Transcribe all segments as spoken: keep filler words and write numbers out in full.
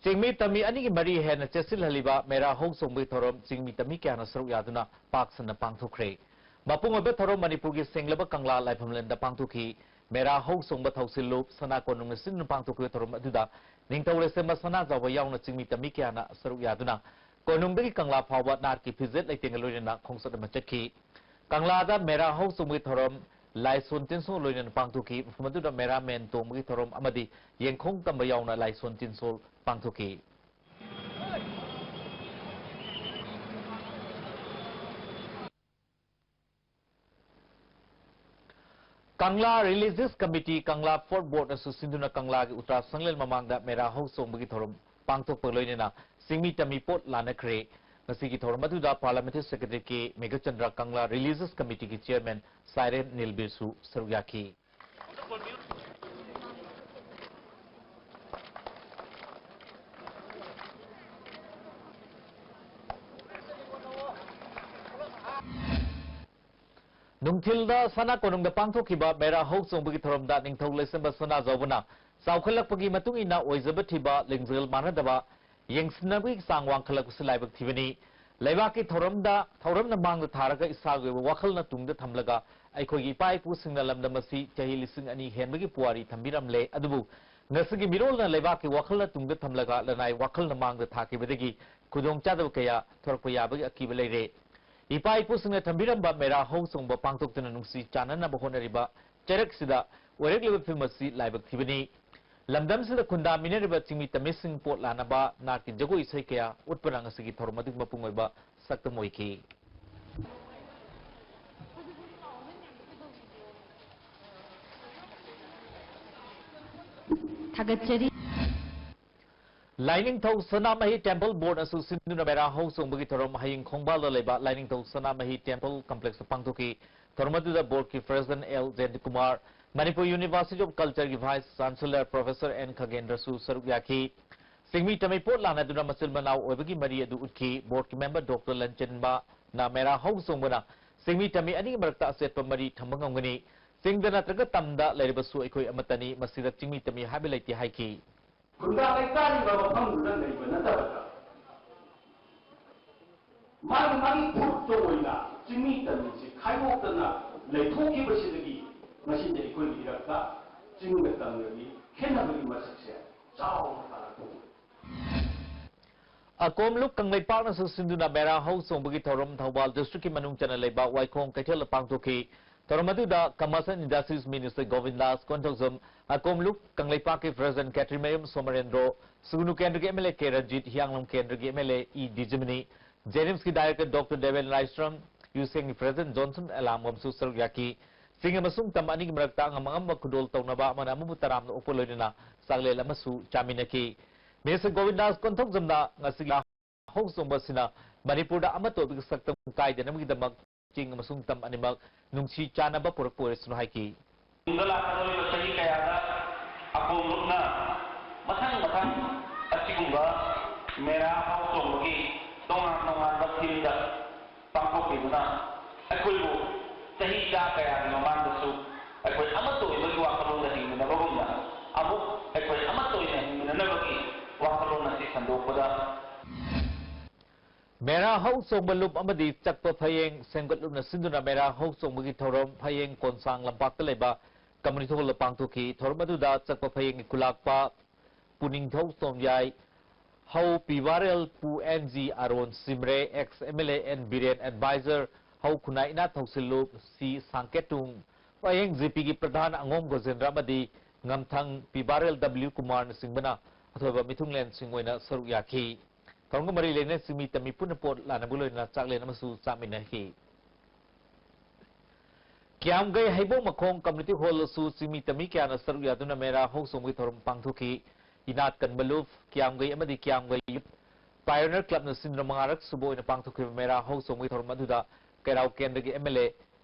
ꯆꯤꯡꯃꯤ ꯇꯝꯃꯤ ꯑꯅꯤꯒꯤ ꯃꯔꯤ ꯍꯦꯟꯅ ꯆꯦꯠꯁꯤꯜꯍꯜꯂꯤꯕ ꯃꯦꯔꯥ ꯍꯧ ꯆꯣꯡꯕꯒꯤ ꯊꯧꯔꯝ ꯆꯤꯡꯃꯤ ꯇꯝꯃꯤ ꯀꯌꯥꯅ ꯁꯔꯨꯛ ꯌꯥꯗꯨꯅ ꯄꯥꯛ ꯁꯟꯅ ꯄꯥꯡꯊꯣꯛꯈ꯭ꯔꯦ꯫ ꯃꯄꯨꯡ ꯑꯣꯏꯕ ꯊꯧꯔꯝ ꯃꯅꯤꯄꯨꯔꯒꯤ ꯁꯦꯡꯂꯕ ꯀꯪꯂꯥ ꯂꯥꯏꯐꯝꯂꯦꯟꯗ ꯄꯥꯡꯊꯣꯛꯈꯤ꯫ ꯃꯦꯔꯥ ꯍꯧ ꯆꯣꯡꯕ ꯊꯧꯁꯤꯜ ꯂꯨꯞ ꯁꯅꯥ ꯀꯣꯅꯨꯡꯅ ꯁꯤꯟꯗꯨꯅ ꯄꯥꯡꯊꯣꯛꯈꯤꯕ ꯊꯧꯔꯝ ꯑꯗꯨꯗ ꯅꯤꯡꯊꯧ ꯂꯩꯁꯦꯝꯕ ꯁꯅꯥꯖꯥꯎꯕ ꯌꯥꯎꯅ ꯆꯤꯡꯃꯤ ꯇꯝꯃꯤ ꯀꯌꯥꯅ ꯁꯔꯨꯛ ꯌꯥꯗꯨꯅ ꯀꯣꯅꯨꯡꯗꯒꯤ ꯀꯪꯂꯥ ꯐꯥꯎꯕ ꯅꯥꯠꯀꯤ ꯐꯤꯖꯦꯠ ꯂꯩꯇꯦꯡꯒ ꯂꯣꯏꯅꯅ ꯈꯣꯡꯆꯠ ꯑꯃ ꯆꯠꯈꯤ꯫ ꯀꯪꯂꯥꯗ ꯃꯦꯔꯥ ꯍꯧ ꯆꯣꯡꯕꯒꯤ ꯊꯧꯔꯝ ꯂꯥꯏꯁꯣꯟ ꯇꯤꯟꯁꯣꯜ ꯂꯣꯏꯅꯅ ꯄꯥꯡꯊꯣꯛꯈꯤ꯫ ꯃꯐꯝ ꯑꯗꯨꯗ ꯃꯦꯔꯥ ꯃꯦꯟ ꯇꯣꯡꯕꯒꯤ ꯊꯧꯔꯝ ꯑꯃꯗꯤ ꯌꯦꯡꯈꯣꯡ ꯇꯝꯕ ꯌꯥꯎꯅ ꯂꯥꯏꯁꯣꯟ ꯇꯤꯟꯁꯣꯜ ꯄꯥꯡꯊꯣꯛꯈꯤ꯫ ꯀꯪꯂꯥ ꯔꯤꯂꯤꯖꯤꯌꯁ ꯀꯃꯤꯇꯤ, ꯀꯪꯂꯥ ꯐꯣꯔꯠ ꯕꯣꯔꯗꯅꯁꯨ ꯁꯤꯟꯗꯨꯅ ꯀꯪꯂꯥꯒꯤ ꯎꯇ꯭ꯔꯥ ꯁꯪꯂꯦꯟ ꯃꯃꯥꯡꯗ ꯃꯦꯔꯥ ꯍꯧ ꯆꯣꯡꯕꯒꯤ ꯊꯧꯔꯝ ꯄꯥꯡꯊꯣꯛꯄꯒ ꯂꯣꯏꯅꯅ ꯆꯤꯡꯃꯤ ꯇꯝꯃꯤ ꯄꯣꯠ ꯂꯥꯟꯅꯈ꯭ꯔꯦ꯫ ꯉꯁꯤꯒꯤ ꯊꯧꯔꯝ ꯑꯗꯨꯗ ꯄꯥꯔꯂꯤꯌꯥꯃꯦꯟꯇꯔꯤ ꯁꯦꯀ꯭ꯔꯦꯇꯔꯤ ꯀꯦ ꯃꯦꯘꯆꯟꯗ꯭ꯔ, ꯀꯪꯂꯥ ꯔꯤꯂꯤꯖꯤꯌꯁ ꯀꯃꯤꯇꯤꯒꯤ ꯆꯤꯌꯔꯃꯦꯟ ꯁꯥꯏꯔꯦꯟ ꯅꯤꯜꯕꯤꯔꯁꯨ ꯁꯔꯨꯛ ꯌꯥꯈꯤ꯫ ꯅꯨꯡꯊꯤꯜꯗ ꯁꯅꯥ ꯀꯣꯅꯨꯡꯗ ꯄꯥꯡꯊꯣꯛꯈꯤꯕ ꯃꯦꯔꯥ ꯍꯧ ꯆꯣꯡꯕꯒꯤ ꯊꯧꯔꯝꯗ ꯅꯤꯡꯊꯧ ꯂꯩꯁꯦꯝꯕ ꯁꯅꯥꯖꯥꯎꯕꯅ ꯆꯥꯎꯈꯠꯂꯛꯄꯒꯤ ꯃꯇꯨꯡ ꯏꯟꯅ ꯑꯣꯏꯖꯕ ꯊꯤꯕ, ꯂꯤꯡꯖꯦꯜ ꯃꯥꯟꯅꯗꯕ, ꯌꯦꯡꯁꯤꯟꯅꯕꯒꯤ ꯆꯥꯡ ꯋꯥꯡꯈꯠꯂꯛꯄꯁꯤ ꯂꯥꯏꯕꯛ ꯊꯤꯕꯅꯤ꯫ ꯂꯩꯕꯥꯛꯀꯤ ꯊꯧꯔꯝꯗ, ꯊꯧꯔꯝꯅ ꯃꯥꯡꯗ ꯊꯥꯔꯒ ꯏꯁꯥꯒꯤ ꯑꯣꯏꯕ ꯋꯥꯈꯜꯅ ꯇꯨꯡꯗ ꯊꯝꯂꯒ ꯑꯩꯈꯣꯏꯒꯤ ꯏꯄꯥ ꯏꯄꯨꯁꯤꯡꯅ ꯂꯝꯗꯝ ꯑꯁꯤ ꯆꯍꯤ ꯂꯤꯁꯤꯡ ꯑꯅꯤ ꯍꯦꯟꯕꯒꯤ ꯄꯨꯋꯥꯔꯤ ꯊꯝꯕꯤꯔꯝꯂꯦ꯫ ꯑꯗꯨꯕꯨ ꯉꯁꯤꯒꯤ ꯃꯤꯔꯣꯜꯅ ꯂꯩꯕꯥꯛꯀꯤ ꯋꯥꯈꯜꯅ ꯇꯨꯡꯗ ꯊꯝꯂꯒ ꯂꯅꯥꯏ ꯋꯥꯈꯜꯅ ꯃꯥꯡꯗ ꯊꯥꯈꯤꯕꯗꯒꯤ ꯈꯨꯗꯣꯡꯆꯥꯗꯕ ꯀꯌꯥ ꯊꯣꯔꯛꯄ ꯌꯥꯕꯒꯤ ꯑꯀꯤꯕ ꯂꯩꯔꯦ꯫ ꯏꯄꯥ ꯏꯄꯨꯁꯤꯡꯅ ꯊꯝꯕꯤꯔꯝꯕ ꯃꯦꯔꯥ ꯍꯧ ꯆꯣꯡꯕ ꯄꯥꯡꯊꯣꯛꯇꯨꯅ ꯅꯨꯡꯁꯤ ꯆꯥꯟꯅꯅꯕ ꯍꯣꯠꯅꯔꯤꯕ ꯆꯩꯔꯛꯁꯤꯗ ꯑꯣꯏꯔꯛꯂꯤꯕ ꯐꯤꯕꯝ ꯑꯁꯤ ꯂꯥꯏꯕꯛ ꯊꯤꯕꯅꯤ꯫ ꯂꯝꯗꯝꯁꯤꯗ ꯈꯨꯟꯗꯥꯃꯤꯟꯅꯔꯤꯕ ꯆꯤꯡꯃꯤ ꯇꯝꯃꯤꯁꯤꯡ ꯄꯣꯠ ꯂꯥꯟꯅꯕ ꯅꯥꯠꯀꯤ ꯖꯒꯣꯏ ꯏꯁꯩ ꯀꯌꯥ ꯎꯠꯄꯅ ꯉꯁꯤꯒꯤ ꯊꯧꯔꯝ ꯑꯗꯨꯒꯤ ꯃꯄꯨꯡ ꯑꯣꯏꯕ ꯁꯛꯇꯝ ꯑꯣꯏꯈꯤ꯫ ꯊꯥꯒꯠꯆꯔꯤ꯫ ꯂꯥꯏꯅꯤꯡꯊꯧ ꯁꯅꯥꯃꯍꯤ ꯇꯦꯝꯄꯜ ꯕꯣꯔꯗꯅꯁꯨ ꯁꯤꯟꯗꯨꯅ ꯃꯦꯔꯥ ꯍꯧ ꯆꯣꯡꯕꯒꯤ ꯊꯧꯔꯝ ꯍꯌꯦꯡ ꯈꯣꯡꯕꯥꯜꯗ ꯂꯩꯕ ꯂꯥꯏꯅꯤꯡꯊꯧ ꯁꯅꯥꯃꯍꯤ ꯇꯦꯝꯄꯜ ꯀꯝꯄ꯭ꯂꯦꯛꯁꯇ ꯄꯥꯡꯊꯣꯛꯈꯤ꯫ ꯊꯧꯔꯝ ꯑꯗꯨꯗ ꯕꯣꯔꯗꯀꯤ president L Jayantakumar, Manipur university of ꯀꯜꯆꯔꯒꯤ ꯚꯥꯏꯁ ꯆꯥꯟꯁꯦꯂꯔ ꯄ꯭ꯔꯣꯐꯦꯁꯔ ꯑꯦꯟ ꯈꯒꯦꯟꯗ꯭ꯔꯁꯨ ꯁꯔꯨꯛ ꯌꯥꯈꯤ꯫ ꯆꯤꯡꯃꯤ ꯇꯝꯃꯤ ꯄꯣꯠ ꯂꯥꯟꯅꯗꯨꯅ ꯃꯆꯤꯟ ꯃꯅꯥꯎ ꯑꯣꯏꯕꯒꯤ ꯃꯔꯤ ꯑꯗꯨ ꯎꯠꯈꯤ꯫ ꯕꯣꯔꯗꯀꯤ ꯃꯦꯝꯕꯔ ꯗꯣꯛꯇꯔ ꯂꯟꯆꯦꯟꯕꯅ ꯃꯦꯔꯥ ꯍꯧ ꯆꯣꯡꯕꯅ ꯆꯤꯡꯃꯤ ꯇꯝꯃꯤ ꯑꯅꯤꯒꯤ ꯃꯔꯛꯇ ꯑꯆꯦꯠꯄ ꯃꯔꯤ ꯊꯝꯕ ꯉꯝꯒꯅꯤ꯫ ꯆꯤꯡꯗ ꯅꯠꯇ꯭ꯔꯒ ꯇꯝꯗ ꯂꯩꯔꯕꯁꯨ ꯑꯩꯈꯣꯏ ꯑꯃꯠꯇꯅꯤ, ꯃꯁꯤꯗ ꯆꯤꯡꯃꯤ ꯇꯝꯃꯤ ꯍꯥꯏꯕ ꯂꯩꯇꯦ ꯍꯥꯏꯈꯤ꯫ ꯈꯨꯟꯗꯥ ꯂꯩꯇꯥꯔꯤꯕ ꯃꯐꯝꯗꯨꯗ ꯂꯩꯕ ꯅꯠꯇꯕꯗ, ꯃꯥꯒꯤ ꯃꯥꯒꯤ ꯐꯨꯔꯨꯞꯇ ꯑꯣꯏꯅ ꯆꯤꯡꯃꯤ ꯇꯝꯃꯤꯁꯤ ꯈꯥꯏꯗꯣꯛꯇꯅ ꯂꯩꯊꯣꯛꯈꯤꯕꯁꯤꯗꯒꯤ ꯉꯁꯤꯗꯤ ꯑꯩꯈꯣꯏꯒꯤ ꯏꯔꯛꯇ ꯆꯤꯡꯒ ꯇꯝꯒꯒꯤ ꯈꯦꯠꯅꯕꯒꯤ ꯃꯁꯛꯁꯦ ꯆꯥꯎꯅ ꯇꯥꯔꯛꯄ ꯎꯔꯦ꯫ ꯑꯀꯣꯝꯂꯨꯞ ꯀꯪꯂꯩꯄꯥꯛꯅꯁꯨ ꯁꯤꯟꯗꯨꯅ ꯃꯦꯔꯥ ꯍꯧ ꯆꯣꯡꯕꯒꯤ ꯊꯧꯔꯝ ꯊꯧꯕꯥꯜ district ꯀꯤ ꯃꯅꯨꯡ ꯆꯟꯅ ꯂꯩꯕ ꯋꯥꯏꯈꯣꯡ ꯀꯩꯊꯦꯜꯗ ꯄꯥꯡꯊꯣꯛꯈꯤ꯫ ꯊꯧꯔꯝ ꯑꯗꯨꯗ Commerce and Industries Minister ꯒꯣꯕꯤꯟꯗꯥꯁ Konthoujam, ꯑꯀꯣꯝꯂꯨꯞ ꯀꯪꯂꯩꯄꯥꯛꯀꯤ President ꯈꯦꯇ꯭ꯔꯤꯃꯌꯨꯝ ꯁꯣꯃꯔꯦꯟꯗ꯭ꯔꯣ, ꯁꯨꯒꯨꯅꯨ ꯀꯦꯟꯗ꯭ꯔꯒꯤ MLA ꯀꯦ ꯔꯟꯖꯤꯠ, ꯍꯤꯌꯥꯡꯂꯝ ꯀꯦꯟꯗ꯭ꯔꯒꯤ MLA ꯏ ꯗꯤꯖꯃꯅꯤ, JNIMS ꯀꯤ director Doctor ꯗꯦꯕꯦꯟ ꯂꯥꯏꯁ꯭ꯔꯝ, ꯌꯨꯁꯦꯡꯒꯤ President ꯖꯣꯟꯁꯟ ꯑꯦꯂꯥꯝꯒꯝꯁꯨ ꯁꯔꯨꯛ ꯌꯥꯈꯤ꯫ ꯆꯤꯡ ꯑꯃꯁꯨꯡ ꯇꯝ ꯑꯅꯤꯒꯤ ꯃꯔꯛꯇ ꯑꯉꯝ ꯑꯉꯝꯕ ꯈꯨꯗꯣꯜ ꯇꯧꯅꯕ ꯑꯃꯅ ꯑꯃꯕꯨ ꯇꯔꯥꯝꯅ ꯑꯣꯛꯄ ꯂꯣꯏꯅꯅ ꯆꯥꯛꯂꯦꯟ ꯑꯃꯁꯨ ꯆꯥꯃꯤꯟꯅꯈꯤ꯫ Minister ꯒꯣꯕꯤꯟꯗꯥꯁ ꯀꯣꯟꯊꯧꯖꯝꯅ ꯉꯁꯤꯒꯤ ꯍꯧ ꯆꯣꯡꯕ ꯑꯁꯤꯅ ꯃꯅꯤꯄꯨꯔꯗ ꯑꯃꯠꯇ ꯑꯣꯏꯕꯒꯤ ꯁꯛꯇꯝ ꯀꯥꯏꯗꯅꯕꯒꯤꯗꯃꯛ ꯆꯤꯡ ꯑꯃꯁꯨꯡ ꯇꯝ ꯑꯅꯤꯃꯛ ꯅꯨꯡꯁꯤ ꯆꯥꯟꯅꯕ ꯄꯨꯔꯛꯄ ꯑꯣꯏꯔꯁꯅꯨ ꯍꯥꯏꯈꯤ꯫ ꯇꯨꯡꯗ ꯂꯥꯛꯀꯗꯧꯔꯤꯕ ꯆꯍꯤ ꯀꯌꯥꯗ ꯑꯀꯣꯝꯂꯨꯞꯅ ꯃꯊꯪ ꯃꯊꯪ ꯑꯁꯤꯒꯨꯝꯕ ꯃꯦꯔꯥ ꯍꯧ ꯆꯣꯡꯕꯒꯤ ꯇꯣꯉꯥꯟ ꯇꯣꯉꯥꯟꯕ theme ꯗ ꯄꯥꯡꯊꯣꯛꯄꯤꯗꯨꯅ ꯑꯩꯈꯣꯏꯕꯨ ꯆꯍꯤ ꯆꯥ ꯀꯌꯥꯒꯤ ꯃꯃꯥꯡꯗꯁꯨ ꯑꯩꯈꯣꯏ ꯑꯃꯠꯇ ꯑꯣꯏꯕꯒꯤ ꯋꯥꯈꯜꯂꯣꯟꯗ ꯍꯤꯡꯃꯤꯟꯅꯕꯒꯨꯝꯅ ꯑꯃꯨꯛ ꯑꯩꯈꯣꯏ ꯑꯃꯠꯇ ꯑꯣꯏꯅ ꯍꯤꯡꯃꯤꯟꯅꯅꯕꯒꯤ ꯋꯥꯈꯜꯂꯣꯟ ꯑꯁꯤ ꯁꯟꯗꯣꯛꯄꯗ ꯃꯦꯔꯥ ꯍꯧ ꯆꯣꯡꯕ ꯂꯨꯞ ꯑꯃꯗꯤ ꯆꯛꯄ ꯐꯌꯦꯡ ꯁꯦꯝꯒꯠꯂꯨꯞꯅ ꯁꯤꯟꯗꯨꯅ ꯃꯦꯔꯥ ꯍꯧ ꯆꯣꯡꯕꯒꯤ ꯊꯧꯔꯝ ꯐꯌꯦꯡ ꯀꯣꯟꯁꯥꯡ ꯂꯝꯄꯥꯛꯇ ꯂꯩꯕ community hall ꯗ ꯄꯥꯡꯊꯣꯛꯈꯤ꯫ ꯊꯧꯔꯝ ꯑꯗꯨꯗ ꯆꯛꯄ ꯐꯌꯦꯡꯒꯤ ꯈꯨꯂꯥꯛꯄ ꯄꯨꯅꯤꯡꯊꯧ ꯇꯣꯝꯌꯥꯏ, ꯍꯧ ꯄꯤꯕꯥꯔꯦꯜ ꯄꯨ ꯑꯦꯟ ꯖꯤ ꯑꯔꯣꯟ ꯁꯤꯝꯔꯦ, ex MLA N Biren, advisor ꯍꯧ ꯈꯨꯟꯅꯥꯏ ꯏꯅꯥ ꯊꯧꯁꯤꯜꯂꯨꯞ ꯁꯤ ꯁꯥꯡꯀꯦꯇꯨꯡ, ꯐꯌꯦꯡ ꯖꯦ ꯄꯤ ꯒꯤ ꯄ꯭ꯔꯙꯥꯟ ꯑꯉꯣꯝ ꯒꯣꯖꯦꯟꯗ꯭ꯔ ꯑꯃꯗꯤ ꯉꯝꯊꯪ ꯄꯤꯕꯥꯔꯦꯜ ꯗꯕ꯭ꯂꯤꯎ ꯀꯨꯃꯥꯔꯅꯆꯤꯡꯕꯅ ꯑꯊꯣꯏꯕ ꯃꯤꯊꯨꯡꯂꯦꯟꯁꯤꯡ ꯑꯣꯏꯅ ꯁꯔꯨꯛ ꯌꯥꯈꯤ꯫ ꯊꯧꯔꯝꯒ ꯃꯔꯤ ꯂꯩꯅꯅ ꯆꯤꯡꯃꯤ ꯇꯝꯃꯤ ꯄꯨꯟꯅ ꯄꯣꯠ ꯂꯥꯟꯅꯕꯒ ꯂꯣꯏꯅꯅ ꯆꯥꯛꯂꯦꯟ ꯑꯃꯁꯨ ꯆꯥꯃꯤꯟꯅꯈꯤ꯫ ꯀꯤꯌꯥꯝꯒꯩ ꯍꯩꯕꯣꯡ ꯃꯈꯣꯡ community hall ꯗꯁꯨ ꯆꯤꯡꯃꯤ ꯇꯝꯃꯤ ꯀꯌꯥꯅ ꯁꯔꯨꯛ ꯌꯥꯗꯨꯅ ꯃꯦꯔꯥ ꯍꯧ ꯆꯣꯡꯕꯒꯤ ꯊꯧꯔꯝ ꯄꯥꯡꯊꯣꯛꯈꯤ꯫ ꯏꯅꯥꯠ ꯀꯟꯕ ꯂꯨꯞ, ꯀꯤꯌꯥꯝꯒꯩ ꯑꯃꯗꯤ ꯀꯤꯌꯥꯝꯒꯩ Youth Pioneer Club ꯅ ꯁꯤꯟꯗꯨꯅ ꯃꯉꯥꯔꯛ ꯁꯨꯕ ꯑꯣꯏꯅ ꯄꯥꯡꯊꯣꯛꯈꯤꯕ ꯃꯦꯔꯥ ꯍꯧ ꯆꯣꯡꯕꯒꯤ ꯊꯧꯔꯝ ꯑꯗꯨꯗ ꯀꯩꯔꯥꯎ ꯀꯦꯟꯗ꯭ꯔꯒꯤ MLA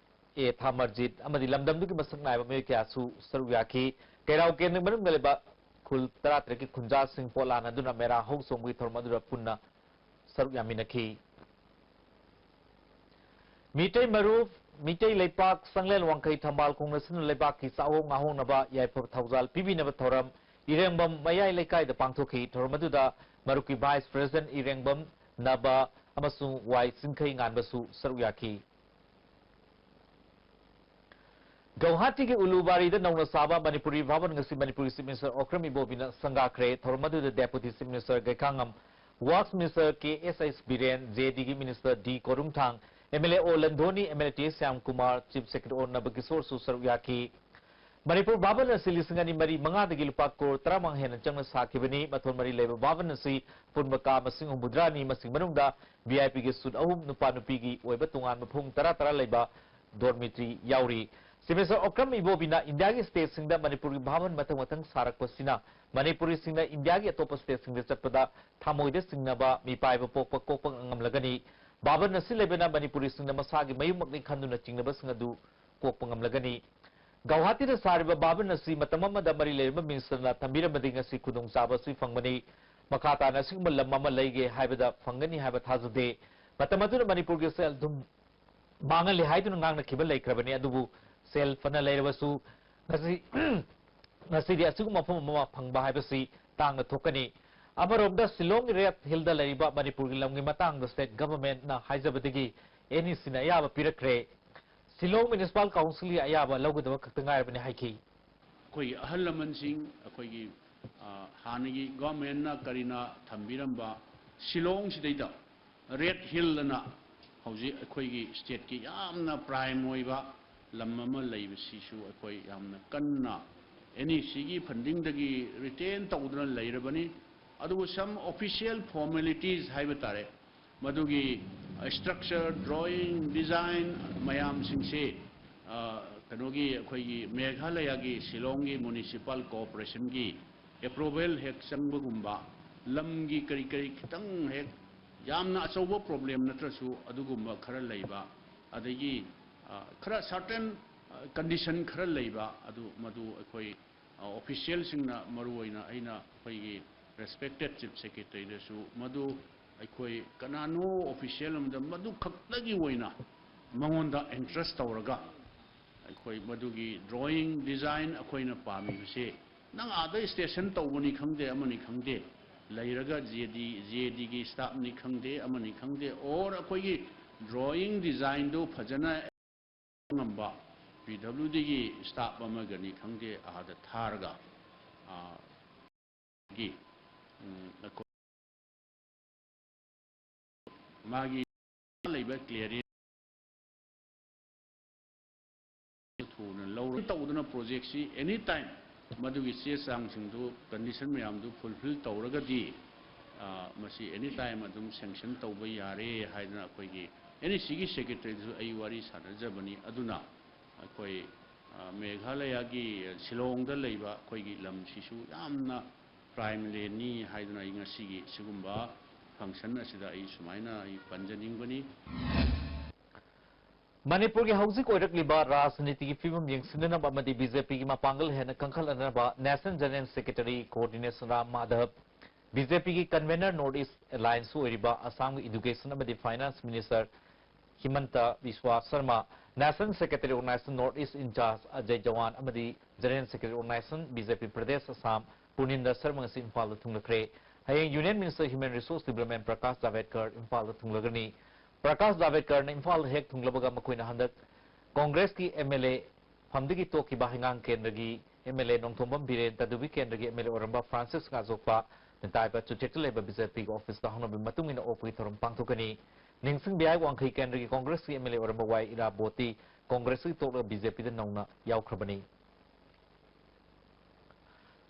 ꯑꯦ ꯊꯥꯃꯔꯖꯤꯠ ꯑꯃꯗꯤ ꯂꯝꯗꯝꯗꯨꯒꯤ ꯃꯁꯛ ꯅꯥꯏꯕ ꯃꯤꯑꯣꯏ ꯀꯌꯥꯁꯨ ꯁꯔꯨꯛ ꯌꯥꯈꯤ꯫ ꯀꯩꯔꯥꯎ ꯀꯦꯟꯗ꯭ꯔꯒꯤ ꯃꯅꯨꯡꯗ ꯂꯩꯕ ꯈꯨꯜ ꯇꯔꯥꯇꯔꯦꯠꯀꯤ ꯈꯨꯟꯖꯥꯁꯤꯡ ꯄꯣꯠ ꯂꯥꯟꯅꯗꯨꯅ ꯃꯦꯔꯥ ꯍꯧ ꯆꯣꯡꯕꯒꯤ ꯊꯧꯔꯝ ꯑꯗꯨꯗ ꯄꯨꯟꯅ ꯁꯔꯨꯛ ꯌꯥꯃꯤꯟꯅꯈꯤ꯫ ꯃꯤꯇꯩ ꯃꯔꯨꯞ, ꯃꯤꯇꯩ ꯂꯩꯄꯥꯛ, ꯆꯥꯡꯂꯦꯟ ꯋꯥꯡꯈꯩ ꯊꯝꯕꯥꯜ ꯈꯣꯡꯅ ꯁꯤꯟꯗꯨꯅ ꯂꯩꯕꯥꯛꯀꯤ ꯆꯥꯛꯍꯣꯡ ꯉꯥꯍꯣꯡꯅꯕ ꯌꯥꯏꯐꯕ ꯊꯧꯖꯥꯜ ꯄꯤꯕꯤꯅꯕ ꯊꯧꯔꯝ ꯏꯔꯦꯡꯕꯝ ꯃꯌꯥꯏ ꯂꯩꯀꯥꯏꯗ ꯄꯥꯡꯊꯣꯛꯈꯤ꯫ ꯊꯧꯔꯝ ꯑꯗꯨꯗ ꯃꯔꯨꯞꯀꯤ Vice President ꯏꯔꯦꯡꯕꯝ ꯅꯕ ꯑꯃꯁꯨꯡ ꯋꯥꯏ ꯆꯤꯡꯈꯩ ꯉꯥꯟꯕꯁꯨ ꯁꯔꯨꯛ ꯌꯥꯈꯤ꯫ ꯒꯧꯍꯥꯇꯤꯒꯤ ꯎꯂꯨꯕꯥꯔꯤꯗ ꯅꯧꯅ ꯁꯥꯕ ꯃꯅꯤꯄꯨꯔꯤ ꯚꯥꯕꯟ ꯉꯁꯤ ꯃꯅꯤꯄꯨꯔꯒꯤ Chief Minister ꯑꯣꯀ꯭ꯔꯝ ꯏꯕꯣꯕꯤꯅ ꯁꯪꯒꯥꯈ꯭ꯔꯦ꯫ ꯊꯧꯔꯝ ꯑꯗꯨꯗ Deputy Chief Minister Gaikhangam, Works Minister K S S Biren, J ꯗꯤꯒꯤ Minister D ꯀꯣꯔꯨꯝꯊꯥꯡ, M L A O ꯂꯟꯙꯣꯅꯤ, M L A T Shyam Kumar, Chief Secretary ꯑꯣ ꯅꯕꯀꯤꯁꯣꯔꯁꯨ ꯁꯔꯨꯛ ꯌꯥꯈꯤ꯫ ꯃꯅꯤꯄꯨꯔ ꯚꯥꯕꯟ ꯑꯁꯤ ꯂꯤꯁꯤꯡ ꯑꯅꯤ ꯃꯔꯤ ꯃꯉꯥꯗꯒꯤ ꯂꯨꯄꯥ ꯀ꯭ꯔꯣꯔ ꯇꯔꯥꯃꯉꯥ ꯍꯦꯟꯅ ꯆꯪꯅ ꯁꯥꯈꯤꯕꯅꯤ꯫ ꯃꯊꯣꯟ ꯃꯔꯤ ꯂꯩꯕ ꯚꯥꯕꯟ ꯑꯁꯤ ꯑꯄꯨꯟꯕ ꯀꯥ ꯃꯁꯤꯡ ꯍꯨꯝꯐꯨꯇꯔꯥꯅꯤ, ꯃꯁꯤꯒꯤ ꯃꯅꯨꯡꯗ ꯚꯤ ꯑꯥꯏ ꯄꯤꯒꯤ suite ꯑꯍꯨꯝ, ꯅꯨꯄꯥ ꯅꯨꯄꯤꯒꯤ ꯑꯣꯏꯕ ꯇꯣꯉꯥꯟꯕ ꯐꯃꯨꯡ ꯇꯔꯥ ꯇꯔꯥ ꯂꯩꯕ dormitory ꯌꯥꯎꯔꯤ꯫ Chief Minister ꯑꯣꯀ꯭ꯔꯝ ꯏꯕꯣꯕꯤꯅ ꯏꯟꯗꯤꯌꯥꯒꯤ stateꯁꯤꯡꯗ ꯃꯅꯤꯄꯨꯔꯒꯤ ꯚꯥꯕꯟ ꯃꯊꯪ ꯃꯊꯪ ꯁꯥꯔꯛꯄꯁꯤꯅ ꯃꯅꯤꯄꯨꯔꯤꯁꯤꯡꯅ ꯏꯟꯗꯤꯌꯥꯒꯤ ꯑꯇꯣꯞꯄ stateꯁꯤꯡꯗ ꯆꯠꯄꯗ ꯊꯃꯣꯏꯗ ꯆꯤꯡꯅꯕ, ꯃꯤꯄꯥꯏꯕ ꯄꯣꯛꯄ ꯀꯣꯛꯄ ꯉꯝꯂꯒꯅꯤ꯫ ꯚꯥꯕꯟ ꯑꯁꯤ ꯂꯩꯕꯅ ꯃꯅꯤꯄꯨꯔꯤꯁꯤꯡꯅ ꯃꯁꯥꯒꯤ ꯃꯌꯨꯝꯃꯛꯅꯤ ꯈꯟꯗꯨꯅ ꯆꯤꯡꯅꯕꯁꯤꯡ ꯑꯗꯨ ꯀꯣꯛꯄ ꯉꯝꯂꯒꯅꯤ꯫ ꯒꯧꯍꯥꯇꯤꯗ ꯁꯥꯔꯤꯕ ꯚꯥꯕꯟ ꯑꯁꯤ ꯃꯇꯝ ꯑꯃꯗ ꯃꯔꯤ ꯂꯩꯅꯕ Ministerꯅ ꯊꯝꯕꯤꯔꯝꯕꯗꯒꯤ ꯉꯁꯤ ꯈꯨꯗꯣꯡꯆꯥꯕ ꯑꯁꯤ ꯐꯪꯕꯅꯤ꯫ ꯃꯈꯥ ꯇꯥꯅ ꯑꯁꯤꯒꯨꯝꯕ ꯂꯝ ꯑꯃ ꯂꯩꯒꯦ ꯍꯥꯏꯕꯗ ꯐꯪꯒꯅꯤ ꯍꯥꯏꯕ ꯊꯥꯖꯗꯦ꯫ ꯃꯇꯝ ꯑꯗꯨꯗ ꯃꯅꯤꯄꯨꯔꯒꯤ ꯁꯦꯜ ꯊꯨꯝ ꯃꯥꯡꯍꯜꯂꯤ ꯍꯥꯏꯗꯨꯅ ꯉꯥꯡꯅꯈꯤꯕ ꯂꯩꯈ꯭ꯔꯕꯅꯤ꯫ ꯑꯗꯨꯕꯨ ꯁꯦꯜ ꯐꯅ ꯂꯩꯔꯕꯁꯨ ꯉꯁꯤ, ꯉꯁꯤꯗꯤ ꯑꯁꯤꯒꯨꯝꯕ ꯃꯐꯝ ꯑꯃ ꯐꯪꯕ ꯍꯥꯏꯕꯁꯤ ꯇꯥꯡꯅ ꯊꯣꯛꯀꯅꯤ꯫ ꯑꯃꯔꯣꯝꯗ ꯁꯤꯂꯣꯡꯒꯤ Red Hillꯗ ꯂꯩꯔꯤꯕ ꯃꯅꯤꯄꯨꯔꯒꯤ ꯂꯝꯒꯤ ꯃꯇꯥꯡꯗ state governmentꯅ ꯍꯥꯏꯖꯕꯗꯒꯤ N E Cꯅ ꯑꯌꯥꯕ ꯄꯤꯔꯛꯈ꯭ꯔꯦ꯫ ꯁꯤꯂꯣꯡ Municipal Councilꯒꯤ ꯑꯌꯥꯕ ꯂꯧꯒꯗꯕ ꯈꯛꯇ ꯉꯥꯏꯔꯕꯅꯤ ꯍꯥꯏꯈꯤ꯫ ꯑꯩꯈꯣꯏꯒꯤ ꯑꯍꯜ ꯂꯃꯟꯁꯤꯡ, ꯑꯩꯈꯣꯏꯒꯤ, ꯑ, ꯍꯥꯟꯅꯒꯤ governmentꯅ ꯀꯔꯤꯅ ꯊꯝꯕꯤꯔꯝꯕ ꯁꯤꯂꯣꯡꯁꯤꯗꯩꯗ Red Hill ꯑꯅ ꯍꯧꯖꯤꯛ ꯑꯩꯈꯣꯏꯒꯤ stateꯀꯤ ꯌꯥꯝꯅ prime ꯑꯣꯏꯕ ꯂꯝ ꯑꯃ ꯂꯩꯕꯁꯤꯁꯨ ꯑꯩꯈꯣꯏ ꯌꯥꯝꯅ ꯀꯟꯅ N E Cꯒꯤ fundingꯗꯒꯤ retain ꯇꯧꯗꯨꯅ ꯂꯩꯔꯕꯅꯤ꯫ ꯑꯗꯨꯕꯨ some official formalities ꯍꯥꯏꯕ ꯇꯥꯔꯦ, ꯃꯗꯨꯒꯤ structure, drawing, design ꯃꯌꯥꯝꯁꯤꯡꯁꯦ, ꯑ, ꯀꯩꯅꯣꯒꯤ ꯑꯩꯈꯣꯏꯒꯤ ꯃꯦꯘꯥꯂꯌꯥꯒꯤ ꯁꯤꯂꯣꯡꯒꯤ Municipal Corporationꯒꯤ approval ꯍꯦꯛ ꯆꯪꯕꯒꯨꯝꯕ, ꯂꯝꯒꯤ ꯀꯔꯤ ꯀꯔꯤ ꯈꯤꯇꯪ ꯍꯦꯛ ꯌꯥꯝꯅ ꯑꯆꯧꯕ problem ꯅꯠꯇ꯭ꯔꯁꯨ ꯑꯗꯨꯒꯨꯝꯕ ꯈꯔ ꯂꯩꯕ, ꯑꯗꯒꯤ, ꯑ, ꯈꯔ certain, ꯑ, condition ꯈꯔ ꯂꯩꯕ, ꯑꯗꯨ ꯃꯗꯨ ꯑꯩꯈꯣꯏ, ꯑ, officialꯁꯤꯡꯅ, ꯃꯔꯨꯑꯣꯏꯅ ꯑꯩꯅ ꯑꯩꯈꯣꯏꯒꯤ respected Chief Secretaryꯗꯁꯨ ꯃꯗꯨ ꯑꯩꯈꯣꯏ ꯀꯅꯥꯅꯣ official ꯑꯃꯗ ꯃꯗꯨ ꯈꯛꯇꯒꯤ ꯑꯣꯏꯅ ꯃꯉꯣꯟꯗ entrust ꯇꯧꯔꯒ ꯑꯩꯈꯣꯏ ꯃꯗꯨꯒꯤ drawing design ꯑꯩꯈꯣꯏꯅ ꯄꯥꯝꯃꯤꯕꯁꯦ ꯅꯪ ꯑꯥꯗ ꯁ꯭ꯇꯦꯁꯟ ꯇꯧꯕꯅꯤ ꯈꯪꯗꯦ, ꯑꯃꯅꯤ ꯈꯪꯗꯦ, ꯂꯩꯔꯒ ꯖꯦ ꯗꯤ, ꯖꯦ ꯗꯤꯒꯤ ꯁ꯭ꯇꯥꯐꯅꯤ ꯈꯪꯗꯦ, ꯑꯃꯅꯤ ꯈꯪꯗꯦ, ꯑꯣꯔ ꯑꯩꯈꯣꯏꯒꯤ ꯗ꯭ꯔꯣꯌꯤꯡ ꯗꯤꯖꯥꯏꯟꯗꯨ ꯐꯖꯅ ꯉꯝꯕ ꯄꯤ ꯗꯕ꯭ꯂꯤꯎ ꯗꯤꯒꯤ ꯁ꯭ꯇꯥꯐ ꯑꯃꯒꯅꯤ ꯈꯪꯗꯦ, ꯑꯥꯗ ꯊꯥꯔꯒ, ꯑꯥ, ꯒꯤ, ꯎꯝ, ꯑꯩꯈꯣꯏ ꯃꯥꯒꯤ ꯂꯩꯕ ꯀ꯭ꯂꯤꯌꯥꯔꯦꯟꯁ ꯊꯨꯅ ꯂꯧꯔ ꯇꯧꯗꯨꯅ ꯄ꯭ꯔꯣꯖꯦꯛꯁꯤ ꯑꯦꯅꯤ ꯇꯥꯏꯝ ꯃꯗꯨꯒꯤ ꯆꯦ ꯆꯥꯡꯁꯤꯡꯗꯨ, ꯀꯟꯗꯤꯁꯟ ꯃꯌꯥꯝꯗꯨ ꯐꯨꯜꯐꯤꯜ ꯇꯧꯔꯒꯗꯤ, ꯑ, ꯃꯁꯤ ꯑꯦꯅꯤ ꯇꯥꯏꯝ ꯑꯗꯨꯝ ꯁꯦꯡꯁꯟ ꯇꯧꯕ ꯌꯥꯔꯦ ꯍꯥꯏꯗꯅ ꯑꯩꯈꯣꯏꯒꯤ ꯑꯦꯟ ꯏ ꯁꯤꯒꯤ ꯁꯦꯀ꯭ꯔꯦꯇꯔꯤꯗꯁꯨ ꯑꯩ ꯋꯥꯔꯤ ꯁꯥꯟꯅꯖꯕꯅꯤ꯫ ꯑꯗꯨꯅ ꯑꯩꯈꯣꯏ, ꯑ, ꯃꯦꯘꯥꯂꯌꯥꯒꯤ ꯁꯤꯂꯣꯡꯗ ꯂꯩꯕ ꯑꯩꯈꯣꯏꯒꯤ ꯂꯝꯁꯤꯁꯨ ꯌꯥꯝꯅ ꯀ꯭ꯔꯥꯏꯝ ꯂꯦꯟꯅꯤ ꯍꯥꯏꯗꯨꯅ ꯑꯩ ꯉꯁꯤꯒꯤ ꯁꯤꯒꯨꯝꯕ ꯐꯪꯁꯟ ꯑꯁꯤꯗ ꯑꯩ ꯁꯨꯃꯥꯏꯅ ꯑꯩ ꯄꯟꯖꯅꯤꯡꯕꯅꯤ꯫ ꯃꯅꯤꯄꯨꯔꯒꯤ ꯍꯧꯖꯤꯛ ꯑꯣꯏꯔꯛꯂꯤꯕ ꯔꯥꯖꯅꯤꯇꯤꯒꯤ ꯐꯤꯕꯝ ꯌꯦꯡꯁꯤꯟꯅꯅꯕ ꯑꯃꯗꯤ ꯕꯤ ꯖꯦ ꯄꯤꯒꯤ ꯃꯄꯥꯡꯒꯜ ꯍꯦꯟꯅ ꯀꯟꯈꯠꯍꯟꯅꯕ National General Secretary Coordination Ram Madhav, B J ꯄꯤꯒꯤ ꯀꯟꯚꯦꯅꯔ North East Alliance ꯑꯣꯏꯔꯤꯕ ꯑꯁꯥꯝꯒꯤ ꯏꯗꯨꯀꯦꯁꯟ ꯑꯃꯗꯤ finance minister Himanta Biswa Sarma, National Secretary Organization North East in charge Ajay Chauhan ꯑꯃꯗꯤ General Secretary Organization B J P Pradesh Assam ꯄꯨꯔꯅꯤꯟꯗ Sarma ꯉꯁꯤ ꯏꯝꯐꯥꯜꯗ ꯊꯨꯡꯂꯈ꯭ꯔꯦ꯫ ꯍꯌꯦꯡ Union Minister Human Resource Development Prakash ꯖꯥꯚꯦꯗꯀꯔ ꯏꯝꯐꯥꯜꯗ ꯊꯨꯡꯂꯒꯅꯤ꯫ ꯄ꯭ꯔꯀꯥꯁ ꯖꯥꯚꯦꯗꯀꯔꯅ ꯏꯝꯐꯥꯜꯗ ꯍꯦꯛ ꯊꯨꯡꯂꯕꯒ ꯃꯈꯣꯏꯅ ꯍꯟꯗꯛ ꯀꯣꯡꯒ꯭ꯔꯦꯁꯀꯤ ꯑꯦꯝ ꯑꯦꯜ ꯑꯦ ꯐꯝꯗꯒꯤ ꯇꯣꯛꯈꯤꯕ ꯍꯩꯉꯥꯡ ꯀꯦꯟꯗ꯭ꯔꯒꯤ M L A Nongthombam Biren, ꯇꯥꯗꯨꯕꯤ ꯀꯦꯟꯗ꯭ꯔꯒꯤ ꯑꯦꯝ ꯑꯦꯜ ꯑꯦ ꯑꯣꯏꯔꯝꯕ ꯐ꯭ꯔꯥꯟꯁꯤꯁ ꯉꯥꯖꯣꯛꯄ ꯅꯤꯇꯥꯏꯕ ꯆꯨꯆꯦꯛꯇ ꯂꯩꯕ ꯕꯤ ꯖꯦ ꯄꯤꯒꯤ ꯑꯣꯐꯤꯁꯇ ꯍꯧꯅꯕꯤ ꯃꯇꯨꯡ ꯏꯟꯅ ꯑꯣꯛꯄꯒꯤ ꯊꯧꯔꯝ ꯄꯥꯡꯊꯣꯛꯀꯅꯤ꯫ ꯅꯤꯡꯁꯤꯡꯕ ꯌꯥꯏ, ꯋꯥꯡꯈꯩ ꯀꯦꯟꯗ꯭ꯔꯒꯤ ꯀꯣꯡꯒ꯭ꯔꯦꯁꯀꯤ ꯑꯦꯝ ꯑꯦꯜ ꯑꯦ ꯑꯣꯏꯔꯝꯕ ꯋꯥꯏ ꯏꯔꯥꯕꯣꯠꯇꯤ ꯀꯣꯡꯒ꯭ꯔꯦꯁꯇꯒꯤ ꯇꯣꯛꯂꯒ ꯕꯤ ꯖꯦ ꯄꯤꯗ ꯅꯧꯅ ꯌꯥꯎꯈ꯭ꯔꯕꯅꯤ꯫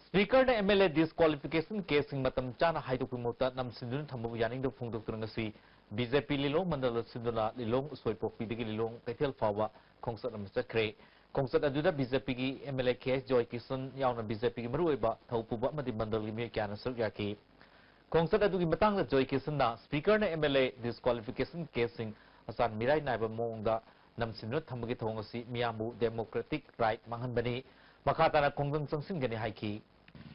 ꯁ꯭ꯄꯤꯀꯔꯅ ꯑꯦꯝ ꯑꯦꯜ ꯑꯦ ꯗꯤꯁꯀ꯭ꯋꯥꯂꯤꯐꯤꯀꯦꯁꯟ ꯀꯦꯁꯁꯤꯡ ꯃꯇꯝ ꯆꯥꯅ ꯍꯥꯏꯗꯣꯛꯄꯒꯤ ꯃꯍꯨꯠꯇ ꯅꯝꯁꯤꯟꯗꯨꯅ ꯊꯝꯕꯕꯨ ꯌꯥꯅꯤꯡꯗꯕ ꯐꯣꯡꯗꯣꯛꯇꯨꯅ ꯉꯁꯤ ꯕꯤ ꯖꯦ ꯄꯤ ꯂꯤꯂꯣꯡ ꯃꯟꯗꯜꯗ ꯁꯤꯟꯗꯨꯅ ꯂꯤꯂꯣꯡ ꯎꯁꯣꯏꯄꯣꯛꯄꯤꯗꯒꯤ ꯂꯤꯂꯣꯡ ꯀꯩꯊꯦꯜ ꯐꯥꯎꯕ ꯈꯣꯡꯆꯠ ꯑꯃ ꯆꯠꯈ꯭ꯔꯦ꯫ ꯈꯣꯡꯆꯠ ꯑꯗꯨꯗ ꯕꯤ ꯖꯦ ꯄꯤꯒꯤ ꯑꯦꯝ ꯑꯦꯜ ꯑꯦ ꯀꯦ ꯑꯦꯁ ꯖꯣꯏꯀꯤꯁꯟ ꯌꯥꯎꯅ ꯕꯤ ꯖꯦ ꯄꯤꯒꯤ ꯃꯔꯨꯑꯣꯏꯕ ꯊꯧ ꯄꯨꯕ ꯑꯃꯗꯤ ꯃꯟꯗꯜꯒꯤ ꯃꯤꯑꯣꯏ ꯀꯌꯥꯅ ꯁꯔꯨꯛ ꯌꯥꯈꯤ꯫ ꯈꯣꯡꯆꯠ ꯑꯗꯨꯒꯤ ꯃꯇꯥꯡꯗ ꯖꯣꯏꯀꯤꯁꯟꯅ ꯁ꯭ꯄꯤꯀꯔꯅ ꯑꯦꯝ ꯑꯦꯜ ꯑꯦ ꯗꯤꯁꯀ꯭ꯋꯥꯂꯤꯐꯤꯀꯦꯁꯟ ꯀꯦꯁꯁꯤꯡ ꯑꯆꯥꯟ ꯃꯤꯔꯥꯏ ꯅꯥꯏꯕ ꯃꯑꯣꯡꯗ ꯅꯝꯁꯤꯟꯗꯨꯅ ꯊꯝꯕꯒꯤ ꯊꯧꯑꯣꯡ ꯑꯁꯤ ꯃꯤꯌꯥꯝꯕꯨ ꯗꯦꯃꯣꯀ꯭ꯔꯦꯇꯤꯛ ꯔꯥꯏꯠ ꯃꯥꯡꯍꯟꯕꯅꯤ, ꯃꯈꯥ ꯇꯥꯅ ꯈꯣꯡꯖꯪ ꯆꯪꯁꯤꯟꯒꯅꯤ ꯍꯥꯏꯈꯤ꯫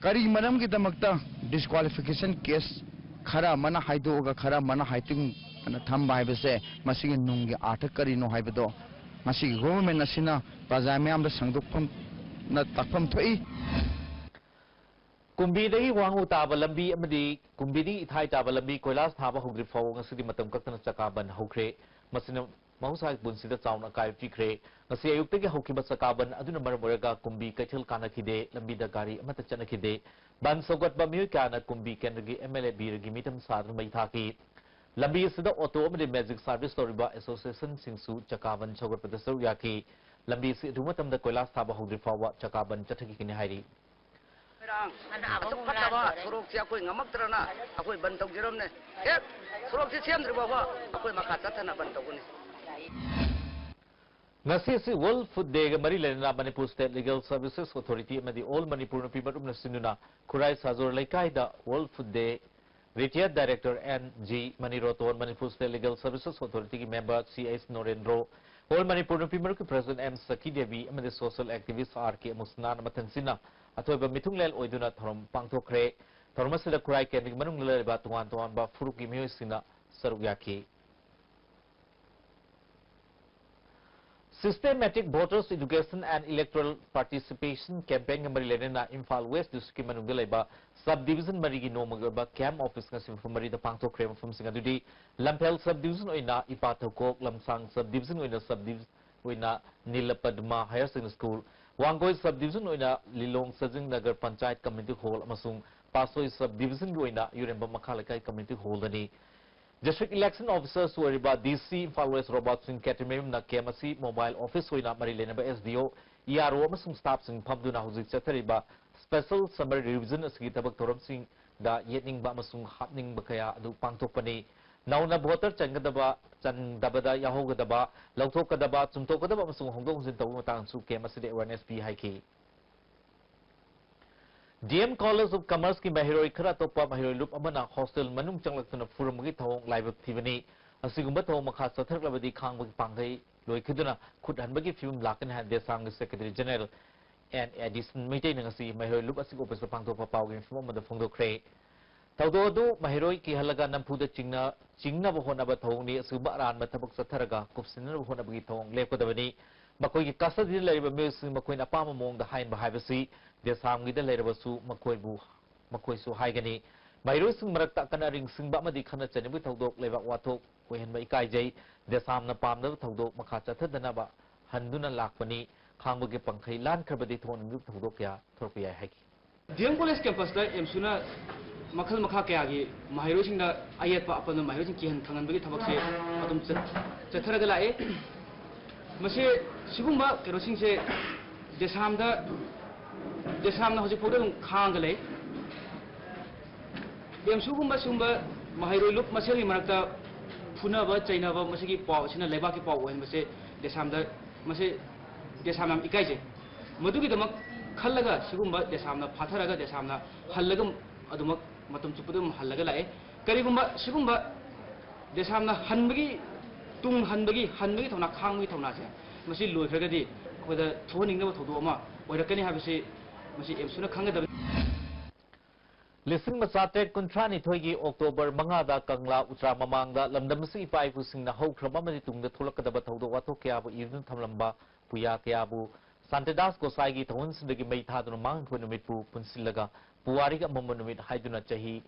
ꯀꯔꯤ ꯃꯔꯝꯒꯤꯗꯃꯛꯇ ꯗꯤꯁꯀ꯭ꯋꯥꯂꯤꯐꯤꯀꯦꯁꯟ ꯀꯦꯁ ꯈꯔ ꯑꯃꯅ ꯍꯥꯏꯗꯣꯛꯑꯒ ꯈꯔ ꯑꯃꯅ ꯍꯥꯏꯗꯣꯛꯇꯅ ꯊꯝꯕ ꯍꯥꯏꯕꯁꯦ, ꯃꯁꯤꯒꯤ ꯅꯨꯡꯒꯤ ꯑꯥꯔꯊ ꯀꯔꯤꯅꯣ ꯍꯥꯏꯕꯗꯣ ꯉꯁꯤꯒꯤ ꯒꯣꯚꯔꯟꯃꯦꯟ ꯑꯁꯤꯅ ꯄ꯭ꯔꯖꯥ ꯃꯤꯌꯥꯝꯗ ꯁꯟꯗꯣꯛꯐꯝꯅ ꯇꯥꯛꯐꯝ ꯊꯣꯛꯏ꯫ ꯀꯨꯝꯕꯤꯗꯒꯤ ꯋꯥꯉꯨ ꯇꯥꯕ ꯂꯝꯕꯤ ꯑꯃꯗꯤ ꯀꯨꯝꯕꯤꯗꯒꯤ ꯏꯊꯥꯏ ꯇꯥꯕ ꯂꯝꯕꯤ ꯀꯣꯏꯂꯥꯁ ꯊꯥꯕ ꯍꯧꯗ꯭ꯔꯤ ꯐꯥꯎꯕ ꯉꯁꯤꯗꯤ ꯃꯇꯝ ꯀꯛꯇꯅ ꯆꯀꯥ ꯕꯟ ꯍꯧꯈ꯭ꯔꯦ꯫ ꯃꯁꯤꯅ ꯃꯍꯧꯁꯥꯒꯤ ꯄꯨꯟꯁꯤꯗ ꯆꯥꯎꯅ ꯑꯀꯥꯏꯕ ꯄꯤꯈ꯭ꯔꯦ꯫ ꯉꯁꯤ ꯑꯌꯨꯛꯇꯒꯤ ꯍꯧꯈꯤꯕ ꯆꯀꯥ ꯕꯟ ꯑꯗꯨꯅ ꯃꯔꯝ ꯑꯣꯏꯔꯒ ꯀꯨꯝꯕꯤ ꯀꯩꯊꯦꯜ ꯀꯥꯅꯈꯤꯗꯦ, ꯂꯝꯕꯤꯗ ꯒꯥꯔꯤ ꯑꯃꯠꯇ ꯆꯠꯅꯈꯤꯗꯦ꯫ ꯕꯟ ꯁꯧꯒꯠꯄ ꯃꯤꯑꯣꯏ ꯀꯌꯥꯅ ꯀꯨꯝꯕꯤ ꯀꯦꯟꯗ꯭ꯔꯒꯤ ꯑꯦꯝ ꯑꯦꯜ ꯑꯦ ꯕꯤꯔꯒꯤ ꯃꯤꯇꯝ ꯁꯥꯗꯨꯅ ꯃꯩ ꯊꯥꯈꯤ꯫ ꯂꯝꯕꯤ ꯑꯁꯤꯗ ꯑꯣꯇꯣ ꯑꯃꯗꯤ ꯃꯦꯖꯤꯛ ꯁꯥꯔꯚꯤꯁ ꯇꯧꯔꯤꯕ ꯑꯦꯁꯣꯁꯤꯌꯦꯁꯟꯁꯤꯡꯁꯨ ꯆꯀꯥ ꯕꯟ ꯁꯧꯒꯠꯄꯗ ꯁꯔꯨꯛ ꯌꯥꯈꯤ꯫ ꯂꯝꯕꯤ ꯑꯁꯤ ꯑꯊꯨꯕ ꯃꯇꯝꯗ ꯀꯣꯏꯂꯥꯁ ꯊꯥꯕ ꯍꯧꯗ꯭ꯔꯤ ꯐꯥꯎꯕ ꯆꯀꯥ ꯕꯟ ꯆꯠꯊꯈꯤꯒꯅꯤ ꯍꯥꯏꯔꯤ꯫ ꯏꯔꯥꯡ ꯑꯗꯨꯛ ꯐꯠꯇꯕ ꯁꯣꯔꯣꯛꯁꯦ ꯑꯩꯈꯣꯏ ꯉꯝꯃꯛꯇ꯭ꯔꯅ ꯑꯩꯈꯣꯏ ꯕꯟ ꯇꯧꯖꯔꯝꯅꯦ꯫ ꯍꯦꯛ ꯁꯣꯔꯣꯛꯁꯦ ꯁꯦꯝꯗ꯭ꯔꯤ ꯐꯥꯎꯕ ꯑꯩꯈꯣꯏ ꯃꯈꯥ ꯆꯠꯊꯅ ꯕꯟ ꯇꯧꯒꯅꯤ꯫ ꯉꯁꯤ ꯑꯁꯤ World Food Day ꯒ ꯃꯔꯤ ꯂꯩꯅꯅ Manipur State Legal Services Authority ꯑꯃꯗꯤ All Manipur ꯅꯨꯄꯤ ꯃꯔꯨꯞꯅ ꯁꯤꯟꯗꯨꯅ ꯈꯨꯔꯥꯏ ꯁꯥꯖꯣꯔ ꯂꯩꯀꯥꯏꯗ World Food Day Retired Director N G ꯃꯅꯤꯔꯣꯇꯣꯟ, Manipur State Legal Services Authority ꯒꯤ member C H ꯅꯣꯔꯦꯟꯗ꯭ꯔꯣ, All Manipur ꯅꯨꯄꯤ ꯃꯔꯨꯞꯀꯤ president M ꯁꯈꯤ ꯗꯦꯕꯤ ꯑꯃꯗꯤ social activist R K ꯃꯨꯁꯅꯥꯟ ꯃꯊꯪꯁꯤꯅ ꯑꯊꯣꯏꯕ ꯃꯤꯊꯨꯡꯂꯦꯟ ꯑꯣꯏꯗꯨꯅ ꯊꯧꯔꯝ ꯄꯥꯡꯊꯣꯛꯈ꯭ꯔꯦ꯫ ꯊꯧꯔꯝ ꯑꯁꯤꯗ ꯈꯨꯔꯥꯏ ꯀꯦꯟꯗ꯭ꯔꯒꯤ ꯃꯅꯨꯡꯗ ꯂꯩꯔꯤꯕ ꯇꯣꯉꯥꯟ ꯇꯣꯉꯥꯟꯕ ꯐꯨꯔꯨꯞꯀꯤ ꯃꯤꯑꯣꯏꯁꯤꯡꯅ ꯁꯔꯨꯛ ꯌꯥꯈꯤ꯫ Systematic Voters Education and Electoral Participation Campaign ꯒ ꯃꯔꯤ ꯂꯩꯅꯅ ꯏꯝꯐꯥꯜ West District ꯀꯤ ꯃꯅꯨꯡꯗ ꯂꯩꯕ sub division ꯃꯔꯤꯒꯤ ꯅꯣꯡꯃꯒꯤ ꯑꯣꯏꯕ camp office ꯉꯁꯤ ꯃꯐꯝ ꯃꯔꯤꯗ ꯄꯥꯡꯊꯣꯛꯈ꯭ꯔꯦ꯫ ꯃꯐꯝꯁꯤꯡ ꯑꯗꯨꯗꯤ ꯂꯝꯐꯦꯜ sub division ꯑꯣꯏꯅ ꯏꯄꯥ ꯊꯧꯀꯣꯛ, ꯂꯝꯁꯥꯡ sub division ꯑꯣꯏꯅ sub division ꯑꯣꯏꯅ ꯅꯤꯂꯄꯗꯃ Higher Secondary School, Wangoi sub division ꯑꯣꯏꯅ ꯂꯤꯂꯣꯡ ꯁꯖꯤꯡ ꯅꯒꯔ ꯄꯟꯆꯥꯌꯠ community hall ꯑꯃꯁꯨꯡ ꯄꯥꯠꯁꯣꯏ sub division ꯒꯤ ꯑꯣꯏꯅ ꯌꯨꯔꯦꯝꯕꯝ ꯃꯈꯥ ꯂꯩꯀꯥꯏ community hall ꯗꯅꯤ꯫ District Election Officer ꯁꯨ ꯑꯣꯏꯔꯤꯕ D C Imphal West Robert Singh ꯈꯦꯇ꯭ꯔꯤꯃꯌꯨꯝꯅ camp ꯑꯁꯤ mobile office ꯑꯣꯏꯅ ꯃꯔꯤ ꯂꯩꯅꯕ S D O, E R O ꯑꯃꯁꯨꯡ staff ꯁꯤꯡ ꯐꯝꯗꯨꯅ ꯍꯧꯖꯤꯛ ꯆꯠꯊꯔꯤꯕ special summer revision ꯑꯁꯤꯒꯤ ꯊꯕꯛ ꯊꯧꯔꯝꯁꯤꯡꯗ ꯌꯦꯠꯅꯤꯡꯕ ꯑꯃꯁꯨꯡ ꯍꯥꯞꯅꯤꯡꯕ ꯀꯌꯥ ꯑꯗꯨ ꯄꯥꯡꯊꯣꯛꯄꯅꯤ꯫ ꯅꯧꯅ voter ꯆꯟꯒꯗꯕ, ꯆꯟꯗꯕꯗ ꯌꯥꯎꯍꯧꯒꯗꯕ, ꯂꯧꯊꯣꯛꯀꯗꯕ, ꯆꯨꯝꯊꯣꯛꯀꯗꯕ ꯑꯃꯁꯨꯡ ꯍꯣꯡꯗꯣꯛ ꯍꯣꯡꯖꯤꯟ ꯇꯧꯕꯒꯤ ꯃꯇꯥꯡꯗꯁꯨ camp ꯑꯁꯤꯗ awareness ꯄꯤ ꯍꯥꯏꯈꯤ꯫ D M College of Commerce ꯀꯤ ꯃꯍꯩꯔꯣꯏ ꯈꯔ ꯑꯇꯣꯞꯄ ꯃꯍꯩꯔꯣꯏ ꯂꯨꯞ ꯑꯃꯅ hostel ꯃꯅꯨꯡ ꯆꯪꯂꯛꯇꯨꯅ ꯐꯨꯔꯝꯕꯒꯤ ꯊꯧꯑꯣꯡ ꯂꯥꯏꯕꯛ ꯊꯤꯕꯅꯤ꯫ ꯑꯁꯤꯒꯨꯝꯕ ꯊꯧꯑꯣꯡ ꯃꯈꯥ ꯆꯠꯊꯔꯛꯂꯕꯗꯤ ꯈꯥꯡꯕꯒꯤ ꯄꯥꯡꯒꯩ ꯂꯣꯏꯈꯤꯗꯨꯅ ꯈꯨꯠ ꯍꯟꯕꯒꯤ ꯐꯤꯕꯝ ꯂꯥꯛꯀꯅꯤ ꯍꯥꯏꯅ ꯗꯦꯁꯥꯝꯒꯤ Secretary General N Adison ꯃꯩꯇꯩꯅ ꯉꯁꯤ ꯃꯍꯩꯔꯣꯏ ꯂꯨꯞ ꯑꯁꯤꯒꯤ office ꯇ ꯄꯥꯡꯊꯣꯛꯄ ꯄꯥꯎꯒꯤ ꯃꯤꯐꯝ ꯑꯃꯗ ꯐꯣꯡꯗꯣꯛꯈ꯭ꯔꯦ꯫ ꯊꯧꯗꯣꯛ ꯑꯗꯨ ꯃꯍꯩꯔꯣꯏ ꯀꯤꯍꯜꯂꯒ ꯅꯝꯐꯨꯗ ꯆꯤꯡꯅ-, ꯆꯤꯡꯅꯕ ꯍꯣꯠꯅꯕ ꯊꯧꯑꯣꯡꯅꯤ꯫ ꯑꯁꯤꯒꯨꯝꯕ ꯑꯔꯥꯟꯕ ꯊꯕꯛ ꯆꯠꯊꯔꯒ ꯀꯨꯞꯁꯤꯟꯅꯕ ꯍꯣꯠꯅꯕꯒꯤ ꯊꯧꯑꯣꯡ ꯂꯦꯞꯀꯗꯕꯅꯤ꯫ ꯃꯈꯣꯏꯒꯤ custody ꯗ ꯂꯩꯔꯤꯕ ꯃꯤꯑꯣꯏꯁꯤꯡ ꯃꯈꯣꯏꯅ ꯑꯄꯥꯝꯕ ꯃꯑꯣꯡꯗ ꯍꯥꯏꯍꯟꯕ ꯍꯥꯏꯕꯁꯤ ꯗꯦꯁꯥꯝꯒꯤꯗ ꯂꯩꯔꯕꯁꯨ ꯃꯈꯣꯏꯕꯨ, ꯃꯈꯣꯏꯁꯨ ꯍꯥꯏꯒꯅꯤ꯫ ꯃꯍꯩꯔꯣꯏꯁꯤꯡ ꯃꯔꯛꯇ ꯑꯀꯟ ꯑꯔꯤꯡ ꯁꯤꯡꯕ ꯑꯃꯗꯤ ꯈꯠꯅ ꯆꯩꯅꯕꯒꯤ ꯊꯧꯗꯣꯛ ꯂꯩꯕꯥꯛ ꯋꯥꯊꯣꯛ ꯑꯣꯏꯍꯟꯕ ꯏꯀꯥꯏꯖꯩ꯫ ꯗꯦꯁꯥꯝꯅ ꯄꯥꯝꯗꯕ ꯊꯧꯗꯣꯛ ꯃꯈꯥ ꯆꯠꯊꯗꯅꯕ ꯍꯟꯗꯨꯅ ꯂꯥꯛꯄꯅꯤ꯫ ꯈꯥꯡꯕꯒꯤ ꯄꯪꯈꯩ ꯂꯥꯟꯈ꯭ꯔꯕꯗꯤ ꯊꯣꯛꯍꯟꯅꯤꯡꯗꯕ ꯊꯧꯗꯣꯛ ꯀꯌꯥ ꯊꯣꯔꯛꯄ ꯌꯥꯏ ꯍꯥꯏꯈꯤ꯫ ꯗꯤ ꯑꯦꯝ ꯀꯣꯂꯦꯖ ꯀꯦꯝꯄꯁꯇ ꯑꯦꯝꯁꯨꯅ ꯃꯈꯜ ꯃꯈꯥ ꯀꯌꯥꯒꯤ ꯃꯍꯩꯔꯣꯏꯁꯤꯡꯗ ꯑꯌꯦꯠꯄ ꯑꯄꯟꯕ ꯃꯍꯩꯔꯣꯏꯁꯤꯡ ꯀꯤꯍꯟ ꯈꯪꯍꯟꯕꯒꯤ ꯊꯕꯛꯁꯦ ꯑꯗꯨꯝ ꯆꯠ-, ꯆꯠꯊꯔꯒ ꯂꯥꯛꯑꯦ꯫ ꯃꯁꯤ ꯁꯤꯒꯨꯝꯕ ꯀꯩꯅꯣꯁꯤꯡꯁꯦ ꯗꯦꯁꯥꯝꯗ, ꯗꯦꯁꯥꯝꯅ ꯍꯧꯖꯤꯛ ꯐꯥꯎꯗ ꯑꯗꯨꯝ ꯈꯥꯡꯒ ꯂꯩ꯫ ꯑꯦꯝꯁꯨꯒꯨꯝꯕ ꯁꯤꯒꯨꯝꯕ ꯃꯍꯩꯔꯣꯏ ꯂꯨꯞ ꯃꯁꯦꯜꯒꯤ ꯃꯔꯛꯇ ꯐꯨꯅꯕ ꯆꯩꯅꯕ ꯃꯁꯤꯒꯤ ꯄꯥꯎ ꯑꯁꯤꯅ ꯂꯩꯕꯥꯛꯀꯤ ꯄꯥꯎ ꯑꯣꯏꯍꯟꯕꯁꯦ ꯗꯦꯁꯥꯝꯗ, ꯃꯁꯤ ꯗꯦꯁꯥꯝ ꯌꯥꯝ ꯏꯀꯥꯏꯖꯩ꯫ ꯃꯗꯨꯒꯤꯗꯃꯛ ꯈꯜꯂꯒ ꯁꯤꯒꯨꯝꯕ ꯗꯦꯁꯥꯝꯅ ꯐꯥꯊꯔꯒ ꯗꯦꯁꯥꯝꯅ ꯍꯜꯂꯒ ꯑꯗꯨꯃꯛ ꯃꯇꯝ ꯆꯨꯞꯄꯗ ꯑꯗꯨꯝ ꯍꯜꯂꯒ ꯂꯥꯛꯑꯦ꯫ ꯀꯔꯤꯒꯨꯝꯕ ꯁꯤꯒꯨꯝꯕ ꯗꯦꯁꯥꯝꯅ ꯍꯟꯕꯒꯤ, ꯇꯨꯡ ꯍꯟꯕꯒꯤ, ꯍꯟꯕꯒꯤ ꯊꯧꯅꯥ, ꯈꯥꯡꯕꯒꯤ ꯊꯧꯅꯥꯁꯦ ꯃꯁꯤ ꯂꯣꯏꯈ꯭ꯔꯒꯗꯤ ꯑꯩꯈꯣꯏꯗ ꯊꯣꯛꯍꯟꯅꯤꯡꯗꯕ ꯊꯧꯗꯣꯛ ꯑꯃ ꯑꯣꯏꯔꯛꯀꯅꯤ ꯍꯥꯏꯕꯁꯤ ꯃꯁꯤ ꯑꯦꯝꯁꯨꯅ ꯈꯪꯒꯗꯕꯅꯤ꯫ ꯂꯤꯁꯤꯡ ꯑꯃ ꯆꯥꯇꯔꯦꯠ ꯀꯨꯟꯊ꯭ꯔꯥ ꯅꯤꯊꯣꯏꯒꯤ ꯑꯣꯛꯇꯣꯕꯔ ꯃꯉꯥꯗ ꯀꯪꯂꯥ ꯎꯇ꯭ꯔꯥ ꯃꯃꯥꯡꯗ ꯂꯝꯗꯝ ꯑꯁꯤꯒꯤ ꯏꯄꯥ ꯏꯄꯨꯁꯤꯡꯅ ꯍꯧꯈ꯭ꯔꯕ ꯑꯃꯗꯤ ꯇꯨꯡꯗ ꯊꯣꯛꯂꯛꯀꯗꯕ ꯊꯧꯗꯣꯛ ꯋꯥꯊꯣꯛ ꯀꯌꯥꯕꯨ ꯏꯗꯨꯅ ꯊꯝꯂꯝꯕ ꯄꯨꯌꯥ ꯀꯌꯥꯕꯨ ꯁꯥꯟꯇꯤꯗꯥꯁ ꯒꯣꯁꯥꯏꯒꯤ ꯊꯧꯒꯜꯁꯤꯡꯗꯒꯤ ꯃꯩ ꯊꯥꯗꯨꯅ ꯃꯥꯡꯍꯟꯈꯤꯕ ꯅꯨꯃꯤꯠꯄꯨ ꯄꯨꯟꯁꯤꯜꯂꯒ ꯄꯨꯋꯥꯔꯤꯒꯤ ꯑꯃꯝꯕ ꯅꯨꯃꯤꯠ ꯍꯥꯏꯗꯨꯅ ꯆꯍꯤ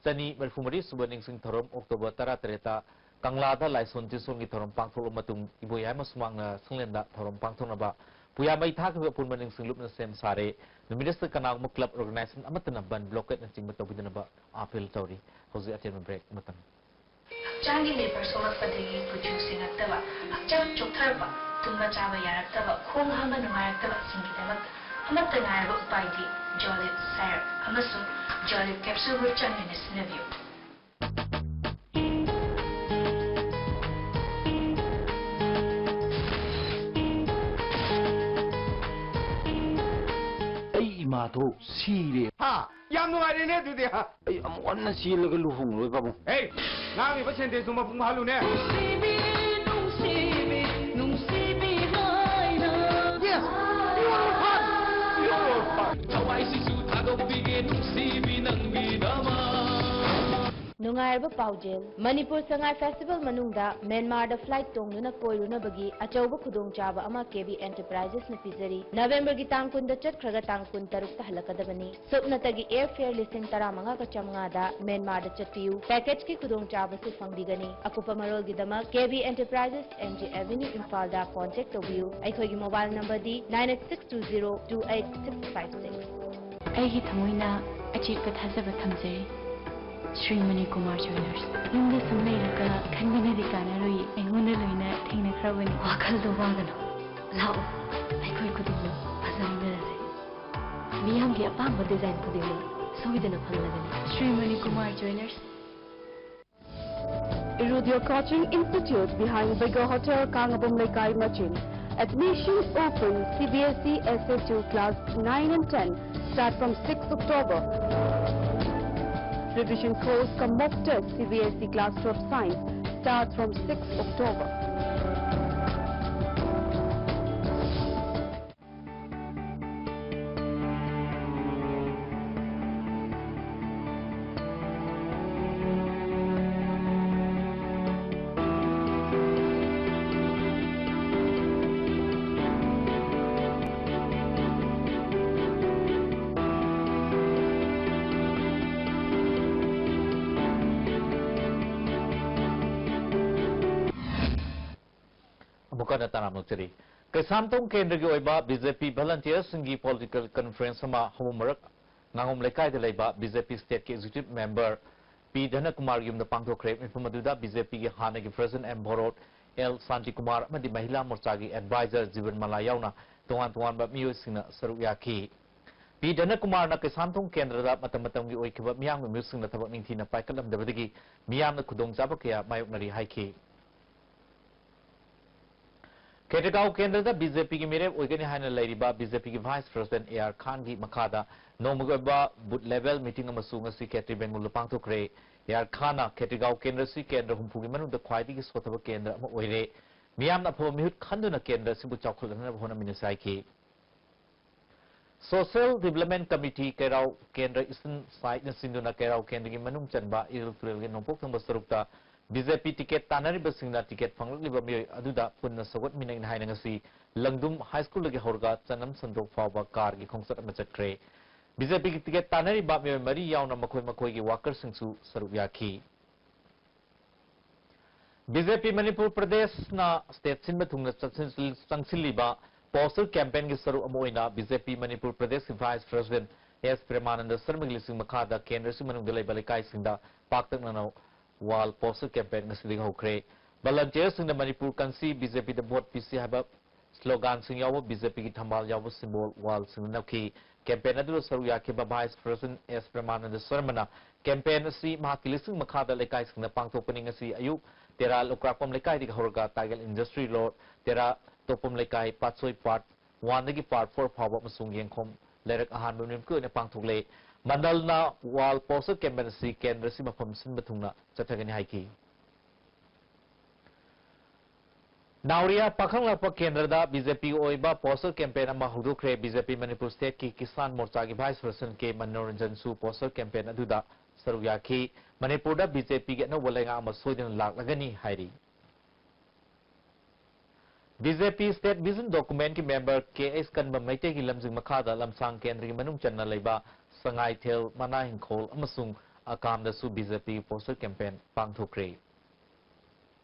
ꯆꯅꯤ ꯃꯔꯤꯐꯨ ꯃꯔꯤ ꯁꯨꯕ ꯅꯤꯡꯁꯤꯡ ꯊꯧꯔꯝ ꯑꯣꯛꯇꯣꯕꯔ ꯇꯔꯥ ꯇꯔꯦꯠꯇ ꯀꯪꯂꯥꯗ ꯂꯥꯏꯁꯣꯟ ꯇꯤꯟꯁꯣꯟꯒꯤ ꯊꯧꯔꯝ ꯄꯥꯡꯊꯣꯛꯂꯕ ꯃꯇꯨꯡ ꯏꯕꯣꯌꯥꯏꯃ ꯁꯨꯃꯥꯡꯅ ꯁꯪꯂꯦꯟꯗ ꯊꯧꯔꯝ ꯄꯥꯡꯊꯣꯛꯅꯕ ꯄꯨꯌꯥ ꯃꯩ ꯊꯥꯈꯤꯕ ꯑꯄꯨꯟꯕ ꯅꯤꯡꯁꯤꯡ ꯂꯨꯞꯅ ꯁꯦꯝ ꯁꯥꯔꯦ꯫ ꯅꯨꯃꯤꯠ ꯑꯁꯤꯗ ꯀꯅꯥꯒꯨꯝꯕ ꯀ꯭ꯂꯕ ꯑꯣꯔꯒꯅꯥꯏꯖꯦꯁꯟ ꯑꯃꯠꯇꯅ ꯕꯟ ꯕ꯭ꯂꯣꯀꯦꯠꯅꯆꯤꯡꯕ ꯇꯧꯕꯤꯗꯅꯕ ꯑꯥꯄꯤꯜ ꯇꯧꯔꯤ꯫ ꯍꯧꯖꯤꯛ ꯑꯇꯦꯟꯕ ꯕ꯭ꯔꯦꯛ ꯑꯃꯇꯪ꯫ ꯍꯛꯆꯥꯡꯒꯤ ꯂꯦꯕꯔ ꯁꯣꯛꯂꯛꯄꯗꯒꯤ ꯀꯨꯆꯨ ꯁꯦꯡꯉꯛꯇꯕ, ꯍꯛꯆꯥꯡ ꯆꯣꯛꯊꯔꯛꯄ, ꯇꯨꯝꯕ ꯆꯥꯕ ꯌꯥꯔꯛꯇꯕ, ꯈꯣꯡ ꯍꯥꯝꯕ ꯅꯨꯡꯉꯥꯏꯔꯛꯇꯕꯁꯤꯡꯒꯤꯗꯃꯛ ꯑꯃꯠꯇ ꯉꯥꯏꯔꯕ ꯎꯄꯥꯏꯗꯤ ꯖꯣꯂꯤꯞ ꯁꯥꯏꯔꯞ ꯑꯃꯁꯨꯡ ꯖꯣꯂꯤꯞ ꯀꯦꯞꯁꯨꯜꯕꯨ ꯆꯥꯡ ꯅꯥꯏꯅ ꯁꯤꯖꯤꯟꯅꯕꯤꯌꯨ꯫ ꯑꯩ ꯏꯃꯥꯗꯣ ꯁꯤꯔꯦ꯫ ꯍꯥ? ꯌꯥꯝ ꯅꯨꯡꯉꯥꯏꯔꯦꯅꯦ ꯑꯗꯨꯗꯤ, ꯍꯥ? ꯑꯩ ꯑꯃꯨꯛ ꯍꯟꯅ ꯆꯦꯜꯂꯒ ꯂꯨꯍꯣꯡꯂꯣꯏ ꯄꯥꯕꯨꯡ꯫ ꯍꯦ! ꯉꯥꯡꯉꯤꯕ ꯁꯦꯟꯇꯦꯟꯁꯇꯨ ꯃꯄꯨꯡ ꯐꯥꯍꯜꯂꯨꯅꯦ꯫ ꯅꯨꯡꯁꯤꯕꯤ, ꯅꯨꯡꯁꯤꯕꯤ, ꯅꯨꯡꯁꯤꯕꯤ ꯍꯥꯏꯅ꯫ Yes! You are orphan! You are orphan! ꯊꯋꯥꯏꯁꯤꯁꯨ ꯊꯥꯗꯣꯛꯄꯤꯒꯦ ꯅꯨꯡꯁꯤꯕꯤ ꯅꯪꯒꯤꯗꯃꯛ꯫ ꯅꯨꯡꯉꯥꯏꯔꯕ ꯄꯥꯎꯖꯦꯜ, ꯃꯅꯤꯄꯨꯔ ꯁꯉꯥꯏ ꯐꯦꯁꯇꯤꯚꯦꯜ ꯃꯅꯨꯡꯗ ꯃ꯭ꯌꯥꯟꯃꯥꯔꯗ ꯐ꯭ꯂꯥꯏꯠ ꯇꯣꯡꯗꯨꯅ ꯀꯣꯏꯔꯨꯅꯕꯒꯤ ꯑꯆꯧꯕ ꯈꯨꯗꯣꯡꯆꯥꯕ ꯑꯃ ꯀꯦ ꯕꯤ ꯑꯦꯟꯇꯔꯄ꯭ꯔꯥꯏꯖꯦꯁꯅ ꯄꯤꯖꯔꯤ꯫ ꯅꯕꯦꯝꯕꯔꯒꯤ ꯇꯥꯡ ꯀꯨꯟꯗ ꯆꯠꯈ꯭ꯔꯒ ꯇꯥꯡ ꯀꯨꯟꯇꯔꯨꯛꯇ ꯍꯜꯂꯛꯀꯗꯕꯅꯤ꯫ ꯁꯨꯞꯅꯇꯒꯤ ꯑꯦꯌꯔ ꯐꯦꯌꯔ ꯂꯤꯁꯤꯡ ꯇꯔꯥꯃꯉꯥꯒ ꯆꯥꯝꯃꯉꯥꯗ ꯃ꯭ꯌꯥꯟꯃꯥꯔꯗ ꯆꯠꯄꯤꯌꯨ꯫ ꯄꯦꯀꯦꯖꯀꯤ ꯈꯨꯗꯣꯡꯆꯥꯕꯁꯨ ꯐꯪꯕꯤꯒꯅꯤ꯫ ꯑꯀꯨꯞꯄ ꯃꯔꯣꯜꯒꯤꯗꯃꯛ ꯀꯦ ꯕꯤ ꯑꯦꯟꯇꯔꯄ꯭ꯔꯥꯏꯖꯦꯁ, ꯑꯦꯝ ꯖꯤ ꯑꯦꯚꯦꯅ꯭ꯌꯨ, ꯏꯝꯐꯥꯜꯗ ꯀꯣꯟꯇꯦꯛ ꯇꯧꯕꯤꯌꯨ꯫ ꯑꯩꯈꯣꯏꯒꯤ mobile ꯅꯝꯕꯔꯗꯤ nine eight six two zero two eight six five six꯫ ꯑꯩꯒꯤ ꯊꯃꯣꯏꯅ ꯑꯆꯦꯠꯄ ꯊꯥꯖꯕ ꯊꯝꯖꯔꯤ꯫ ꯁ꯭ꯔꯤꯃꯅꯤ ꯀꯨꯃꯥꯔ ꯖ꯭ꯋꯦꯂꯔꯁ꯫ ꯌꯨꯝꯗ ꯁꯨꯝ ꯂꯩꯔꯒ ꯈꯟꯕꯅꯗꯤ ꯀꯥꯟꯅꯔꯣꯏꯌꯦ꯫ ꯑꯩꯉꯣꯟꯗ ꯂꯣꯏꯅ ꯊꯦꯡꯅꯈ꯭ꯔꯕꯅꯤ꯫ ꯋꯥꯈꯜꯗꯣ ꯋꯥꯒꯅꯨ꯫ ꯂꯥꯛꯑꯣ, ꯑꯩꯈꯣꯏ ꯈꯨꯗꯤꯡꯃꯛ ꯐꯖꯃꯤꯟꯅꯔꯁꯦ꯫ ꯃꯤꯌꯥꯝꯒꯤ ꯑꯄꯥꯝꯕ ꯗꯤꯖꯥꯏꯟ ꯈꯨꯗꯤꯡꯃꯛ ꯁꯣꯏꯗꯅ ꯐꯪꯂꯒꯅꯤ꯫ ꯁ꯭ꯔꯤꯃꯅꯤ Kumar ꯖ꯭ꯋꯦꯂꯔꯁ꯫ Irudio Coaching Institute behind Bega Hotel, Kangabom Leikai, Machin. Admission open. C B S E S A two class nine and ten start from sixth October. Revision course cum mock test, C B S E class twelve science starts from sixth October. ꯑꯃꯨꯛ ꯍꯟꯅ ꯇꯔꯥꯝꯅ ꯑꯣꯛꯆꯔꯤ꯫ ꯀꯩꯁꯥꯝꯊꯣꯡ ꯀꯦꯟꯗ꯭ꯔꯒꯤ ꯑꯣꯏꯕ B J P volunteersꯁꯤꯡꯒꯤ political conference ꯑꯃ ꯍꯧꯕ ꯃꯔꯛ ꯉꯥꯉꯣꯝ ꯂꯩꯀꯥꯏꯗ ꯂꯩꯕ B J P stateꯀꯤ executive member P ꯙꯅꯀꯨꯃꯥꯔꯒꯤ ꯌꯨꯝꯗ ꯄꯥꯡꯊꯣꯛꯈ꯭ꯔꯦ꯫ ꯃꯤꯐꯝ ꯑꯗꯨꯗ B J Pꯒꯤ ꯍꯥꯟꯅꯒꯤ president M ꯚꯣꯔꯣꯠ, L ꯁꯥꯟꯇꯤꯀꯨꯃꯥꯔ ꯑꯃꯗꯤ ꯃꯍꯤꯂꯥ ꯃꯣꯔꯆꯥꯒꯤ advisor ꯖꯤꯕꯟ ꯃꯂꯥ ꯌꯥꯎꯅ ꯇꯣꯉꯥꯟ ꯇꯣꯉꯥꯟꯕ ꯃꯤꯑꯣꯏꯁꯤꯡꯅ ꯁꯔꯨꯛ ꯌꯥꯈꯤ꯫ P ꯙꯅꯀꯨꯃꯥꯔꯅ ꯀꯩꯁꯥꯝꯊꯣꯡ ꯀꯦꯟꯗ꯭ꯔꯗ ꯃꯇꯝ ꯃꯇꯝꯒꯤ ꯑꯣꯏꯈꯤꯕ ꯃꯤꯌꯥꯝꯒꯤ ꯃꯤꯍꯨꯠꯁꯤꯡꯅ ꯊꯕꯛ ꯅꯤꯡꯊꯤꯅ ꯄꯥꯏꯈꯠꯂꯝꯗꯕꯗꯒꯤ ꯃꯤꯌꯥꯝꯅ ꯈꯨꯗꯣꯡꯆꯥꯕ ꯀꯌꯥ ꯃꯥꯌꯣꯛꯅꯔꯤ ꯍꯥꯏꯈꯤ꯫ ꯈꯦꯇ꯭ꯔꯤꯒꯥꯎ ꯀꯦꯟꯗ꯭ꯔꯗ B J Pꯒꯤ ꯃꯤꯔꯦꯞ ꯑꯣꯏꯒꯅꯤ ꯍꯥꯏꯅ ꯂꯩꯔꯤꯕ B J Pꯒꯤ vice president A R ꯈꯥꯟꯒꯤ ꯃꯈꯥꯗ ꯅꯣꯡꯃꯒꯤ ꯑꯣꯏꯕ booth level meeting ꯑꯃꯁꯨ ꯉꯁꯤ ꯈꯦꯇ꯭ꯔꯤ ꯕꯦꯡꯒꯨꯜꯗ ꯄꯥꯡꯊꯣꯛꯈ꯭ꯔꯦ꯫ A R ꯈꯥꯟꯅ ꯈꯦꯇ꯭ꯔꯤꯒꯥꯎ ꯀꯦꯟꯗ꯭ꯔ ꯑꯁꯤ ꯀꯦꯟꯗ꯭ꯔ ꯍꯨꯝꯐꯨꯒꯤ ꯃꯅꯨꯡꯗ ꯈ꯭ꯋꯥꯏꯗꯒꯤ ꯁꯣꯠꯊꯕ ꯀꯦꯟꯗ꯭ꯔ ꯑꯃ ꯑꯣꯏꯔꯦ꯫ ꯃꯤꯌꯥꯝꯅ ꯑꯐꯕ ꯃꯤꯍꯨꯠ ꯈꯟꯗꯨꯅ ꯀꯦꯟꯗ꯭ꯔ ꯑꯁꯤꯕꯨ ꯆꯥꯎꯈꯠꯍꯟꯅꯕ ꯍꯣꯠꯅꯃꯤꯟꯅꯁꯤ ꯍꯥꯏꯈꯤ꯫ Social Development Committee ꯀꯩꯔꯥꯎ ꯀꯦꯟꯗ꯭ꯔ Eastern Side ꯅ ꯁꯤꯟꯗꯨꯅ ꯀꯩꯔꯥꯎ ꯀꯦꯟꯗ꯭ꯔꯒꯤ ꯃꯅꯨꯡ ꯆꯟꯕ ꯏꯔꯤꯜ ꯇꯨꯔꯦꯜꯒꯤ ꯅꯣꯡꯄꯣꯛ ꯊꯪꯕ ꯁꯔꯨꯛꯇ BJP ticket ꯇꯥꯟꯅꯔꯤꯕꯁꯤꯡꯅ ticket ꯐꯪꯂꯛꯂꯤꯕ ꯃꯤꯑꯣꯏ ꯑꯗꯨꯗ ꯄꯨꯟꯅ ꯁꯧꯒꯠꯃꯤꯟꯅꯩꯅ ꯍꯥꯏꯅ ꯉꯁꯤ ꯂꯪꯗꯨꯝ High School ꯗꯒꯤ ꯍꯧꯔꯒ ꯆꯅꯝ ꯁꯟꯗꯣꯛ ꯐꯥꯎꯕ car ꯒꯤ ꯈꯣꯡꯆꯠ ꯑꯃ ꯆꯠꯈ꯭ꯔꯦ꯫ BJP ꯒꯤ ticket ꯇꯥꯟꯅꯔꯤꯕ ꯃꯤꯑꯣꯏ ꯃꯔꯤ ꯌꯥꯎꯅ ꯃꯈꯣꯏ ꯃꯈꯣꯏꯒꯤ worker ꯁꯤꯡꯁꯨ ꯁꯔꯨꯛ ꯌꯥꯈꯤ꯫ BJP ꯃꯅꯤꯄꯨꯔ ꯄ꯭ꯔꯗꯦꯁꯅ state ꯁꯤꯟꯕ ꯊꯨꯡꯅ ꯆꯠꯁꯤꯟ-, ꯆꯪꯁꯤꯜꯂꯤꯕ poster campaign ꯒꯤ ꯁꯔꯨꯛ ꯑꯃ ꯑꯣꯏꯅ BJP ꯃꯅꯤꯄꯨꯔ ꯄ꯭ꯔꯗꯦꯁꯀꯤ Vice President S ꯄ꯭ꯔꯦꯃꯥꯅꯟꯗ ꯁꯔꯃꯒꯤ ꯂꯨꯆꯤꯡ ꯃꯈꯥꯗ ꯀꯦꯟꯗ꯭ꯔꯁꯤꯡ ꯃꯅꯨꯡꯗ ꯂꯩꯕ ꯂꯩꯀꯥꯏꯁꯤꯡꯗ ꯄꯥꯛꯇꯛꯅꯅ wall poster campaign ꯉꯁꯤꯗꯒꯤ ꯍꯧꯈ꯭ꯔꯦ꯫ Volunteer ꯁꯤꯡꯅ "ꯃꯅꯤꯄꯨꯔ ꯀꯟꯁꯤ, BJP ꯗ vote ꯄꯤꯁꯤ" ꯍꯥꯏꯕ slogan ꯁꯤꯡ ꯌꯥꯎꯕ BJP ꯒꯤ ꯊꯝꯕꯥꯜ ꯌꯥꯎꯕ symbol wall ꯁꯤꯡꯗ ꯅꯞꯈꯤ꯫ Campaign ꯑꯗꯨꯗ ꯁꯔꯨꯛ ꯌꯥꯈꯤꯕ Vice President S ꯄ꯭ꯔꯦꯃꯥꯅꯟꯗ ꯁꯔꯃꯅ campaign ꯑꯁꯤ ꯃꯍꯥꯛꯀꯤ ꯂꯨꯆꯤꯡ ꯃꯈꯥꯗ ꯂꯩꯀꯥꯏꯁꯤꯡꯗ ꯄꯥꯡꯊꯣꯛꯄꯅꯤ꯫ ꯉꯁꯤ ꯑꯌꯨꯛ ꯇꯦꯔꯥ ꯂꯧꯀ꯭ꯔꯥꯛꯄꯝ ꯂꯩꯀꯥꯏꯗꯒꯤ ꯍꯧꯔꯒ ꯇꯥꯏꯒꯜ Industry Road, ꯇꯦꯔꯥ ꯇꯣꯞꯄꯝ ꯂꯩꯀꯥꯏ, ꯄꯥꯠꯁꯣꯏ Part one ꯗꯒꯤ Part four ꯐꯥꯎꯕ ꯑꯃꯁꯨꯡ ꯌꯦꯡꯈꯣꯝ ꯂꯩꯔꯛ ꯑꯍꯥꯟꯕ ꯅꯨꯃꯤꯠꯀꯤ ꯑꯣꯏꯅ ꯄꯥꯡꯊꯣꯛꯂꯦ꯫ ꯃꯟꯗꯜꯅ wall poster campaign ꯑꯁꯤ ꯀꯦꯟꯗ꯭ꯔ ꯑꯁꯤ ꯃꯐꯝ ꯁꯤꯟꯕ ꯊꯨꯡꯅ ꯆꯠꯊꯒꯅꯤ ꯍꯥꯏꯈꯤ꯫ ꯅꯥꯎꯔꯤꯌꯥ ꯄꯥꯈꯪꯂꯥꯛꯄ ꯀꯦꯟꯗ꯭ꯔꯗ BJP ꯑꯣꯏꯕ poster campaign ꯑꯃ ꯍꯧꯗꯣꯛꯈ꯭ꯔꯦ꯫ BJP ꯃꯅꯤꯄꯨꯔ state ꯀꯤ Kisan ꯃꯣꯔꯆꯥꯒꯤ Vice President K ꯃꯅꯣꯔꯟꯖꯟꯁꯨ poster campaign ꯑꯗꯨꯗ ꯁꯔꯨꯛ ꯌꯥꯈꯤ꯫ ꯃꯅꯤꯄꯨꯔꯗ BJP ꯒꯤ ꯑꯅꯧꯕ ꯂꯩꯉꯥꯛ ꯑꯃ ꯁꯣꯏꯗꯅ ꯂꯥꯛꯂꯒꯅꯤ ꯍꯥꯏꯔꯤ꯫ BJP State Vision Document ꯀꯤ member K H ꯀꯟꯕ ꯃꯩꯇꯩꯒꯤ ꯂꯝꯖꯤꯡ ꯃꯈꯥꯗ ꯂꯝꯁꯥꯡ ꯀꯦꯟꯗ꯭ꯔꯒꯤ ꯃꯅꯨꯡ ꯆꯟꯅ ꯂꯩꯕ ꯁꯉꯥꯏꯊꯦꯜ, ꯃꯅꯥ ꯍꯤꯡꯈꯣꯜ ꯑꯃꯁꯨꯡ ꯑꯀꯥꯝꯗꯁꯨ BJP ꯒꯤ poster campaign ꯄꯥꯡꯊꯣꯛꯈ꯭ꯔꯦ꯫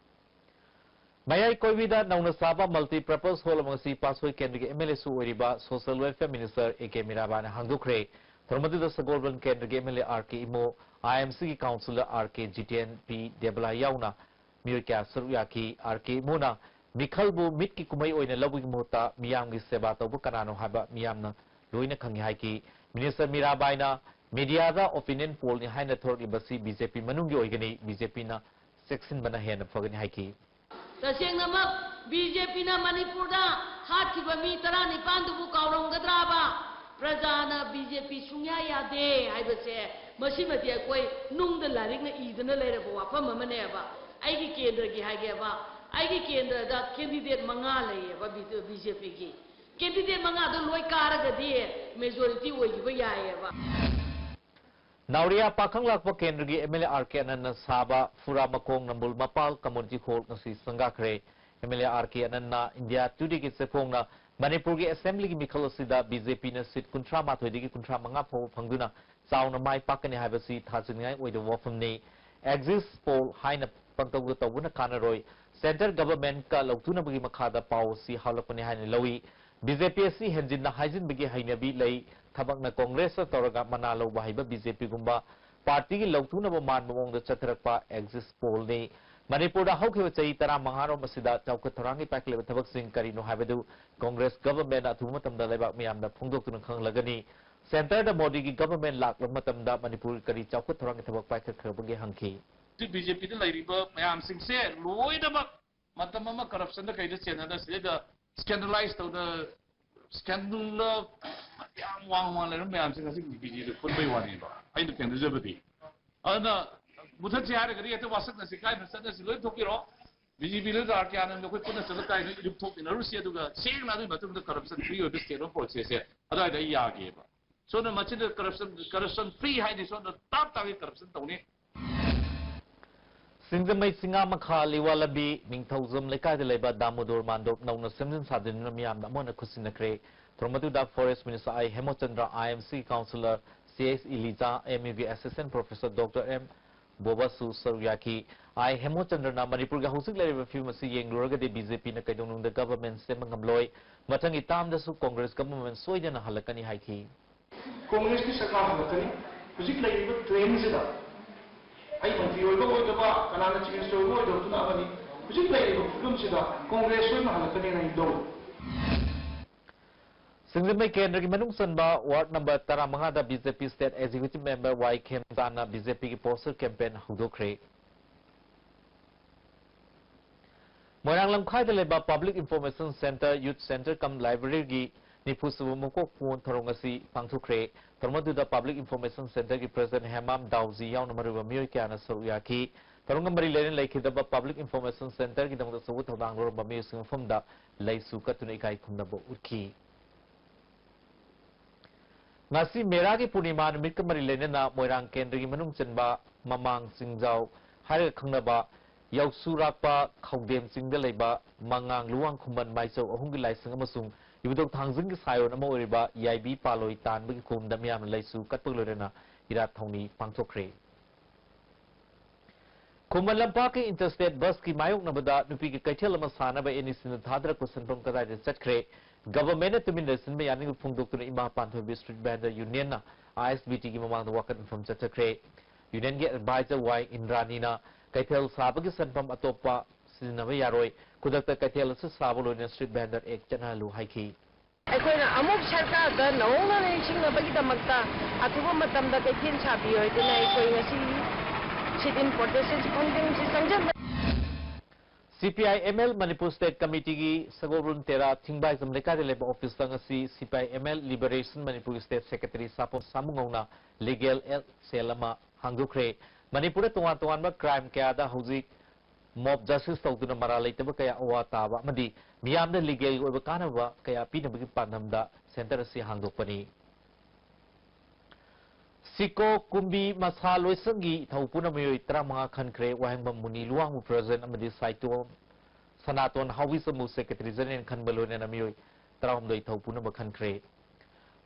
ꯃꯌꯥꯏ ꯀꯣꯏꯕꯤꯗ ꯅꯧꯅ ꯁꯥꯕ multi purpose hall ꯑꯃ ꯉꯁꯤ ꯄꯥꯠꯁꯣꯏ ꯀꯦꯟꯗ꯭ꯔꯒꯤ MLA ꯁꯨ ꯑꯣꯏꯔꯤꯕ Social Welfare Minister A K ꯃꯤꯔꯥꯕꯥꯏꯅ ꯍꯥꯡꯗꯣꯛꯈ꯭ꯔꯦ꯫ ꯊꯧꯔꯝ ꯑꯗꯨꯗ ꯁꯒꯣꯜꯕꯟ ꯀꯦꯟꯗ꯭ꯔꯒꯤ MLA R K Imo, IMC ꯒꯤ councillor R K Jiten, P ꯗꯦꯕꯂꯥ ꯌꯥꯎꯅ ꯃꯤꯑꯣꯏ ꯀꯌꯥ ꯁꯔꯨꯛ ꯌꯥꯈꯤ꯫ R K ꯏꯃꯣꯅ ꯃꯤꯈꯜꯕꯨ ꯃꯤꯠꯀꯤ ꯀꯨꯝꯍꯩ ꯑꯣꯏꯅ ꯂꯧꯕꯒꯤ ꯃꯍꯨꯠꯇ ꯃꯤꯌꯥꯝꯒꯤ ꯁꯦꯕꯥ ꯇꯧꯕ ꯀꯅꯥꯅꯣ ꯍꯥꯏꯕ ꯃꯤꯌꯥꯝꯅ ꯂꯣꯏꯅ ꯈꯪꯏ ꯍꯥꯏꯈꯤ꯫ Minister ꯃꯤꯔꯥꯕꯥꯏꯅ media ꯗ opinion poll ꯅꯤ ꯍꯥꯏꯅ ꯊꯣꯔꯛꯂꯤꯕꯁꯤ BJP ꯃꯅꯨꯡꯒꯤ ꯑꯣꯏꯒꯅꯤ, BJP ꯅ ꯆꯦꯛꯁꯤꯟꯕꯅ ꯍꯦꯟꯅ ꯐꯒꯅꯤ ꯍꯥꯏꯈꯤ꯫ ꯇꯁꯦꯡꯅꯃꯛ BJP ꯅ ꯃꯅꯤꯄꯨꯔꯗ ꯍꯥꯠꯈꯤꯕ ꯃꯤ ꯇꯔꯥꯅꯤꯄꯥꯟꯗꯨꯕꯨ ꯀꯥꯎꯔꯝꯒꯗ꯭ꯔꯥꯕ? ꯄ꯭ꯔꯖꯥꯅ BJP ꯁꯨꯡꯌꯥ ꯌꯥꯗꯦ ꯍꯥꯏꯕꯁꯦ, ꯃꯁꯤꯃꯗꯤ ꯑꯩꯈꯣꯏ ꯅꯨꯡꯗ ꯂꯥꯏꯔꯤꯛꯅ ꯏꯗꯨꯅ ꯂꯩꯔꯕ ꯋꯥꯐꯝ ꯑꯃꯅꯦꯕ꯫ ꯑꯩꯒꯤ ꯀꯦꯟꯗ꯭ꯔꯒꯤ ꯍꯥꯏꯒꯦꯕ, ꯑꯩꯒꯤ ꯀꯦꯟꯗ꯭ꯔꯗ candidate ꯃꯉꯥ ꯂꯩꯌꯦꯕ, BJP ꯒꯤ꯫ ꯀꯦꯟꯗꯤꯗꯦꯠ ꯃꯉꯥꯗꯣ ꯂꯣꯏ ꯀꯥꯔꯒꯗꯤ ꯃꯦꯖꯣꯔꯤꯇꯤ ꯑꯣꯏꯈꯤꯕ ꯌꯥꯏꯌꯦꯕ꯫ ꯅꯥꯎꯔꯤꯌꯥ ꯄꯥꯈꯪ ꯂꯥꯛꯄ ꯀꯦꯟꯗ꯭ꯔꯒꯤ M L A R K ꯑꯅꯟꯅ ꯁꯥꯕ ꯐꯨꯔꯥ ꯃꯈꯣꯡ ꯅꯝꯕꯨꯜ ꯃꯄꯥꯜ ꯀꯝꯃꯨꯅꯤꯇꯤ ꯍꯣꯜ ꯉꯁꯤ ꯁꯪꯒꯥꯈ꯭ꯔꯦ꯫ M L A R K ꯑꯅꯟꯅ ꯏꯟꯗꯤꯌꯥ ꯇꯨꯗꯦꯒꯤ ꯆꯦꯐꯣꯡꯅ ꯃꯅꯤꯄꯨꯔꯒꯤ ꯑꯦꯁꯦꯝꯕ꯭ꯂꯤꯒꯤ ꯃꯤꯈꯜ ꯑꯁꯤꯗ ꯕꯤ ꯖꯦ ꯄꯤꯅ ꯁꯤꯠ ꯀꯨꯟꯊ꯭ꯔꯥ ꯃꯥꯊꯣꯏꯗꯒꯤ ꯀꯨꯟꯊ꯭ꯔꯥ ꯃꯉꯥ ꯐꯥꯎꯕ ꯐꯪꯗꯨꯅ ꯆꯥꯎꯅ ꯃꯥꯏ ꯄꯥꯛꯀꯅꯤ ꯍꯥꯏꯕꯁꯤ ꯊꯥꯖꯅꯤꯡꯉꯥꯏ ꯑꯣꯏꯗꯕ ꯋꯥꯐꯝꯅꯤ꯫ ꯑꯦꯛꯖꯤꯠ ꯄꯣꯜ ꯍꯥꯏꯅ ꯄꯪꯇꯧꯗ ꯇꯧꯕꯅ ꯀꯥꯟꯅꯔꯣꯏ꯫ ꯁꯦꯟꯇꯔ ꯒꯚꯔꯟꯃꯦꯟꯠꯀ ꯂꯧꯊꯨꯅꯕꯒꯤ ꯃꯈꯥꯗ ꯄꯥꯎ ꯑꯁꯤ ꯍꯥꯞꯂꯛꯄꯅꯤ ꯍꯥꯏꯅ ꯂꯧꯏ꯫ ꯕꯤ ꯖꯦ ꯄꯤ ꯑꯁꯤ ꯍꯦꯟꯖꯤꯟꯅ ꯍꯥꯏꯖꯤꯟꯕꯒꯤ ꯍꯩꯅꯕꯤ ꯂꯩ꯫ ꯊꯕꯛꯅ ꯀꯣꯡꯒ꯭ꯔꯦꯁꯇ ꯇꯧꯔꯒ ꯃꯅꯥ ꯂꯧꯕ ꯍꯩꯕ ꯕꯤ ꯖꯦ ꯄꯤꯒꯨꯝꯕ ꯄꯥꯔꯇꯤꯒꯤ ꯂꯧꯊꯨꯅꯕ ꯃꯥꯟꯕ ꯃꯑꯣꯡꯗ ꯆꯠꯊꯔꯛꯄ ꯑꯦꯛꯖꯤꯠ ꯄꯣꯜꯅꯤ꯫ ꯃꯅꯤꯄꯨꯔꯗ ꯍꯧꯈꯤꯕ ꯆꯍꯤ ꯇꯔꯥꯃꯉꯥꯔꯣꯝ ꯑꯁꯤꯗ ꯆꯥꯎꯈꯠ ꯊꯧꯔꯥꯡꯒꯤ ꯄꯥꯏꯈꯠꯂꯤꯕ ꯊꯕꯛꯁꯤꯡ ꯀꯔꯤꯅꯣ ꯍꯥꯏꯕꯗꯨ ꯀꯣꯡꯒ꯭ꯔꯦꯁ ꯒꯚꯔꯟꯃꯦꯟꯠꯅ ꯑꯊꯨꯕ ꯃꯇꯝꯗ ꯂꯩꯕꯥꯛ ꯃꯤꯌꯥꯝꯗ ꯐꯣꯡꯗꯣꯛꯇꯨꯅ ꯈꯪꯍꯜꯂꯒꯅꯤ꯫ ꯁꯦꯟꯇꯔꯗ ꯃꯣꯗꯤꯒꯤ ꯒꯚꯔꯟꯃꯦꯟꯠ ꯂꯥꯛꯂꯕ ꯃꯇꯝꯗ ꯃꯅꯤꯄꯨꯔꯒꯤ ꯀꯔꯤ ꯆꯥꯎꯈꯠ ꯊꯧꯔꯥꯡꯒꯤ ꯊꯕꯛ ꯄꯥꯏꯈꯠꯈ꯭ꯔꯕꯒꯦ ꯍꯪꯈꯤ꯫ ꯍꯧꯖꯤꯛ ꯕꯤ ꯖꯦ ꯄꯤꯗ ꯂꯩꯔꯤꯕ ꯃꯌꯥꯝꯁꯤꯡꯁꯦ ꯂꯣꯏꯅꯃꯛ ꯃꯇꯝ ꯑꯃ ꯀꯔꯞꯁꯟꯗ ꯀꯩꯗ ꯆꯦꯟꯅꯗꯅ ꯁꯤꯗꯩꯗ ꯁ꯭ꯀꯦꯟꯗꯂꯥꯏꯁ ꯇꯧꯗ ꯁ꯭ꯀꯦꯟꯗꯜꯗ ꯌꯥꯝ ꯋꯥꯡ ꯋꯥꯡ ꯂꯩꯔꯝꯕ ꯃꯌꯥꯝꯁꯦ ꯉꯁꯤ ꯕꯤ ꯖꯦ ꯄꯤꯗ ꯄꯨꯟꯕꯩ ꯋꯥꯅꯦꯕ ꯑꯩꯅ ꯊꯦꯡꯅꯖꯕꯗꯤ꯫ ꯑꯗꯨꯅ ꯃꯨꯊꯠꯁꯤ ꯍꯥꯏꯔꯒꯗꯤ ꯍꯦꯛꯇ ꯋꯥꯁꯛꯅꯁꯤ ꯀꯥꯏꯅ ꯆꯠꯅꯁꯤ ꯂꯣꯏ ꯊꯣꯛꯄꯤꯔꯣ꯫ ꯕꯤ ꯖꯦ ꯄꯤ ꯂꯣꯏ ꯑꯥꯔ ꯀꯦ ꯑꯥꯅꯟꯗ ꯑꯩꯈꯣꯏ ꯄꯨꯟꯅ ꯆꯠꯂ ꯀꯥꯏꯅ ꯏꯔꯨꯞ ꯊꯣꯛꯃꯤꯟꯅꯔꯨꯁꯤ꯫ ꯑꯗꯨꯒ ꯁꯦꯡꯅ ꯑꯗꯨꯒꯤ ꯃꯇꯨꯡꯗ ꯀꯔꯞꯁꯟ ꯐ꯭ꯔꯤ ꯑꯣꯏꯕ ꯁ꯭ꯇꯦꯠ ꯑꯃ ꯄꯨꯔꯛꯁꯦꯁꯦ ꯑꯗꯨꯋꯥꯏꯗ ꯑꯩ ꯌꯥꯒꯦꯕ꯫ ꯁꯣꯝꯅ ꯃꯁꯤꯗ ꯀꯔꯞꯁꯟ ꯀꯔꯞꯁꯟ ꯐ꯭ꯔꯤ ꯍꯥꯏꯗꯤ ꯁꯣꯝꯗ ꯇꯥꯞ ꯇꯥꯒꯩ ꯀꯔꯞꯁꯟ ꯇꯧꯅꯤ꯫ ꯁꯤꯡꯖꯃꯩ ꯆꯤꯡꯉꯥ ꯃꯈꯥ ꯂꯤꯋꯥ ꯂꯝꯕꯤ ꯅꯤꯡꯊꯧꯖꯝ ꯂꯩꯀꯥꯏꯗ ꯂꯩꯕ ꯗꯥꯃꯣꯗꯣꯔ ꯃꯥꯟꯗꯣꯞ ꯅꯧꯅ ꯁꯦꯝꯖꯤꯟ ꯁꯥꯖꯤꯟꯗꯨꯅ ꯃꯤꯌꯥꯝꯗ ꯑꯃꯨꯛ ꯍꯟꯅ ꯈꯨꯠꯁꯤꯟꯅꯈ꯭ꯔꯦ꯫ ꯊꯧꯔꯝ ꯑꯗꯨꯗ forest minister I Hemochandra, I M C councillor C S Eliza, M ꯌꯨꯒꯤ ꯑꯦꯁꯤꯁꯇꯦꯟꯠ ꯄ꯭ꯔꯣꯐꯦꯁꯔ ꯗꯣꯛꯇꯔ ꯑꯦꯝ ꯕꯣꯕꯥꯁꯨ ꯁꯔꯨꯛ ꯌꯥꯈꯤ꯫ ꯑꯥꯏ ꯍꯦꯃꯣꯆꯟꯗ꯭ꯔꯅ ꯃꯅꯤꯄꯨꯔꯒꯤ ꯍꯧꯖꯤꯛ ꯂꯩꯔꯤꯕ ꯐꯤꯕꯝ ꯑꯁꯤ ꯌꯦꯡꯂꯨꯔꯒꯗꯤ ꯕꯤ ꯖꯦ ꯄꯤꯅ ꯀꯩꯗꯧꯅꯨꯡꯗ ꯒꯚꯔꯟꯃꯦꯟꯠ ꯁꯦꯝꯕ ꯉꯝꯂꯣꯏ꯫ ꯃꯊꯪꯒꯤ ꯇꯥꯔꯝꯗꯁꯨ ꯀꯣꯡꯒ꯭ꯔꯦꯁ ꯒꯚꯔꯟꯃꯦꯟꯠ ꯁꯣꯏꯗꯅ ꯍꯜꯂꯛꯀꯅꯤ ꯍꯥꯏꯈꯤ꯫ ꯀꯣꯡꯒ꯭ꯔꯦꯁꯀꯤ ꯁꯔꯀꯥꯔ ꯍꯜꯂꯛꯀꯅꯤ꯫ ꯍꯧꯖꯤꯛ ꯂꯩꯔꯤꯕ ꯇ꯭ꯔꯦꯟꯁꯤꯗ ꯑꯩ ꯃꯟꯇ꯭ꯔꯤ ꯑꯣꯏꯕ ꯑꯣꯏꯗꯕ, ꯀꯅꯥꯅ ꯆꯤꯐ ꯃꯤꯅꯤꯁꯇꯔ ꯑꯣꯏꯕ ꯑꯣꯏꯗꯕꯗꯨꯅ ꯑꯃꯅꯤ꯫ ꯍꯧꯖꯤꯛ ꯂꯩꯔꯤꯕ ꯐꯤꯕꯝꯁꯤꯗ ꯀꯣꯡꯒ꯭ꯔꯦꯁ ꯁꯣꯏꯗꯅ ꯍꯜꯂꯛꯀꯅꯤꯅ ꯑꯩ ꯂꯧꯏ꯫ ꯁꯤꯡꯖꯃꯩ ꯀꯦꯟꯗ꯭ꯔꯒꯤ ꯃꯅꯨꯡ ꯆꯟꯕ ꯋꯥꯔꯗ ꯅꯝꯕꯔ ꯇꯔꯥꯃꯉꯥꯗ B J P state executive member Y ꯈꯦꯝꯆꯥꯟꯅ ꯕꯤ ꯖꯦ ꯄꯤꯒꯤ ꯄꯣꯁꯇꯔ ꯀꯦꯝꯄꯦꯟ ꯍꯧꯗꯣꯛꯈ꯭ꯔꯦ꯫ ꯃꯣꯏꯔꯥꯡ ꯂꯝꯈꯥꯏꯗ ꯂꯩꯕ public information center, youth center cum ꯂꯥꯏꯕ꯭ꯔꯦꯔꯤꯒꯤ ꯅꯤꯐꯨ ꯁꯨꯕ ꯃꯀꯣꯛ ꯀꯣꯟ ꯊꯧꯔꯝ ꯑꯁꯤ ꯄꯥꯡꯊꯣꯛꯈ꯭ꯔꯦ꯫ ꯊꯧꯔꯝ ꯑꯗꯨꯗ ꯄꯕ꯭ꯂꯤꯛ ꯏꯟꯐꯣꯔꯃꯦꯁꯟ ꯁꯦꯟꯇꯔꯒꯤ ꯄ꯭ꯔꯦꯁꯤꯗꯦꯟꯠ ꯍꯦꯃꯥꯝ ꯗꯥꯎꯖꯤ ꯌꯥꯎꯅ ꯃꯔꯨꯑꯣꯏꯕ ꯃꯤꯑꯣꯏ ꯀꯌꯥꯅ ꯁꯔꯨꯛ ꯌꯥꯈꯤ꯫ ꯊꯧꯔꯝꯒ ꯃꯔꯤ ꯂꯩꯅꯅ ꯂꯩꯈꯤꯗꯕ Public Information Centreꯒꯤꯗꯃꯛꯇ ꯑꯆꯧꯕ ꯊꯧꯗꯥꯡ ꯂꯧꯔꯝꯕ ꯃꯤꯑꯣꯏꯁꯤꯡ ꯃꯐꯝꯗ ꯂꯩꯁꯨ ꯀꯠꯇꯨꯅ ꯏꯀꯥꯏ ꯈꯨꯝꯅꯕ ꯎꯠꯈꯤ꯫ ꯉꯁꯤ ꯃꯦꯔꯥꯒꯤ ꯄꯨꯔꯅꯤꯃꯥ ꯅꯨꯃꯤꯠꯀ ꯃꯔꯤ ꯂꯩꯅꯅ ꯃꯣꯏꯔꯥꯡ ꯀꯦꯟꯗ꯭ꯔꯒꯤ ꯃꯅꯨꯡ ꯆꯟꯕ ꯃꯃꯥꯡ ꯆꯤꯡꯖꯥꯎ ꯍꯥꯏꯔꯒ ꯈꯪꯅꯕ ꯌꯥꯎꯁꯨꯔꯥꯛꯄ ꯈꯧꯗꯦꯝ ꯆꯤꯡꯗ ꯂꯩꯕ ꯃꯉꯥꯡ ꯂꯨꯋꯥꯡ ꯈꯨꯃꯟ ꯃꯥꯏꯆꯧ ꯑꯍꯨꯝꯒꯤ ꯂꯥꯏꯁꯪ ꯑꯃꯁꯨꯡ ꯏꯕꯨꯙꯧ ꯊꯥꯡꯖꯤꯡꯒꯤ ꯁꯥꯏꯑꯣꯟ ꯑꯃ ꯑꯣꯏꯔꯤꯕ ꯌꯥꯏꯕꯤ ꯄꯥꯂꯣꯏ ꯇꯥꯟꯕꯒꯤ ꯀꯣꯝꯗ ꯃꯤꯌꯥꯝꯅ ꯂꯩꯁꯨ ꯀꯠꯄꯒ ꯂꯣꯏꯅꯅ ꯏꯔꯥꯠ ꯊꯧꯅꯤ ꯄꯥꯡꯊꯣꯛꯈ꯭ꯔꯦ꯫ ꯈꯨꯃꯟ ꯂꯝꯄꯥꯛꯀꯤ interstate busꯀꯤ ꯃꯥꯌꯣꯛꯅꯕꯗ ꯅꯨꯄꯤꯒꯤ ꯀꯩꯊꯦꯜ ꯑꯃ ꯁꯥꯅꯕ NECꯅ ꯊꯥꯗꯔꯛꯄ ꯁꯦꯟꯐꯝ ꯀꯗꯥꯏꯗ ꯆꯠꯈ꯭ꯔꯦ? Governmentꯅ ꯇꯨꯃꯤꯟ ꯂꯩꯁꯤꯟꯕ ꯌꯥꯅꯤꯡꯕ ꯐꯣꯡꯗꯣꯛꯇꯨꯅ ꯏꯃꯥ ꯄꯥꯟꯊꯣꯏꯕꯤ Street Vendor Unionꯅ ISBTꯒꯤ ꯃꯃꯥꯡꯗ ꯋꯥꯀꯠ ꯃꯤꯐꯝ ꯆꯠꯊꯈ꯭ꯔꯦ꯫ Unionꯒꯤ advisor ꯋꯥꯏ ꯏꯟꯗ꯭ꯔꯥꯅꯤꯅ ꯀꯩꯊꯦꯜ ꯁꯥꯕꯒꯤ ꯁꯦꯟꯐꯝ ꯑꯇꯣꯞꯄ ꯁꯤꯖꯤꯟꯅꯕ ꯌꯥꯔꯣꯏ, ꯈꯨꯗꯛꯇ ꯀꯩꯊꯦꯜ ꯑꯁꯤ ꯁꯥꯕ ꯂꯣꯏꯅꯅ Street Vendor Act ꯆꯠꯅꯍꯜꯂꯨ ꯍꯥꯏꯈꯤ꯫ ꯑꯩꯈꯣꯏꯅ ꯑꯃꯨꯛ ꯁꯔꯀꯥꯔꯗ ꯅꯧꯍꯧꯅꯅ ꯅꯤꯡꯁꯤꯡꯅꯕꯒꯤꯗꯃꯛꯇ ꯑꯊꯨꯕ ꯃꯇꯝꯗ ꯀꯩꯊꯦꯜ ꯁꯥꯕꯤꯌꯨ ꯍꯥꯏꯗꯨꯅ ꯑꯩꯈꯣꯏ ꯉꯁꯤ sit-in protestꯁꯤ ꯈꯣꯡꯖꯪꯁꯤ ꯆꯪꯁꯤꯟꯕ꯫ CPI ML Manipur State Committeeꯒꯤ ꯁꯒꯣꯜꯕꯟ ꯇꯦꯔꯥ ꯊꯤꯡꯕꯥꯏꯖꯝ ꯂꯩꯀꯥꯏꯗ ꯂꯩꯕ officeꯇ ꯉꯁꯤ CPI ML Liberation Manipurꯒꯤ State Secretary ꯁꯥꯄꯣꯝ ꯁꯥꯃꯨꯉꯧꯅ legal cell ꯑꯃ ꯍꯥꯡꯗꯣꯛꯈ꯭ꯔꯦ꯫ ꯃꯅꯤꯄꯨꯔꯗ ꯇꯣꯉꯥꯟ ꯇꯣꯉꯥꯟꯕ crime ꯀꯌꯥꯗ ꯍꯧꯖꯤꯛ mob justice ꯇꯧꯗꯨꯅ ꯃꯔꯥꯜ ꯂꯩꯇꯕ ꯀꯌꯥ ꯑꯋꯥ ꯇꯥꯕ ꯑꯃꯗꯤ ꯃꯤꯌꯥꯝꯗ legalꯒꯤ ꯑꯣꯏꯕ ꯀꯥꯟꯅꯕ ꯀꯌꯥ ꯄꯤꯅꯕꯒꯤ ꯄꯥꯟꯗꯝꯗ centre ꯑꯁꯤ ꯍꯥꯡꯗꯣꯛꯄꯅꯤ꯫ ꯁꯤꯀꯣ ꯀꯨꯝꯕꯤ ꯃꯁꯥ ꯂꯣꯏꯁꯪꯒꯤ ꯏꯊꯧ ꯄꯨꯅ ꯃꯤꯑꯣꯏ ꯇꯔꯥꯃꯉꯥ ꯈꯟꯈ꯭ꯔꯦ꯫ ꯋꯥꯍꯦꯡꯕꯝ ꯃꯨꯅꯤ ꯂꯨꯋꯥꯡꯕ President ꯑꯃꯗꯤ ꯁꯥꯏꯇꯣꯝ ꯁꯅꯥꯇꯣꯟ ꯍꯥꯎꯕꯤ ꯆꯃꯨ Secretary General ꯈꯟꯕ ꯂꯣꯏꯅꯅ ꯃꯤꯑꯣꯏ ꯇꯔꯥꯍꯨꯝꯗꯣꯏ ꯏꯊꯧ ꯄꯨꯅꯕ ꯈꯟꯈ꯭ꯔꯦ꯫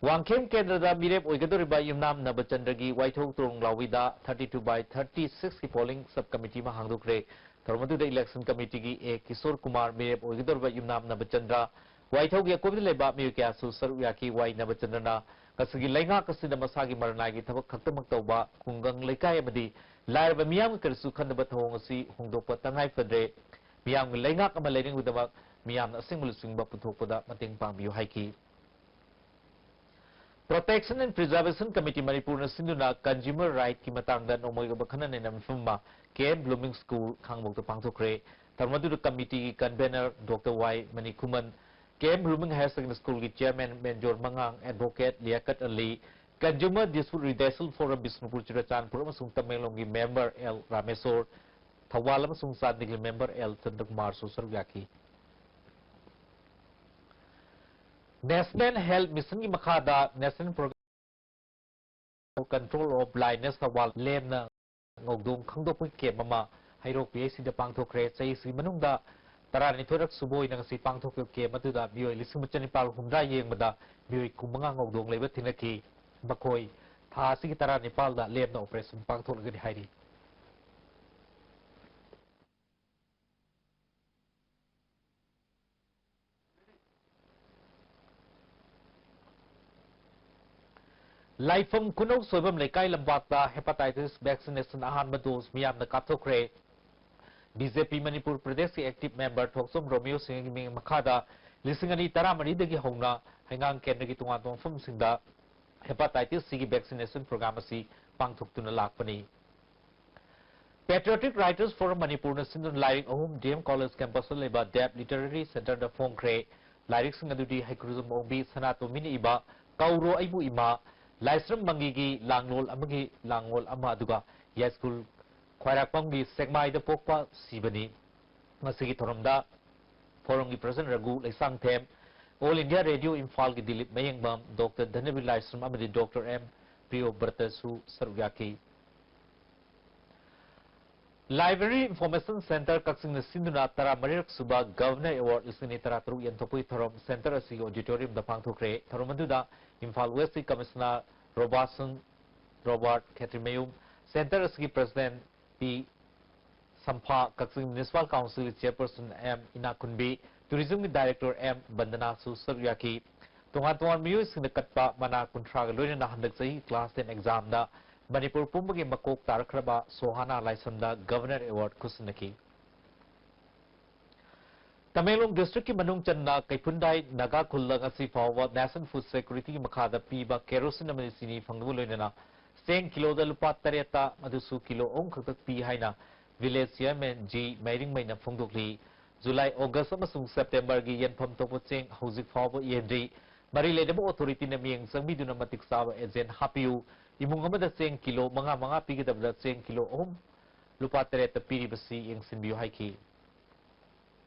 ꯋꯥꯡꯈꯦꯝ ꯀꯦꯟꯗ꯭ꯔꯗ ꯃꯤꯔꯦꯞ ꯑꯣꯏꯒꯗꯧꯔꯤꯕ ꯌꯨꯝꯅꯥꯝ ꯅꯕꯆꯟꯗ꯭ꯔꯒꯤ ꯋꯥꯏꯊꯧ ꯇꯣꯔꯣꯡ ꯂꯥꯎꯕꯤꯗ thirty two by thirty sixꯀꯤ polling sub committee ꯑꯃ ꯍꯥꯡꯗꯣꯛꯈ꯭ꯔꯦ꯫ ꯊꯧꯔꯝ ꯑꯗꯨꯗ election committeeꯒꯤ ꯑꯦ ꯀꯤꯁꯣꯔ ꯀꯨꯃꯥꯔ, ꯃꯤꯔꯦꯞ ꯑꯣꯏꯒꯗꯧꯔꯤꯕ ꯌꯨꯝꯅꯥꯝ ꯅꯕꯆꯟꯗ꯭ꯔ, ꯋꯥꯏꯊꯧꯒꯤ ꯑꯀꯣꯏꯕꯗ ꯂꯩꯕ ꯃꯤꯑꯣꯏ ꯀꯌꯥꯁꯨ ꯁꯔꯨꯛ ꯌꯥꯈꯤ꯫ ꯋꯥꯏ ꯅꯕꯆꯟꯗ꯭ꯔꯅ ꯉꯁꯤꯒꯤ ꯂꯩꯉꯥꯛ ꯑꯁꯤꯗ ꯃꯁꯥꯒꯤ ꯃꯔꯅꯥꯏꯒꯤ ꯊꯕꯛ ꯈꯛꯇꯃꯛ ꯇꯧꯕ ꯈꯨꯡꯒꯪ ꯂꯩꯀꯥꯏ ꯑꯃꯗꯤ ꯂꯥꯏꯔꯕ ꯃꯤꯌꯥꯝꯒꯤ ꯀꯔꯤꯁꯨ ꯈꯟꯗꯕ ꯊꯧꯑꯣꯡ ꯑꯁꯤ ꯍꯣꯡꯗꯣꯛꯄ ꯇꯉꯥꯏ ꯐꯗ꯭ꯔꯦ꯫ ꯃꯤꯌꯥꯝꯒꯤ ꯂꯩꯉꯥꯛ ꯑꯃ ꯂꯩꯅꯤꯡꯕꯒꯤꯗꯃꯛ ꯃꯤꯌꯥꯝꯅ ꯑꯁꯦꯡꯕ ꯂꯨꯆꯤꯡꯕ ꯄꯨꯊꯣꯛꯄꯗ ꯃꯇꯦꯡ ꯄꯥꯡꯕꯤꯌꯨ ꯍꯥꯏꯈꯤ꯫ Protection and Preservation Committee ꯃꯅꯤꯄꯨꯔꯅ ꯁꯤꯟꯗꯨꯅ consumer rightꯀꯤ ꯃꯇꯥꯡꯗ ꯅꯣꯡꯃꯒꯤ ꯑꯣꯏꯕ ꯈꯟꯅ ꯅꯩꯅꯕ ꯃꯤꯐꯝ ꯑꯃ K M Blooming School ꯈꯥꯡꯉꯕꯣꯛꯇ ꯄꯥꯡꯊꯣꯛꯈ꯭ꯔꯦ꯫ ꯊꯧꯔꯝ ꯑꯗꯨꯗ committeeꯒꯤ convener Doctor ꯋꯥꯏ ꯃꯅꯤꯈꯨꯃꯟ, K M Blooming Higher Secondary Schoolꯒꯤ chairman ꯃꯦꯟꯖꯣꯔ ꯃꯉꯥꯡ, advocate ꯂꯤꯌꯥꯀꯠ ꯑꯂꯤ, Consumer Dispute Redressal Forum Bishnupur, Churachandpur ꯑꯃꯁꯨꯡ ꯇꯃꯦꯡꯂꯣꯡꯒꯤ member ꯑꯦꯜ ꯔꯥꯃꯦꯁꯣꯔ, ꯊꯧꯕꯥꯜ ꯑꯃꯁꯨꯡ ꯆꯥꯟꯗꯤꯒ꯭ꯔ ꯃꯦꯝꯕꯔ ꯑꯦꯜ ꯆꯟꯗ꯭ꯔꯀꯨꯃꯥꯔꯁꯨ ꯁꯔꯨꯛ ꯌꯥꯈꯤ꯫ National Health Missionꯒꯤ ꯃꯈꯥꯗ National Program Control of Blindness Thoubal ꯂꯦꯝꯅ ꯉꯧꯗꯣꯡ ꯈꯪꯗꯣꯛꯄꯒꯤ ꯀꯦꯝꯞ ꯑꯃ ꯍꯩꯔꯣꯛ ꯄꯤ ꯑꯩꯆ ꯁꯤꯗ ꯄꯥꯡꯊꯣꯛꯈ꯭ꯔꯦ꯫ ꯆꯍꯤꯁꯤꯒꯤ ꯃꯅꯨꯡꯗ ꯇꯔꯥꯅꯤꯊꯣꯏꯔꯛ ꯁꯨꯕ ꯑꯣꯏꯅ ꯉꯁꯤ ꯄꯥꯡꯊꯣꯛꯈꯤꯕ ꯀꯦꯝꯞ ꯑꯗꯨꯗ ꯃꯤꯑꯣꯏ ꯂꯤꯁꯤꯡ ꯆꯅꯤꯄꯥꯜ ꯍꯨꯝꯗ꯭ꯔꯥ ꯌꯦꯡꯕꯗ ꯃꯤꯑꯣꯏ ꯀꯨꯟꯃꯉꯥ ꯉꯧꯗꯣꯡ ꯂꯩꯕ ꯊꯦꯡꯅꯈꯤ꯫ ꯃꯈꯣꯏ ꯊꯥ ꯑꯁꯤꯒꯤ ꯇꯔꯥꯅꯤꯄꯥꯜꯗ ꯂꯦꯝꯅ ꯑꯣꯄꯔꯦꯁꯟ ꯄꯥꯡꯊꯣꯛꯂꯒꯅꯤ ꯍꯥꯏꯔꯤ꯫ ꯂꯥꯏꯐꯝ ꯈꯨꯅꯧ ꯁꯣꯏꯕꯝ ꯂꯩꯀꯥꯏ ꯂꯝꯄꯥꯛꯇ hepatitis vaccination ꯑꯍꯥꯟꯕ dose ꯃꯤꯌꯥꯝꯅ ꯀꯥꯞꯊꯣꯛꯈ꯭ꯔꯦ꯫ ꯕꯤ ꯖꯦ ꯄꯤ ꯃꯅꯤꯄꯨꯔ ꯄ꯭ꯔꯗꯦꯁꯀꯤ active member ꯊꯣꯛꯆꯣꯝ ꯔꯣꯃꯤꯌꯣ ꯁꯤꯡꯍꯒꯤ ꯃꯤꯡ ꯃꯈꯥꯗ ꯂꯤꯁꯤꯡ ꯑꯅꯤ ꯇꯔꯥꯃꯔꯤꯗꯒꯤ ꯍꯧꯅ ꯍꯩꯉꯥꯡ ꯀꯦꯟꯗ꯭ꯔꯒꯤ ꯇꯣꯉꯥꯟꯕ ꯃꯐꯝꯁꯤꯡꯗ hepatitis Cꯒꯤ vaccination program ꯑꯁꯤ ꯄꯥꯡꯊꯣꯛꯇꯨꯅ ꯂꯥꯛꯄꯅꯤ꯫ Patriotic Writers Forum ꯃꯅꯤꯄꯨꯔꯅ ꯁꯤꯟꯗꯨꯅ ꯂꯥꯏꯔꯤꯛ ꯑꯍꯨꯝ ꯗꯤ ꯑꯦꯝ ꯀꯣꯂꯦꯖ ꯀꯦꯝꯄꯁꯇ ꯂꯩꯕ ꯗꯦꯕ ꯂꯤꯇꯔꯦꯔꯤ ꯁꯦꯟꯇꯔꯗ ꯐꯣꯡꯈ꯭ꯔꯦ꯫ ꯂꯥꯏꯔꯤꯛꯁꯤꯡ ꯑꯗꯨꯗꯤ ꯍꯩꯀ꯭ꯔꯨꯖꯝ ꯑꯣꯡꯕꯤ ꯁꯅꯥꯇꯣꯝꯕꯤꯅ ꯏꯕ ꯀꯧꯔꯣ ꯑꯩꯕꯨ ꯏꯃꯥ, ꯂꯥꯏꯁ꯭ꯔꯝ ꯃꯪꯒꯤꯒꯤ ꯂꯥꯡꯂꯣꯜ ꯑꯃꯒꯤ ꯂꯥꯡꯂꯣꯜ ꯑꯃ, ꯑꯗꯨꯒ ꯌꯥꯏꯁ꯭ꯀꯨꯜ ꯈ꯭ꯋꯥꯏꯔꯥꯛꯄꯝꯒꯤ ꯁꯦꯛꯃꯥꯏꯗ ꯄꯣꯛꯄ ꯁꯤꯕꯅꯤ꯫ ꯉꯁꯤꯒꯤ ꯊꯧꯔꯝꯗ ꯐꯣꯔꯝꯒꯤ president Raghu Leishangthem, all India radio ꯏꯝꯐꯥꯜꯒꯤ ꯗꯤꯂꯤꯞ ꯃꯌꯦꯡꯕꯝ, ꯗꯣꯛꯇꯔ ꯙꯅꯕꯤꯔ ꯂꯥꯏꯁ꯭ꯔꯝ ꯑꯃꯗꯤ ꯗꯣꯛꯇꯔ ꯑꯦꯝ ꯄ꯭ꯔꯤꯌꯣꯕ꯭ꯔꯇꯁꯨ ꯁꯔꯨꯛ ꯌꯥꯈꯤ꯫ Library Information Centre ꯀꯛꯆꯤꯡꯅ ꯁꯤꯟꯗꯨꯅ ꯇꯔꯥꯃꯔꯤꯔꯛ ꯁꯨꯕ Governor Award ꯂꯤꯁꯤꯡ ꯑꯅꯤ ꯇꯔꯥꯇꯔꯨꯛ ꯌꯦꯟꯊꯣꯛꯄꯒꯤ ꯊꯧꯔꯝ ꯁꯦꯟꯇꯔ ꯑꯁꯤꯒꯤ ꯑꯣꯗꯤꯇꯣꯔꯤꯌꯝꯗ ꯄꯥꯡꯊꯣꯛꯈ꯭ꯔꯦ꯫ ꯊꯧꯔꯝ ꯑꯗꯨꯗ ꯏꯝꯐꯥꯜ ꯋꯦꯁꯀꯤ ꯀꯃꯤꯁꯅꯔ ꯔꯣꯕꯥꯁꯟ ꯔꯣꯕꯥꯔꯠ ꯈꯦꯇ꯭ꯔꯤꯃꯌꯨꯝ, ꯁꯦꯟꯇꯔ ꯑꯁꯤꯒꯤ ꯄ꯭ꯔꯁꯤꯗꯦꯟꯠ ꯄꯤ ꯁꯝꯐꯥ, ꯀꯛꯆꯤꯡ ꯃ꯭ꯌꯨꯅꯤꯁꯤꯄꯥꯜ ꯀꯥꯎꯟꯁꯤꯜꯒꯤ ꯆꯦꯌꯔꯄꯔꯁꯟ ꯑꯦꯝ ꯏꯅꯥꯈꯨꯟꯕꯤ, ꯇꯨꯔꯤꯖꯝꯒꯤ ꯗꯥꯏꯔꯦꯛꯇꯔ ꯑꯦꯝ ꯕꯟꯗꯅꯥꯁꯨ ꯁꯔꯨꯛ ꯌꯥꯈꯤ꯫ ꯇꯣꯉꯥꯟ ꯇꯣꯉꯥꯟꯕ ꯃꯤꯑꯣꯏꯁꯤꯡꯅ ꯀꯠꯄ ꯃꯅꯥ ꯀꯨꯟꯊ꯭ꯔꯥꯒ ꯂꯣꯏꯅꯅ ꯍꯟꯗꯛ ꯆꯍꯤ class ten examꯗ ꯃꯅꯤꯄꯨꯔ ꯄꯨꯝꯕꯒꯤ ꯃꯀꯣꯛ ꯇꯥꯔꯛꯈ꯭ꯔꯕ ꯁꯣꯍꯥꯅꯥ ꯂꯥꯏꯁ꯭ꯔꯝꯗ Governor Award ꯈꯨꯠꯁꯤꯟꯅꯈꯤ꯫ ꯇꯃꯦꯡꯂꯣꯡ districtꯀꯤ ꯃꯅꯨꯡ ꯆꯟꯅ ꯀꯩꯐꯨꯟꯗꯥꯏ ꯅꯥꯒꯥ ꯈꯨꯜꯗ ꯉꯁꯤ ꯐꯥꯎꯕ National Food Securityꯒꯤ ꯃꯈꯥꯗ ꯄꯤꯕ ꯀꯦꯔꯣꯁꯤꯟ ꯑꯃꯗꯤ ꯆꯤꯅꯤ ꯐꯪꯗꯕ ꯂꯣꯏꯅꯅ ꯆꯦꯡ ꯀꯤꯂꯣꯗ ꯂꯨꯄꯥ ꯇꯔꯦꯠꯇ, ꯑꯗꯨꯁꯨ ꯀꯤꯂꯣ ꯑꯍꯨꯝ ꯈꯛꯇ ꯄꯤ ꯍꯥꯏꯅ village chairman ꯖꯤ ꯃꯩꯔꯤꯡꯃꯩꯅ ꯐꯣꯡꯗꯣꯛꯂꯤ꯫ ꯖꯨꯂꯥꯏ, ꯑꯣꯒꯁ ꯑꯃꯁꯨꯡ ꯁꯦꯞꯇꯦꯝꯕꯔꯒꯤ ꯌꯦꯟꯐꯝ ꯊꯣꯛꯄ ꯆꯦꯡ ꯍꯧꯖꯤꯛ ꯐꯥꯎꯕ ꯌꯦꯟꯗ꯭ꯔꯤ꯫ ꯃꯔꯤ ꯂꯩꯅꯕ authorityꯅ ꯃꯤꯠꯌꯦꯡ ꯆꯪꯕꯤꯗꯨꯅ ꯃꯇꯤꯛ ꯆꯥꯕ agent ꯍꯥꯞꯄꯤꯌꯨ꯫ ꯏꯃꯨꯡ ꯑꯃꯗ ꯆꯦꯡ ꯀꯤꯂꯣ ꯃꯉꯥ ꯃꯉꯥ ꯄꯤꯒꯗꯕꯗ ꯆꯦꯡ ꯀꯤꯂꯣ ꯑꯍꯨꯝ ꯂꯨꯄꯥ ꯇꯔꯦꯠꯇ ꯄꯤꯔꯤꯕꯁꯤ ꯌꯦꯡꯁꯤꯟꯕꯤꯌꯨ ꯍꯥꯏꯈꯤ꯫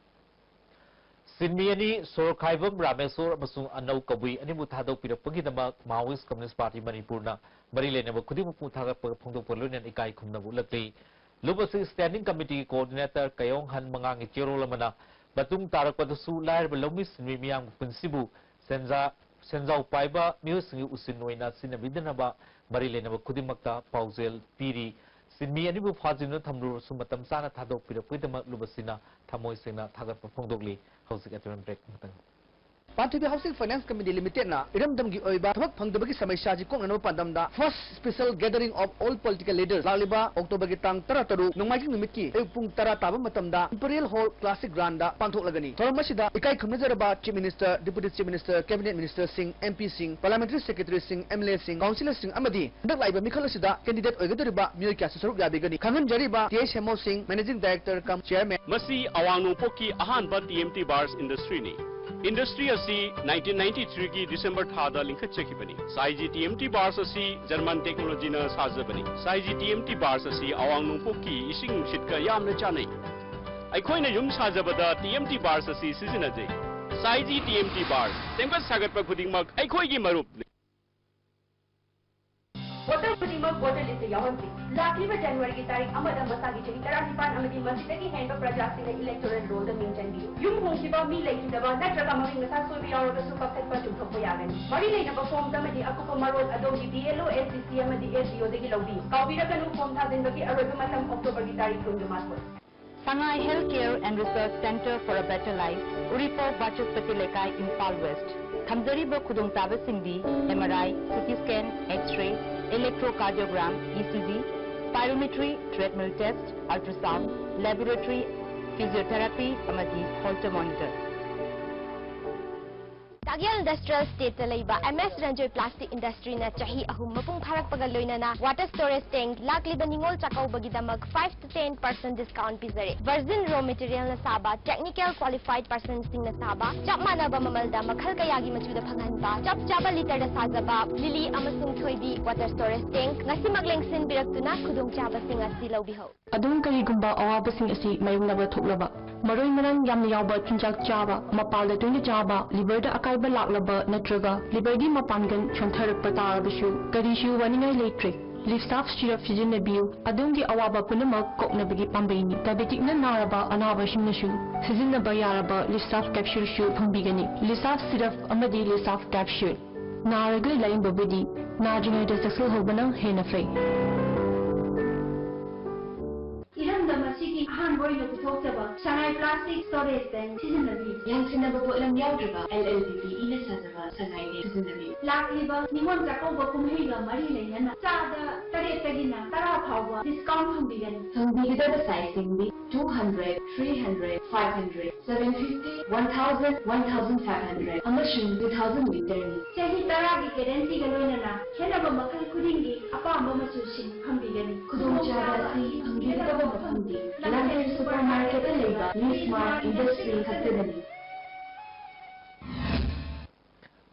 ꯁꯤꯟꯃꯤ ꯑꯅꯤ ꯁꯣꯔꯈꯥꯏꯕꯝ ꯔꯥꯃꯦꯁꯣꯔ ꯑꯃꯁꯨꯡ ꯑꯅꯧ ꯀꯕꯨꯏ ꯑꯅꯤꯕꯨ ꯊꯥꯗꯣꯛꯄꯤꯔꯛꯄꯒꯤꯗꯃꯛ Maoist Communist Party ꯃꯅꯤꯄꯨꯔꯅ ꯃꯔꯤ ꯂꯩꯅꯕ ꯈꯨꯗꯤꯡꯃꯛꯄꯨ ꯊꯥꯒꯠꯄ ꯐꯣꯡꯗꯣꯛꯄ ꯂꯣꯏꯅꯅ ꯏꯀꯥꯏ ꯈꯨꯝꯅꯕ ꯎꯠꯂꯛꯂꯤ꯫ ꯂꯨꯞ ꯑꯁꯤ Standing Committeeꯒꯤ Coordinator ꯀꯌꯣꯡꯍꯟ ꯃꯉꯥꯡꯒꯤ ꯆꯦꯔꯣꯜ ꯑꯃꯅ ꯃꯇꯨꯡ ꯇꯥꯔꯛꯄꯗꯁꯨ ꯂꯥꯏꯔꯕ ꯂꯧꯃꯤ ꯁꯤꯟꯃꯤ ꯃꯤꯌꯥꯝꯒꯤ ꯄꯨꯟꯁꯤꯕꯨ ꯁꯦꯟꯖꯥ-, ꯁꯦꯟꯖꯥꯎ ꯄꯥꯏꯕ ꯃꯤꯑꯣꯏꯁꯤꯡꯒꯤ ꯎꯁꯤꯟ ꯑꯣꯏꯅ ꯁꯤꯖꯤꯟꯅꯕꯤꯗꯅꯕ ꯃꯔꯤ ꯂꯩꯅꯕ ꯈꯨꯗꯤꯡꯃꯛꯇ ꯄꯥꯎꯖꯦꯜ ꯄꯤꯔꯤ꯫ ꯁꯤꯟꯃꯤ ꯑꯅꯤꯕꯨ ꯐꯥꯖꯤꯟꯗꯨꯅ ꯊꯝꯂꯨꯔꯁꯨ ꯃꯇꯝ ꯆꯥꯅ ꯊꯥꯗꯣꯛꯄꯤꯔꯛꯄꯒꯤꯗꯃꯛ ꯂꯨꯞ ꯑꯁꯤꯅ ꯊꯃꯣꯏ ꯁꯦꯡꯅ ꯊꯥꯒꯠꯄ ꯐꯣꯡꯗꯣꯛꯂꯤ꯫ ꯍꯧꯖꯤꯛ ꯑꯗꯨꯝ break ꯑꯃꯇꯪ꯫ ꯄꯥꯟꯊꯣꯏꯕꯤ Housing Finance Committee Limitedꯅ ꯏꯔꯝꯗꯝꯒꯤ ꯑꯣꯏꯕ ꯊꯕꯛ ꯐꯪꯗꯕꯒꯤ ꯁꯃꯁ꯭ꯌꯥꯁꯤ ꯀꯣꯛꯅꯅꯕ ꯄꯥꯟꯗꯝꯗ First Special Gathering of All Political Leaders ꯂꯥꯛꯂꯤꯕ Octoberꯒꯤ ꯇꯥꯡ ꯇꯔꯥ ꯇꯔꯨꯛ ꯅꯣꯡꯃꯥꯏꯖꯤꯡ ꯅꯨꯃꯤꯠꯀꯤ ꯑꯌꯨꯛ ꯄꯨꯡ ꯇꯔꯥ ꯇꯥꯕ ꯃꯇꯝꯗ Imperial Hall Classic Groundꯗ ꯄꯥꯡꯊꯣꯛꯂꯒꯅꯤ꯫ ꯊꯧꯔꯝ ꯑꯁꯤꯗ ꯏꯀꯥꯏ ꯈꯨꯝꯅꯖꯔꯕ Chief Minister, Deputy Chief Minister, Cabinet Ministerꯁꯤꯡ, MPꯁꯤꯡ, Parliamentary Secretaryꯁꯤꯡ, MLAꯁꯤꯡ, Councillorꯁꯤꯡ ꯑꯃꯗꯤ ꯍꯟꯗꯛ ꯂꯥꯛꯏꯕ ꯃꯤꯈꯜ ꯑꯁꯤꯗ candidate ꯑꯣꯏꯒꯗꯧꯔꯤꯕ ꯃꯤꯑꯣꯏ ꯀꯌꯥꯁꯨ ꯁꯔꯨꯛ ꯌꯥꯕꯤꯒꯅꯤ꯫ ꯈꯪꯍꯟꯖꯔꯤꯕ ꯇꯤ ꯑꯩꯆ ꯍꯦꯃꯣ ꯁꯤꯡ, Managing Director cum Chairman꯫ ꯃꯁꯤ ꯑꯋꯥꯡ ꯅꯣꯡꯄꯣꯛꯀꯤ ꯑꯍꯥꯟꯕ ꯇꯤ ꯑꯦꯝ ꯇꯤ ꯕꯥꯔꯁ ꯏꯟꯗꯁꯇ꯭ꯔꯤꯅꯤ꯫ ꯏꯟꯗꯁꯇ꯭ꯔꯤ ꯑꯁꯤ ꯅꯥꯏꯟꯇꯤꯟ ꯅꯥꯏꯟꯇꯤ ꯊ꯭ꯔꯤꯒꯤ ꯗꯤꯁꯦꯝꯕꯔ ꯊꯥꯗ ꯂꯤꯡꯈꯠꯆꯈꯤꯕꯅꯤ꯫ ꯁꯥꯏꯖꯤ ꯇꯤ ꯑꯦꯝ ꯇꯤ ꯕꯥꯔꯁ ꯑꯁꯤ ꯖꯔꯃꯟ ꯇꯦꯛꯅꯣꯂꯣꯖꯤꯅ ꯁꯥꯖꯕꯅꯤ꯫ ꯁꯥꯏꯖꯤ ꯇꯤ ꯑꯦꯝ ꯇꯤ ꯕꯥꯔꯁ ꯑꯁꯤ ꯑꯋꯥꯡ ꯅꯣꯡꯄꯣꯛꯀꯤ ꯏꯁꯤꯡ ꯅꯨꯡꯁꯤꯠꯀ ꯌꯥꯝꯅ ꯆꯥꯟꯅꯩ꯫ ꯑꯩꯈꯣꯏꯅ ꯌꯨꯝ ꯁꯥꯖꯕꯗ ꯇꯤ ꯑꯦꯝ ꯇꯤ ꯕꯥꯔꯁ ꯑꯁꯤ ꯁꯤꯖꯤꯟꯅꯖꯩ꯫ ꯁꯥꯏꯖꯤ ꯇꯤ ꯑꯦꯝ ꯇꯤ ꯕꯥꯔꯁ, ꯁꯦꯝꯒꯠ ꯁꯥꯒꯠꯄ ꯈꯨꯗꯤꯡꯃꯛ ꯑꯩꯈꯣꯏꯒꯤ ꯃꯔꯨꯞꯅꯤ꯫ ꯍꯣꯇꯦꯜ ꯈꯨꯗꯤꯡꯃꯛ ꯚꯣꯇꯔ ꯂꯤꯁꯇ ꯌꯥꯎꯍꯟꯁꯤ꯫ ꯂꯥꯛꯂꯤꯕ ꯖꯅꯋꯥꯔꯤꯒꯤ ꯇꯥꯔꯤꯛ ꯑꯃꯗ ꯃꯁꯥꯒꯤ ꯆꯍꯤ ꯇꯔꯥꯅꯤꯄꯥꯟ ꯑꯃꯗꯤ ꯃꯁꯤꯗꯒꯤ ꯍꯦꯟꯕ ꯄ꯭ꯔꯖꯥꯁꯤꯡꯅ ꯏꯂꯦꯛꯇꯣꯔꯦꯜ ꯔꯣꯜꯗ ꯃꯤꯡ ꯆꯟꯕꯤꯌꯨ꯫ ꯌꯨꯝ ꯍꯣꯡꯈꯤꯕ, ꯃꯤ ꯂꯩꯈꯤꯗꯕ ꯅꯠꯇ꯭ꯔꯒ ꯃꯃꯤꯡ ꯃꯊꯥ ꯁꯣꯏꯕ ꯌꯥꯎꯔꯕꯁꯨ ꯀꯛꯊꯠꯄ ꯆꯨꯝꯊꯣꯛꯄ ꯌꯥꯒꯅꯤ꯫ ꯃꯔꯤ ꯂꯩꯅꯕ ꯐꯣꯔꯝꯁ ꯑꯃꯗꯤ ꯑꯀꯨꯞꯄ ꯃꯔꯣꯜ ꯑꯗꯣꯝꯒꯤ ꯕꯤ ꯑꯦꯜ ꯑꯣ, ꯑꯦꯁ ꯗꯤ ꯁꯤ ꯑꯃꯗꯤ ꯑꯦꯁ ꯗꯤ ꯑꯣꯗꯒꯤ ꯂꯧꯕꯤꯌꯨ꯫ ꯀꯥꯎꯕꯤꯔꯛꯀꯅꯨ, ꯐꯣꯔꯝ ꯊꯥꯖꯤꯟꯕꯒꯤ ꯑꯔꯣꯏꯕ ꯃꯇꯝ ꯑꯣꯛꯇꯣꯕꯔꯒꯤ ꯇꯥꯔꯤꯛ ꯀꯨꯟꯒ ꯃꯥꯊꯣꯏ꯫ Sangai Healthcare and Research Center for a Better Life, Uripok Bachaspati Leikai, Imphal west. ꯊꯝꯖꯔꯤꯕ ꯈꯨꯗꯣꯡꯆꯥꯕꯁꯤꯡꯗꯤ M R I, C T scan, X-ray, electrocardiogram, E C G, spirometry, treadmill test, ultrasound, laboratory, physiotherapy ꯑꯃꯗꯤ Holter monitor꯫ ꯆꯒꯦꯜ ꯏꯟꯗꯁꯇ꯭ꯔꯤꯌꯦꯜ ꯏꯁꯇꯦꯠꯇ ꯂꯩꯕ ꯑꯦꯝ ꯑꯦꯁ Ranjoy plastic ꯏꯟꯗꯁꯇ꯭ꯔꯤꯅ ꯆꯍꯤ ꯑꯍꯨꯝ ꯃꯄꯨꯡ ꯐꯥꯔꯛꯄꯒ ꯂꯣꯏꯅꯅ water storage tank ꯂꯥꯛꯂꯤꯕ ꯅꯤꯉꯣꯜ ꯆꯥꯛꯀꯧꯕꯒꯤꯗꯃꯛ five to ten percent discount ꯄꯤꯖꯔꯦ꯫ ꯚꯔꯖꯤꯟ ꯔꯣ ꯃꯦꯇꯤꯔꯤꯌꯦꯜꯅ ꯁꯥꯕ, ꯇꯦꯛꯅꯤꯀꯦꯜ ꯀ꯭ꯋꯥꯂꯤꯐꯥꯏꯗ ꯄꯔꯁꯟꯁꯤꯡꯅ ꯁꯥꯕ, ꯆꯞ ꯃꯥꯟꯅꯕ ꯃꯃꯜꯗ ꯃꯈꯜ ꯀꯌꯥꯒꯤ ꯃꯆꯨꯗ ꯐꯪꯍꯟꯕ, ꯆꯞ ꯆꯥꯕ ꯂꯤꯇꯔꯗ ꯁꯥꯖꯕ ꯂꯤꯂꯤ ꯑꯃꯁꯨꯡ ꯊꯣꯏꯕꯤ ꯋꯥꯇꯔ ꯁ꯭ꯇꯣꯔꯦꯖ ꯇꯦꯡꯛ ꯉꯁꯤꯃꯛ ꯂꯦꯡꯁꯤꯟꯕꯤꯔꯛꯇꯨꯅ ꯈꯨꯗꯣꯡꯆꯥꯕꯁꯤꯡ ꯑꯁꯤ ꯂꯧꯕꯤꯍꯧ꯫ ꯑꯗꯣꯝ ꯀꯔꯤꯒꯨꯝꯕ ꯑꯋꯥꯕꯁꯤꯡ ꯑꯁꯤ ꯃꯥꯌꯣꯛꯅꯕ ꯊꯣꯛꯂꯕ, ꯃꯔꯣꯏ ꯃꯔꯥꯡ ꯌꯥꯝꯅ ꯌꯥꯎꯕ ꯆꯤꯟꯖꯥꯛ ꯆꯥꯕ, ꯃꯄꯥꯜꯗ ꯇꯣꯏꯅ ꯆꯥꯕ, ꯂꯤꯚꯔꯗ ꯑꯀꯥꯏꯕ ꯂꯥꯛꯂꯕ ꯅꯠꯇ꯭ꯔꯒ ꯂꯤꯚꯔꯒꯤ ꯃꯄꯥꯡꯒꯜ ꯁꯣꯟꯊꯔꯛꯄ ꯇꯥꯔꯕꯁꯨ ꯀꯔꯤꯁꯨ ꯋꯥꯅꯤꯡꯉꯥꯏ ꯂꯩꯇ꯭ꯔꯦ꯫ ꯂꯤꯁꯥꯐ ꯁꯤꯔꯞ ꯁꯤꯖꯤꯟꯅꯕꯤꯌꯨ, ꯑꯗꯣꯝꯒꯤ ꯑꯋꯥꯕ ꯄꯨꯝꯅꯃꯛ ꯀꯣꯛꯅꯕꯒꯤ ꯄꯥꯝꯕꯩꯅꯤ꯫ ꯗꯥꯏꯕꯦꯇꯤꯛꯅ ꯅꯥꯔꯕ ꯑꯅꯥꯕꯁꯤꯡꯅꯁꯨ ꯁꯤꯖꯤꯟꯅꯕ ꯌꯥꯔꯕ ꯂꯤꯁꯥꯐ ꯀꯦꯞꯁꯨꯜꯁꯨ ꯐꯪꯕꯤꯒꯅꯤ꯫ ꯂꯤꯁꯥꯐ ꯁꯤꯔꯞ ꯑꯃꯗꯤ ꯂꯤꯁꯥꯐ ꯀꯦꯞꯁꯨꯜ꯫ ꯅꯥꯔꯒ ꯂꯥꯌꯦꯡꯕꯕꯨꯗꯤ ꯅꯥꯗ꯭ꯔꯤꯉꯩꯗ ꯆꯦꯛꯁꯤꯜꯍꯧꯕꯅ ꯍꯦꯟꯅ ꯐꯩ꯫ ꯏꯔꯝꯗꯝ ꯑꯁꯤꯒꯤ ꯑꯍꯥꯟꯕ ꯑꯣꯏꯅ ꯄꯨꯊꯣꯛꯆꯕ ꯁꯉꯥꯏ ꯄ꯭ꯂꯥꯁꯇꯤꯛ ꯁ꯭ꯇꯣꯔꯦꯖ ꯇꯦꯡꯛ ꯁꯤꯖꯤꯟꯅꯕꯤꯌꯨ꯫ ꯌꯥꯟꯁꯤꯟꯅꯕ ꯄꯣꯠꯂꯝ ꯌꯥꯎꯗ꯭ꯔꯕ L L D P E ꯅ ꯁꯥꯖꯕ ꯁꯉꯥꯏ ꯇꯦꯡꯛ ꯁꯤꯖꯤꯟꯅꯕꯤꯌꯨ꯫ ꯂꯥꯛꯂꯤꯕ ꯅꯤꯉꯣꯜ ꯆꯥꯛꯀꯧꯕ ꯀꯨꯝꯍꯩꯒ ꯃꯔꯤ ꯂꯩꯅꯅ ꯆꯥꯗ ꯇꯔꯦꯠꯇꯒꯤꯅ ꯇꯔꯥ ꯐꯥꯎꯕ ꯗꯤꯁꯀꯥꯎꯟ ꯐꯪꯕꯤꯒꯅꯤ꯫ ꯐꯪꯕꯤꯒꯗꯕ ꯁꯥꯏꯖꯁꯤꯡꯗꯤ two hundred, three hundred, five hundred, seven fifty, one thousand, one thousand five hundred ꯑꯃꯁꯨꯡ two thousand ꯂꯤꯇꯔꯅꯤ꯫ ꯆꯍꯤ ꯇꯔꯥꯒꯤ ꯒꯦꯔꯦꯟꯇꯤꯒ ꯂꯣꯏꯅꯅ ꯈꯦꯠꯅꯕ ꯃꯈꯜ ꯈꯨꯗꯤꯡꯒꯤ ꯑꯄꯥꯝꯕ ꯃꯆꯨꯁꯤꯡ ꯐꯪꯕꯤꯒꯅꯤ꯫ ꯈꯨꯗꯣꯡꯆꯥꯕ ꯑꯁꯤ ꯐꯪꯕꯤꯒꯗꯕ ꯃꯐꯝꯗꯤ ꯂꯝꯐꯦꯜ ꯁꯨꯄꯔ ꯃꯥꯔꯀꯦꯠꯇ ꯂꯩꯕ ꯂꯤꯁꯃꯥꯔꯠ ꯏꯟꯗꯁꯇ꯭ꯔꯤ ꯈꯛꯇꯗꯅꯤ꯫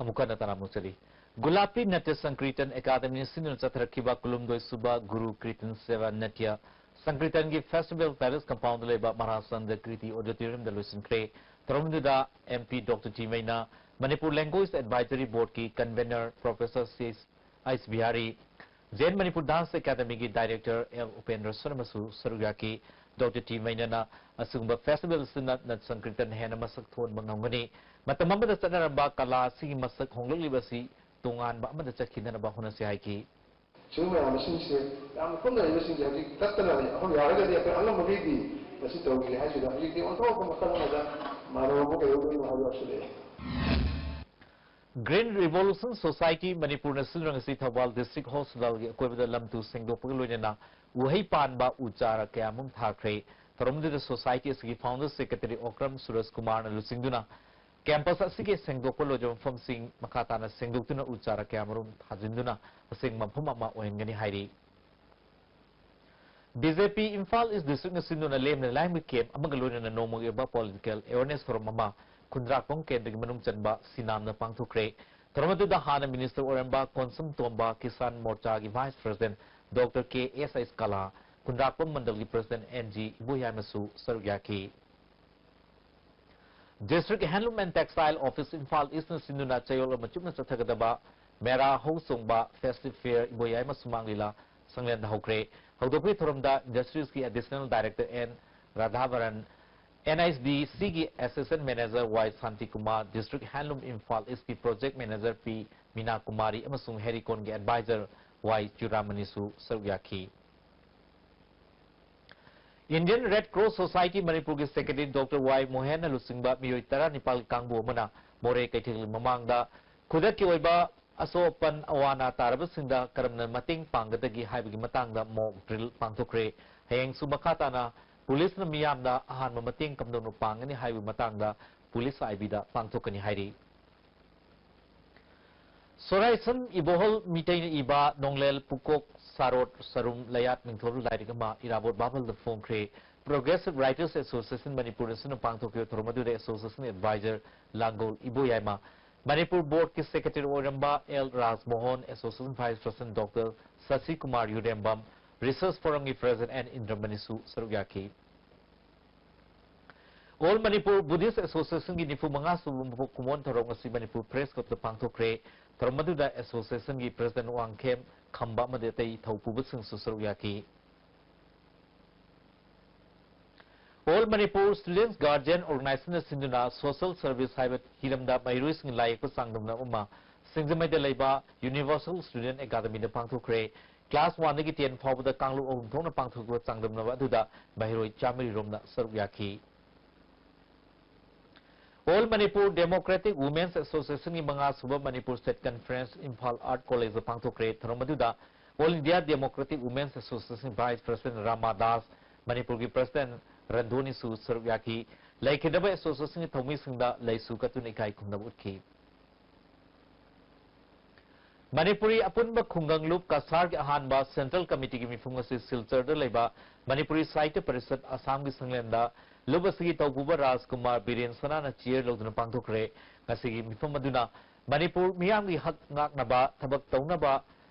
ꯑꯃꯨꯛ ꯍꯟꯅ ꯇꯔꯥꯃꯨꯛ ꯆꯠꯂꯤ꯫ ꯒꯨꯂꯥꯄꯤ ꯅꯥꯇ꯭ꯌ ꯁꯪꯀ꯭ꯔꯤꯇꯟ ꯑꯦꯀꯥꯗꯃꯤꯅ ꯁꯤꯟꯗꯨꯅ ꯆꯠꯊꯔꯛꯈꯤꯕ ꯀꯨꯟꯍꯨꯝꯗꯣꯏ ꯁꯨꯕ ꯒꯨꯔꯨ ꯀ꯭ꯔꯤꯇꯟ ꯁꯦꯕꯥ ꯅꯥꯇ꯭ꯌ ꯁꯪꯀ꯭ꯔꯤꯇꯟꯒꯤ ꯐꯦꯁꯇꯤꯚꯦꯜ ꯄꯦꯂꯦꯁ ꯀꯝꯄꯥꯎꯟꯗ ꯂꯩꯕ ꯃꯍꯥꯔꯥꯖ ꯆꯟꯗ꯭ꯔ ꯀꯤꯔꯇꯤ ꯑꯣꯗꯤꯇꯣꯔꯤꯌꯝꯗ ꯂꯣꯏꯁꯤꯟꯈ꯭ꯔꯦ꯫ ꯊꯧꯔꯝꯗꯨꯗ M P Doctor T ꯃꯩꯅꯥ, ꯃꯅꯤꯄꯨꯔ ꯂꯦꯡꯒ꯭ꯋꯦꯖ ꯑꯦꯗꯚꯥꯏꯖꯔꯤ ꯕꯣꯔꯗꯀꯤ convener professor C H Bihari, JN Manipur dance ꯑꯦꯀꯥꯗꯃꯤꯒꯤ ꯗꯥꯏꯔꯦꯛꯇꯔ ꯑꯦꯜ ꯎꯄꯦꯟꯗ꯭ꯔ ꯁꯔꯃꯁꯨ ꯁꯔꯨꯛ ꯌꯥꯈꯤ꯫ ꯗꯣꯛꯇꯔ ꯇꯤ ꯃꯩꯅꯥꯅ ꯑꯁꯤꯒꯨꯝꯕ ꯐꯦꯁꯇꯤꯚꯦꯜ ꯑꯁꯤꯅ ꯅꯥꯠꯌ ꯁꯪꯀ꯭ꯔꯤꯇꯟ ꯍꯦꯟꯅ ꯃꯁꯛ ꯊꯣꯛꯍꯟꯕ ꯉꯝꯒꯅꯤ꯫ ꯃꯇꯝ ꯑꯃꯗ ꯆꯠꯅꯔꯝꯕ ꯀꯂꯥ ꯑꯁꯤꯒꯤ ꯃꯁꯛ ꯍꯣꯡꯂꯛꯂꯤꯕ ꯑꯁꯤ ꯇꯣꯉꯥꯟꯕ ꯑꯃꯗ ꯆꯠꯈꯤꯗꯅꯕ ꯍꯣꯠꯅꯁꯤ ꯍꯥꯏꯈꯤ꯫ ꯁꯤꯒꯨꯝꯕ ꯃꯌꯥꯝꯁꯤꯡꯁꯦ ꯌꯥꯝꯅ ꯀꯨꯞꯅ ꯂꯩꯕꯁꯤꯡꯁꯦ ꯍꯧꯖꯤꯛ ꯇꯠꯇꯅ ꯂꯩ꯫ ꯑꯩꯈꯣꯏ ꯌꯥꯔꯒꯗꯤ ꯑꯩꯈꯣꯏ ꯑꯉꯝꯕꯈꯩꯗꯤ ꯃꯁꯤ ꯇꯧꯒꯦ ꯍꯥꯏꯁꯤꯗ ꯍꯧꯖꯤꯛꯇꯤ ꯑꯣꯟꯊꯣꯛꯄ ꯃꯈꯜ ꯑꯃꯗ ꯃꯥꯅꯣꯕꯨ ꯀꯩꯗꯧꯗꯣꯏꯅꯣ ꯍꯥꯏꯕ ꯌꯥꯎꯁꯤꯜꯂꯛꯑꯦ꯫ Green Revolution Society ꯃꯅꯤꯄꯨꯔꯅ ꯁꯤꯟꯗꯨꯅ ꯉꯁꯤ ꯊꯧꯕꯥꯜ ꯗꯤꯁꯇ꯭ꯔꯤꯛ ꯍꯣꯁꯄꯤꯇꯥꯜꯒꯤ ꯑꯀꯣꯏꯕꯗ ꯂꯝ ꯇꯨ ꯁꯦꯡꯗꯣꯛꯄꯒ ꯂꯣꯏꯅꯅ ꯎꯍꯩ ꯄꯥꯟꯕ ꯎ ꯆꯥꯔ ꯀꯌꯥꯃꯔꯨꯝ ꯊꯥꯈ꯭ꯔꯦ꯫ ꯊꯧꯔꯝꯗꯨꯗ ꯁꯣꯁꯥꯏꯇꯤ ꯑꯁꯤꯒꯤ ꯐꯥꯎꯟꯗꯔ ꯁꯦꯀ꯭ꯔꯦꯇꯔꯤ ꯑꯣꯀ꯭ꯔꯝ ꯁꯨꯔꯖ ꯀꯨꯃꯥꯔꯅ ꯂꯨꯆꯤꯡꯗꯨꯅ Campus ꯑꯁꯤꯒꯤ ꯁꯦꯡꯗꯣꯛꯄ ꯂꯣꯏꯗꯕ ꯃꯐꯝꯁꯤꯡ ꯃꯈꯥ ꯇꯥꯅ ꯁꯦꯡꯗꯣꯛꯇꯨꯅ ꯎ ꯆꯥꯔꯥ ꯀꯌꯥꯃꯔꯨꯝ ꯊꯥꯖꯤꯟꯗꯨꯅ ꯑꯁꯦꯡꯕ ꯃꯐꯝ ꯑꯃ ꯑꯣꯏꯍꯟꯒꯅꯤ ꯍꯥꯏꯔꯤ꯫ B J P Imphal East District ꯅ ꯁꯤꯟꯗꯨꯅ ꯂꯦꯝꯅ ꯂꯥꯏꯌꯦꯡꯕ camp ꯑꯃꯒ ꯂꯣꯏꯅꯅ ꯅꯣꯡꯃꯒꯤ ꯑꯣꯏꯕ political awareness forum ꯑꯃ ꯈꯨꯟꯗ꯭ꯔꯥꯛꯄꯝ ꯀꯦꯟꯗ꯭ꯔꯒꯤ ꯃꯅꯨꯡ ꯆꯟꯕ ꯁꯤꯅꯥꯝꯅ ꯄꯥꯡꯊꯣꯛꯈ꯭ꯔꯦ꯫ ꯊꯧꯔꯝ ꯑꯗꯨꯗ ꯍꯥꯟꯅ minister ꯑꯣꯏꯔꯝꯕ ꯀꯣꯟꯁꯝ ꯇꯣꯝꯕ, Kisan Morcha ꯒꯤ vice president Doctor K S S Kala, ꯈꯨꯟꯗ꯭ꯔꯥꯛꯄꯝ ꯃꯟꯗꯜꯒꯤ president N G ꯏꯕꯣꯌꯥꯏꯃꯁꯨ ꯁꯔꯨꯛ ꯌꯥꯈꯤ꯫ District Handloom and Textile Office Imphal East ꯅ ꯁꯤꯟꯗꯨꯅ ꯆꯌꯣꯜ ꯑꯃ ꯆꯨꯞꯅ ꯆꯠꯊꯒꯗꯕ ꯃꯦꯔꯥ ꯍꯧ ꯆꯣꯡꯕ Festive Fair ꯏꯕꯣꯌꯥꯏꯃ ꯁꯨꯃꯥꯡ ꯂꯤꯂꯥ ꯁꯪꯂꯦꯟꯗ ꯍꯧꯈ꯭ꯔꯦ꯫ ꯍꯧꯗꯣꯛꯄꯒꯤ ꯊꯧꯔꯝꯗ Industries ꯀꯤ Additional Director N Radhavaran, N I D C ꯒꯤ Assistant Manager Y Santikumar, District Handloom Imphal East ꯀꯤ Project Manager P ꯃꯤꯅꯥ ꯀꯨꯃꯥꯔꯤ ꯑꯃꯁꯨꯡ ꯍꯦꯔꯤꯀꯣꯟꯒꯤ advisor Y ꯆꯨꯔꯥꯃꯅꯤꯁꯨ ꯁꯔꯨꯛ ꯌꯥꯈꯤ꯫ Indian Red Cross Society ꯃꯅꯤꯄꯨꯔꯒꯤ secretary Doctor Y ꯃꯣꯍꯦꯟꯅ ꯂꯨꯆꯤꯡꯕ ꯃꯤꯑꯣꯏ ꯇꯔꯥꯅꯤꯄꯥꯜꯒꯤ ꯀꯥꯡꯕꯨ ꯑꯃꯅ ꯃꯣꯔꯦ ꯀꯩꯊꯦꯜꯒꯤ ꯃꯃꯥꯡꯗ ꯈꯨꯗꯛꯀꯤ ꯑꯣꯏꯕ ꯑꯁꯣꯛ ꯑꯄꯟ ꯑꯋꯥ ꯑꯅꯥ ꯇꯥꯔꯕꯁꯤꯡꯗ ꯀꯔꯝꯅ ꯃꯇꯦꯡ ꯄꯥꯡꯒꯗꯒꯦ ꯍꯥꯏꯕꯒꯤ ꯃꯇꯥꯡꯗ mock drill ꯄꯥꯡꯊꯣꯛꯈ꯭ꯔꯦ꯫ ꯍꯌꯦꯡꯁꯨ ꯃꯈꯥ ꯇꯥꯅ ꯄꯨꯂꯤꯁꯅ ꯃꯤꯌꯥꯝꯗ ꯑꯍꯥꯟꯕ ꯃꯇꯦꯡ ꯀꯝꯗꯧꯅ ꯄꯥꯡꯒꯅꯤ ꯍꯥꯏꯕꯒꯤ ꯃꯇꯥꯡꯗ ꯄꯨꯂꯤꯁ ꯑꯥꯏ ꯕꯤꯗ ꯄꯥꯡꯊꯣꯛꯀꯅꯤ ꯍꯥꯏꯔꯤ꯫ ꯁꯣꯔꯥꯏꯁꯝ ꯏꯕꯣꯍꯜ ꯃꯤꯇꯩꯅ ꯏꯕ ꯅꯣꯡꯂꯦꯜ ꯄꯨꯀꯣꯛ ꯁꯥꯔꯣꯠ ꯁꯔꯨꯝ ꯂꯌꯥꯠ ꯃꯤꯡꯊꯣꯜ ꯂꯥꯏꯔꯤꯛ ꯑꯃ ꯏꯔꯥꯕꯣꯠ ꯚꯥꯕꯜꯗ ꯐꯣꯡꯈ꯭ꯔꯦ꯫ Progressive Writers Association ꯃꯅꯤꯄꯨꯔ ꯑꯁꯤꯅ ꯄꯥꯡꯊꯣꯛꯈꯤꯕ ꯊꯧꯔꯝ ꯑꯗꯨꯗ association advisor Langol Iboyaima, Manipur board ꯀꯤ secretary ꯑꯣꯏꯔꯝꯕ L Rajmohan, association vice president Doctor Sashi Kumar Yurembam, research forum ꯒꯤ president ꯑꯦꯟ ꯏꯟꯗ꯭ꯔꯃꯅꯤꯁꯨ ꯁꯔꯨꯛ ꯌꯥꯈꯤ꯫ All Manipur Buddhist Association ꯒꯤ ꯅꯤꯐꯨ ꯃꯉꯥ ꯁꯨꯕ ꯃꯄꯣꯛ ꯀꯨꯝꯑꯣꯟ ꯊꯧꯔꯝ ꯉꯁꯤ ꯃꯅꯤꯄꯨꯔ Press Club ꯇ ꯄꯥꯡꯊꯣꯛꯈ꯭ꯔꯦ꯫ ꯊꯧꯔꯝ ꯑꯗꯨꯗ association ꯒꯤ president ꯋꯥꯡꯈꯦꯝ ꯈꯝꯕ ꯑꯃꯗꯤ ꯑꯇꯩ ꯊꯧ ꯄꯨꯕꯁꯤꯡꯁꯨ ꯁꯔꯨꯛ ꯌꯥꯈꯤ꯫ All Manipur Students Guardian Organization ꯅ ꯁꯤꯟꯗꯨꯅ social service ꯍꯥꯏꯕ ꯍꯤꯔꯝꯗ ꯃꯍꯩꯔꯣꯏꯁꯤꯡꯒꯤ ꯂꯥꯏ ꯌꯦꯛꯄ ꯆꯥꯡꯗꯝꯅꯕ ꯑꯃ ꯁꯤꯡꯖꯃꯩꯗ ꯂꯩꯕ Universal Student Academy ꯗ ꯄꯥꯡꯊꯣꯛꯈ꯭ꯔꯦ꯫ Class one ꯗꯒꯤ ten ꯐꯥꯎꯕꯗ ꯀꯥꯡꯂꯨꯞ ꯑꯍꯨꯝ ꯊꯣꯛꯅ ꯄꯥꯡꯊꯣꯛꯄ ꯆꯥꯡꯗꯝꯅꯕ ꯑꯗꯨꯗ ꯃꯍꯩꯔꯣꯏ ꯆꯥꯃꯔꯤ ꯔꯣꯝꯅ ꯁꯔꯨꯛ ꯌꯥꯈꯤ꯫ All Manipur Democratic Women's Association ꯒꯤ ꯃꯉꯥ ꯁꯨꯕ Manipur State Conference Imphal Art College ꯗ ꯄꯥꯡꯊꯣꯛꯈ꯭ꯔꯦ꯫ ꯊꯧꯔꯝ ꯑꯗꯨꯗ All India Democratic Women's Association Vice President Rama Das, ꯃꯅꯤꯄꯨꯔꯒꯤ President ꯔꯟꯙꯣꯅꯤꯁꯨ ꯁꯔꯨꯛ ꯌꯥꯈꯤ꯫ ꯂꯩꯈꯤꯗꯕ ꯑꯦꯁꯣꯁꯤꯌꯦꯁꯟꯒꯤ ꯊꯧꯃꯤꯁꯤꯡꯗ ꯂꯩꯁꯨ ꯀꯠꯇꯨꯅ ꯏꯀꯥꯏ ꯈꯨꯝꯅꯕ ꯎꯠꯈꯤ꯫ ꯃꯅꯤꯄꯨꯔꯤ ꯑꯄꯨꯟꯕ ꯈꯨꯡꯒꯪꯂꯨꯞ ꯀꯁꯥꯔꯒꯤ ꯑꯍꯥꯟꯕ ꯁꯦꯟꯇ꯭ꯔꯦꯜ ꯀꯃꯤꯇꯤꯒꯤ ꯃꯤꯐꯝ ꯑꯁꯤ ꯁꯤꯜꯆꯔꯗ ꯂꯩꯕ ꯃꯅꯤꯄꯨꯔꯤ ꯁꯥꯍꯤꯇ꯭ꯌ ꯄꯔꯤꯁꯠ ꯑꯁꯥꯝꯒꯤ ꯁꯪꯂꯦꯟꯗ ꯂꯨꯞ ꯑꯁꯤꯒꯤ ꯇꯧꯄꯨꯕ ꯔꯥꯖꯀꯨꯃꯥꯔ ꯕꯤꯔꯦꯟ ꯁꯅꯥꯅ ꯆꯤꯌꯔ ꯂꯧꯗꯨꯅ ꯄꯥꯡꯊꯣꯛꯈ꯭ꯔꯦ꯫ ꯉꯁꯤꯒꯤ ꯃꯤꯐꯝ ꯑꯗꯨꯅ ꯃꯅꯤꯄꯨꯔ ꯃꯤꯌꯥꯝꯒꯤ ꯍꯛ ꯉꯥꯛꯅꯕ ꯊꯕꯛ ꯇꯧꯅꯕ,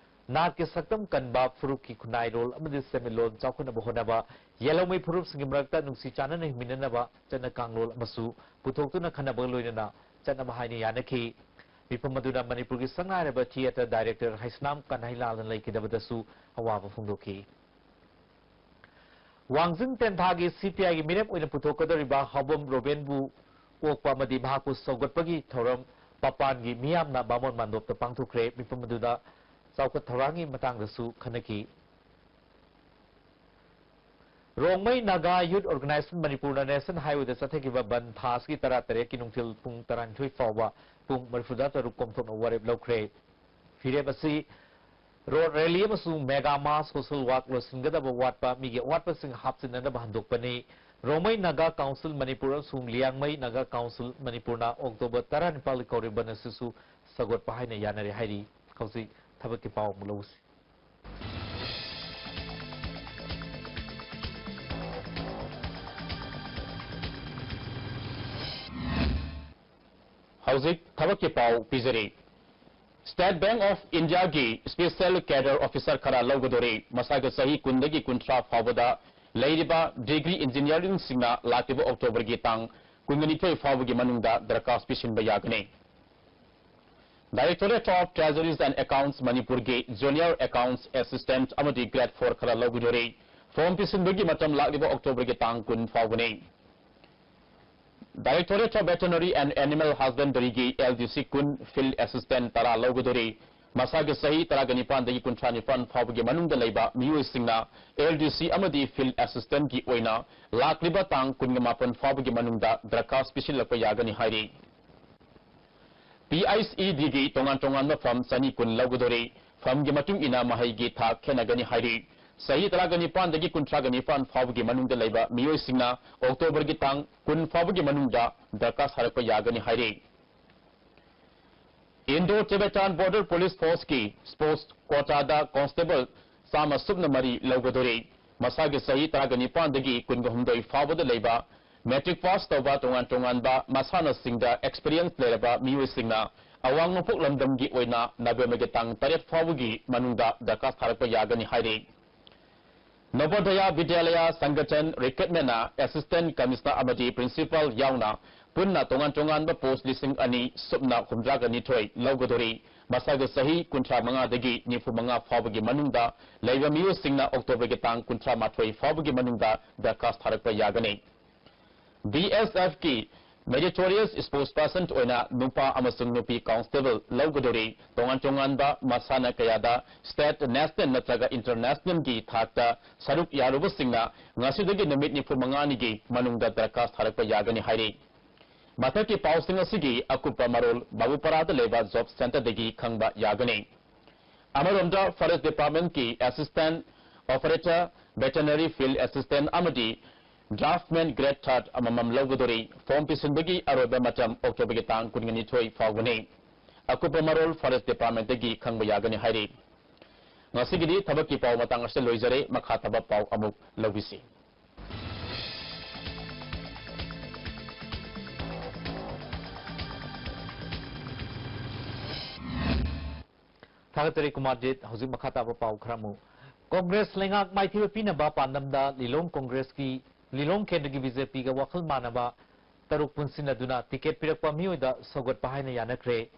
ꯅꯥꯠꯀꯤ ꯁꯛꯇꯝ ꯀꯟꯕ, ꯐꯨꯔꯨꯞꯀꯤ ꯈꯨꯟꯅꯥꯏꯔꯣꯜ ꯑꯃꯗꯤ ꯁꯦꯟꯃꯤꯠꯂꯣꯟ ꯆꯥꯎꯈꯠꯅꯕ ꯍꯣꯠꯅꯕ, ꯌꯦꯜꯍꯧꯃꯤ ꯐꯨꯔꯨꯞꯁꯤꯡꯒꯤ ꯃꯔꯛꯇ ꯅꯨꯡꯁꯤ ꯆꯥꯟꯅꯅ ꯍꯤꯡꯃꯤꯟꯅꯅꯕ ꯆꯠꯅ ꯀꯥꯡꯂꯣꯟ ꯑꯃꯁꯨ ꯄꯨꯊꯣꯛꯇꯨꯅ ꯈꯟꯅꯕꯒ ꯂꯣꯏꯅꯅ ꯆꯠꯅꯕ ꯍꯥꯏꯅ ꯌꯥꯅꯈꯤ꯫ ꯃꯤꯐꯝ ꯑꯗꯨꯗ ꯃꯅꯤꯄꯨꯔꯒꯤ ꯁꯛꯅꯥꯏꯔꯕ ꯊꯤꯌꯦꯇꯔ ꯗꯥꯏꯔꯦꯛꯇꯔ ꯍꯩꯁꯅꯥꯝ ꯀꯟꯍꯩꯂꯥꯜꯅ ꯂꯩꯈꯤꯗꯕꯗꯁꯨ ꯑꯋꯥꯕ ꯐꯣꯡꯗꯣꯛꯈꯤ꯫ ꯋꯥꯡꯖꯤꯡ ꯇꯦꯟꯊꯥꯒꯤ ꯁꯤ ꯄꯤ ꯑꯥꯏꯒꯤ ꯃꯤꯔꯦꯞ ꯑꯣꯏꯅ ꯄꯨꯊꯣꯛꯀꯗꯧꯔꯤꯕ ꯍꯥꯎꯕꯝ ꯔꯣꯕꯦꯟꯕꯨ ꯑꯣꯛꯄ ꯑꯃꯗꯤ ꯃꯍꯥꯛꯄꯨ ꯁꯧꯒꯠꯄꯒꯤ ꯊꯧꯔꯝ ꯃꯄꯥꯟꯒꯤ ꯃꯤꯌꯥꯝꯅ ꯕꯥꯃꯣꯟ ꯃꯥꯟꯗꯣꯞꯇ ꯄꯥꯡꯊꯣꯛꯈ꯭ꯔꯦ꯫ ꯃꯤꯐꯝ ꯑꯗꯨꯗ ꯆꯥꯎꯈꯠ ꯊꯧꯔꯥꯡꯒꯤ ꯃꯇꯥꯡꯗꯁꯨ ꯈꯟꯅꯈꯤ꯫ ꯔꯣꯡꯃꯩ ꯅꯥꯒꯥ ꯌꯨꯠ ꯑꯣꯔꯒꯅꯥꯏꯖꯦꯁꯟ ꯃꯅꯤꯄꯨꯔꯅ ꯅꯦꯁꯅꯦꯜ ꯍꯥꯏꯋꯦꯗ ꯆꯠꯊꯈꯤꯕ ꯕꯟ ꯊꯥ ꯑꯁꯤꯒꯤ ꯇꯔꯥ ꯇꯔꯦꯠꯀꯤ ꯅꯨꯡꯊꯤꯜ ꯄꯨꯡ ꯇꯔꯥꯅꯤꯊꯣꯏ ꯐꯥꯎꯕ ꯄꯨꯡ ꯃꯔꯤꯐꯨꯇꯔꯨꯛ ꯀꯣꯝꯊꯣꯛꯅꯕ ꯋꯥꯔꯦꯞ ꯂꯧꯈ꯭ꯔꯦ꯫ ꯐꯤꯔꯦꯞ ꯑꯁꯤ ꯔꯣꯗ ꯔꯦꯂꯤ ꯑꯃꯁꯨꯡ ꯃꯦꯒꯥ ꯃꯥꯁ ꯁꯣꯁꯦꯜ ꯋꯥꯛ ꯂꯣꯏꯁꯤꯟꯒꯗꯕ ꯋꯥꯠꯄ ꯃꯤꯒꯤ ꯑꯋꯥꯠꯄꯁꯤꯡ ꯍꯥꯞꯆꯤꯟꯅꯅꯕ ꯍꯟꯗꯣꯛꯄꯅꯤ꯫ ꯔꯣꯡꯃꯩ ꯅꯥꯒꯥ ꯀꯥꯎꯟꯁꯤꯜ ꯃꯅꯤꯄꯨꯔ ꯑꯃꯁꯨꯡ ꯂꯤꯌꯥꯡꯃꯩ ꯅꯥꯒꯥ ꯀꯥꯎꯟꯁꯤꯜ ꯃꯅꯤꯄꯨꯔꯅ ꯑꯣꯛꯇꯣꯕꯔ ꯇꯔꯥꯅꯤꯄꯥꯜꯒꯤ ꯀꯧꯔꯤꯕ ꯕꯟ ꯑꯁꯤꯁꯨ ꯁꯧꯒꯠꯄ ꯍꯥꯏꯅ ꯌꯥꯅꯔꯦ ꯍꯥꯏꯔꯤ꯫ ꯍꯧꯖꯤꯛ ꯊꯕꯛꯀꯤ ꯄꯥꯎ ꯑꯃꯨꯛ ꯂꯧꯁꯤ꯫ ꯍꯧꯖꯤꯛ ꯊꯕꯛꯀꯤ ꯄꯥꯎ ꯄꯤꯖꯔꯤ꯫ State Bank of Indiaꯒꯤ special cadre officer ꯈꯔ ꯂꯧꯒꯗꯣꯔꯤ꯫ ꯃꯁꯥꯒꯤ ꯆꯍꯤ ꯀꯨꯟꯗꯒꯤ ꯀꯨꯟꯊ꯭ꯔꯥ ꯐꯥꯎꯕꯗ ꯂꯩꯔꯤꯕ degree engineeringꯁꯤꯡꯅ ꯂꯥꯛꯂꯤꯕ ꯑꯣꯛꯇꯣꯕꯔꯒꯤ ꯇꯥꯡ ꯀꯨꯟꯃꯥꯊꯣꯏ ꯐꯥꯎꯕꯒꯤ ꯃꯅꯨꯡꯗ ꯗꯔꯈꯥꯁ ꯄꯤꯁꯤꯟꯕ ꯌꯥꯒꯅꯤ꯫ Directorate of Treasuries and Accounts ꯃꯅꯤꯄꯨꯔꯒꯤ junior accounts assistant ꯑꯃꯗꯤ grade four ꯈꯔ ꯂꯧꯒꯗꯣꯔꯤ꯫ ꯐꯣꯔꯝ ꯄꯤꯁꯤꯟꯕꯒꯤ ꯃꯇꯝ ꯂꯥꯛꯂꯤꯕ ꯑꯣꯛꯇꯣꯕꯔꯒꯤ ꯇꯥꯡ ꯀꯨꯟ ꯐꯥꯎꯕꯅꯤ꯫ Directorate of Veterinary and Animal Husbandryꯒꯤ L D C ꯀꯨꯟ, field assistant ꯇꯔꯥ ꯂꯧꯒꯗꯣꯔꯤ꯫ ꯃꯁꯥꯒꯤ ꯆꯍꯤ ꯇꯔꯥꯒ ꯅꯤꯄꯥꯟꯗꯒꯤ ꯀꯨꯟꯊ꯭ꯔꯥ ꯅꯤꯄꯥꯟ ꯐꯥꯎꯕꯒꯤ ꯃꯅꯨꯡꯗ ꯂꯩꯕ ꯃꯤꯑꯣꯏꯁꯤꯡꯅ L D C ꯑꯃꯗꯤ field assistantꯀꯤ ꯑꯣꯏꯅ ꯂꯥꯛꯂꯤꯕ ꯇꯥꯡ ꯀꯨꯟꯒ ꯃꯥꯄꯟ ꯐꯥꯎꯕꯒꯤ ꯃꯅꯨꯡꯗ ꯗꯔꯈꯥꯁ ꯄꯤꯁꯤꯜꯂꯛꯄ ꯌꯥꯒꯅꯤ ꯍꯥꯏꯔꯤ꯫ PICEDꯒꯤ ꯇꯣꯉꯥꯟ ꯇꯣꯉꯥꯟꯕ ꯐꯝ ꯆꯅꯤ ꯀꯨꯟ ꯂꯧꯒꯗꯣꯔꯤ꯫ ꯐꯝꯒꯤ ꯃꯇꯨꯡ ꯏꯟꯅ ꯃꯍꯩꯒꯤ ꯊꯥꯛ ꯈꯦꯠꯅꯒꯅꯤ ꯍꯥꯏꯔꯤ꯫ ꯆꯍꯤ ꯇꯔꯥꯒ ꯅꯤꯄꯥꯟꯗꯒꯤ ꯀꯨꯟꯊ꯭ꯔꯥꯒ ꯅꯤꯄꯥꯟ ꯐꯥꯎꯕꯒꯤ ꯃꯅꯨꯡꯗ ꯂꯩꯕ ꯃꯤꯑꯣꯏꯁꯤꯡꯅ ꯑꯣꯛꯇꯣꯕꯔꯒꯤ ꯇꯥꯡ ꯀꯨꯟ ꯐꯥꯎꯕꯒꯤ ꯃꯅꯨꯡꯗ ꯗꯔꯈꯥꯁ ꯊꯥꯔꯛꯄ ꯌꯥꯒꯅꯤ ꯍꯥꯏꯔꯤ꯫ Indo-Tibetan Border Police Force ꯀꯤ ꯁ꯭ꯄꯣꯔꯠꯁ ꯀꯣꯇꯥꯗ ꯀꯣꯟꯁꯇꯦꯕꯜ ꯆꯥꯝꯃ ꯁꯨꯞꯅ ꯃꯔꯤ ꯂꯧꯒꯗꯣꯔꯤ꯫ ꯃꯁꯥꯒꯤ ꯆꯍꯤ ꯇꯔꯥꯒ ꯅꯤꯄꯥꯟꯗꯒꯤ ꯀꯨꯟꯒ ꯍꯨꯝꯗꯣꯏ ꯐꯥꯎꯕꯗ ꯂꯩꯕ ꯃꯦꯇ꯭ꯔꯤꯛ ꯄꯥꯁ ꯇꯧꯕ ꯇꯣꯉꯥꯟ ꯇꯣꯉꯥꯟꯕ ꯃꯁꯥꯟꯅꯁꯤꯡꯗ ꯑꯦꯛꯁꯄꯤꯔꯤꯌꯦꯟꯁ ꯂꯩꯔꯕ ꯃꯤꯑꯣꯏꯁꯤꯡꯅ ꯑꯋꯥꯡ ꯅꯣꯡꯄꯣꯛ ꯂꯝꯗꯝꯒꯤ ꯑꯣꯏꯅ ꯅꯕꯦꯝꯕꯔꯒꯤ ꯇꯥꯡ ꯇꯔꯦꯠ ꯐꯥꯎꯕꯒꯤ ꯃꯅꯨꯡꯗ ꯗꯔꯈꯥꯁ ꯊꯥꯔꯛꯄ ꯌꯥꯒꯅꯤ ꯍꯥꯏꯔꯤ꯫ ꯅꯕꯣꯗꯌꯥ ꯕꯤꯗ꯭ꯌꯥꯂꯌꯥ ꯁꯪꯒꯊꯟ ꯔꯤꯀ꯭ꯔꯨꯠꯃꯦꯟꯅ ꯑꯦꯁꯤꯁꯇꯦꯟꯠ ꯀꯃꯤꯁꯅꯔ ꯑꯃꯗꯤ ꯄ꯭ꯔꯤꯟꯁꯤꯄꯥꯜ ꯌꯥꯎꯅ ꯄꯨꯟꯅ ꯇꯣꯉꯥꯟ ꯇꯣꯉꯥꯟꯕ ꯄꯣꯁꯠ ꯂꯤꯁꯤꯡ ꯑꯅꯤ ꯁꯨꯞꯅ ꯍꯨꯝꯗ꯭ꯔꯥꯒ ꯅꯤꯊꯣꯏ ꯂꯧꯒꯗꯣꯔꯤ꯫ ꯃꯁꯥꯒꯤ ꯆꯍꯤ ꯀꯨꯟꯊ꯭ꯔꯥ ꯃꯉꯥꯗꯒꯤ ꯅꯤꯐꯨ ꯃꯉꯥ ꯐꯥꯎꯕꯒꯤ ꯃꯅꯨꯡꯗ ꯂꯩꯕ ꯃꯤꯑꯣꯏꯁꯤꯡꯅ ꯑꯣꯛꯇꯣꯕꯔꯒꯤ ꯇꯥꯡ ꯀꯨꯟꯊ꯭ꯔꯥ ꯃꯥꯊꯣꯏ ꯐꯥꯎꯕꯒꯤ ꯃꯅꯨꯡꯗ ꯗꯔꯈꯥꯁ ꯊꯥꯔꯛꯄ ꯌꯥꯒꯅꯤ꯫ ꯕꯤ ꯑꯦꯁ ꯑꯦꯐ ꯀꯤ ꯃꯦꯔꯤꯇꯣꯔꯤꯌꯁ ꯁ꯭ꯄꯣꯔꯠꯁ ꯄꯔꯁꯟ ꯑꯣꯏꯅ ꯅꯨꯄꯥ ꯑꯃꯁꯨꯡ ꯅꯨꯄꯤ ꯀꯣꯟꯁꯇꯦꯕꯜ ꯂꯧꯒꯗꯣꯔꯤ꯫ ꯇꯣꯉꯥꯟ ꯇꯣꯉꯥꯟꯕ ꯃꯁꯥꯟꯅ ꯀꯌꯥꯗ ꯁ꯭ꯇꯦꯠ, ꯅꯦꯁꯅꯦꯜ ꯅꯠꯇ꯭ꯔꯒ ꯏꯟꯇꯔꯅꯦꯁꯅꯦꯜꯒꯤ ꯊꯥꯛꯇ ꯁꯔꯨꯛ ꯌꯥꯔꯨꯕꯁꯤꯡꯅ ꯉꯁꯤꯗꯒꯤ ꯅꯨꯃꯤꯠ ꯅꯤꯐꯨ ꯃꯉꯥꯅꯤꯒꯤ ꯃꯅꯨꯡꯗ ꯗꯔꯈꯥꯁ ꯊꯥꯔꯛꯄ ꯌꯥꯒꯅꯤ ꯍꯥꯏꯔꯤ꯫ ꯃꯊꯛꯀꯤ ꯄꯥꯎꯁꯤꯡ ꯑꯁꯤꯒꯤ ꯑꯀꯨꯞꯄ ꯃꯔꯣꯜ ꯕꯥꯕꯨꯄꯥꯔꯥꯗ ꯂꯩꯕ ꯖꯣꯕ ꯁꯦꯟꯇꯔꯗꯒꯤ ꯈꯪꯕ ꯌꯥꯒꯅꯤ꯫ ꯑꯃꯔꯣꯝꯗ, ꯐꯣꯔꯦꯁꯠ ꯗꯤꯄꯥꯔꯠꯃꯦꯟꯠꯀꯤ ꯑꯦꯁꯤꯁꯇꯦꯟꯠ ꯑꯣꯄꯔꯦꯇꯔ, ꯚꯦꯇꯔꯅꯔꯤ ꯐꯤꯜꯗ ꯑꯦꯁꯤꯁꯇꯦꯟꯠ ꯑꯃꯗꯤ ꯗ꯭ꯔꯥꯐꯠꯃꯦꯟ ꯒ꯭ꯔꯦꯗ ꯊꯥꯔꯗ ꯑꯃꯃꯝ ꯂꯧꯒꯗꯣꯔꯤ꯫ ꯐꯣꯔꯝ ꯄꯤꯁꯤꯟꯕꯒꯤ ꯑꯔꯣꯏꯕ ꯃꯇꯝ ꯑꯣꯛꯇꯣꯕꯔꯒꯤ ꯇꯥꯡ ꯀꯨꯟꯒ ꯅꯤꯊꯣꯏ ꯐꯥꯎꯕꯅꯤ꯫ ꯑꯀꯨꯞꯄ ꯃꯔꯣꯜ ꯐꯣꯔꯦꯁꯠ ꯗꯤꯄꯥꯔꯠꯃꯦꯟꯠꯇꯒꯤ ꯈꯪꯕ ꯌꯥꯒꯅꯤ ꯍꯥꯏꯔꯤ꯫ ꯉꯁꯤꯒꯤꯗꯤ ꯊꯕꯛꯀꯤ ꯄꯥꯎ ꯃꯇꯥꯡ ꯑꯁꯤꯗ ꯂꯣꯏꯖꯔꯦ꯫ ꯃꯈꯥ ꯇꯥꯕ ꯄꯥꯎ ꯑꯃꯨꯛ ꯂꯧꯕꯤꯁꯤ꯫ ꯊꯥꯒꯠꯆꯔꯤ ꯀꯨꯃꯥꯔꯖꯤꯠ꯫ ꯍꯧꯖꯤꯛ ꯃꯈꯥ ꯇꯥꯕ ꯄꯥꯎ ꯈꯔ ꯑꯃꯨꯛ꯫ ꯀꯣꯡꯒ꯭ꯔꯦꯁ ꯂꯩꯉꯥꯛ ꯃꯥꯏꯊꯤꯕ ꯄꯤꯅꯕ ꯄꯥꯟꯗꯝꯗ ꯂꯤꯂꯣꯡ ꯀꯣꯡꯒ꯭ꯔꯦꯁꯀꯤ, ꯂꯤꯂꯣꯡ ꯀꯦꯟꯗ꯭ꯔꯒꯤ ꯕꯤ ꯖꯦ ꯄꯤꯒ ꯋꯥꯈꯜ ꯃꯥꯟꯅꯕ ꯇꯔꯨꯛ ꯄꯨꯟꯁꯤꯟꯅꯗꯨꯅ ꯇꯤꯀꯦꯠ ꯄꯤꯔꯛꯄ ꯃꯤꯑꯣꯏꯗ ꯁꯧꯒꯠꯄ ꯍꯥꯏꯅ ꯌꯥꯅꯈ꯭ꯔꯦ꯫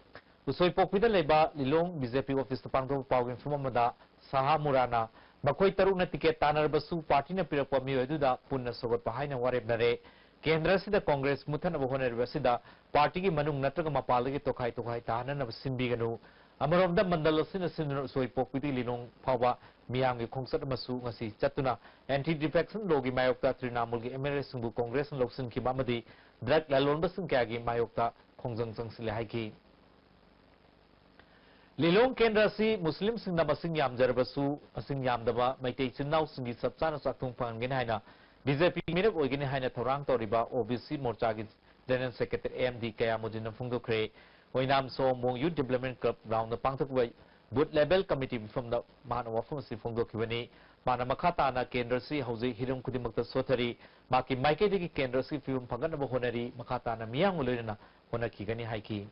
ꯎꯁꯣꯏꯄꯣꯛꯄꯤꯗ ꯂꯩꯕ ꯂꯤꯂꯣꯡ ꯕꯤ ꯖꯦ ꯄꯤ ꯑꯣꯐꯤꯁꯇ ꯄꯥꯡꯊꯣꯛꯄ ꯄꯥꯎꯒꯤ ꯃꯤꯐꯝ ꯑꯃꯗ ꯁꯍꯥ ꯃꯨꯔꯥꯅ ꯃꯈꯣꯏ ꯇꯔꯨꯛꯅ ꯇꯤꯀꯦꯠ ꯇꯥꯟꯅꯔꯕꯁꯨ ꯄꯥꯔꯇꯤꯅ ꯄꯤꯔꯛꯄ ꯃꯤꯑꯣꯏ ꯑꯗꯨꯗ ꯄꯨꯟꯅ ꯁꯧꯒꯠꯄ ꯍꯥꯏꯅ ꯋꯥꯔꯦꯞꯅꯔꯦ꯫ ꯀꯦꯟꯗ꯭ꯔ ꯑꯁꯤꯗ ꯀꯣꯡꯒ꯭ꯔꯦꯁ ꯃꯨꯠꯊꯠꯅꯕ ꯍꯣꯠꯅꯔꯤꯕ ꯑꯁꯤꯗ ꯄꯥꯔꯇꯤꯒꯤ ꯃꯅꯨꯡ ꯅꯠꯇ꯭ꯔꯒ ꯃꯄꯥꯟꯗꯒꯤ ꯇꯣꯈꯥꯏ ꯇꯣꯈꯥꯏ ꯇꯥꯍꯟꯅꯅꯕ ꯁꯤꯟꯕꯤꯒꯅꯨ꯫ ꯑꯃꯔꯣꯝꯗ ꯃꯟꯗꯜ ꯑꯁꯤꯅ ꯁꯤꯟꯗꯨꯅ ꯎꯁꯣꯏꯄꯣꯛꯄꯤꯗꯒꯤ ꯂꯤꯂꯣꯡ ꯐꯥꯎꯕ ꯃꯤꯌꯥꯝꯒꯤ ꯈꯣꯡꯆꯠ ꯑꯃꯁꯨ ꯉꯁꯤ ꯆꯠꯇꯨꯅ ꯑꯦꯟꯇꯤ ꯗꯤꯐꯦꯛꯁꯟ ꯂꯣꯒꯤ ꯃꯥꯌꯣꯛꯇ ꯇ꯭ꯔꯤꯅꯥꯃꯨꯜꯒꯤ ꯑꯦꯝ ꯑꯦꯜ ꯑꯦꯁꯤꯡꯕꯨ ꯀꯣꯡꯒ꯭ꯔꯦꯁꯅ ꯂꯧꯁꯤꯟꯈꯤꯕ ꯑꯃꯗꯤ ꯗ꯭ꯔꯒ ꯂꯂꯣꯟꯕꯁꯤꯡ ꯀꯌꯥꯒꯤ ꯃꯥꯌꯣꯛꯇ ꯈꯣꯡꯖꯪ ꯆꯪꯁꯤꯜꯂꯦ ꯍꯥꯏꯈꯤ꯫ ꯂꯤꯂꯣꯡ ꯀꯦꯟꯗ꯭ꯔ ꯑꯁꯤ ꯃꯨꯁꯂꯤꯝꯁꯤꯡꯅ ꯃꯁꯤꯡ ꯌꯥꯝꯖꯔꯕꯁꯨ, ꯃꯁꯤꯡ ꯌꯥꯝꯗꯕ ꯃꯩꯇꯩ ꯏꯆꯤꯟ ꯏꯅꯥꯎꯁꯤꯡꯒꯤ ꯆꯞ ꯆꯥꯅ ꯆꯥꯛꯊꯨꯡ ꯐꯪꯍꯟꯒꯅꯤ ꯍꯥꯏꯅ ꯕꯤ ꯖꯦ ꯄꯤ ꯃꯤꯔꯦꯞ ꯑꯣꯏꯒꯅꯤ ꯍꯥꯏꯅ ꯊꯧꯔꯥꯡ ꯇꯧꯔꯤꯕ ꯑꯣ ꯕꯤ ꯁꯤ ꯃꯣꯔꯆꯥꯒꯤ ꯖꯦꯅꯔꯦꯜ ꯁꯦꯀ꯭ꯔꯦꯇꯔꯤ ꯑꯦꯝ ꯗꯤ ꯀꯌꯥꯃꯨꯗꯤꯟꯅ ꯐꯣꯡꯗꯣꯛꯈ꯭ꯔꯦ꯫ ꯑꯣꯏꯅꯥꯝ ꯁꯣꯃꯣꯡ ꯌꯨꯠ ꯗꯤꯕ꯭ꯂꯞꯃꯦꯟ ꯀ꯭ꯂꯕ ꯒ꯭ꯔꯥꯎꯟꯗ ꯄꯥꯡꯊꯣꯛꯄ ꯕꯨꯊ ꯂꯦꯚꯦꯜ ꯀꯃꯤꯇꯤ ꯃꯤꯐꯝꯗ ꯃꯍꯥꯛꯅ ꯋꯥꯐꯝ ꯑꯁꯤ ꯐꯣꯡꯗꯣꯛꯈꯤꯕꯅꯤ꯫ ꯃꯥꯅ ꯃꯈꯥ ꯇꯥꯅ ꯀꯦꯟꯗ꯭ꯔ ꯑꯁꯤ ꯍꯧꯖꯤꯛ ꯍꯤꯔꯝ ꯈꯨꯗꯤꯡꯃꯛꯇ ꯁꯣꯊꯔꯤ꯫ ꯃꯍꯥꯛꯀꯤ ꯃꯥꯏꯀꯩꯗꯒꯤ ꯀꯦꯟꯗ꯭ꯔ ꯑꯁꯤꯒꯤ ꯐꯤꯕꯝ ꯐꯒꯠꯅꯕ ꯍꯣꯠꯅꯔꯤ, ꯃꯈꯥ ꯇꯥꯅ ꯃꯤꯌꯥꯝꯒ ꯂꯣꯏꯅꯅ ꯍꯣꯠꯅꯈꯤꯒꯅꯤ ꯍꯥꯏꯈꯤ꯫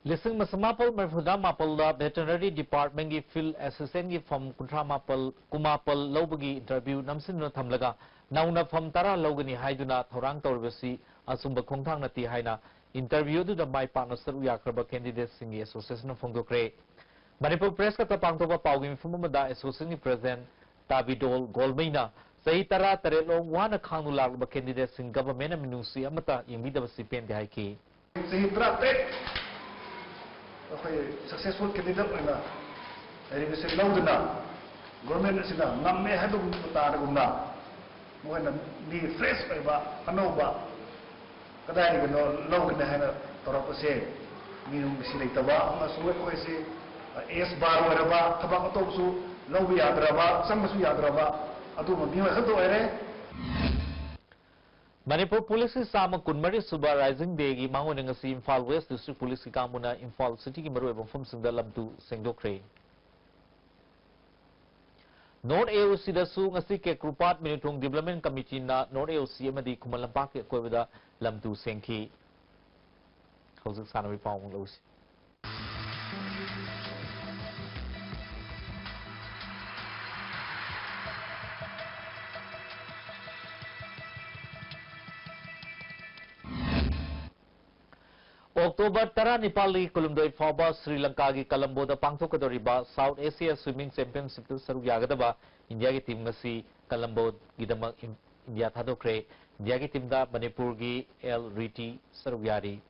ꯂꯤꯁꯤꯡ ꯑꯃ ꯆꯃꯥꯄꯜ ꯃꯔꯤꯐꯨꯇꯔꯥ ꯃꯥꯄꯜꯗ ꯚꯦꯇꯔꯅꯔꯤ ꯗꯤꯄꯥꯔꯠꯃꯦꯟꯒꯤ ꯐꯤꯜꯗ ꯑꯦꯁꯤꯁꯇꯦꯟꯒꯤ ꯐꯝ ꯀꯨꯟꯊ꯭ꯔꯥ ꯃꯥꯄꯜ, ꯀꯨꯟꯃꯥꯄꯜ ꯂꯧꯕꯒꯤ ꯏꯟꯇꯔꯚ꯭ꯌꯨ ꯅꯝꯁꯤꯟꯗꯨꯅ ꯊꯝꯂꯒ, ꯅꯧꯅ ꯐꯝ ꯇꯔꯥ ꯂꯧꯒꯅꯤ ꯍꯥꯏꯗꯨꯅ ꯊꯧꯔꯥꯡ ꯇꯧꯔꯤꯕꯁꯤ ꯑꯆꯨꯝꯕ ꯈꯣꯡꯊꯥꯡ ꯅꯠꯇꯦ ꯍꯥꯏꯅ ꯏꯟꯇꯔꯚ꯭ꯌꯨ ꯑꯗꯨꯗ ꯃꯥꯏ ꯄꯥꯛꯅ ꯁꯔꯨꯛ ꯌꯥꯈ꯭ꯔꯕ ꯀꯦꯟꯗꯤꯗꯦꯠꯁꯤꯡꯒꯤ ꯑꯦꯁꯣꯁꯤꯌꯦꯁꯟꯅ ꯐꯣꯡꯗꯣꯛꯈ꯭ꯔꯦ꯫ ꯃꯅꯤꯄꯨꯔ ꯄ꯭ꯔꯦꯁ ꯀ꯭ꯂꯕꯇ ꯄꯥꯡꯊꯣꯛꯄ ꯄꯥꯎꯒꯤ ꯃꯤꯐꯝ ꯑꯃꯗ ꯑꯦꯁꯣꯁꯤꯌꯦꯁꯟꯒꯤ ꯄ꯭ꯔꯦꯁꯤꯗꯦꯟꯠ ꯇꯥꯕꯤꯗꯣꯜ ꯒꯣꯜꯃꯩꯅ ꯆꯍꯤ ꯇꯔꯥ ꯇꯔꯦꯠ ꯂꯣꯝ ꯋꯥꯅ ꯈꯥꯡꯗꯨꯅ ꯂꯥꯛꯂꯕ ꯀꯦꯟꯗꯤꯗꯦꯠꯁꯤꯡ ꯒꯚꯔꯟꯃꯦꯟꯠꯅ ꯃꯤꯅꯨꯡꯁꯤ ꯑꯃꯠꯇ ꯌꯦꯡꯕꯤꯗꯕꯁꯤ ꯄꯦꯟꯗꯦ ꯍꯥꯏꯈꯤ꯫ ꯆꯍꯤ ꯇꯔꯥꯇꯔꯦꯠ ꯑꯩꯈꯣꯏ ꯁꯛꯁꯦꯁꯐꯨꯜ ꯀꯦꯟꯗꯤꯗꯦꯠ ꯑꯣꯏꯅ ꯂꯩꯔꯤꯕꯁꯤ ꯂꯧꯗꯨꯅ ꯒꯣꯔꯃꯦꯟ ꯑꯁꯤꯅ ꯉꯝꯃꯦ ꯍꯥꯏꯕꯒꯨꯝꯕ ꯇꯥꯔꯒꯨꯝꯅ ꯃꯈꯣꯏꯅ ꯃꯤ ꯐ꯭ꯔꯦꯁ ꯑꯣꯏꯕ ꯑꯅꯧꯕ ꯀꯗꯥꯏꯗꯒꯤꯅꯣ ꯂꯧꯒꯅꯤ ꯍꯥꯏꯅ ꯇꯧꯔꯛꯄꯁꯦ ꯃꯤꯅꯨꯡꯁꯤ ꯂꯩꯇꯕ ꯑꯃꯁꯨꯡ ꯑꯩꯈꯣꯏꯁꯤ ꯑꯦꯖ ꯕꯥꯔ ꯑꯣꯏꯔꯕ ꯊꯕꯛ ꯑꯇꯣꯞꯄꯁꯨ ꯂꯧꯕ ꯌꯥꯗ꯭ꯔꯕ ꯆꯪꯕꯁꯨ ꯌꯥꯗ꯭ꯔꯕ ꯑꯗꯨꯒꯨꯝꯕ ꯃꯤꯑꯣꯏ ꯈꯛꯇ ꯑꯣꯏꯔꯦ꯫ ꯃꯅꯤꯄꯨꯔ ꯄꯨꯂꯤꯁꯀꯤ ꯆꯥꯝꯃ ꯀꯨꯟꯃꯔꯤ ꯁꯨꯕ ꯔꯥꯏꯖꯤꯡ ꯗꯦꯒꯤ ꯃꯥꯡꯑꯣꯏꯅ ꯉꯁꯤ ꯏꯝꯐꯥꯜ ꯋꯦꯁ ꯗꯤꯁꯇ꯭ꯔꯤꯛ ꯄꯨꯂꯤꯁꯀꯤ ꯀꯥꯡꯕꯨꯅ ꯏꯝꯐꯥꯜ ꯁꯤꯇꯤꯒꯤ ꯃꯔꯨꯑꯣꯏꯕ ꯃꯐꯝꯁꯤꯡꯗ ꯂꯝ ꯇꯨ ꯁꯦꯡꯗꯣꯛꯈ꯭ꯔꯦ꯫ ꯅꯣꯔꯠ ꯑꯦ ꯑꯣ ꯁꯤꯗꯁꯨ ꯉꯁꯤ ꯀꯦꯀ꯭ꯔꯨꯄꯥꯠ ꯃꯤꯅꯨꯊꯣꯡ ꯗꯤꯕ꯭ꯂꯞꯃꯦꯟ ꯀꯃꯤꯇꯤꯅ ꯅꯣꯔꯠ ꯑꯦ ꯑꯣ ꯁꯤ ꯑꯃꯗꯤ ꯈꯨꯃꯟ ꯂꯝꯄꯥꯛꯀꯤ ꯑꯀꯣꯏꯕꯗ ꯂꯝ ꯇꯨ ꯁꯦꯡꯈꯤ꯫ ꯍꯧꯖꯤꯛ ꯁꯥꯟꯅꯕꯒꯤ ꯄꯥꯎ ꯑꯃꯨꯛ ꯂꯧꯁꯤ꯫ ꯑꯣꯛꯇꯣꯕꯔ ꯇꯔꯥꯅꯤꯄꯥꯜꯗꯒꯤ ꯀꯨꯟꯍꯨꯝꯗꯣꯏ ꯐꯥꯎꯕ ꯁ꯭ꯔꯤ ꯂꯪꯀꯥꯒꯤ ꯀꯂꯝꯕꯣꯗ ꯄꯥꯡꯊꯣꯛꯀꯗꯧꯔꯤꯕ ꯁꯥꯎꯠ ꯑꯦꯁꯤꯌꯥ ꯁ꯭ꯋꯤꯃꯤꯡ ꯆꯦꯝꯄꯤꯌꯟꯁꯤꯞꯇ ꯁꯔꯨꯛ ꯌꯥꯒꯗꯕ ꯏꯟꯗꯤꯌꯥꯒꯤ ꯇꯤꯝ ꯑꯁꯤ ꯀꯂꯝꯕꯣꯒꯤꯗꯃꯛ ꯏꯟ-, ꯏꯟꯗꯤꯌꯥ ꯊꯥꯗꯣꯛꯈ꯭ꯔꯦ꯫ ꯏꯟꯗꯤꯌꯥꯒꯤ ꯇꯤꯝꯗ ꯃꯅꯤꯄꯨꯔꯒꯤ ꯑꯦꯜ ꯔꯤꯇꯤ ꯁꯔꯨꯛ ꯌꯥꯔꯤ꯫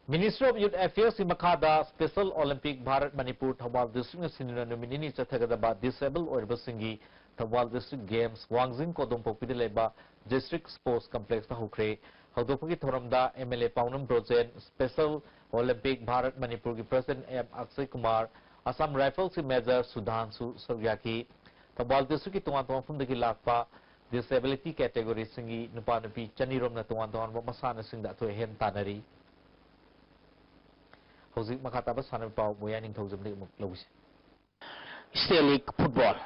Ministry of Youth Affairsꯀꯤ ꯃꯈꯥꯗ Special Olympic ꯚꯥꯔꯠ ꯃꯅꯤꯄꯨꯔ ꯊꯧꯕꯥꯜ ꯗꯤꯁꯇ꯭ꯔꯤꯛꯅ ꯁꯤꯟꯗꯨꯅ ꯅꯨꯃꯤꯠ ꯅꯤꯅꯤ ꯆꯠꯊꯒꯗꯕ ꯗꯤꯁꯑꯦꯕꯜ ꯑꯣꯏꯔꯕꯁꯤꯡꯒꯤ ꯊꯧꯕꯥꯜ ꯗꯤꯁꯇ꯭ꯔꯤꯛ ꯒꯦꯝꯁ ꯋꯥꯡꯖꯤꯡ ꯀꯣꯗꯣꯝꯄꯣꯛꯄꯤꯗ ꯂꯩꯕ ꯗꯤꯁꯇ꯭ꯔꯤꯛ ꯁ꯭ꯄꯣꯔꯠꯁ ꯀꯝꯄ꯭ꯂꯦꯛꯁꯇ ꯍꯧꯈ꯭ꯔꯦ꯫ ꯍꯧꯗꯣꯛꯄꯒꯤ ꯊꯧꯔꯝꯗ M L A Paonam Brojen, special olympic Bharat ꯃꯅꯤꯄꯨꯔꯒꯤ ꯄ꯭ꯔꯁꯤꯗꯦꯟꯠ ꯑꯦꯝ ꯑꯛꯁꯌ ꯀꯨꯃꯥꯔ, ꯑꯁꯥꯝ ꯔꯥꯏꯐꯜꯁꯀꯤ ꯃꯦꯖꯔ ꯁꯨꯙꯥꯟꯁꯨ ꯁꯔꯨꯛ ꯌꯥꯈꯤ꯫ ꯊꯧꯕꯥꯜ ꯗꯤꯁꯇ꯭ꯔꯤꯛꯀꯤ ꯇꯣꯉꯥꯟ ꯇꯣꯉꯥꯟꯕ ꯃꯐꯝꯗꯒꯤ ꯂꯥꯛꯄ ꯗꯤꯁꯑꯦꯕꯤꯂꯤꯇꯤ ꯀꯦꯇꯦꯒꯣꯔꯤꯁꯤꯡꯒꯤ ꯅꯨꯄꯥ ꯅꯨꯄꯤ ꯆꯅꯤꯔꯣꯝꯅ ꯇꯣꯉꯥꯟ ꯇꯣꯉꯥꯟꯕ ꯃꯁꯥꯟꯅꯁꯤꯡꯗ ꯑꯊꯣꯏ ꯑꯍꯦꯟ ꯇꯥꯟꯅꯔꯤ꯫ ꯍꯧꯖꯤꯛ ꯃꯈꯥ ꯇꯥꯕ ꯁꯥꯟꯅꯕ ꯄꯥꯎ ꯃꯣꯌꯥ ꯅꯤꯡꯊꯧꯖꯝꯗꯒꯤ ꯑꯃꯨꯛ ꯂꯧꯁꯤ꯫ State league football.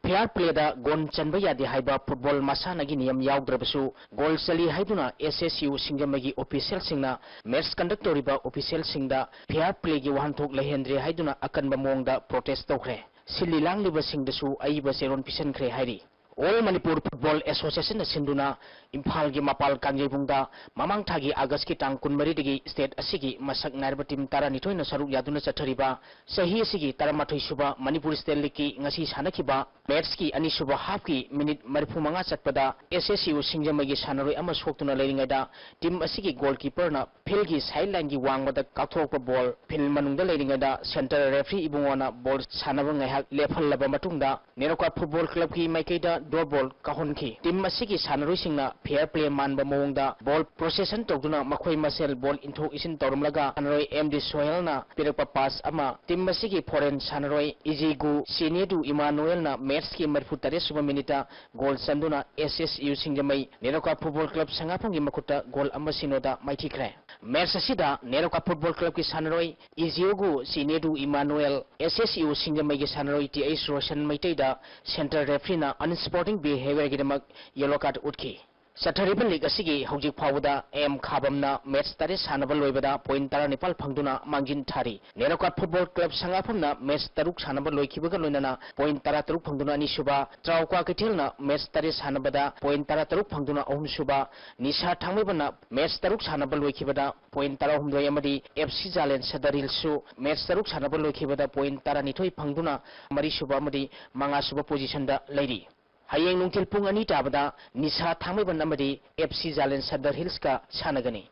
ꯐꯦꯌꯔ ꯄ꯭ꯂꯦꯗ ꯒꯣꯜ ꯆꯟꯕ ꯌꯥꯗꯦ ꯍꯥꯏꯕ ꯐꯨꯠꯕꯣꯜ ꯃꯁꯥꯟꯅꯒꯤ ꯅꯤꯌꯝ ꯌꯥꯎꯗ꯭ꯔꯕꯁꯨ, ꯒꯣꯜ ꯆꯜꯂꯤ ꯍꯥꯏꯗꯨꯅ ꯑꯦꯁ ꯑꯦꯁ ꯌꯨ ꯁꯤꯡꯖꯃꯩꯒꯤ ꯑꯣꯐꯤꯁꯤꯌꯦꯜꯁꯤꯡꯅ ꯃꯦꯠꯆ ꯀꯟꯗꯛ ꯇꯧꯔꯤꯕ ꯑꯣꯐꯤꯁꯤꯌꯦꯜꯁꯤꯡꯗ ꯐꯦꯌꯔ ꯄ꯭ꯂꯦꯒꯤ ꯋꯥꯍꯟꯊꯣꯛ ꯂꯩꯍꯟꯗ꯭ꯔꯦ ꯍꯥꯏꯗꯨꯅ ꯑꯀꯟꯕ ꯃꯑꯣꯡꯗ ꯄ꯭ꯔꯣꯇꯦꯁ ꯇꯧꯈ꯭ꯔꯦ꯫ ꯁꯤꯜꯂꯤ ꯂꯥꯡꯂꯤꯕꯁꯤꯡꯗꯁꯨ ꯑꯏꯕ ꯆꯦꯔꯣꯜ ꯄꯤꯁꯤꯟꯈ꯭ꯔꯦ ꯍꯥꯏꯔꯤ꯫ ꯑꯣꯜ ꯃꯅꯤꯄꯨꯔ ꯐꯨꯠꯕꯣꯜ ꯑꯦꯁꯣꯁꯤꯌꯦꯁꯟꯅ ꯁꯤꯟꯗꯨꯅ ꯏꯝꯐꯥꯜꯒꯤ ꯃꯄꯥꯜ ꯀꯥꯡꯖꯩꯕꯨꯡꯗ ꯃꯃꯥꯡ ꯊꯥꯒꯤ ꯑꯥꯒꯁꯀꯤ ꯇꯥꯡ ꯀꯨꯟꯃꯔꯤꯗꯒꯤ ꯁ꯭ꯇꯦꯠ ꯑꯁꯤꯒꯤ ꯃꯁꯛ ꯅꯥꯏꯔꯕ ꯇꯤꯝ ꯇꯔꯥꯅꯤꯊꯣꯏꯅ ꯁꯔꯨꯛ ꯌꯥꯗꯨꯅ ꯆꯠꯊꯔꯤꯕ ꯆꯍꯤ ꯑꯁꯤꯒꯤ ꯇꯔꯥꯃꯥꯊꯣꯏ ꯁꯨꯕ ꯃꯅꯤꯄꯨꯔ ꯁ꯭ꯇꯦꯠ ꯂꯤꯒꯀꯤ ꯉꯁꯤ ꯁꯥꯟꯅꯈꯤꯕ ꯃꯦꯠꯆꯀꯤ ꯑꯅꯤꯁꯨꯕ ꯍꯥꯐꯀꯤ ꯃꯤꯅꯤꯠ ꯃꯔꯤꯐꯨꯃꯉꯥ ꯆꯠꯄꯗ ꯑꯦꯁ ꯑꯦꯁ ꯌꯨ ꯁꯤꯡꯖꯃꯩꯒꯤ ꯁꯥꯟꯅꯔꯣꯏ ꯑꯃ ꯁꯣꯛꯇꯨꯅ ꯂꯩꯔꯤꯉꯩꯗ ꯇꯤꯝ ꯑꯁꯤꯒꯤ ꯒꯣꯜꯀꯤꯄꯔꯅ ꯐꯤꯜꯒꯤ ꯁꯥꯏꯗ ꯂꯥꯏꯟꯒꯤ ꯋꯥꯡꯃꯗ ꯀꯥꯎꯊꯣꯔꯛꯄ ꯕꯣꯜ ꯐꯤꯜ ꯃꯅꯨꯡꯗ ꯂꯩꯔꯤꯉꯩꯗ ꯁꯦꯟꯇꯔ ꯔꯦꯐ꯭ꯔꯤ ꯏꯕꯨꯡꯉꯣꯅ ꯕꯣꯜ ꯁꯥꯟꯅꯕ ꯉꯥꯏꯍꯥꯛ ꯂꯦꯞꯍꯜꯂꯕ ꯃꯇꯨꯡꯗ ꯅꯦꯔꯣꯀꯥ ꯐꯨꯠꯕꯣꯜ ꯀ꯭ꯂꯕꯀꯤ ꯃꯥꯏꯀꯩꯗ ꯗꯣꯔ ꯕꯣꯜ ꯀꯥꯎꯍꯟꯈꯤ꯫ ꯇꯤꯝ ꯑꯁꯤꯒꯤ ꯁꯥꯟꯅꯔꯣꯏꯁꯤꯡꯅ ꯐꯦꯌꯔ ꯄ꯭ꯂꯦ ꯃꯥꯟꯕ ꯃꯑꯣꯡꯗ ꯕꯣꯜ ꯄ꯭ꯔꯣꯁꯦꯁꯟ ꯇꯧꯗꯨꯅ ꯃꯈꯣꯏ ꯃꯁꯦꯜ ꯕꯣꯜ ꯏꯟꯊꯣꯛ ꯏꯁꯤꯟ ꯇꯧꯔꯝꯂꯒ ꯁꯥꯟꯅꯔꯣꯏ ꯑꯦꯝ ꯗꯤ ꯁꯣꯍꯦꯜꯅ ꯄꯤꯔꯛꯄ ꯄꯥꯁ ꯑꯃ ꯇꯤꯝ ꯑꯁꯤꯒꯤ ꯐꯣꯔꯦꯟ ꯁꯥꯟꯅꯔꯣꯏ ꯏꯖꯤꯒꯨ ꯁꯤꯅꯦꯗꯨ ꯏꯃꯥꯅꯨꯑꯦꯜꯅ ꯃꯦꯠꯆꯀꯤ ꯃꯔꯤꯐꯨ ꯇꯔꯦꯠ ꯁꯨꯕ ꯃꯤꯅꯤꯠꯇ ꯒꯣꯜ ꯆꯟꯗꯨꯅ ꯑꯦꯁ ꯑꯦꯁ ꯌꯨ ꯁꯤꯡꯖꯃꯩ ꯅꯦꯔꯣꯀꯥ ꯐꯨꯠꯕꯣꯜ ꯀ꯭ꯂꯕ ꯁꯉꯥꯐꯝꯒꯤ ꯃꯈꯨꯠꯇ ꯒꯣꯜ ꯑꯃ ꯁꯤꯅꯣꯗ ꯃꯥꯏꯊꯤꯈ꯭ꯔꯦ꯫ ꯃꯦꯠꯆ ꯑꯁꯤꯗ ꯅꯦꯔꯣꯀꯥ ꯐꯨꯠꯕꯣꯜ ꯀ꯭ꯂꯕꯀꯤ ꯁꯥꯟꯅꯔꯣꯏ ꯏꯖꯤꯌꯣꯒꯨ ꯁꯤꯅꯦꯗꯨ ꯏꯃꯥꯅꯨꯑꯦꯜ, ꯑꯦꯁ ꯑꯦꯁ ꯌꯨ ꯁꯤꯡꯖꯃꯩꯒꯤ ꯁꯥꯟꯅꯔꯣꯏ ꯇꯤ ꯑꯩꯆ ꯔꯣꯁꯟ ꯃꯩꯇꯩꯗ ꯁꯦꯟꯇꯔ ꯔꯦꯐ꯭ꯔꯤꯅ ꯑꯟꯁ꯭ꯄꯣꯔꯇꯤꯡ ꯕꯤꯍꯦꯕꯤꯌꯔꯒꯤꯗꯃꯛ ꯌꯦꯂꯣ ꯀꯥꯔꯗ ꯎꯠꯈꯤ꯫ ꯆꯠꯊꯔꯤꯕ ꯂꯤꯒ ꯑꯁꯤꯒꯤ ꯍꯧꯖꯤꯛ ꯐꯥꯎꯕꯗ ꯑꯦꯝ ꯈꯥꯕꯝꯅ ꯃꯦꯠꯆ ꯇꯔꯦꯠ ꯁꯥꯟꯅꯕ ꯂꯣꯏꯕꯗ ꯄꯣꯏꯟꯠ ꯇꯔꯥꯅꯤꯄꯥꯜ ꯐꯪꯗꯨꯅ ꯃꯥꯡꯖꯤꯟ ꯊꯥꯔꯤ꯫ ꯅꯦꯔꯣꯀꯥꯠ ꯐꯨꯠꯕꯣꯜ ꯀ꯭ꯂꯕ ꯁꯉꯥꯐꯝꯅ ꯃꯦꯠꯆ ꯇꯔꯨꯛ ꯁꯥꯟꯅꯕ ꯂꯣꯏꯈꯤꯕꯒ ꯂꯣꯏꯅꯅ ꯄꯣꯏꯟꯠ ꯇꯔꯥꯇꯔꯨꯛ ꯐꯪꯗꯨꯅ ꯑꯅꯤꯁꯨꯕ, ꯇ꯭ꯔꯥꯎꯀ꯭ꯋꯥ ꯀꯩꯊꯦꯜꯅ ꯃꯦꯠꯆ ꯇꯔꯦꯠ ꯁꯥꯟꯅꯕꯗ ꯄꯣꯏꯟꯠ ꯇꯔꯥꯇꯔꯨꯛ ꯐꯪꯗꯨꯅ ꯑꯍꯨꯝꯁꯨꯕ, ꯅꯤꯁꯥ ꯊꯥꯡꯃꯩꯕꯟꯅ ꯃꯦꯠꯆ ꯇꯔꯨꯛ ꯁꯥꯟꯅꯕ ꯂꯣꯏꯈꯤꯕꯗ ꯄꯣꯏꯟꯠ ꯇꯔꯥꯍꯨꯝꯗꯣꯏ ꯑꯃꯗꯤ ꯑꯦꯐ ꯁꯤ ꯖꯥꯂꯦꯟ ꯁꯗꯔ ꯍꯤꯜꯁꯁꯨ ꯃꯦꯠꯆ ꯇꯔꯨꯛ ꯁꯥꯟꯅꯕ ꯂꯣꯏꯈꯤꯕꯗ ꯄꯣꯏꯟꯠ ꯇꯔꯥꯅꯤꯊꯣꯏ ꯐꯪꯗꯨꯅ ꯃꯔꯤꯁꯨꯕ ꯑꯃꯗꯤ ꯃꯉꯥꯁꯨꯕ ꯄꯣꯖꯤꯁꯟꯗ ꯂꯩꯔꯤ꯫ ꯍꯌꯦꯡ ꯅꯨꯡꯊꯤꯜ ꯄꯨꯡ ꯑꯅꯤ ꯇꯥꯕꯗ ꯅꯤꯁꯥ ꯊꯥꯡꯃꯩꯕꯟ ꯑꯃꯗꯤ ꯑꯦꯐ ꯁꯤ ꯖꯥꯂꯦꯟ ꯁꯗꯔ ꯍꯤꯜꯁꯀ ꯁꯥꯟꯅꯒꯅꯤ꯫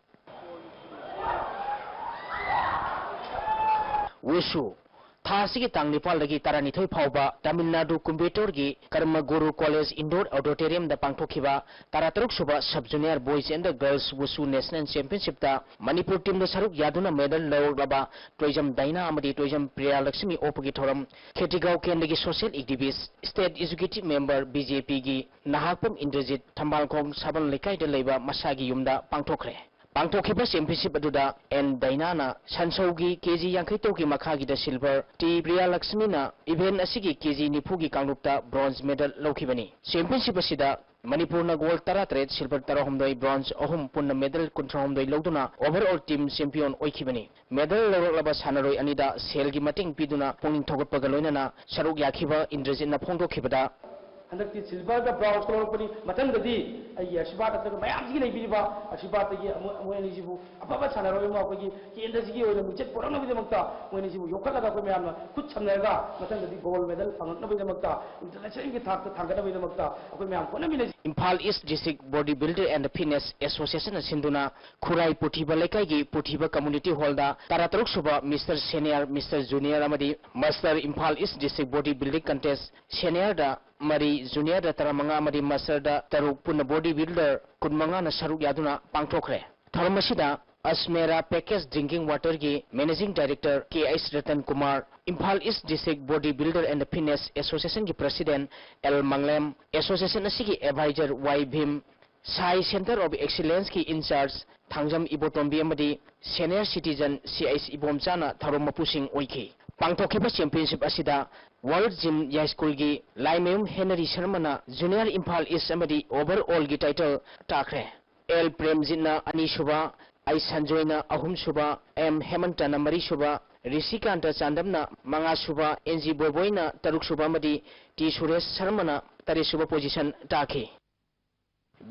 ꯋꯨꯁꯨ꯫ ꯊꯥ ꯑꯁꯤꯒꯤ ꯇꯥꯡ ꯅꯤꯄꯥꯜꯗꯒꯤ ꯇꯔꯥꯅꯤꯊꯣꯏ ꯐꯥꯎꯕ ꯇꯥꯃꯤꯜ ꯅꯥꯗꯨ ꯀꯨꯝꯕꯦꯇꯣꯔꯒꯤ ꯀꯔꯃ ꯒꯨꯔꯨ ꯀꯣꯂꯦꯖ ꯏꯟꯗꯣꯔ ꯑꯣꯗꯤꯇꯣꯔꯤꯌꯝꯗ ꯄꯥꯡꯊꯣꯛꯈꯤꯕ ꯇꯔꯥꯇꯔꯨꯛ ꯁꯨꯕ sub junior boys and girls wushu national ꯆꯦꯝꯄꯤꯌꯟꯁꯤꯞꯇ ꯃꯅꯤꯄꯨꯔ ꯇꯤꯝꯗ ꯁꯔꯨꯛ ꯌꯥꯗꯨꯅ ꯃꯦꯗꯜ ꯂꯧꯔꯛꯂꯕ ꯇꯣꯏꯖꯝ ꯗꯥꯏꯅꯥ ꯑꯃꯗꯤ ꯇꯣꯏꯖꯝ ꯄ꯭ꯔꯤꯌꯥ ꯂꯛꯁꯃꯤ ꯑꯣꯛꯄꯒꯤ ꯊꯧꯔꯝ ꯈꯦꯇꯤꯒꯥꯎ ꯀꯦꯟꯗ꯭ꯔꯒꯤ social activist, state executive member B J ꯄꯤꯒꯤ ꯅꯍꯥꯛꯄꯝ ꯏꯟꯗ꯭ꯔꯖꯤꯠ, ꯊꯝꯕꯥꯜꯈꯣꯡ ꯁꯥꯕꯜ ꯂꯩꯀꯥꯏꯗ ꯂꯩꯕ ꯃꯁꯥꯒꯤ ꯌꯨꯝꯗ ꯄꯥꯡꯊꯣꯛꯈ꯭ꯔꯦ꯫ ꯄꯥꯡꯊꯣꯛꯈꯤꯕ ꯆꯦꯝꯄꯤꯌꯟꯁꯤꯞ ꯑꯗꯨꯗ ꯑꯦꯟ ꯗꯥꯏꯅꯥꯅ ꯁꯟꯁꯧꯒꯤ ꯀꯦ ꯖꯤ ꯌꯥꯡꯈꯩ ꯇꯔꯨꯛꯀꯤ ꯃꯈꯥꯒꯤꯗ ꯁꯤꯜꯚꯔ, ꯇꯤ ꯄ꯭ꯔꯤꯌꯥ ꯂꯛꯁꯃꯤꯅ ꯏꯚꯦꯟꯠ ꯑꯁꯤꯒꯤ ꯀꯦ ꯖꯤ ꯅꯤꯐꯨꯒꯤ ꯀꯥꯡꯂꯨꯞꯇ ꯕ꯭ꯔꯣꯟꯖ ꯃꯦꯗꯜ ꯂꯧꯈꯤꯕꯅꯤ꯫ ꯆꯦꯝꯄꯤꯌꯟꯁꯤꯞ ꯑꯁꯤꯗ ꯃꯅꯤꯄꯨꯔꯅ ꯒꯣꯜꯗ ꯇꯔꯥꯇꯔꯦꯠ, ꯁꯤꯜꯚꯔ ꯇꯔꯥꯍꯨꯝꯗꯣꯏ, ꯕ꯭ꯔꯣꯟꯖ ꯑꯍꯨꯝ, ꯄꯨꯟꯅ ꯃꯦꯗꯜ ꯀꯨꯟꯊ꯭ꯔꯥꯍꯨꯝꯗꯣꯏ ꯂꯧꯗꯨꯅ ꯑꯣꯚꯔ ꯑꯣꯜ ꯇꯤꯝ ꯆꯦꯝꯄꯤꯌꯟ ꯑꯣꯏꯈꯤꯕꯅꯤ꯫ ꯃꯦꯗꯜ ꯂꯧꯔꯛꯂꯕ ꯁꯥꯟꯅꯔꯣꯏ ꯑꯅꯤꯗ ꯁꯦꯜꯒꯤ ꯃꯇꯦꯡ ꯄꯤꯗꯨꯅ ꯄꯨꯛꯅꯤꯡ ꯊꯧꯒꯠꯄꯒ ꯂꯣꯏꯅꯅ ꯁꯔꯨꯛ ꯌꯥꯈꯤꯕ ꯏꯟꯗ꯭ꯔꯖꯤꯠꯅ ꯐꯣꯡꯗꯣꯛꯈꯤꯕꯗ, ꯍꯟꯗꯛꯇꯤ ꯁꯤꯜꯚꯔꯒ ꯕ꯭ꯔꯣꯟꯖ ꯂꯧꯔꯛꯄꯅꯤ, ꯃꯊꯪꯗꯗꯤ ꯑꯩꯒꯤ ꯑꯁꯤꯔꯕꯥꯗ ꯅꯠꯇ꯭ꯔꯒ ꯃꯌꯥꯝꯁꯤꯒꯤ ꯂꯩꯕꯤꯔꯤꯕ ꯑꯁꯤꯔꯕꯥꯗꯇꯒꯤ ꯃꯣꯏ, ꯃꯣꯏ ꯑꯅꯤꯁꯤꯕꯨ ꯑꯐꯕ ꯁꯥꯟꯅꯔꯣꯏ ꯑꯃ ꯑꯩꯈꯣꯏꯒꯤ ꯀꯦꯟꯗ꯭ꯔꯁꯤꯒꯤ ꯑꯣꯏꯅ ꯃꯤꯡꯆꯠ ꯄꯨꯔꯛꯅꯕꯒꯤꯗꯃꯛꯇ ꯃꯣꯏ ꯑꯅꯤꯁꯤꯕꯨ ꯌꯣꯛꯈꯠꯂꯒ ꯑꯩꯈꯣꯏ ꯃꯌꯥꯝꯅ ꯈꯨꯠ ꯁꯝꯅꯔꯒ ꯃꯊꯪꯗꯗꯤ ꯒꯣꯜꯗ ꯃꯦꯗꯜ ꯐꯪꯉꯛꯅꯕꯒꯤꯗꯃꯛꯇ, ꯏꯟꯇꯔꯅꯦꯁꯅꯦꯜꯒꯤ ꯊꯥꯛꯇ ꯊꯥꯡꯒꯠꯅꯕꯒꯤꯗꯃꯛꯇ ꯑꯩꯈꯣꯏ ꯃꯌꯥꯝ ꯍꯣꯠꯅꯃꯤꯟꯅꯁꯤ꯫ Imphal east district body builder and fitness ꯑꯦꯁꯣꯁꯤꯌꯦꯁꯟꯅ ꯁꯤꯟꯗꯨꯅ ꯈꯨꯔꯥꯏ ꯄꯨꯊꯤꯕ ꯂꯩꯀꯥꯏꯒꯤ ꯄꯨꯊꯤꯕ ꯀꯝꯃ꯭ꯌꯨꯅꯤꯇꯤ ꯍꯣꯜꯗ ꯇꯔꯥꯇꯔꯨꯛ ꯁꯨꯕ ꯃꯤꯁꯇꯔ ꯁꯦꯅꯤꯌꯔ, ꯃꯤꯁꯇꯔ ꯖꯨꯅꯤꯌꯔ ꯑꯃꯗꯤ master Imphal east district body building contest ꯁꯦꯅꯤꯌꯔꯗ ꯃꯔꯤ, ꯖꯨꯅꯤꯌꯔꯗ ꯇꯔꯥꯃꯉꯥ ꯑꯃꯗꯤ ꯃꯥꯁꯇꯔꯗ ꯇꯔꯨꯛ ꯄꯨꯟꯅ ꯕꯣꯗꯤ ꯕꯤꯜꯗꯔ ꯀꯨꯟꯃꯉꯥꯅ ꯁꯔꯨꯛ ꯌꯥꯗꯨꯅ ꯄꯥꯡꯊꯣꯛꯈ꯭ꯔꯦ꯫ ꯊꯧꯔꯝ ꯑꯁꯤꯗ ꯑꯁꯃꯦꯔꯥ ꯄꯦꯀꯦꯖ ꯗ꯭ꯔꯤꯡꯀꯤꯡ ꯋꯥꯇꯔꯒꯤ managing director K H Ratan Kumar, Imphal east district body builder and fitness ꯑꯦꯁꯣꯁꯤꯌꯦꯁꯟꯒꯤ ꯄ꯭ꯔꯁꯤꯗꯦꯟꯠ ꯑꯦꯜ ꯃꯪꯂꯦꯝ, ꯑꯦꯁꯣꯁꯤꯌꯦꯁꯟ ꯑꯁꯤꯒꯤ adviser Y Bhim, SAI centre of ꯑꯦꯛꯁꯤꯂꯦꯟꯁꯀꯤ ꯏꯟꯆꯥꯔꯖ ꯊꯥꯡꯖꯝ ꯏꯕꯣꯇꯣꯝꯕꯤ ꯑꯃꯗꯤ ꯁꯦꯅꯤꯌꯔ ꯁꯤꯇꯤꯖꯟ ꯁꯤ ꯑꯩꯆ ꯏꯕꯣꯝꯆꯥꯅ ꯊꯧꯔꯝ ꯃꯄꯨꯁꯤꯡ ꯑꯣꯏꯈꯤ꯫ ꯄꯥꯡꯊꯣꯛꯈꯤꯕ ꯆꯦꯝꯄꯤꯌꯟꯁꯤꯞ ꯑꯁꯤꯗ ꯋꯥꯔꯜ ꯖꯤꯝ ꯌꯥꯏꯁ꯭ꯀꯨꯜꯒꯤ ꯂꯥꯏꯃꯌꯨꯝ ꯍꯦꯅꯔꯤ ꯁꯔꯃꯅ ꯖꯨꯅꯤꯌꯔ ꯏꯝꯐꯥꯜ ꯏꯁ꯭ꯠ ꯑꯃꯗꯤ ꯑꯣꯚꯔ ꯑꯣꯜꯒꯤ ꯇꯥꯏꯇꯜ ꯇꯥꯈ꯭ꯔꯦ꯫ ꯑꯦꯜ ꯄ꯭ꯔꯦꯝꯖꯤꯠꯅ ꯑꯅꯤꯁꯨꯕ, ꯑꯥꯏ ꯁꯟꯖꯣꯏꯅ ꯑꯍꯨꯝꯁꯨꯕ, ꯑꯦꯝ ꯍꯦꯃꯟꯇꯅ ꯃꯔꯤꯁꯨꯕ, ꯔꯤꯁꯤꯀꯥꯟꯇ ꯆꯥꯟꯗꯝꯅ ꯃꯉꯥꯁꯨꯕ, ꯑꯦꯟ ꯖꯤ ꯕꯣꯏꯕꯣꯏꯅ ꯇꯔꯨꯛꯁꯨꯕ ꯑꯃꯗꯤ ꯇꯤ ꯁꯨꯔꯦꯁ ꯁꯔꯃꯅ ꯇꯔꯦꯠꯁꯨꯕ ꯄꯣꯖꯤꯁꯟ ꯇꯥꯈꯤ꯫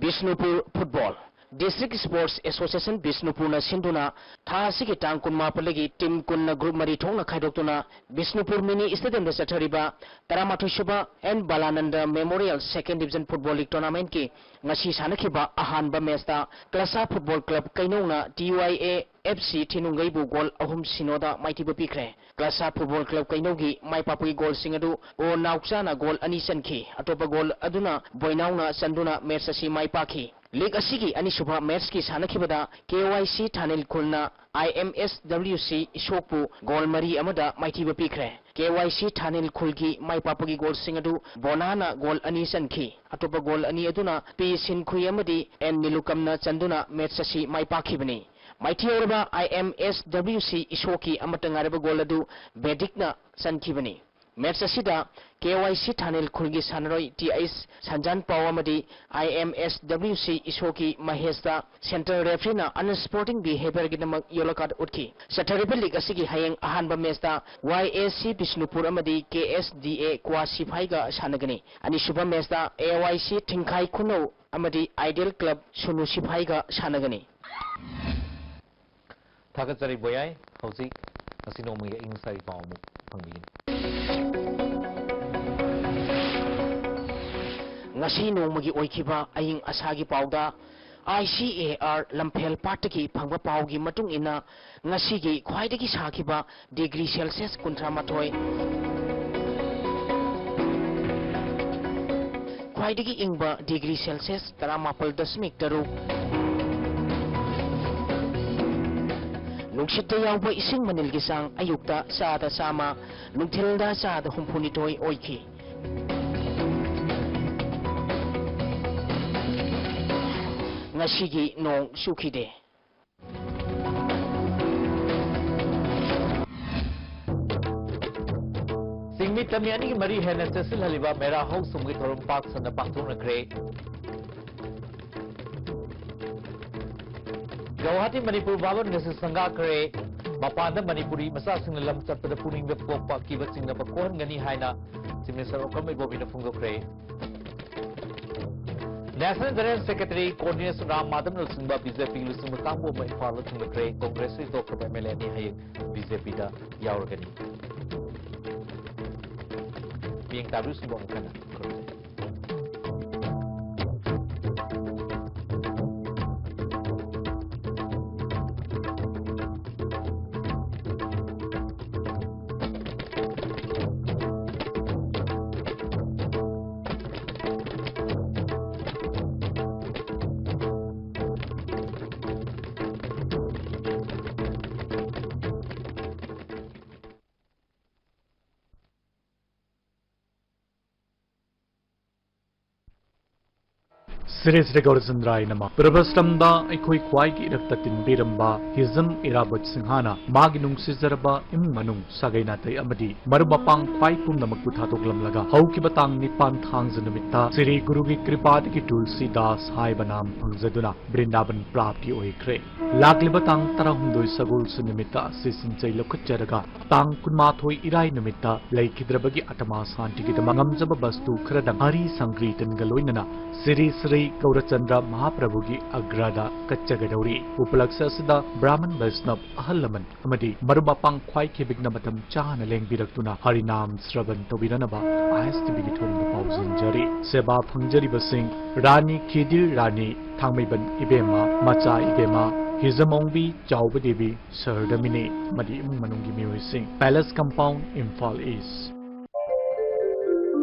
Bishnupur football. District sports association ꯕꯤꯁꯅꯨꯄꯨꯔꯅ ꯁꯤꯟꯗꯨꯅ ꯊꯥ ꯑꯁꯤꯒꯤ ꯇꯥꯡ ꯀꯨꯟꯃꯥꯄꯟꯗꯒꯤ ꯇꯤꯝ ꯀꯨꯟꯅ ꯒ꯭ꯔꯨꯞ ꯃꯔꯤ ꯊꯣꯛꯅ ꯈꯥꯏꯗꯣꯛꯇꯨꯅ ꯕꯤꯁꯅꯨꯄꯨꯔ ꯃꯤꯅꯤ ꯁ꯭ꯇꯦꯗꯤꯌꯝꯗ ꯆꯠꯊꯔꯤꯕ ꯇꯔꯥꯃꯥꯊꯣꯏꯁꯨꯕ N Balananda memorial second division football league ꯇꯣꯔꯅꯥꯃꯦꯟꯠꯀꯤ ꯉꯁꯤ ꯁꯥꯟꯅꯈꯤꯕ ꯑꯍꯥꯟꯕ ꯃꯦꯆꯇ ꯀ꯭ꯂꯁꯥ ꯐꯨꯠꯕꯣꯜ ꯀ꯭ꯂꯕ ꯀꯩꯅꯧꯅ T Y A F C ꯊꯤꯅꯨꯡꯒꯩꯕꯨ ꯒꯣꯜ ꯑꯍꯨꯝ ꯁꯤꯅꯣꯗ ꯃꯥꯏꯊꯤꯕ ꯄꯤꯈ꯭ꯔꯦ꯫ ꯀ꯭ꯂꯁꯥ ꯐꯨꯠꯕꯣꯜ ꯀ꯭ꯂꯕ ꯀꯩꯅꯧꯒꯤ ꯃꯥꯏ ꯄꯥꯛꯄꯒꯤ ꯒꯣꯜꯁꯤꯡ ꯑꯗꯨ ꯑꯣ ꯅꯥꯎꯆꯥꯅ ꯒꯣꯜ ꯑꯅꯤ ꯆꯟꯈꯤ꯫ ꯑꯇꯣꯞꯄ ꯒꯣꯜ ꯑꯗꯨꯅ ꯕꯣꯏꯅꯥꯎꯅ ꯆꯟꯗꯨꯅ ꯃꯦꯆ ꯑꯁꯤ ꯃꯥꯏ ꯄꯥꯛꯈꯤ꯫ ꯂꯤꯒ ꯑꯁꯤꯒꯤ ꯑꯅꯤꯁꯨꯕ ꯃꯦꯆꯀꯤ ꯁꯥꯟꯅꯈꯤꯕꯗ ꯀꯦ ꯋꯥꯏ ꯁꯤ ꯊꯥꯅꯤꯜ ꯈꯨꯜꯅ ꯑꯥꯏ ꯑꯦꯝ ꯑꯦꯁ ꯗꯕ꯭ꯂꯤꯎ ꯁꯤ ꯏꯁꯣꯛꯄꯨ ꯒꯣꯜ ꯃꯔꯤ ꯑꯃꯗ ꯃꯥꯏꯊꯤꯕ ꯄꯤꯈ꯭ꯔꯦ꯫ ꯀꯦ ꯋꯥꯏ ꯁꯤ ꯊꯥꯅꯤꯜ ꯈꯨꯜꯒꯤ ꯃꯥꯏ ꯄꯥꯛꯄꯒꯤ ꯒꯣꯜꯁꯤꯡ ꯑꯗꯨ ꯕꯣꯅꯥꯅ ꯒꯣꯜ ꯑꯅꯤ ꯆꯟꯈꯤ꯫ ꯑꯇꯣꯞꯄ ꯒꯣꯜ ꯑꯅꯤ ꯑꯗꯨꯅ ꯄꯤ ꯁꯤꯟꯈꯨꯏ ꯑꯃꯗꯤ ꯑꯦꯟ ꯅꯤꯂꯨꯀꯝꯅ ꯆꯟꯗꯨꯅ ꯃꯦꯆ ꯑꯁꯤ ꯃꯥꯏ ꯄꯥꯛꯈꯤꯕꯅꯤ꯫ ꯃꯥꯏꯊꯤꯍꯧꯔꯕ ꯑꯥꯏ ꯑꯦꯝ ꯑꯦꯁ ꯗꯕ꯭ꯂꯤꯎ ꯁꯤ ꯏꯁꯣꯛꯀꯤ ꯑꯃꯠꯇ ꯉꯥꯏꯔꯕ ꯒꯣꯜ ꯑꯗꯨ ꯕꯦꯗꯤꯛꯅ ꯆꯟꯈꯤꯕꯅꯤ꯫ ꯃꯦꯆ ꯑꯁꯤꯗ ꯀꯦ ꯋꯥꯏ ꯁꯤ ꯊꯥꯅꯤꯜ ꯈꯨꯜꯒꯤ ꯁꯥꯟꯅꯔꯣꯏ ꯇꯤ ꯑꯩꯆ ꯁꯟꯖꯥꯟ ꯄꯥꯎ ꯑꯃꯗꯤ ꯑꯥꯏ ꯑꯦꯝ ꯑꯦꯁ ꯗꯕ꯭ꯂꯤꯎ ꯁꯤ ꯏꯁꯣꯛꯀꯤ ꯃꯍꯦꯁꯇ ꯁꯦꯟꯇ꯭ꯔꯦꯜ ꯔꯦꯐ꯭ꯔꯤꯅ ꯑꯟꯁ꯭ꯄꯣꯔꯇꯤꯡ ꯕꯤꯍꯦꯕꯤꯌꯔꯒꯤꯗꯃꯛ ꯌꯦꯂꯣ ꯀꯥꯔꯗ ꯎꯠꯈꯤ꯫ ꯆꯠꯊꯔꯤꯕ ꯂꯤꯒ ꯑꯁꯤꯒꯤ ꯍꯌꯦꯡ ꯑꯍꯥꯟꯕ ꯃꯦꯆꯇ ꯋꯥꯏ ꯑꯦ ꯁꯤ ꯕꯤꯁꯅꯨꯄꯨꯔ ꯑꯃꯗꯤ ꯀꯦ ꯑꯦꯁ ꯗꯤ ꯑꯦ ꯀ꯭ꯋꯥ ꯁꯤꯐꯥꯏꯒ ꯁꯥꯟꯅꯒꯅꯤ꯫ ꯑꯅꯤꯁꯨꯕ ꯃꯦꯆꯇ ꯑꯦ ꯋꯥꯏ ꯁꯤ ꯊꯤꯡꯈꯥꯏ ꯈꯨꯅꯧ ꯑꯃꯗꯤ ꯑꯥꯏꯗꯤꯌꯦꯜ ꯀ꯭ꯂꯕ ꯁꯨꯅꯨ ꯁꯤꯐꯥꯏꯒ ꯁꯥꯟꯅꯒꯅꯤ꯫ ꯊꯥꯒꯠꯆꯔꯤ ꯕꯣꯌꯥꯏ꯫ ꯍꯧꯖꯤꯛ ꯉꯁꯤ ꯅꯣꯡꯃꯒꯤ ꯑꯏꯪ ꯑꯁꯥꯒꯤ ꯄꯥꯎ ꯑꯃꯨꯛ ꯐꯪꯕꯤꯒꯅꯤ꯫ ꯉꯁꯤ ꯅꯣꯡꯃꯒꯤ ꯑꯣꯏꯈꯤꯕ ꯑꯏꯪ ꯑꯁꯥꯒꯤ ꯄꯥꯎꯗ ꯑꯥꯏ ꯁꯤ ꯑꯦ ꯑꯥꯔ ꯂꯝꯐꯦꯜ ꯄꯥꯠꯇꯒꯤ ꯐꯪꯕ ꯄꯥꯎꯒꯤ ꯃꯇꯨꯡ ꯏꯟꯅ, ꯉꯁꯤꯒꯤ ꯈ꯭ꯋꯥꯏꯗꯒꯤ ꯁꯥꯈꯤꯕ ꯗꯤꯒ꯭ꯔꯤ ꯁꯦꯜꯁꯤꯌꯁ ꯀꯨꯟꯊ꯭ꯔꯥ ꯃꯥꯊꯣꯏ, ꯈ꯭ꯋꯥꯏꯗꯒꯤ ꯏꯪꯕ ꯗꯤꯒ꯭ꯔꯤ ꯁꯦꯜꯁꯤꯌꯁ ꯇꯔꯥꯃꯥꯄꯜ ꯗꯁꯃꯤꯛ ꯇꯔꯨꯛ꯫ ꯅꯨꯡꯁꯤꯠꯇ ꯌꯥꯎꯕ ꯏꯁꯤꯡ ꯃꯅꯤꯜꯒꯤ ꯆꯥꯡ ꯑꯌꯨꯛꯇ ꯆꯥꯗ ꯆꯥꯝꯃ, ꯅꯨꯡꯊꯤꯜꯗ ꯆꯥꯗ ꯍꯨꯝꯐꯨꯅꯤꯊꯣꯏ ꯑꯣꯏꯈꯤ꯫ ꯉꯁꯤꯒꯤ ꯅꯣꯡ ꯆꯨꯈꯤꯗꯦ꯫ ꯆꯤꯡꯃꯤꯠꯇ ꯃꯤ ꯑꯅꯤꯒꯤ ꯃꯔꯤ ꯍꯦꯟꯅ ꯆꯦꯠꯁꯤꯜꯍꯜꯂꯤꯕ ꯃꯦꯔꯥ ꯍꯧꯁꯨꯝꯒꯤ ꯊꯧꯔꯝ ꯄꯥꯛ ꯁꯟꯅ ꯄꯥꯡꯊꯣꯛꯅꯈ꯭ꯔꯦ꯫ ꯒꯧꯍꯥꯇꯤ ꯃꯅꯤꯄꯨꯔ ꯚꯥꯕꯟ ꯉꯁꯤ ꯁꯪꯒꯥꯈ꯭ꯔꯦ꯫ ꯃꯄꯥꯟꯗ ꯃꯅꯤꯄꯨꯔꯤ ꯃꯆꯥꯁꯤꯡꯅ ꯂꯝ ꯆꯠꯄꯗ ꯄꯨꯛꯅꯤꯡꯗ ꯄꯣꯛꯄ ꯑꯀꯤꯕ ꯆꯤꯡꯅꯕ ꯀꯣꯛꯍꯟꯒꯅꯤ ꯍꯥꯏꯅ Chief Minister Okram ꯏꯕꯣꯕꯤꯅ ꯐꯣꯡꯗꯣꯛꯈ꯭ꯔꯦ꯫ National General Secretary Coordination Ram ꯃꯥꯙꯕꯅ ꯂꯨꯆꯤꯡꯕ BJPꯒꯤ ꯂꯨꯆꯤꯡꯕ ꯀꯥꯡꯕꯨ ꯑꯃ ꯏꯝꯐꯥꯜꯗ ꯊꯨꯡꯂꯈ꯭ꯔꯦ꯫ ꯀꯣꯡꯒ꯭ꯔꯦꯁꯇꯒꯤ ꯇꯣꯛꯈ꯭ꯔꯕ MLA ꯑꯅꯤ ꯍꯌꯦꯡ BJPꯗ ꯌꯥꯎꯔꯒꯅꯤ꯫ ꯃꯤꯠꯌꯦꯡ ꯇꯥꯕꯤꯔꯤꯕꯁꯤꯡꯕꯨ ꯑꯃꯨꯛ ꯍꯟꯅ ꯈꯨꯔꯨꯝꯖꯔꯤ꯫ ꯁ꯭ꯔꯤ ꯁ꯭ꯔꯤ ꯒꯧꯔꯆꯟꯗ꯭ꯔꯥꯌ ꯅꯃ꯫ ꯄ꯭ꯔꯚꯁ꯭ꯔꯝꯗ ꯑꯩꯈꯣꯏ ꯈ꯭ꯋꯥꯏꯒꯤ ꯏꯔꯛꯇ ꯇꯤꯟꯕꯤꯔꯝꯕ ꯍꯤꯖꯝ ꯏꯔꯥꯕꯣꯠ ꯁꯤꯡꯍꯅ ꯃꯥꯒꯤ ꯅꯨꯡꯁꯤꯖꯔꯕ ꯏꯃꯨꯡ ꯃꯅꯨꯡ, ꯁꯥꯒꯩ ꯅꯥꯇꯩ ꯑꯃꯗꯤ ꯃꯔꯨꯞ ꯃꯄꯥꯡ ꯈ꯭ꯋꯥꯏ ꯄꯨꯝꯅꯃꯛꯄꯨ ꯊꯥꯗꯣꯛꯂꯝꯂꯒ ꯍꯧꯈꯤꯕ ꯇꯥꯡ ꯅꯤꯄꯥꯟ ꯊꯥꯡꯖ ꯅꯨꯃꯤꯠꯇ ꯁ꯭ꯔꯤ ꯒꯨꯔꯨꯒꯤ ꯀ꯭ꯔꯤꯄꯥꯗꯒꯤ ꯇꯨꯜꯁꯤꯗꯥꯁ ꯍꯥꯏꯕ ꯅꯥꯝ ꯐꯪꯖꯗꯨꯅ ꯕ꯭ꯔꯤꯟꯗꯥꯕꯟ ꯄ꯭ꯔꯥꯞꯇꯤ ꯑꯣꯏꯈ꯭ꯔꯦ꯫ ꯂꯥꯛꯂꯤꯕ ꯇꯥꯡ ꯇꯔꯥꯍꯨꯝꯗꯣꯏ ꯁꯒꯣꯜꯁꯦꯟ ꯅꯨꯃꯤꯠꯇ ꯑꯁꯤ ꯁꯤꯟꯆꯩ ꯂꯧꯈꯠꯆꯔꯒ ꯇꯥꯡ ꯀꯨꯟꯃꯥꯊꯣꯏ ꯏꯔꯥꯏ ꯅꯨꯃꯤꯠꯇ ꯂꯩꯈꯤꯗ꯭ꯔꯕꯒꯤ ꯑꯇꯃꯥ ꯁꯥꯟꯇꯤꯒꯤꯗꯃꯛ ꯉꯝꯖꯕ ꯕꯁꯇꯨ ꯈꯔꯗꯪ ꯍꯔꯤ ꯁꯪꯀ꯭ꯔꯤꯇꯟꯒ ꯂꯣꯏꯅꯅ ꯁ꯭ꯔꯤ ꯁ꯭ꯔꯤ ꯒꯧꯔꯆꯟꯗ꯭ꯔ ꯃꯍꯥꯄ꯭ꯔꯚꯨꯒꯤ ꯑꯒ꯭ꯔꯥꯗ ꯀꯠꯆꯒꯗꯧꯔꯤ꯫ ꯎꯄꯂꯛꯁ ꯑꯁꯤꯗ ꯕ꯭ꯔꯥꯍꯃꯟ ꯕꯩꯁꯅꯕ, ꯑꯍꯜ ꯂꯃꯟ ꯑꯃꯗꯤ ꯃꯔꯨꯞ ꯃꯄꯥꯡ ꯈ꯭ꯋꯥꯏ ꯈꯦꯕꯤꯛꯅ ꯃꯇꯝ ꯆꯥꯅ ꯂꯦꯡꯕꯤꯔꯛꯇꯨꯅ ꯍꯔꯤꯅꯥꯝ ꯁ꯭ꯔꯕꯟ ꯇꯧꯕꯤꯅꯅꯕ ISTVꯒꯤ ꯊꯣꯡꯗ ꯄꯥꯎꯖꯦꯟꯖꯔꯤ꯫ ꯁꯦꯕꯥ ꯐꯪꯖꯔꯤꯕꯁꯤꯡ ꯔꯥꯅꯤ ꯈꯤꯗꯤꯔ ꯔꯥꯅꯤ, ꯊꯥꯡꯃꯩꯕꯟ ꯏꯕꯦꯝꯃ, ꯃꯆꯥ ꯏꯕꯦꯝꯃ, ꯍꯤꯖꯝ ꯑꯣꯡꯕꯤ, ꯆꯥꯎꯕ ꯗꯦꯕꯤ, ꯁꯍꯔꯗ ꯃꯤꯅꯦ ꯑꯃꯗꯤ ꯏꯃꯨꯡ ꯃꯅꯨꯡꯒꯤ ꯃꯤꯑꯣꯏꯁꯤꯡ꯫ Palace Compound, Imphal East.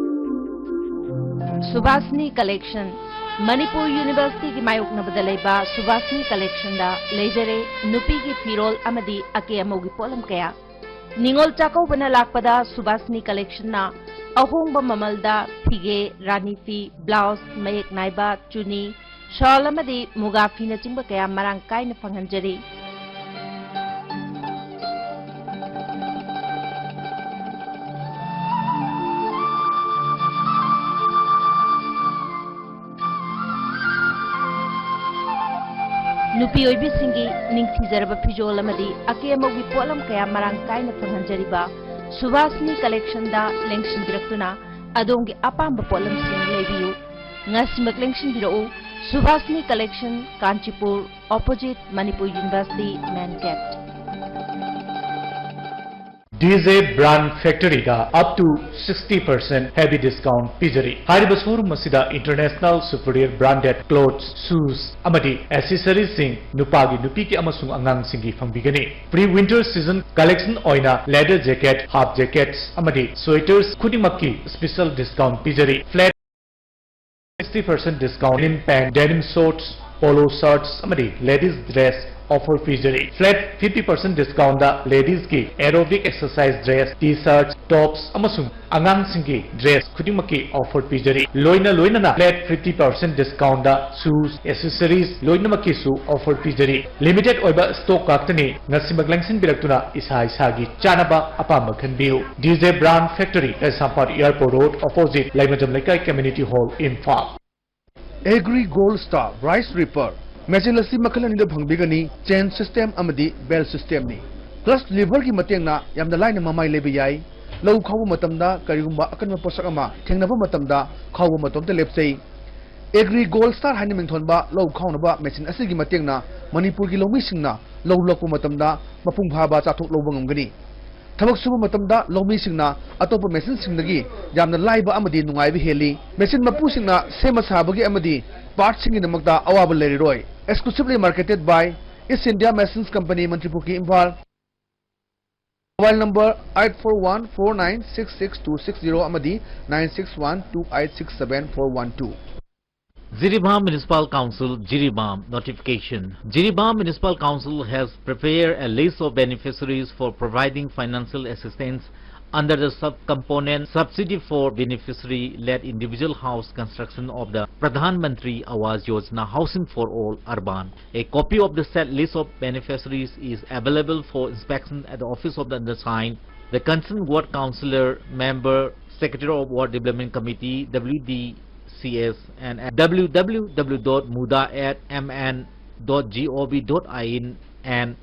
Subhashini collection. Manipur ꯌꯨꯅꯤꯚꯔꯁꯤꯇꯤꯒꯤ ꯃꯥꯌꯣꯛꯅꯕꯗ ꯂꯩꯕ ꯁꯨꯚꯥꯁꯤꯅꯤ ꯀꯂꯦꯛꯁꯟꯗ ꯂꯩꯖꯔꯦ ꯅꯨꯄꯤꯒꯤ ꯐꯤꯔꯣꯜ ꯑꯃꯗꯤ ꯑꯀꯦ ꯑꯃꯧꯒꯤ ꯄꯣꯠꯂꯝ ꯀꯌꯥ꯫ ꯅꯤꯉꯣꯜ ꯆꯥꯛꯀꯧꯕꯅ ꯂꯥꯛꯄꯗ ꯁꯨꯚꯥꯁꯤꯅꯤ ꯀꯂꯦꯛꯁꯟꯅ ꯑꯍꯣꯡꯕ ꯃꯃꯜꯗ ꯐꯤꯒꯦ, ꯔꯥꯅꯤ ꯐꯤ, ꯕ꯭ꯂꯥꯎꯁ, ꯃꯌꯦꯛ ꯅꯥꯏꯕ, ꯆꯨꯅꯤ, ꯁꯥꯜ ꯑꯃꯗꯤ ꯃꯨꯒꯥ ꯐꯤꯅꯆꯤꯡꯕ ꯀꯌꯥ ꯃꯔꯥꯡ ꯀꯥꯏꯅ ꯐꯪꯍꯟꯖꯔꯤ꯫ ꯅꯨꯄꯤ ꯑꯣꯏꯕꯤꯁꯤꯡꯒꯤ ꯅꯤꯡꯊꯤꯖꯔꯕ ꯐꯤꯖꯣꯜ ꯑꯃꯗꯤ ꯑꯀꯦ ꯑꯃꯧꯒꯤ ꯄꯣꯠꯂꯝ ꯀꯌꯥ ꯃꯔꯥꯡ ꯀꯥꯏꯅ ꯐꯪꯍꯟꯖꯔꯤꯕ ꯁꯨꯚꯥꯁꯤꯅꯤ ꯀꯂꯦꯛꯁꯟꯗ ꯂꯦꯡꯁꯤꯟꯕꯤꯔꯛꯇꯨꯅ ꯑꯗꯣꯝꯒꯤ ꯑꯄꯥꯝꯕ ꯄꯣꯠꯂꯝꯁꯤꯡ ꯂꯩꯕꯤꯌꯨ꯫ ꯉꯁꯤꯃꯛ ꯂꯦꯡꯁꯤꯟꯕꯤꯔꯛꯎ, Subhashini collection, Kanchipur, opposite Manipur university, main gate. D J brand ꯐꯦꯛꯇꯔꯤꯗ up to sixty percent heavy discount ꯄꯤꯖꯔꯤ꯫ ꯍꯥꯏꯔꯤꯕ showroom ꯑꯁꯤꯗ international superior branded clothes, shoes ꯑꯃꯗꯤ accessories ꯁꯤꯡ ꯅꯨꯄꯥꯒꯤ, ꯅꯨꯄꯤꯒꯤ ꯑꯃꯁꯨꯡ ꯑꯉꯥꯡꯁꯤꯡꯒꯤ ꯐꯪꯕꯤꯒꯅꯤ꯫ Pre winter season collection ꯑꯣꯏꯅ leather jacket, half jackets ꯑꯃꯗꯤ sweaters ꯈꯨꯗꯤꯡꯃꯛꯀꯤ special discount ꯄꯤꯖꯔꯤ꯫ Flat sixty percent discount in pant, denim shorts, polo shirts ꯑꯃꯗꯤ ladies dress offer ꯄꯤꯖꯔꯤ꯫ Flat fifty percent discount ꯗ ladies ꯀꯤ aerobic exercise dress, T-shirts, tops ꯑꯃꯁꯨꯡ ꯑꯉꯥꯡꯁꯤꯡꯒꯤ dress ꯈꯨꯗꯤꯡꯃꯛꯀꯤ offer ꯄꯤꯖꯔꯤ꯫ ꯂꯣꯏꯅ ꯂꯣꯏꯅꯅ flat fifty percent discount ꯗ shoes, accessories ꯂꯣꯏꯅꯃꯛꯀꯤꯁꯨ offer ꯄꯤꯖꯔꯤ꯫ Limited ꯑꯣꯏꯕ stock ꯉꯥꯛꯇꯅꯤ꯫ ꯉꯁꯤꯃꯛ ꯂꯦꯡꯁꯤꯟꯕꯤꯔꯛꯇꯨꯅ ꯏꯁꯥ ꯏꯁꯥꯒꯤ ꯆꯥꯅꯕ ꯑꯄꯥꯝꯕ ꯈꯟꯕꯤꯌꯨ꯫ D J brand factory, Keishampat airport road, opposite Leimajam ꯂꯩꯀꯥꯏ community hall, Imphal. Agri gold star rice reaper machine ꯑꯁꯤ ꯃꯈꯜ ꯑꯅꯤꯗ ꯐꯪꯕꯤꯒꯅꯤ, ꯆꯦꯟ ꯁꯤꯁꯇꯦꯝ ꯑꯃꯗꯤ ꯕꯦꯜ ꯁꯤꯁꯇꯦꯝꯅꯤ꯫ ꯀ꯭ꯂꯆ ꯂꯤꯚꯔꯒꯤ ꯃꯇꯦꯡꯅ ꯌꯥꯝꯅ ꯂꯥꯏꯅ ꯃꯃꯥꯏ ꯂꯩꯕ ꯌꯥꯏ꯫ ꯂꯧ ꯈꯥꯎꯕ ꯃꯇꯝꯗ ꯀꯔꯤꯒꯨꯝꯕ ꯑꯀꯟꯕ ꯄꯣꯠꯁꯛ ꯑꯃ ꯊꯦꯡꯅꯕ ꯃꯇꯝꯗ ꯈꯥꯎꯕ ꯃꯇꯣꯝꯇ ꯂꯦꯞꯆꯩ꯫ ꯑꯦꯒ꯭ꯔꯤ ꯒꯣꯜꯗ ꯁ꯭ꯇꯥꯔ ꯍꯥꯏꯅ ꯃꯤꯡꯊꯣꯟꯕ ꯂꯧ ꯈꯥꯎꯅꯕ ꯃꯦꯆꯤꯟ ꯑꯁꯤꯒꯤ ꯃꯇꯦꯡꯅ ꯃꯅꯤꯄꯨꯔꯒꯤ ꯂꯧꯃꯤꯁꯤꯡꯅ ꯂꯧ ꯂꯣꯛꯄ ꯃꯇꯝꯗ ꯃꯄꯨꯡ ꯐꯥꯕ ꯆꯥꯊꯣꯛ ꯂꯧꯕ ꯉꯝꯒꯅꯤ꯫ ꯊꯕꯛ ꯁꯨꯕ ꯃꯇꯝꯗ ꯂꯧꯃꯤꯁꯤꯡꯅ ꯑꯇꯣꯞꯄ ꯃꯦꯆꯤꯟꯁꯤꯡꯗꯒꯤ ꯌꯥꯝꯅ ꯂꯥꯏꯕ ꯑꯃꯗꯤ ꯅꯨꯡꯉꯥꯏꯕ ꯍꯦꯜꯂꯤ꯫ ꯃꯦꯆꯤꯟ ꯃꯄꯨꯁꯤꯡꯅ ꯁꯦꯝꯕ ꯁꯥꯕꯒꯤ ꯑꯃꯗꯤ ꯄꯥꯔꯠꯁꯤꯡꯒꯤꯗꯃꯛꯇ ꯑꯋꯥꯕ ꯂꯩꯔꯔꯣꯏ꯫ Exclusively marketed by East India Machines Company, Mantripukhri, Imphal. Mobile number eight four one four nine six six two six zero ꯑꯃꯗꯤ nine six one two eight six seven four one two꯫ Jiribam Municipal Council, Jiribam. Notification. Jiribam Municipal Council has prepared a list of beneficiaries for providing financial assistance under the sub-component Subsidy for Beneficiary-Led Individual House Construction of the Pradhan Mantri Awas Yojana Housing for All, Urban. A copy of the said list of beneficiaries is available for inspection at the office of the undersigned, the concerned ward councillor, member, secretary of Ward Development Committee, W D C S, and at W W W dot muda at M N dot G O V dot I N and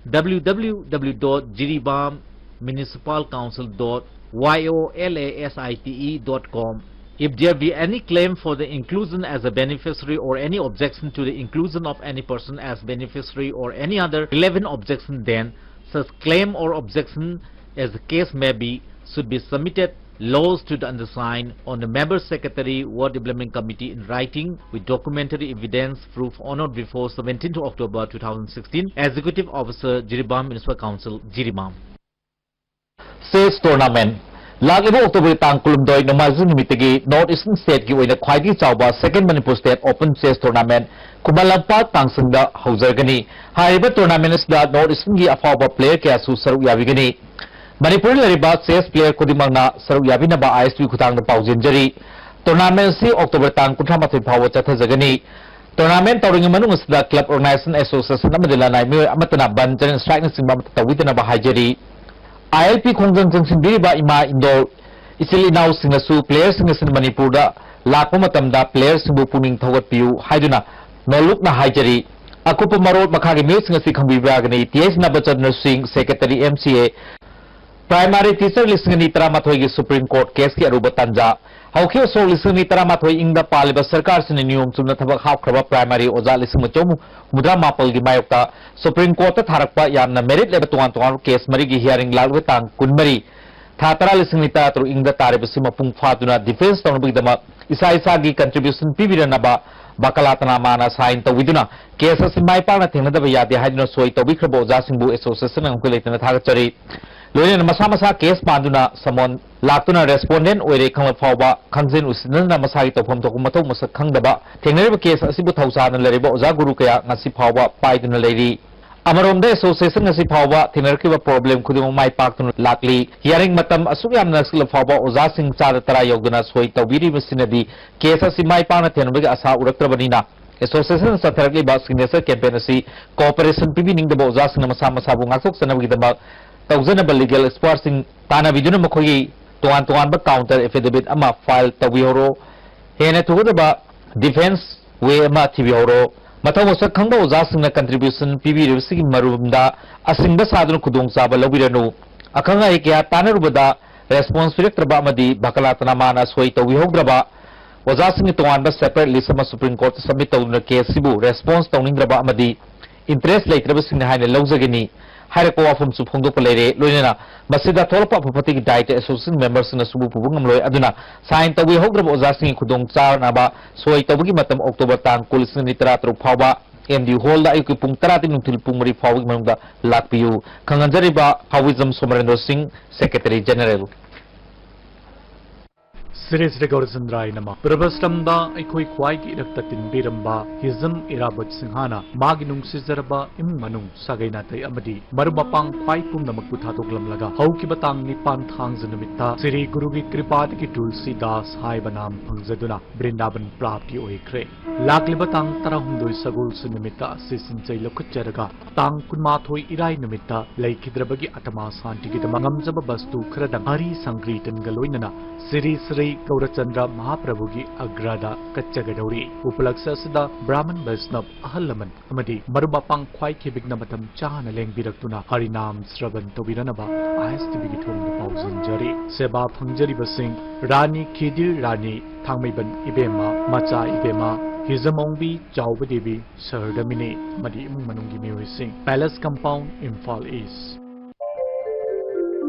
W W W dot Jiribam Municipal Council dot Y O L A S I T E dot com. If there be any claim for the inclusion as a beneficiary or any objection to the inclusion of any person as beneficiary or any other relevant objection, then such claim or objection, as the case may be, should be submitted lodged to the undersigned on the member secretary, Ward Development Committee, in writing with documentary evidence proof on or before seventeenth October two thousand sixteen. Executive Officer, Jiribam Municipal Council, Jiribam. Chess Tournament. ꯂꯥꯛꯂꯤꯕ October ꯇꯥꯡ ꯀꯨꯟꯍꯨꯝꯗꯣꯏ ꯅꯣꯡꯃꯥꯏꯖꯤꯡ ꯅꯨꯃꯤꯠꯇꯒꯤ North Eastern State ꯀꯤ ꯑꯣꯏꯅ ꯈ꯭ꯋꯥꯏꯗꯒꯤ ꯆꯥꯎꯕ Second Manipur State Open Chess Tournament Khuman Lampak ꯇꯥꯡꯁꯪꯗ ꯍꯧꯖꯔꯒꯅꯤ꯫ ꯍꯥꯏꯔꯤꯕ tournament ꯑꯁꯤꯗ North Eastern ꯒꯤ ꯑꯐꯥꯎꯕ player ꯀꯌꯥꯁꯨ ꯁꯔꯨꯛ ꯌꯥꯕꯤꯒꯅꯤ꯫ ꯃꯅꯤꯄꯨꯔꯗ ꯂꯩꯔꯤꯕ chess player ꯈꯨꯗꯤꯡꯃꯛꯅ ꯁꯔꯨꯛ ꯌꯥꯕꯤꯅꯕ I S P ꯈꯨꯠꯊꯥꯡꯗ ꯄꯥꯎ ꯆꯦꯟꯖꯔꯤ꯫ Tournament ꯑꯁꯤ October ꯇꯥꯡ ꯀꯨꯟꯊ꯭ꯔꯥ ꯃꯥꯊꯣꯏ ꯐꯥꯎꯕ ꯆꯠꯊꯖꯒꯅꯤ꯫ Tournament ꯇꯧꯔꯤꯉꯩ ꯃꯅꯨꯡ ꯑꯁꯤꯗ club, organization, association ꯑꯃꯗꯤ ꯂꯅꯥꯏ ꯃꯤꯑꯣꯏ ꯑꯃꯠꯇꯅ ban, challenge strike ꯅꯆꯤꯡꯕ ꯑꯃꯠꯇ ꯇꯧꯕꯤꯗꯅꯕ ꯍꯥꯏꯖꯔꯤ꯫ I L P ꯈꯣꯡꯖꯪ ꯆꯪꯁꯤꯟꯕꯤꯔꯤꯕ ꯏꯃꯥ ꯏꯟꯗꯣꯜ ꯏꯆꯤꯜ ꯏꯅꯥꯎꯁꯤꯡꯅꯁꯨ player ꯁꯤꯡ ꯑꯁꯤꯅ ꯃꯅꯤꯄꯨꯔꯗ ꯂꯥꯛꯄ ꯃꯇꯝꯗ player ꯁꯤꯡꯕꯨ ꯄꯨꯛꯅꯤꯡ ꯊꯧꯒꯠꯄꯤꯌꯨ ꯍꯥꯏꯗꯨꯅ ꯅꯣꯜꯂꯨꯛꯅ ꯍꯥꯏꯖꯔꯤ꯫ ꯑꯀꯨꯞꯄ ꯃꯔꯣꯜ ꯃꯈꯥꯒꯤ ꯃꯤꯑꯣꯏꯁꯤꯡ ꯑꯁꯤ ꯈꯪꯕꯤꯕ ꯌꯥꯒꯅꯤ꯫ T H ꯅꯕꯆꯟꯗ꯭ꯔ ꯁꯤꯡ, Secretary, M C A, Primary teacher ꯂꯤꯁꯤꯡ ꯑꯅꯤ ꯇꯔꯥꯃꯥꯊꯣꯏꯒꯤ Supreme Court case ꯀꯤ ꯑꯔꯨꯕ ꯇꯥꯟꯖꯥ꯫ ꯍꯧꯈꯤꯕ ꯁꯣꯛ ꯂꯤꯁꯤꯡ ꯑꯅꯤ ꯇꯔꯥꯃꯥꯊꯣꯏ ꯏꯪꯗ ꯄꯥꯜꯂꯤꯕ ꯁꯔꯀꯥꯔꯁꯤꯅ ꯅꯤꯌꯣꯝ ꯆꯨꯝꯅ ꯊꯕꯛ ꯍꯥꯞꯈ꯭ꯔꯕ primary ꯑꯣꯖꯥ ꯂꯤꯁꯤꯡ ꯑꯃ ꯆꯍꯨꯝ ꯍꯨꯝꯐꯨꯇꯔꯥ ꯃꯥꯄꯜꯒꯤ ꯃꯥꯌꯣꯛꯇ Supreme Court ꯇ ꯊꯥꯔꯛꯄ ꯌꯥꯝꯅ merit ꯂꯩꯕ ꯇꯣꯉꯥꯟ ꯇꯣꯉꯥꯟꯕ case ꯃꯔꯤꯒꯤ hearing ꯂꯥꯛꯂꯤꯕ ꯇꯥꯡ ꯀꯨꯟꯃꯔꯤ, ꯊꯥ ꯇꯔꯥ, ꯂꯤꯁꯤꯡ ꯑꯅꯤ ꯇꯔꯥꯇꯔꯨꯛ ꯏꯪꯗ ꯇꯥꯔꯤꯕꯁꯤ ꯃꯄꯨꯡ ꯐꯥꯗꯨꯅ defence ꯇꯧꯅꯕꯒꯤꯗꯃꯛ ꯏꯁꯥ ꯏꯁꯥꯒꯤ contribution ꯄꯤꯕꯤꯔꯅꯕ ꯕꯀꯂꯥꯇꯅꯥꯃꯥꯅ sign ꯇꯧꯕꯤꯗꯨꯅ case ꯑꯁꯤ ꯃꯥꯏ ꯄꯥꯛꯅ ꯊꯦꯡꯅꯗꯕ ꯌꯥꯗꯦ ꯍꯥꯏꯗꯨꯅ ꯁꯣꯏ ꯇꯧꯕꯤꯈ꯭ꯔꯕ ꯑꯣꯖꯥꯁꯤꯡꯕꯨ association ꯉꯝꯈꯩ ꯂꯩꯇꯅ ꯊꯥꯒꯠꯆꯔꯤ꯫ ꯂꯣꯏꯅꯅ ꯃꯁꯥ ꯃꯁꯥ case ꯄꯥꯟꯗꯨꯅ summon ꯂꯥꯛꯇꯨꯅ respondent ꯑꯣꯏꯔꯦ ꯈꯪꯂꯛ ꯐꯥꯎꯕ ꯈꯪꯖꯤꯟ ꯎꯁꯤꯟꯅꯗꯅ ꯃꯁꯥꯒꯤ ꯇꯧꯐꯝ ꯊꯣꯛꯄ ꯃꯊꯧ ꯃꯁꯛ ꯈꯪꯗꯕ ꯊꯦꯡꯅꯔꯤꯕ case ꯑꯁꯤꯕꯨ ꯊꯧꯁꯥꯗꯅ ꯂꯩꯔꯤꯕ ꯑꯣꯖꯥ ꯒꯨꯔꯨ ꯀꯌꯥ ꯉꯁꯤ ꯐꯥꯎꯕ ꯄꯥꯏꯗꯨꯅ ꯂꯩꯔꯤ꯫ ꯑꯃꯔꯣꯝꯗ association ꯉꯁꯤ ꯐꯥꯎꯕ ꯊꯦꯡꯅꯔꯛꯈꯤꯕ problem ꯈꯨꯗꯤꯡꯃꯛ ꯃꯥꯏ ꯄꯥꯛꯇꯨꯅ ꯂꯥꯛꯂꯤ꯫ Hearing ꯃꯇꯝ ꯑꯁꯨꯛ ꯌꯥꯝꯅ ꯅꯛꯁꯤꯜꯂꯛ ꯐꯥꯎꯕ ꯑꯣꯖꯥꯁꯤꯡ ꯆꯥꯗ ꯇꯔꯥ ꯌꯧꯗꯅ ꯁꯣꯏ ꯇꯧꯕꯤꯔꯤꯕꯁꯤꯅꯗꯤ case ꯑꯁꯤ ꯃꯥꯏ ꯄꯥꯛꯅ ꯊꯦꯡꯅꯕꯒꯤ ꯑꯁꯥ ꯎꯔꯛꯇ꯭ꯔꯕꯅꯤꯅ association ꯆꯠꯊꯔꯛꯂꯤꯕ signature campaign ꯑꯁꯤ cooperation ꯄꯤꯕꯤꯅꯤꯡꯗꯕ ꯑꯣꯖꯥꯁꯤꯡꯅ ꯃꯁꯥ ꯃꯁꯥꯕꯨ ꯉꯥꯛꯊꯣꯛꯆꯅꯕꯒꯤꯗꯃꯛ ꯇꯧꯖꯅꯕ legal expertꯁꯤꯡ ꯇꯥꯟꯅꯕꯤꯗꯨꯅ ꯃꯈꯣꯏꯒꯤ ꯇꯣꯉꯥꯟ ꯇꯣꯉꯥꯟꯕ counter affidavit ꯑꯃ file ꯇꯧꯕꯤꯍꯧꯔꯣ꯫ ꯍꯦꯟꯅ ꯊꯨꯒꯗꯕ defence way ꯑꯃ ꯊꯤꯕꯤꯍꯧꯔꯣ꯫ ꯃꯊꯧ ꯃꯁꯛ ꯈꯪꯕ ꯑꯣꯖꯥꯁꯤꯡꯅ contribution ꯄꯤꯕꯤꯔꯤꯕꯁꯤꯒꯤ ꯃꯔꯨꯝꯗ ꯑꯁꯤꯡꯕ ꯁꯥꯗꯨꯅ ꯈꯨꯗꯣꯡꯆꯥꯕ ꯂꯧꯕꯤꯔꯅꯨ꯫ ꯑꯈꯪ ꯑꯍꯩ ꯀꯌꯥ ꯇꯥꯟꯅꯔꯨꯕꯗ response ꯄꯤꯔꯛꯇ꯭ꯔꯕ ꯑꯃꯗꯤ ꯚꯀꯂꯥꯇꯅꯥꯃꯥꯅ ꯁꯣꯏ ꯇꯧꯕꯤꯍꯧꯗ꯭ꯔꯕ ꯑꯣꯖꯥꯁꯤꯡꯒꯤ ꯇꯣꯉꯥꯟꯕ separate list ꯑꯃ Supreme Courtꯇ submit ꯇꯧꯗꯨꯅ case ꯑꯁꯤꯕꯨ response ꯇꯧꯅꯤꯡꯗ꯭ꯔꯕ ꯑꯃꯗꯤ interest ꯂꯩꯇ꯭ꯔꯕꯁꯤꯡꯅꯤ ꯍꯥꯏꯅ ꯂꯧꯖꯒꯅꯤ ꯍꯥꯏꯔꯛꯄ ꯋꯥꯐꯝꯁꯨ ꯐꯣꯡꯗꯣꯛꯄ ꯂꯩꯔꯦ꯫ ꯂꯣꯏꯅꯅ ꯃꯁꯤꯗ ꯊꯣꯛꯂꯛꯄ ꯑꯐ ꯐꯠꯇꯒꯤ ꯗꯥꯏꯇ association memberꯁꯤꯡꯅ ꯁꯨꯕ ꯄꯨꯕ ꯉꯝꯂꯣꯏ꯫ ꯑꯗꯨꯅ sign ꯇꯧꯕꯤꯍꯧꯗ꯭ꯔꯕ ꯑꯣꯖꯥꯁꯤꯡꯒꯤ ꯈꯨꯗꯣꯡ ꯆꯥꯅꯕ ꯁꯣꯏ ꯇꯧꯕꯒꯤ ꯃꯇꯝ October ꯇꯥꯡ ꯀꯨꯟ, ꯂꯤꯁꯤꯡ ꯑꯅꯤ ꯇꯔꯥ ꯇꯔꯨꯛ ꯐꯥꯎꯕ M D U hallꯗ ꯑꯌꯨꯛꯀꯤ ꯄꯨꯡ ꯇꯔꯥꯗꯒꯤ ꯅꯨꯡꯊꯤꯜ ꯄꯨꯡ ꯃꯔꯤ ꯐꯥꯎꯕꯒꯤ ꯃꯅꯨꯡꯗ ꯂꯥꯛꯄꯤꯌꯨ꯫ ꯈꯪꯍꯟꯖꯔꯤꯕ ꯍꯥꯎꯏꯖꯝ ꯁꯣꯃꯔꯦꯟꯗ꯭ꯔꯣ ꯁꯤꯡ, Secretary General꯫ ꯁ꯭ꯔꯤ ꯁ꯭ꯔꯤ ꯒꯧꯔꯆꯟꯗ꯭ꯔꯥꯏ ꯅꯃ꯫ ꯄ꯭ꯔꯚꯁ꯭ꯔꯝꯗ ꯑꯩꯈꯣꯏ ꯈ꯭ꯋꯥꯏꯒꯤ ꯏꯔꯛꯇ ꯇꯤꯟꯕꯤꯔꯝꯕ ꯍꯤꯖꯝ ꯏꯔꯥꯕꯣꯠ ꯁꯤꯡꯍꯅ ꯃꯥꯒꯤ ꯅꯨꯡꯁꯤꯖꯔꯕ ꯏꯃꯨꯡ ꯃꯅꯨꯡ, ꯁꯥꯒꯩ ꯅꯥꯇꯩ ꯑꯃꯗꯤ ꯃꯔꯨꯞ ꯃꯄꯥꯡ ꯈ꯭ꯋꯥꯏ ꯄꯨꯝꯅꯃꯛꯄꯨ ꯊꯥꯗꯣꯛꯂꯝꯂꯒ ꯍꯧꯈꯤꯕ ꯇꯥꯡ ꯅꯤꯄꯥꯟ ꯊꯥꯡꯖ ꯅꯨꯃꯤꯠꯇ ꯁ꯭ꯔꯤ ꯒꯨꯔꯨꯒꯤ ꯀ꯭ꯔꯤꯄꯥꯗꯒꯤ ꯇꯨꯜꯁꯤꯗꯥꯁ ꯍꯥꯏꯕ ꯅꯥꯝ ꯐꯪꯖꯗꯨꯅ ꯕ꯭ꯔꯤꯟꯗꯥꯕꯟ ꯄ꯭ꯔꯥꯞꯇꯤ ꯑꯣꯏꯈ꯭ꯔꯦ꯫ ꯂꯥꯛꯂꯤꯕ ꯇꯥꯡ ꯇꯔꯥꯍꯨꯝꯗꯣꯏ ꯁꯒꯣꯜꯁꯦꯟ ꯅꯨꯃꯤꯠꯇ ꯑꯁꯤ ꯁꯤꯟꯆꯩ ꯂꯧꯈꯠꯆꯔꯒ ꯇꯥꯡ ꯀꯨꯟꯃꯥꯊꯣꯏ ꯏꯔꯥꯏ ꯅꯨꯃꯤꯠꯇ ꯂꯩꯈꯤꯗ꯭ꯔꯕꯒꯤ ꯑꯇꯃꯥ ꯁꯥꯟꯇꯤꯒꯤꯗꯃꯛ ꯉꯝꯖꯕ ꯕꯁꯇꯨ ꯈꯔꯗꯪ ꯍꯔꯤ ꯁꯪꯀ꯭ꯔꯤꯇꯟꯒ ꯂꯣꯏꯅꯅ ꯁ꯭ꯔꯤ ꯁ꯭ꯔꯤ ꯒꯧꯔꯆꯟꯗ꯭ꯔ ꯃꯍꯥꯄ꯭ꯔꯚꯨꯒꯤ ꯑꯒ꯭ꯔꯥꯗ ꯀꯠꯆꯒꯗꯧꯔꯤ꯫ ꯎꯄꯂꯛꯁ ꯑꯁꯤꯗ ꯕ꯭ꯔꯥꯍꯃꯟ ꯕꯩꯁꯅꯕ, ꯑꯍꯜ ꯂꯃꯟ ꯑꯃꯗꯤ ꯃꯔꯨꯞ ꯃꯄꯥꯡ ꯈ꯭ꯋꯥꯏ ꯈꯤꯕꯤꯛꯅ ꯃꯇꯝ ꯆꯥꯅ ꯂꯦꯡꯕꯤꯔꯛꯇꯨꯅ ꯍꯔꯤꯅꯥꯝ ꯁ꯭ꯔꯕꯟ ꯇꯧꯕꯤꯔꯅꯕ ISTVꯒꯤ ꯊꯣꯡꯗ ꯄꯥꯎꯖꯦꯟꯖꯔꯤ꯫ ꯁꯦꯕꯥ ꯐꯪꯖꯔꯤꯕꯁꯤꯡ ꯔꯥꯅꯤ ꯈꯤꯗꯤꯔ ꯔꯥꯅꯤ, ꯊꯥꯡꯃꯩꯕꯟ ꯏꯕꯦꯝꯃ, ꯃꯆꯥ ꯏꯕꯦꯝꯃ, ꯍꯤꯖꯝꯑꯣꯡꯕꯤ, ꯆꯥꯎꯕ ꯗꯦꯕꯤ, ꯁꯍꯔꯗ ꯃꯤꯅꯤ ꯑꯃꯗꯤ ꯏꯃꯨꯡ ꯃꯅꯨꯡꯒꯤ ꯃꯤꯑꯣꯏꯁꯤꯡ, Palace Compound, ꯏꯝꯐꯥꯜ ꯏꯁ꯫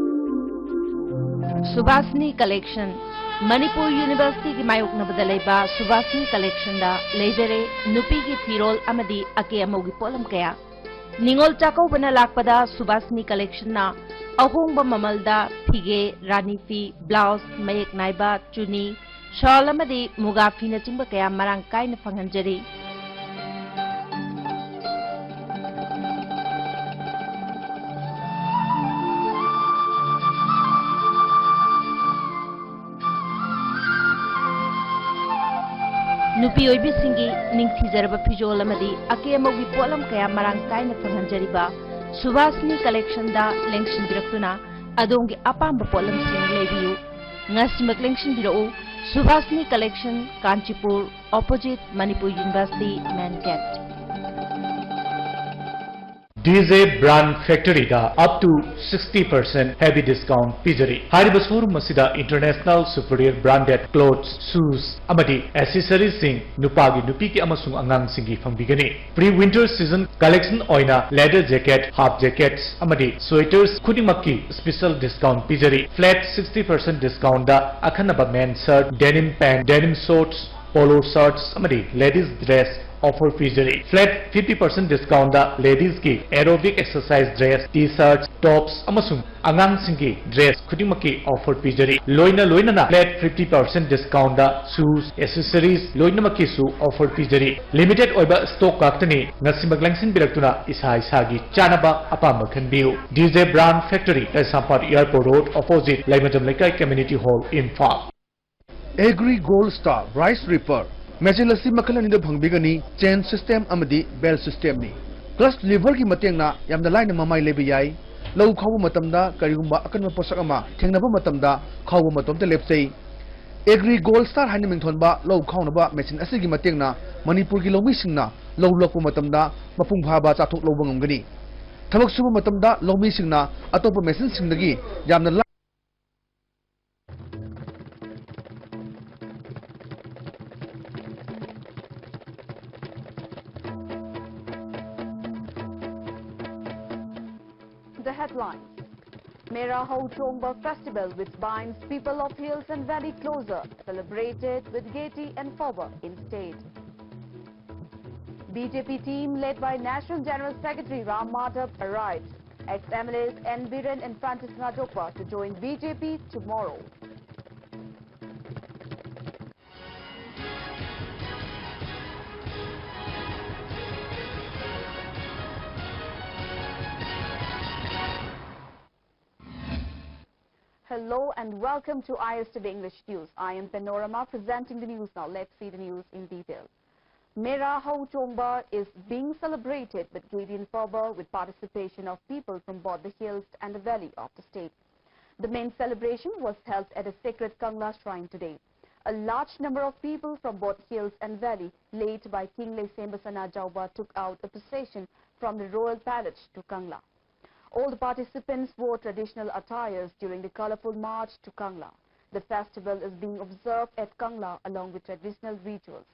ꯁꯨꯚꯥꯁꯤꯅꯤ ꯀꯂꯦꯛꯁꯟ꯫ ꯃꯅꯤꯄꯨꯔ ꯌꯨꯅꯤꯚꯔꯁꯤꯇꯤꯒꯤ ꯃꯥꯌꯣꯛꯅꯕꯗ ꯂꯩꯕ ꯁꯨꯚꯥꯁꯤꯅꯤ ꯀꯂꯦꯛꯁꯟꯗ ꯂꯩꯖꯔꯦ ꯅꯨꯄꯤꯒꯤ ꯐꯤꯔꯣꯜ ꯑꯃꯗꯤ ꯑꯀꯦ ꯑꯃꯧꯒꯤ ꯄꯣꯠꯂꯝ ꯀꯌꯥ꯫ ꯅꯤꯉꯣꯜ ꯆꯥꯛꯀꯧꯕꯅ ꯂꯥꯛꯄꯗ ꯁꯨꯚꯥꯁꯤꯅꯤ ꯀꯂꯦꯛꯁꯟꯅ ꯑꯍꯣꯡꯕ ꯃꯃꯜꯗ ꯐꯤꯒꯦ, ꯔꯥꯅꯤ ꯐꯤ, ꯕ꯭ꯂꯥꯎꯁ, ꯃꯌꯦꯛ ꯅꯥꯏꯕ, ꯆꯨꯅꯤ, ꯁꯥꯜ ꯑꯃꯗꯤ ꯃꯨꯒꯥ ꯐꯤꯅꯆꯤꯡꯕ ꯀꯌꯥ ꯃꯔꯥꯡ ꯀꯥꯏꯅ ꯐꯪꯍꯟꯖꯔꯤ꯫ ꯅꯨꯄꯤ ꯑꯣꯏꯕꯤꯁꯤꯡꯒꯤ ꯅꯤꯡꯊꯤꯖꯔꯕ ꯐꯤꯖꯣꯜ ꯑꯃꯗꯤ ꯑꯀꯦ ꯑꯃꯧꯒꯤ ꯄꯣꯠꯂꯝ ꯀꯌꯥ ꯃꯔꯥꯡ ꯀꯥꯏꯅ ꯐꯪꯍꯟꯖꯔꯤꯕ ꯁꯨꯚꯥꯁꯤꯅꯤ ꯀꯂꯦꯛꯁꯟꯗ ꯂꯦꯡꯁꯤꯟꯕꯤꯔꯛꯇꯨꯅ ꯑꯗꯣꯝꯒꯤ ꯑꯄꯥꯝꯕ ꯄꯣꯠꯂꯝꯁꯤꯡ ꯂꯩꯕꯤꯌꯨ꯫ ꯉꯁꯤꯃꯛ ꯂꯦꯡꯁꯤꯟꯕꯤꯔꯛꯎ꯫ Subhasini Collection, Kanchipur, opposite Manipur University, main gate. DJ Brand Factory the up to sixty percent heavy discount ꯄꯤꯖꯔꯤ꯫ ꯍꯥꯏꯔꯤꯕ showroom ꯑꯁꯤꯗ international superior branded clothes, shoes ꯑꯃꯗꯤ accessories ꯁꯤꯡ ꯅꯨꯄꯥꯒꯤ, ꯅꯨꯄꯤꯒꯤ ꯑꯃꯁꯨꯡ ꯑꯉꯥꯡꯁꯤꯡꯒꯤ ꯐꯪꯕꯤꯒꯅꯤ꯫ Pre winter season collection ꯑꯣꯏꯅ leather jacket, half jackets ꯑꯃꯗꯤ sweaters ꯈꯨꯗꯤꯡꯃꯛꯀꯤ special discount ꯄꯤꯖꯔꯤ꯫ Flat sixty percent discount ꯗ ꯑꯈꯟꯅꯕ men shirt, denim pant, denim shorts, polo shirts ꯑꯃꯗꯤ ladies dress offer ꯄꯤꯖꯔꯤ꯫ Flat fifty percent discount ꯗ ladies ꯀꯤ aerobic exercise dress, T-shirts, tops ꯑꯃꯁꯨꯡ ꯑꯉꯥꯡꯁꯤꯡꯒꯤ dress ꯈꯨꯗꯤꯡꯃꯛꯀꯤ offer ꯄꯤꯖꯔꯤ꯫ ꯂꯣꯏꯅ ꯂꯣꯏꯅꯅ flat fifty percent discount ꯗ shoes, accessories ꯂꯣꯏꯅꯃꯛꯀꯤꯁꯨ offer ꯄꯤꯖꯔꯤ꯫ Limited ꯑꯣꯏꯕ stock ꯉꯥꯛꯇꯅꯤ꯫ ꯉꯁꯤꯃꯛ ꯂꯦꯡꯁꯤꯟꯕꯤꯔꯛꯇꯨꯅ ꯏꯁꯥ ꯏꯁꯥꯒꯤ ꯆꯥꯅꯕ ꯑꯄꯥꯝꯕ ꯈꯟꯕꯤꯌꯨ꯫ DJ Brand Factory, ꯀꯩꯁꯥꯝꯄꯥꯠ Airport Road, opposite ꯂꯩꯃꯖꯝ ꯂꯩꯀꯥꯏ Community Hall, Imphal. Agri Gold Star Rice Reaper machine ꯑꯁꯤ ꯃꯈꯜ ꯑꯅꯤꯗ ꯐꯪꯕꯤꯒꯅꯤ, chain system ꯑꯃꯗꯤ belt system ꯅꯤ꯫ Clutch lever ꯒꯤ ꯃꯇꯦꯡꯅ ꯌꯥꯝꯅ ꯂꯥꯏꯅ ꯃꯃꯥꯏ ꯂꯩꯕ ꯌꯥꯏ꯫ ꯂꯧ ꯈꯥꯎꯕ ꯃꯇꯝꯗ ꯀꯔꯤꯒꯨꯝꯕ ꯑꯀꯟꯕ ꯄꯣꯠꯁꯛ ꯑꯃ ꯊꯦꯡꯅꯕ ꯃꯇꯝꯗ ꯈꯥꯎꯕ ꯃꯇꯣꯝꯇ ꯂꯦꯞꯆꯩ꯫ Agri Gold Star ꯍꯥꯏꯅ ꯃꯤꯡꯊꯣꯟꯕ ꯂꯧ ꯈꯥꯎꯅꯕ machine ꯑꯁꯤꯒꯤ ꯃꯇꯦꯡꯅ ꯃꯅꯤꯄꯨꯔꯒꯤ ꯂꯧꯃꯤꯁꯤꯡꯅ ꯂꯧ ꯂꯣꯛꯄ ꯃꯇꯝꯗ ꯃꯄꯨꯡ ꯐꯥꯕ ꯆꯥꯊꯣꯛ ꯂꯧꯕ ꯉꯝꯒꯅꯤ꯫ ꯊꯕꯛ ꯁꯨꯕ ꯃꯇꯝꯗ ꯂꯧꯃꯤꯁꯤꯡꯅ ꯑꯇꯣꯞꯄ machine ꯁꯤꯡꯗꯒꯤ ꯌꯥꯝꯅ ꯂꯥꯏ The headlines. Mera Hou Chongba festival, which binds people of hills and valley closer, celebrated with gaiety and fervor in state. B J P team led by National General Secretary Ram Madhav arrived. Ex-M L As N Biren and Francis Ngadokpa to join B J P tomorrow. Hello and welcome to I S T V English News. I am Panorama presenting the news now. Let's see the news in detail. Mera Hou Chongba is being celebrated with gaiety and fervor with participation of people from both the hills and the valley of the state. The main celebration was held at a sacred Kangla shrine today. A large number of people from both hills and valley, led by King Leisemba Sanajaoba, took out a procession from the royal palace to Kangla. All the participants wore traditional attires during the colorful march to Kangla. The festival is being observed at Kangla along with traditional rituals.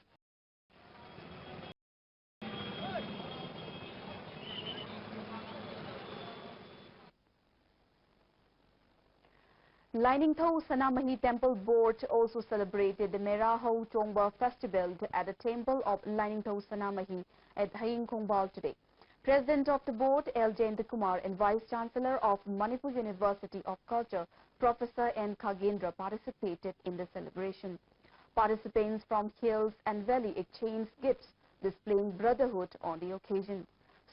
Lainingthou Sanamahi Temple Board also celebrated the Mera Hou Chongba festival at the Temple of Lainingthou Sanamahi at Haying Khongbal today. President of the board, L Jayanta Kumar, and Vice Chancellor of Manipur University of Culture, Professor N Khagendra, participated in the celebration. Participants from hills and valley exchanged gifts, displaying brotherhood on the occasion.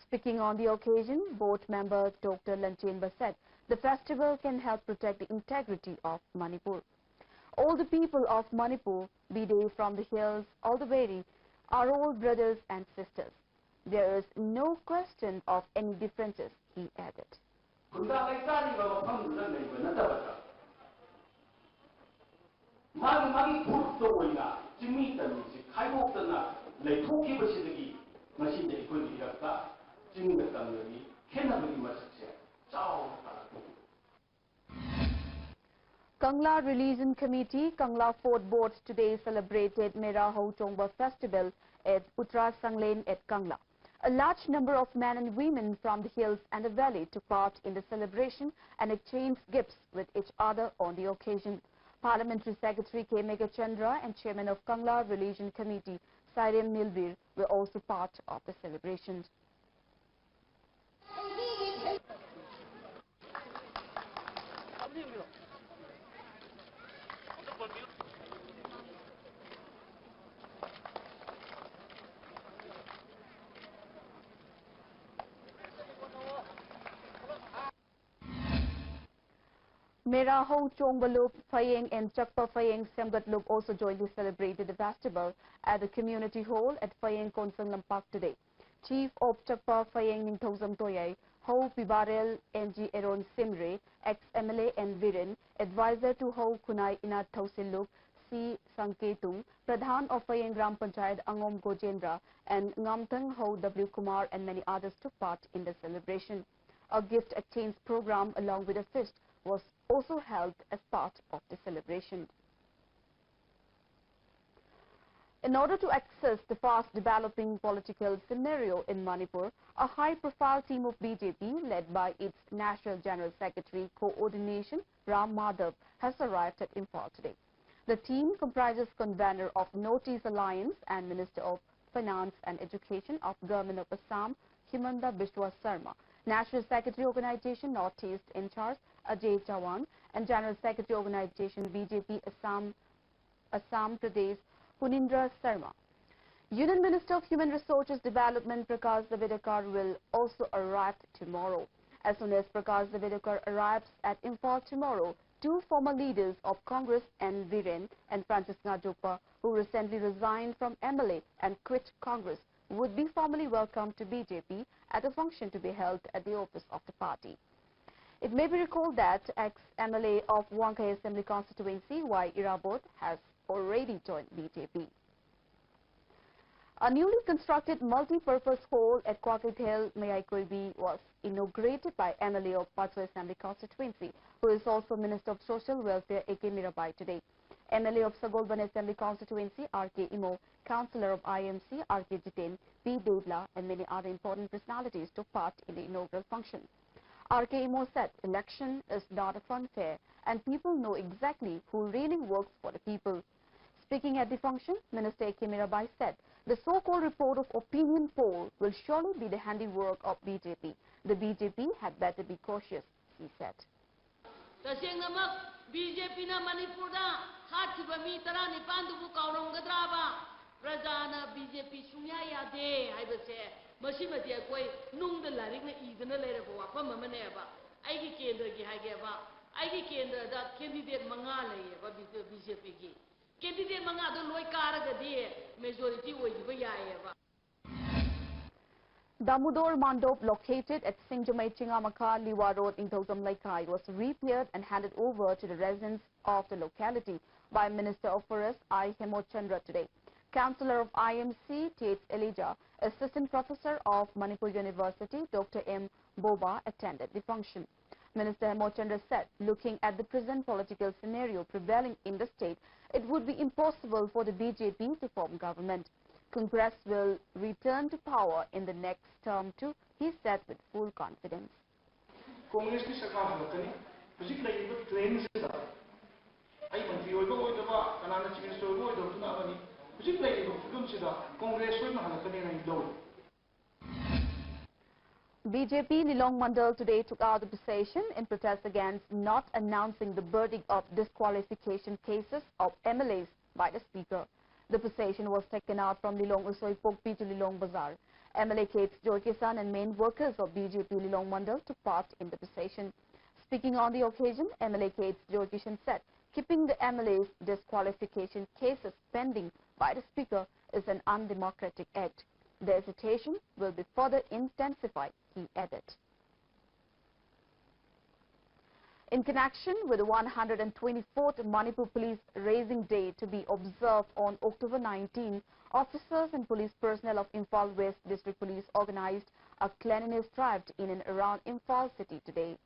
Speaking on the occasion, board member Doctor Lanchenba said the festival can help protect the integrity of Manipur. All the people of Manipur, be they from the hills or the valley, are all brothers and sisters. There is no question of any differences, he added. ꯈꯨꯟꯗꯥ ꯂꯩꯇꯥꯔꯤꯕ ꯃꯐꯝꯗꯨꯗ ꯂꯩꯕ ꯅꯠꯇꯕꯗ, ꯃꯥꯒꯤ ꯃꯥꯒꯤ ꯐꯨꯔꯨꯞꯇ ꯑꯣꯏꯅ ꯆꯤꯡꯃꯤ ꯇꯝꯃꯤꯁꯤ ꯈꯥꯏꯗꯣꯛꯇꯅ ꯂꯩꯊꯣꯛꯈꯤꯕꯁꯤꯗꯒꯤ ꯉꯁꯤꯗꯤ ꯑꯩꯈꯣꯏꯒꯤ ꯏꯔꯛꯇ ꯆꯤꯡꯒ ꯇꯝꯒꯒꯤ ꯈꯦꯠꯅꯕꯒꯤ ꯃꯁꯛꯁꯦ ꯆꯥꯎꯅ ꯇꯥꯔꯛꯄꯅꯤ꯫ Kangla Religion Committee, Kangla Fort Board today celebrated Mera Hou Chongba festival at Uttara Sanglen at Kangla. A large number of men and women from the hills and the valley took part in the celebration and exchanged gifts with each other on the occasion. Parliamentary Secretary K Meghachandra and Chairman of Kangla Religion Committee, Sairem Nilbir, were also part of the celebrations. Mera Hou Chongba Lup Phayeng and Chakpa Phayeng Semgat Lup also jointly celebrated the festival at the community hall at Phayeng Konsang Lampak today. Chief of Chakpa Phayeng Ningthoujam Toyai, Hou Pibarel N G Aaron Simre, ex-M L A N Viren, advisor to Hou Khunai Inathou Siluk, C Sangketung, Pradhan of Fayeng Gram Panchayat Angom Gojendra, and Ngamthang Ho W Kumar and many others took part in the celebration. A gift exchange program along with a feast was also held as part of the celebration. In order to assess the fast developing political scenario in Manipur, a high-profile team of B J P led by its National General Secretary Coordination Ram Madhav has arrived at Imphal today. The team comprises convener of North East Alliance and Minister of Finance and Education of Government of Assam, Himanta Biswa Sarma, National Secretary Organization North East in charge Ajay Chauhan, and General Secretary Organization B J P Assam, Assam Pradesh Hunindra Sarma. Union Minister of Human Resources Development Prakash Javadekar will also arrive tomorrow. As soon as Prakash Javadekar arrives at Imphal tomorrow, two former leaders of Congress, N Biren and Francis Ngah Jokpa, who recently resigned from M L A and quit Congress, would be formally welcomed to B J P at a function to be held at the office of the party. It may be recalled that ex-M L A of Wangkhei Assembly Constituency, Y Irabot, has already joined B J P. A newly constructed multi-purpose hall at Kwakeithel Mayai Koibi was inaugurated by M L A of Patsoi Assembly Constituency, who is also Minister of Social Welfare, A K Mirabai, today. M L A of Sagolband Assembly Constituency, R K Imo, Councillor of I M C, R K Jiten, P Devla, and many other important personalities took part in the inaugural function. R K Imo said, "Election is not a funfair, and people know exactly who really works for the people." Speaking at the function, Minister A K Mirabai said, "The so-called report of opinion poll will surely be the handiwork of B J P. The B J P had better be cautious," he said. ꯇꯁꯦꯡꯅꯃꯛ B J ꯄꯤꯅ ꯃꯅꯤꯄꯨꯔꯗ ꯍꯥꯠꯈꯤꯕ ꯃꯤ ꯇꯔꯥꯅꯤꯄꯥꯟꯗꯨꯕꯨ ꯀꯥꯎꯔꯝꯒꯗ꯭ꯔꯥꯕ? ꯄ꯭ꯔꯖꯥꯅ B J ꯄꯤ ꯁꯨꯡꯌꯥ ꯌꯥꯗꯦ ꯍꯥꯏꯕꯁꯦ, ꯃꯁꯤꯃꯗꯤ ꯑꯩꯈꯣꯏ ꯅꯨꯡꯗ ꯂꯥꯏꯔꯤꯛꯅ ꯏꯗꯨꯅ ꯂꯩꯔꯕ ꯋꯥꯐꯝ ꯑꯃꯅꯦꯕ꯫ ꯑꯩꯒꯤ ꯀꯦꯟꯗ꯭ꯔꯒꯤ ꯍꯥꯏꯒꯦꯕ, ꯑꯩꯒꯤ ꯀꯦꯟꯗ꯭ꯔꯗ candidate ꯃꯉꯥ ꯂꯩꯌꯦꯕ ꯕꯤ ꯖꯦ ꯄꯤꯒꯤ꯫ Candidate ꯃꯉꯥꯗꯣ ꯂꯣꯏ ꯀꯥꯔꯒꯗꯤ majority ꯑꯣꯏꯈꯤꯕ ꯌꯥꯏꯌꯦꯕ꯫ Damodar Mandop, located at Singjamei Chingamakha Liwa Road, Ningthoujam Leikai, was repaired and handed over to the residents of the locality by Minister of Forest I Hemochandra today. Councillor of I M C T H Elijah, Assistant Professor of Manipur University Doctor M Boba attended the function. Minister Hemochandra said, looking at the present political scenario prevailing in the state, it would be impossible for the B J P to form government. Congress will return to power in the next term too, he said with full confidence. ꯀꯣꯡꯒ꯭ꯔꯦꯁꯀꯤ ꯁꯔꯀꯥꯔ ꯍꯜꯂꯛꯀꯅꯤ꯫ ꯍꯧꯖꯤꯛ ꯂꯩꯔꯤꯕ ꯇ꯭ꯔꯦꯟꯁꯤꯗ ꯑꯩ ꯃꯟꯇ꯭ꯔꯤ ꯑꯣꯏꯕ ꯑꯣꯏꯗꯕ, ꯀꯅꯥꯅ chief minister ꯑꯣꯏꯕ ꯑꯣꯏꯗꯕꯗꯨꯅ ꯑꯃꯅꯤ꯫ ꯍꯧꯖꯤꯛ ꯂꯩꯔꯤꯕ ꯐꯤꯕꯝꯁꯤꯗ ꯀꯣꯡꯒ꯭ꯔꯦꯁ ꯁꯣꯏꯗꯅ ꯍꯜꯂꯛꯀꯅꯤꯅ ꯑꯩ ꯂꯧꯏ꯫ B J P Lilong Mandal today took out the procession in protest against not announcing the verdict of disqualification cases of M L As by the Speaker. The procession was taken out from Lilong Usoi Pokpi to Lilong Bazar. M L A Kate Joykisan and main workers of B J P Lilong Mandal took part in the procession. Speaking on the occasion, M L A Kate Joykisan said keeping the M L As disqualification cases pending by the Speaker is an undemocratic act. The agitation will be further intensified, he added. In connection with the one hundred twenty-fourth Manipur Police Raising Day to be observed on October nineteen, officers and police personnel of Imphal West District Police organized a cleanliness drive in and around Imphal city today.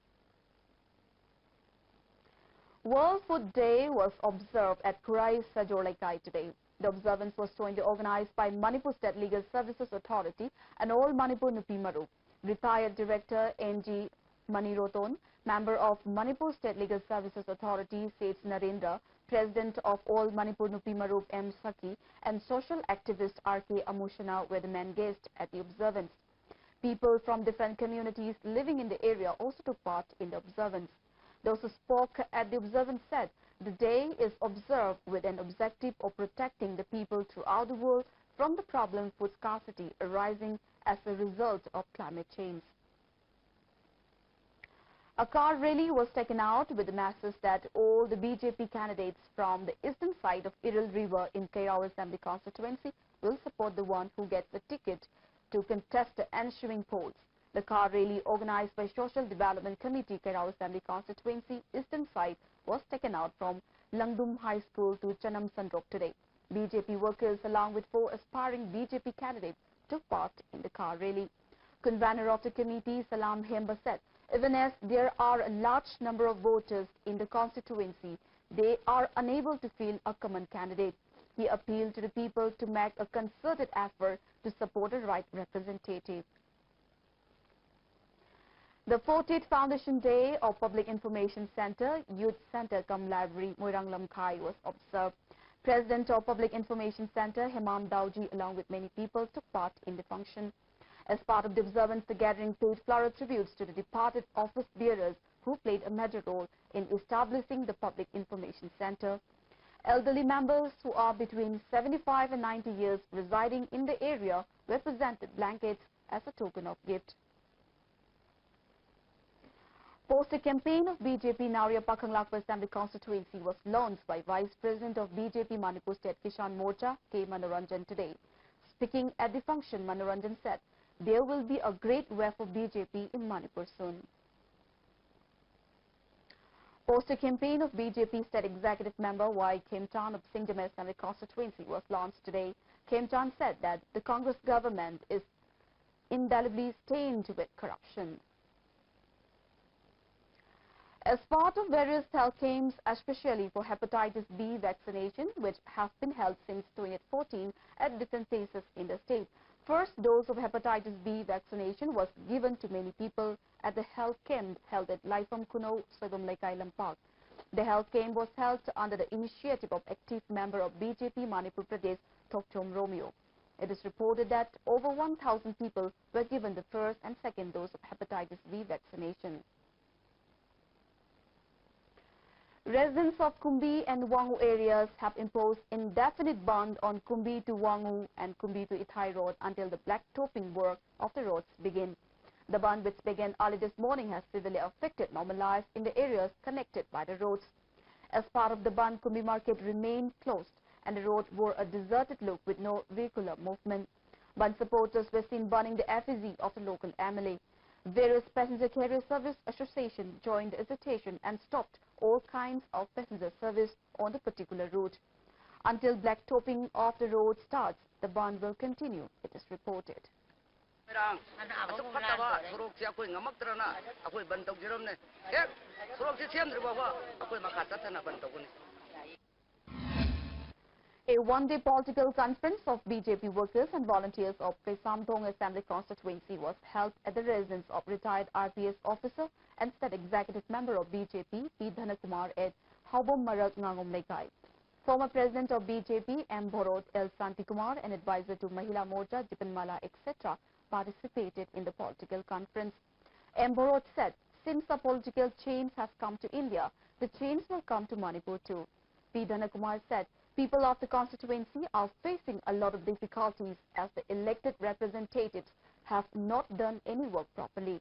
World Food Day was observed at Khurai Sajor Leikai today. The observance was jointly organized by Manipur State Legal Services Authority and All Manipur Nupi Marup. Retired Director N G Maniroton, member of Manipur State Legal Services Authority Seth Narendra, President of All Manipur Nupi Marup M Saki, and social activist R K Amushana were the main guests at the observance. People from different communities living in the area also took part in the observance. Those who spoke at the observance said the day is observed with an objective of protecting the people throughout the world from the problem food scarcity arising as a result of climate change. A car rally was taken out with the message that all the B J P candidates from the eastern side of Iril River in Keirao Assembly constituency will support the one who gets the ticket to contest the ensuing polls. The car rally, organized by Social Development Committee, Keirao Assembly Constituency, Eastern Side, was taken out from Langdum High School to Chanam Sandrok today. B J P workers, along with four aspiring B J P candidates, took part in the car rally. Convener of the committee, Salam Hemba, said, even as there are a large number of voters in the constituency, they are unable to field a common candidate. He appealed to the people to make a concerted effort to support a right representative. The fortieth Foundation Day of Public Information Center, Youth Center cum Library, Moirang Lamkhai was observed. President of Public Information Center, Hemam Daoji, along with many people, took part in the function. As part of the observance, the gathering paid floral tributes to the departed office bearers who played a major role in establishing the Public Information Center. Elderly members who are between seventy-five and ninety years residing in the area were presented blankets as a token of gift. Poster campaign of B J P Naoria Pakhang Lakpa Assembly Constituency was launched by Vice President of B J P Manipur State Kisan Morcha, K Manoranjan, today. Speaking at the function, Manoranjan said, there will be a great wave for B J P in Manipur soon. Poster campaign of B J P State Executive Member Y Khemchand of Singjamei Assembly Constituency was launched today. Khemchand said that the Congress government is indelibly stained with corruption. As part of various health camps, especially for hepatitis B vaccination, which have been held since twenty fourteen at different places in the state, first dose of hepatitis B vaccination was given to many people at the health camp held at Laifam Khunou, Soibam Leikai, Lampak. The health camp was held under the initiative of active member of B J P Manipur Pradesh, Thokchom Romeo. It is reported that over one thousand people were given the first and second dose of hepatitis B vaccination. Residents of Kumbi and Wangu areas have imposed indefinite ban on Kumbi to Wangu and Kumbi to Ithai road until the black topping work of the roads begin. The ban, which began early this morning, has severely affected normal life in the areas connected by the roads. As part of the ban, Kumbi market remained closed and the road wore a deserted look with no vehicular movement. Ban supporters were seen burning the effigy of the local M L A. Various passenger carrier service association joined the agitation and stopped all kinds of passenger service on the particular route. Until blacktopping of the road starts, the bandh will continue, it is reported. ꯃꯣꯏꯔꯥꯡ ꯑꯁꯨꯛ ꯐꯠꯇꯕ ꯁꯣꯔꯣꯛꯁꯦ ꯑꯩꯈꯣꯏ ꯉꯝꯃꯛꯇ꯭ꯔꯅ ꯑꯩꯈꯣꯏ ꯕꯟ ꯇꯧꯖꯔꯝꯅꯦ꯫ ꯍꯦꯛ ꯁꯣꯔꯣꯛꯁꯦ ꯁꯦꯝꯗ꯭ꯔꯤ ꯐꯥꯎꯕ ꯑꯩꯈꯣꯏ ꯃꯈꯥ ꯆꯠꯊꯅ ꯕꯟ ꯇꯧꯒꯅꯤ꯫ A one-day political conference of B J P workers and volunteers of Keisamthong Assembly Constituency was held at the residence of retired R P S officer and state executive member of B J P, P Dhanakumar at Haobom Marak Ngangom Leikai. Former president of B J P, M Bhorot, L Santikumar, and advisor to Mahila Morcha, Jipanmala, et cetera, participated in the political conference. M Bhorot said, since a political change has come to India, the change will come to Manipur too. P Dhanakumar said, people of the constituency are facing a lot of difficulties as the elected representatives have not done any work properly.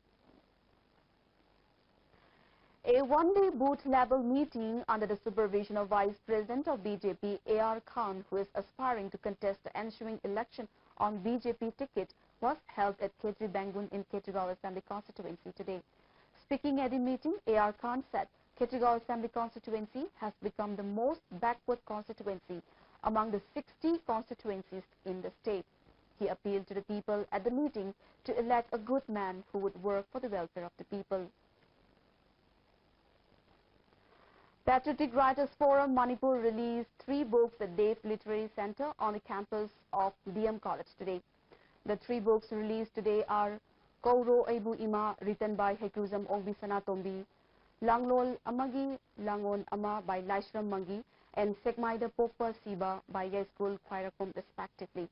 A one-day booth level meeting under the supervision of Vice President of B J P, A R Khan, who is aspiring to contest the ensuing election on B J P ticket, was held at Khetri Bangun in Khetrigaon Assembly Constituency today. Speaking at the meeting, A R Khan said Khetrigaon Assembly Constituency has become the most backward constituency among the sixty constituencies in the state. He appealed to the people at the meeting to elect a good man who would work for the welfare of the people. Patriotic Writers Forum Manipur released three books at Dev Literary Centre on the campus of D M College today. The three books released today are Kouro Eibu Ima, written by Haikrujam Ongbi Sanatombi, Langlol Amagi Langon Ama by Laishram Mangi, and Sekmaida Pokpa Siba by Yaiskul Khwairakom, respectively.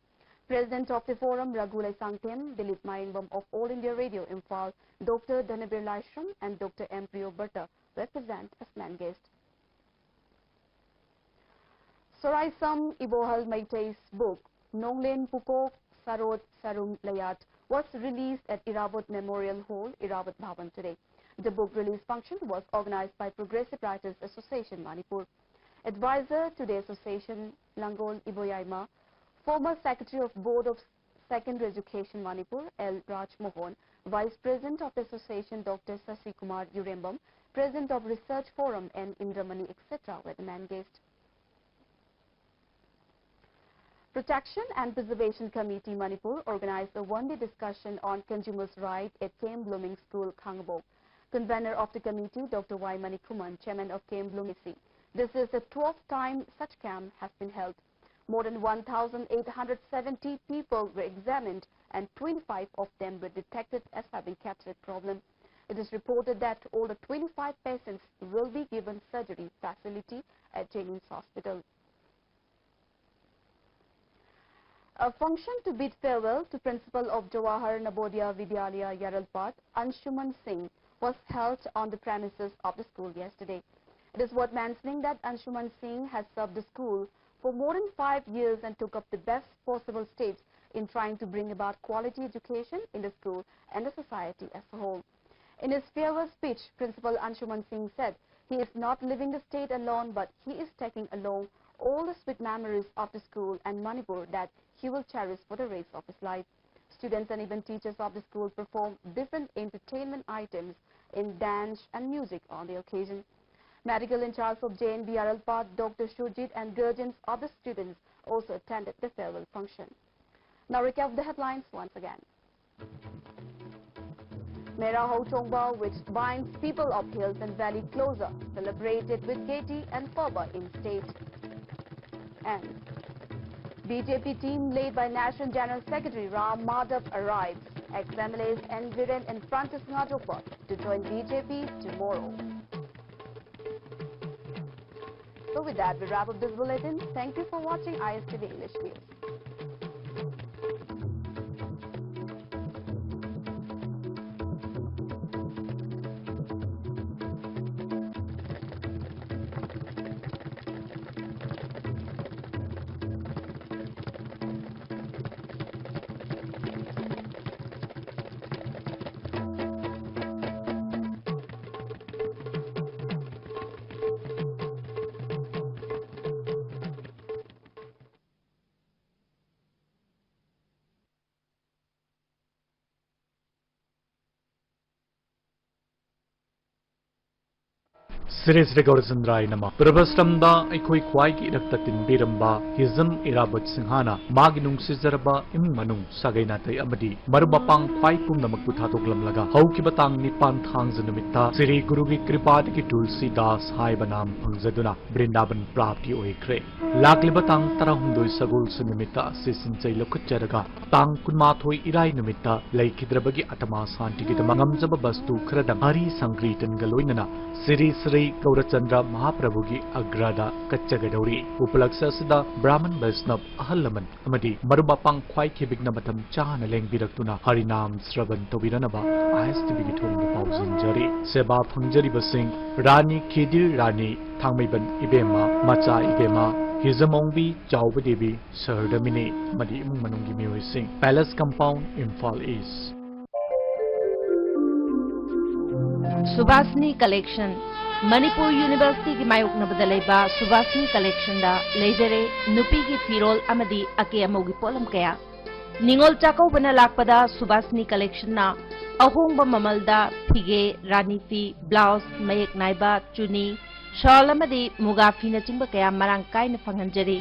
President of the forum, Raghu Laisangthem, Dilip Mayengbam of All India Radio Imphal, Doctor Dhanabir Laishram, and Doctor M Priyo Barta were present as main guests. Soraisam Ibohal Meitei's book, Nonglen Pukok Sarot Sarum Layat, was released at Irabot Memorial Hall, Irabot Bhavan today. The book release function was organized by Progressive Writers Association Manipur. Advisor to the association, Langol Iboyaima, former secretary of Board of Secondary Education Manipur, L Raj Mohan, vice president of the association, Doctor Sasi Kumar Urembam, President of Research Forum, N Indramani, et cetera were the main guests. Protection and Preservation Committee Manipur organized a one-day discussion on consumers' rights at K M Blooming School, Khangabok. Convener of the committee, Doctor Y Manikhuman, chairman of K M Blooming, said this is the twelfth time such camp has been held. More than one thousand eight hundred seventy people were examined and twenty-five of them were detected as having cataracts problem. It is reported that all the twenty-five patients will be given surgery facility at Jennings Hospital. A function to bid farewell to principal of Jawahar Navodaya Vidyalaya, Yaralpad, Anshuman Singh, was held on the premises of the school yesterday. It is worth mentioning that Anshuman Singh has served the school for more than five years and took up the best possible steps in trying to bring about quality education in the school and the society as a whole. In his farewell speech, Principal Anshuman Singh said he is not leaving the state alone, but he is taking along all the sweet memories of the school and Manipur that he will cherish for the rest of his life. Students and even teachers of the school perform different entertainment items in dance and music on the occasion. Medical in charge of J N V Yaralpad, Doctor Shujit, and guardians of the students also attended the farewell function. Now recap the headlines once again. Mera Houchongba, which binds people of hills and valley closer, celebrated with gaiety and fervor in state. And B J P team led by National General Secretary Ram Madhav arrives. Ex-M L As N Biren and Francis Ngadokwa to join B J P tomorrow. So with that, we wrap up this bulletin. Thank you for watching I S T V English News. Shri Shri ꯒꯧꯔꯆꯟꯗ꯭ꯔꯥꯌ ꯅꯃ꯫ ꯄ꯭ꯔꯚꯁ꯭ꯔꯝꯗ ꯑꯩꯈꯣꯏ ꯈ꯭ꯋꯥꯏꯒꯤ ꯏꯔꯛꯇ ꯇꯤꯟꯕꯤꯔꯝꯕ ꯍꯤꯖꯝ ꯏꯔꯥꯕꯣꯠ ꯁꯤꯡꯍꯅ ꯃꯥꯒꯤ ꯅꯨꯡꯁꯤꯖꯔꯕ ꯏꯃꯨꯡ ꯃꯅꯨꯡ, ꯁꯥꯒꯩ ꯅꯥꯇꯩ ꯑꯃꯗꯤ ꯃꯔꯨꯞ ꯃꯄꯥꯡ ꯈ꯭ꯋꯥꯏ ꯄꯨꯝꯅꯃꯛꯄꯨ ꯊꯥꯗꯣꯛꯂꯝꯂꯒ ꯍꯧꯈꯤꯕ ꯇꯥꯡ ꯅꯤꯄꯥꯟ ꯊꯥꯡꯖ ꯅꯨꯃꯤꯠꯇ ꯁ꯭ꯔꯤ ꯒꯨꯔꯨꯒꯤ ꯀ꯭ꯔꯤꯄꯥꯗꯒꯤ ꯇꯨꯜꯁꯤꯗꯥꯁ ꯍꯥꯏꯕ ꯅꯥꯝ ꯐꯪꯖꯗꯨꯅ ꯕ꯭ꯔꯤꯟꯗꯥꯕꯟ ꯄ꯭ꯔꯥꯞꯇꯤ ꯑꯣꯏꯈ꯭ꯔꯦ꯫ ꯂꯥꯛꯂꯤꯕ ꯇꯥꯡ ꯇꯔꯥꯍꯨꯝꯗꯣꯏ ꯁꯒꯣꯜꯁꯦꯟ ꯅꯨꯃꯤꯠꯇ ꯑꯁꯤ ꯁꯤꯟꯆꯩ ꯂꯧꯈꯠꯆꯔꯒ ꯇꯥꯡ ꯀꯨꯟꯃꯥꯊꯣꯏ ꯏꯔꯥꯏ ꯅꯨꯃꯤꯠꯇ ꯂꯩꯈꯤꯗ꯭ꯔꯕꯒꯤ ꯑꯇꯃꯥ ꯁꯥꯟꯇꯤꯒꯤꯗꯃꯛ ꯉꯝꯖꯕ ꯕꯁꯇꯨ ꯈꯔꯗꯪ ꯍꯔꯤ ꯁꯪꯀ꯭ꯔꯤꯇꯟꯒ ꯂꯣꯏꯅꯅ ꯁ꯭ꯔꯤ ꯁ꯭ꯔꯤ ꯒꯧꯔꯆꯟꯗ꯭ꯔ ꯃꯍꯥꯄ꯭ꯔꯚꯨꯒꯤ ꯑꯒ꯭ꯔꯥꯗ ꯀꯠꯆꯒꯗꯧꯔꯤ꯫ ꯎꯄꯂꯛꯁ ꯑꯁꯤꯗ ꯕ꯭ꯔꯥꯍꯃꯟ ꯕꯩꯁꯅꯕ, ꯑꯍꯜ ꯂꯃꯟ ꯑꯃꯗꯤ ꯃꯔꯨꯞ ꯃꯄꯥꯡ ꯈ꯭ꯋꯥꯏ ꯈꯤꯕꯤꯛꯅ ꯃꯇꯝ ꯆꯥꯅ ꯂꯦꯡꯕꯤꯔꯛꯇꯨꯅ ꯍꯔꯤꯅꯥꯝ ꯁ꯭ꯔꯕꯟ ꯇꯧꯕꯤꯔꯅꯕ ꯑꯥꯏ ꯑꯦꯁ ꯇꯤ ꯚꯤꯒꯤ ꯊꯣꯡꯗ ꯄꯥꯎꯖꯦꯟꯖꯔꯤ꯫ ꯁꯦꯕꯥ ꯐꯪꯖꯔꯤꯕꯁꯤꯡ ꯔꯥꯅꯤ ꯈꯤꯗꯤꯔ ꯔꯥꯅꯤ, ꯊꯥꯡꯃꯩꯕꯟ ꯏꯕꯦꯝꯃ, ꯃꯆꯥ ꯏꯕꯦꯝꯃ, ꯍꯤꯖꯝ ꯑꯣꯡꯕꯤ, ꯆꯥꯎꯕ ꯗꯦꯕꯤ, ꯁꯍꯔꯗꯃꯤꯅꯤ ꯑꯃꯗꯤ ꯏꯃꯨꯡ ꯃꯅꯨꯡꯒꯤ ꯃꯤꯑꯣꯏꯁꯤꯡ, ꯄꯦꯂꯦꯁ ꯀꯝꯄꯥꯎꯟ, ꯏꯝꯐꯥꯜ ꯏꯁ꯫ ꯁꯨꯚꯥꯁꯤꯅꯤ ꯀꯂꯦꯛꯁꯟ꯫ ꯃꯅꯤꯄꯨꯔ ꯌꯨꯅꯤꯚꯔꯁꯤꯇꯤꯒꯤ ꯃꯥꯌꯣꯛꯅꯕꯗ ꯂꯩꯕ ꯁꯨꯚꯥꯁꯤꯅꯤ ꯀꯂꯦꯛꯁꯟꯗ ꯂꯩꯖꯔꯦ ꯅꯨꯄꯤꯒꯤ ꯐꯤꯔꯣꯜ ꯑꯃꯗꯤ ꯑꯀꯦ ꯑꯃꯧꯒꯤ ꯄꯣꯠꯂꯝ ꯀꯌꯥ꯫ ꯅꯤꯉꯣꯜ ꯆꯥꯛꯀꯧꯕꯅ ꯂꯥꯛꯄꯗ ꯁꯨꯚꯥꯁꯤꯅꯤ ꯀꯂꯦꯛꯁꯟꯅ ꯑꯍꯣꯡꯕ ꯃꯃꯜꯗ ꯐꯤꯒꯦ, ꯔꯥꯅꯤ ꯐꯤ, ꯕ꯭ꯂꯥꯎꯁ, ꯃꯌꯦꯛ ꯅꯥꯏꯕ, ꯆꯨꯅꯤ, ꯁꯥꯜ ꯑꯃꯗꯤ ꯃꯨꯒꯥ ꯐꯤꯅꯆꯤꯡꯕ ꯀꯌꯥ ꯃꯔꯥꯡ ꯀꯥꯏꯅ ꯐꯪꯍꯟꯖꯔꯤ꯫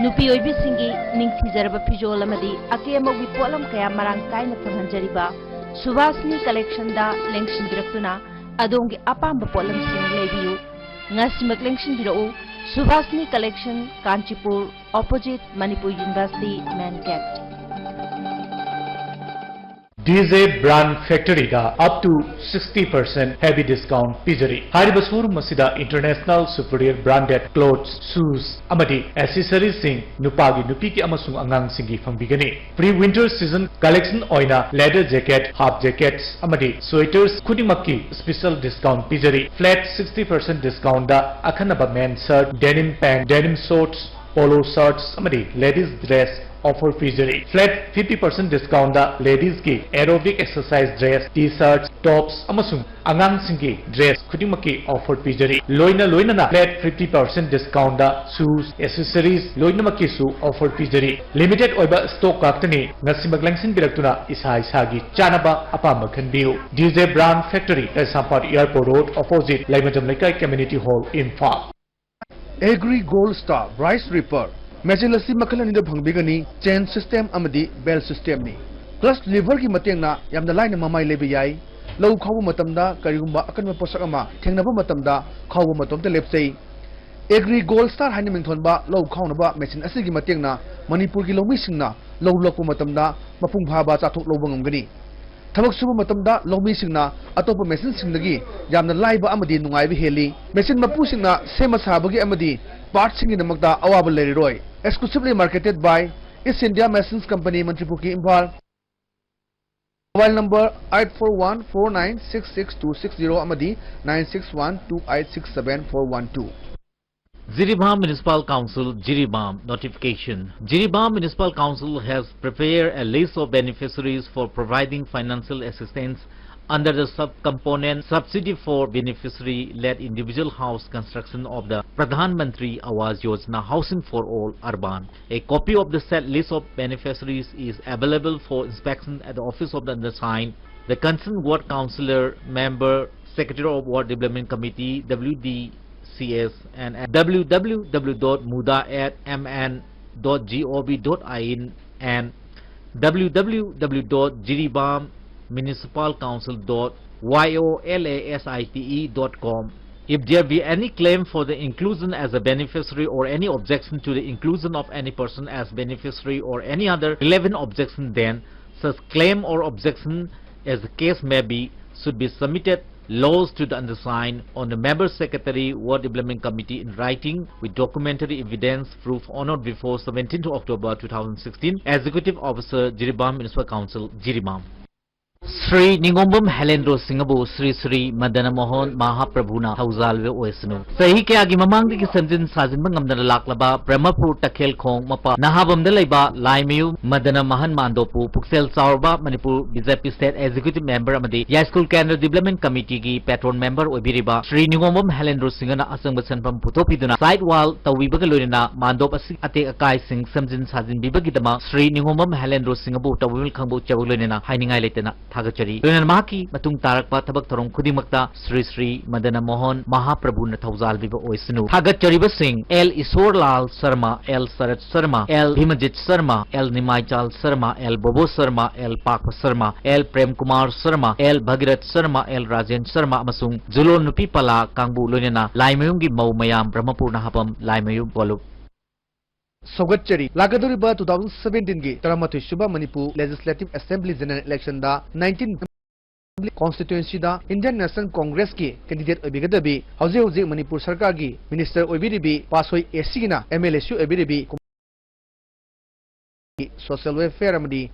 ꯅꯨꯄꯤ ꯑꯣꯏꯕꯤꯁꯤꯡꯒꯤ ꯅꯤꯡꯊꯤꯖꯔꯕ ꯐꯤꯖꯣꯜ ꯑꯃꯗꯤ ꯑꯀꯦ ꯑꯃꯧꯒꯤ ꯄꯣꯠꯂꯝ ꯀꯌꯥ ꯃꯔꯥꯡ ꯀꯥꯏꯅ ꯐꯪꯍꯟꯖꯔꯤꯕ ꯁꯨꯚꯥꯁꯤꯅꯤ ꯀꯂꯦꯛꯁꯟꯗ ꯂꯦꯡꯁꯤꯟꯕꯤꯔꯛꯇꯨꯅ ꯑꯗꯣꯝꯒꯤ ꯑꯄꯥꯝꯕ ꯄꯣꯠꯂꯝꯁꯤꯡ ꯂꯩꯕꯤꯌꯨ꯫ ꯉꯁꯤꯃꯛ ꯂꯦꯡꯁꯤꯟꯕꯤꯔꯛꯎ, Subhashini collection, Kanchipur, opposite Manipur university, main gate. D J brand ꯐꯦꯛꯇꯔꯤꯗ up to sixty percent heavy discount ꯄꯤꯖꯔꯤ꯫ ꯍꯥꯏꯔꯤꯕ showroom ꯑꯁꯤꯗ international superior branded clothes, shoes ꯑꯃꯗꯤ accessoriesꯁꯤꯡ ꯅꯨꯄꯥꯒꯤ, ꯅꯨꯄꯤꯒꯤ ꯑꯃꯁꯨꯡ ꯑꯉꯥꯡꯁꯤꯡꯒꯤ ꯐꯪꯕꯤꯒꯅꯤ꯫ Pre winter season collection ꯑꯣꯏꯅ leather jacket, half jackets ꯑꯃꯗꯤ sweaters ꯈꯨꯗꯤꯡꯃꯛꯀꯤ special discount ꯄꯤꯖꯔꯤ꯫ Flat sixty percent discountꯗ ꯑꯈꯟꯅꯕ men shirt, denim pant, denim shorts, Polo shirts ꯑꯃꯗꯤ ladies dress offer ꯄꯤꯖꯔꯤ꯫ Flat fifty percent discount ꯗ ladies ꯀꯤ aerobic exercise dress, T-shirts, tops ꯑꯃꯁꯨꯡ ꯑꯉꯥꯡꯁꯤꯡꯒꯤ dress ꯈꯨꯗꯤꯡꯃꯛꯀꯤ offer ꯄꯤꯖꯔꯤ꯫ ꯂꯣꯏꯅ ꯂꯣꯏꯅꯅ flat fifty percent discount ꯗ shoes, accessories ꯂꯣꯏꯅꯃꯛꯀꯤꯁꯨ offer ꯄꯤꯖꯔꯤ꯫ Limited ꯑꯣꯏꯕ stock ꯉꯥꯛꯇꯅꯤ꯫ ꯉꯁꯤꯃꯛ ꯂꯦꯡꯁꯤꯟꯕꯤꯔꯛꯇꯨꯅ ꯏꯁꯥ ꯏꯁꯥꯒꯤ ꯆꯥꯅꯕ ꯑꯄꯥꯝꯕ ꯈꯟꯕꯤꯌꯨ꯫ D J Brand Factory, ꯀꯩꯁꯥꯝꯄꯥꯠ Airport Road, opposite ꯂꯩꯃꯖꯝ ꯂꯩꯀꯥꯏ Community Hall, Imphal. Agri Gold Star Rice Reaper machine ꯑꯁꯤ ꯃꯈꯜ ꯑꯅꯤꯗ ꯐꯪꯕꯤꯒꯅꯤ, chain system ꯑꯃꯗꯤ belt system ꯅꯤ꯫ Clutch lever ꯒꯤ ꯃꯇꯦꯡꯅ ꯌꯥꯝꯅ ꯂꯥꯏꯅ ꯃꯃꯥꯏ ꯂꯩꯕ ꯌꯥꯏ꯫ ꯂꯧ ꯈꯥꯎꯕ ꯃꯇꯝꯗ ꯀꯔꯤꯒꯨꯝꯕ ꯑꯀꯟꯕ ꯄꯣꯠꯁꯛ ꯑꯃ ꯊꯦꯡꯅꯕ ꯃꯇꯝꯗ ꯈꯥꯎꯕ ꯃꯇꯣꯝꯇ ꯂꯦꯞꯆꯩ꯫ Agri Gold Star ꯍꯥꯏꯅ ꯃꯤꯡꯊꯣꯟꯕ ꯂꯧ ꯈꯥꯎꯅꯕ machine ꯑꯁꯤꯒꯤ ꯃꯇꯦꯡꯅ ꯃꯅꯤꯄꯨꯔꯒꯤ ꯂꯧꯃꯤꯁꯤꯡꯅ ꯂꯧ ꯂꯣꯛꯄ ꯃꯇꯝꯗ ꯃꯄꯨꯡ ꯐꯥꯕ ꯆꯥꯊꯣꯛ ꯂꯧꯕ ꯉꯝꯒꯅꯤ꯫ ꯊꯕꯛ ꯁꯨꯕ ꯃꯇꯝꯗ ꯂꯧꯃꯤꯁꯤꯡꯅ ꯑꯇꯣꯞꯄ machine ꯁꯤꯡꯗꯒꯤ ꯌꯥꯝꯅ ꯂꯥꯏꯕ ꯑꯃꯗꯤ ꯅꯨꯡꯉꯥꯏꯕ ꯍꯦꯜꯂꯤ꯫ Machine ꯃꯄꯨꯁꯤꯡꯅ ꯁꯦꯝꯕ ꯁꯥꯕꯒꯤ ꯑꯃꯗꯤ parts ꯁꯤꯡꯒꯤꯗꯃꯛꯇ ꯑꯋꯥꯕ ꯂꯩꯔꯔꯣꯏ꯫ Exclusively marketed by East India Machines Company, ꯃꯟꯇ꯭ꯔꯤ ꯄꯨꯈ꯭ꯔꯤ, Imphal. Mobile number eight four one four nine six six two six zero ꯑꯃꯗꯤ nine six one two eight six seven four one two. Jiribam Municipal Council, Jiribam. Notification. Jiribam Municipal Council has prepared a list of beneficiaries for providing financial assistance under the sub-component subsidy for beneficiary-led individual house construction of the Pradhan Mantri Awas Yojana Housing for All Urban. A copy of the said list of beneficiaries is available for inspection at the office of the undersigned, the concerned ward councillor, member, secretary of Ward Development Committee, W D C S, and at W W W dot muda at M N dot gov dot in and W W W dot jiribam municipal council dot Y O L A S I T E dot com. If there be any claim for the inclusion as a beneficiary or any objection to the inclusion of any person as beneficiary or any other relevant objection, then such claim or objection, as the case may be, should be submitted lodged to the undersigned on the member secretary, Ward Development Committee in writing with documentary evidence proof on or before seventeenth October two thousand sixteen. Executive Officer, Jiribam Municipal Council, Jiribam. Shri ꯅꯤꯉꯣꯝꯕꯝ ꯍꯦꯂꯦꯟꯗ꯭ꯔꯣ ꯁꯤꯡꯍꯕꯨ Shri Shri ꯃꯗꯅ Mohan ꯃꯍꯥꯄ꯭ꯔꯚꯨꯅ ꯊꯧꯖꯥꯜꯕꯤꯕ ꯑꯣꯏꯁꯅꯨ꯫ ꯆꯍꯤ ꯀꯌꯥꯒꯤ ꯃꯃꯥꯡꯗꯒꯤ ꯁꯦꯝꯖꯤꯟ ꯁꯥꯖꯤꯟꯕ ꯉꯝꯗꯅ ꯂꯥꯛꯂꯕ ꯕ꯭ꯔꯍ꯭ꯃꯄꯨꯔ ꯇꯈꯦꯜ ꯈꯣꯡ ꯃꯄꯥ ꯅꯍꯥꯕꯝꯗ ꯂꯩꯕ ꯂꯥꯏꯃꯌꯨꯝ ꯃꯗꯅ ꯃꯍꯟ ꯃꯥꯟꯗꯣꯞꯄꯨ ꯄꯨꯛꯆꯦꯜ ꯆꯥꯎꯔꯕ ꯃꯅꯤꯄꯨꯔ ꯕꯤ ꯖꯦ ꯄꯤ State Executive Member ꯑꯃꯗꯤ ꯌꯥꯏꯁ꯭ꯀꯨꯜ ꯀꯦꯟꯗ꯭ꯔ Development Committeeꯒꯤ Patron Member ꯑꯣꯏꯕꯤꯔꯤꯕ ꯁ꯭ꯔꯤ ꯅꯤꯉꯣꯝꯕꯝ ꯍꯦꯂꯦꯟꯗ꯭ꯔꯣ ꯁꯤꯡꯍꯅ ꯑꯆꯪꯕ ꯁꯦꯟꯐꯝ ꯄꯨꯊꯣꯛꯄꯤꯗꯨꯅ side wall ꯇꯧꯕꯤꯕꯒ ꯂꯣꯏꯅꯅ ꯃꯥꯟꯗꯣꯞ ꯑꯁꯤ ꯑꯇꯦꯛ ꯑꯀꯥꯏꯁꯤꯡ ꯁꯦꯝꯖꯤꯟ ꯁꯥꯖꯤꯟꯕꯤꯕꯒꯤꯗꯃꯛ ꯁ꯭ꯔꯤ ꯅꯤꯉꯣꯝꯕꯝ ꯍꯦꯂꯦꯟꯗ꯭ꯔꯣ ꯁꯤꯡꯍꯕꯨ ꯇꯧꯕꯤꯃꯜ ꯈꯥꯡꯕꯣꯛꯆꯕꯒ ꯂꯣꯏꯅꯅ ꯍꯥꯏꯅꯤꯡꯉꯥꯏ ꯂꯩꯇꯅ ꯊꯥꯒꯠꯆꯔꯤ꯫ ꯂꯣꯏꯅꯅ ꯃꯍꯥꯛꯀꯤ ꯃꯇꯨꯡ ꯇꯥꯔꯛꯄ ꯊꯕꯛ ꯊꯧꯔꯝ ꯈꯨꯗꯤꯡꯃꯛꯇ ꯁ꯭ꯔꯤ ꯁ꯭ꯔꯤ ꯃꯗꯅ ꯃꯣꯍꯟ ꯃꯍꯥꯄ꯭ꯔꯚꯨꯅ ꯊꯧꯖꯥꯜꯕꯤꯕ ꯑꯣꯏꯁꯅꯨ꯫ ꯊꯥꯒꯠꯆꯔꯤꯕꯁꯤꯡ L Ishorlal Sharma, L Sarat Sharma, L Bhimajit Sharma, L Nimaichal Sharma, L Bobo Sharma, L Pakpa Sharma, L Prem Kumar Sharma, L Bhagirath Sharma, L Rajen Sharma ꯑꯃꯁꯨꯡ ꯖꯨꯂꯣꯟ ꯅꯨꯄꯤ ꯄꯂꯥ ꯀꯥꯡꯕꯨ ꯂꯣꯏꯅꯅ ꯂꯥꯏꯃꯌꯨꯝꯒꯤ ꯃꯧ ꯃꯌꯥꯝ ꯕ꯭ꯔꯍ꯭ꯃꯄꯨꯔ ꯅꯍꯥꯕꯝ ꯂꯥꯏꯃꯌꯨꯝ ꯀꯣꯂꯨꯞ꯫ ꯁꯧꯒꯠꯆꯔꯤ꯫ ꯂꯥꯛꯀꯗꯧꯔꯤꯕ two thousand seventeenꯒꯤ ꯇꯔꯥꯃꯥꯊꯣꯏ ꯁꯨꯕ Manipur Legislative Assembly General Electionꯗ nineteen Assembly Constituencyꯗ Indian National Congressꯀꯤ candidate ꯑꯣꯏꯕꯤꯒꯗꯕꯤ, ꯍꯧꯖꯤꯛ ꯍꯧꯖꯤꯛ ꯃꯅꯤꯄꯨꯔ ꯁꯔꯀꯥꯔꯒꯤ Minister ꯑꯣꯏꯕꯤꯔꯤꯕꯤ ꯄꯥꯁꯣꯏ ACꯒꯤꯅ MLAꯁꯨ ꯑꯣꯏꯕꯤꯔꯤꯕꯤ Social Welfare ꯑꯃꯗꯤ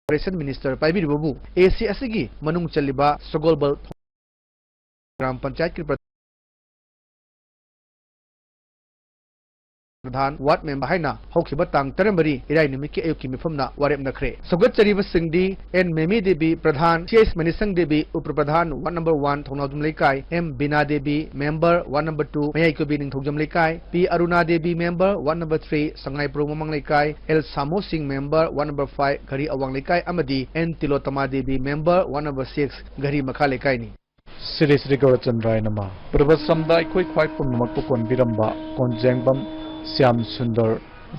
Cooperation Minister ꯄꯥꯏꯕꯤꯔꯤꯕꯕꯨ AC ꯑꯁꯤꯒꯤ ꯃꯅꯨꯡ ꯆꯜꯂꯤꯕ ꯁꯒꯣꯜꯕꯜ ꯒ꯭ꯔꯥꯝ ꯄꯟꯆꯥꯌꯠꯀꯤ ꯄ꯭ꯔꯙꯥꯟ, ward member ꯍꯥꯏꯅ ꯍꯧꯈꯤꯕ ꯇꯥꯡ ꯇꯔꯥꯃꯔꯤ ꯏꯔꯥꯏ ꯅꯨꯃꯤꯠꯀꯤ ꯑꯌꯨꯛꯀꯤ ꯃꯤꯐꯝꯅ ꯋꯥꯔꯦꯞꯅꯈ꯭ꯔꯦ꯫ ꯁꯧꯒꯠꯆꯔꯤꯕꯁꯤꯡꯗꯤ N ꯃꯦꯃꯤ ꯗꯦꯕꯤ, ꯄ꯭ꯔꯙꯥꯟ, Ch ꯃꯅꯤꯁꯪ ꯗꯦꯕꯤ, ꯎꯄ ꯄ꯭ꯔꯙꯥꯟ, ward number one ꯊꯧꯅꯥꯎꯖꯝ ꯂꯩꯀꯥꯏ, M ꯕꯤꯅꯥ Devi, member, ward number two ꯃꯌꯥꯏ ꯀꯣꯕꯤ ꯅꯤꯡꯊꯧꯖꯝ ꯂꯩꯀꯥꯏ, P ꯑꯔꯨꯅꯥ Devi, member, ward number three ꯁꯉꯥꯏꯄ꯭ꯔꯧ ꯃꯃꯥꯡ ꯂꯩꯀꯥꯏ, L ꯁꯥꯃꯣ ꯁꯤꯡ, member, ward number five ꯘꯔꯤ ꯑꯋꯥꯡ ꯂꯩꯀꯥꯏ ꯑꯃꯗꯤ N ꯇꯤꯂꯣꯇꯃꯥ Devi, member, ward number six ꯘꯔꯤ ꯃꯈꯥ ꯂꯩꯀꯥꯏꯅꯤ꯫ ꯁ꯭ꯔꯤ ꯁ꯭ꯔꯤ ꯒꯧꯔꯆꯟꯗ꯭ꯔꯥꯌ ꯅꯃꯥ꯫ ꯄ꯭ꯔꯚꯥꯁ꯭ꯔꯝꯗ ꯑꯩꯈꯣꯏ ꯈ꯭ꯋꯥꯏ ꯄꯨꯝꯅꯃꯛꯄꯨ ꯀꯣꯟꯕꯤꯔꯝꯕ ꯀꯣꯟꯖꯦꯡꯕꯝ ꯁ꯭ꯌꯥꯝ ꯁꯨꯟꯗꯔ,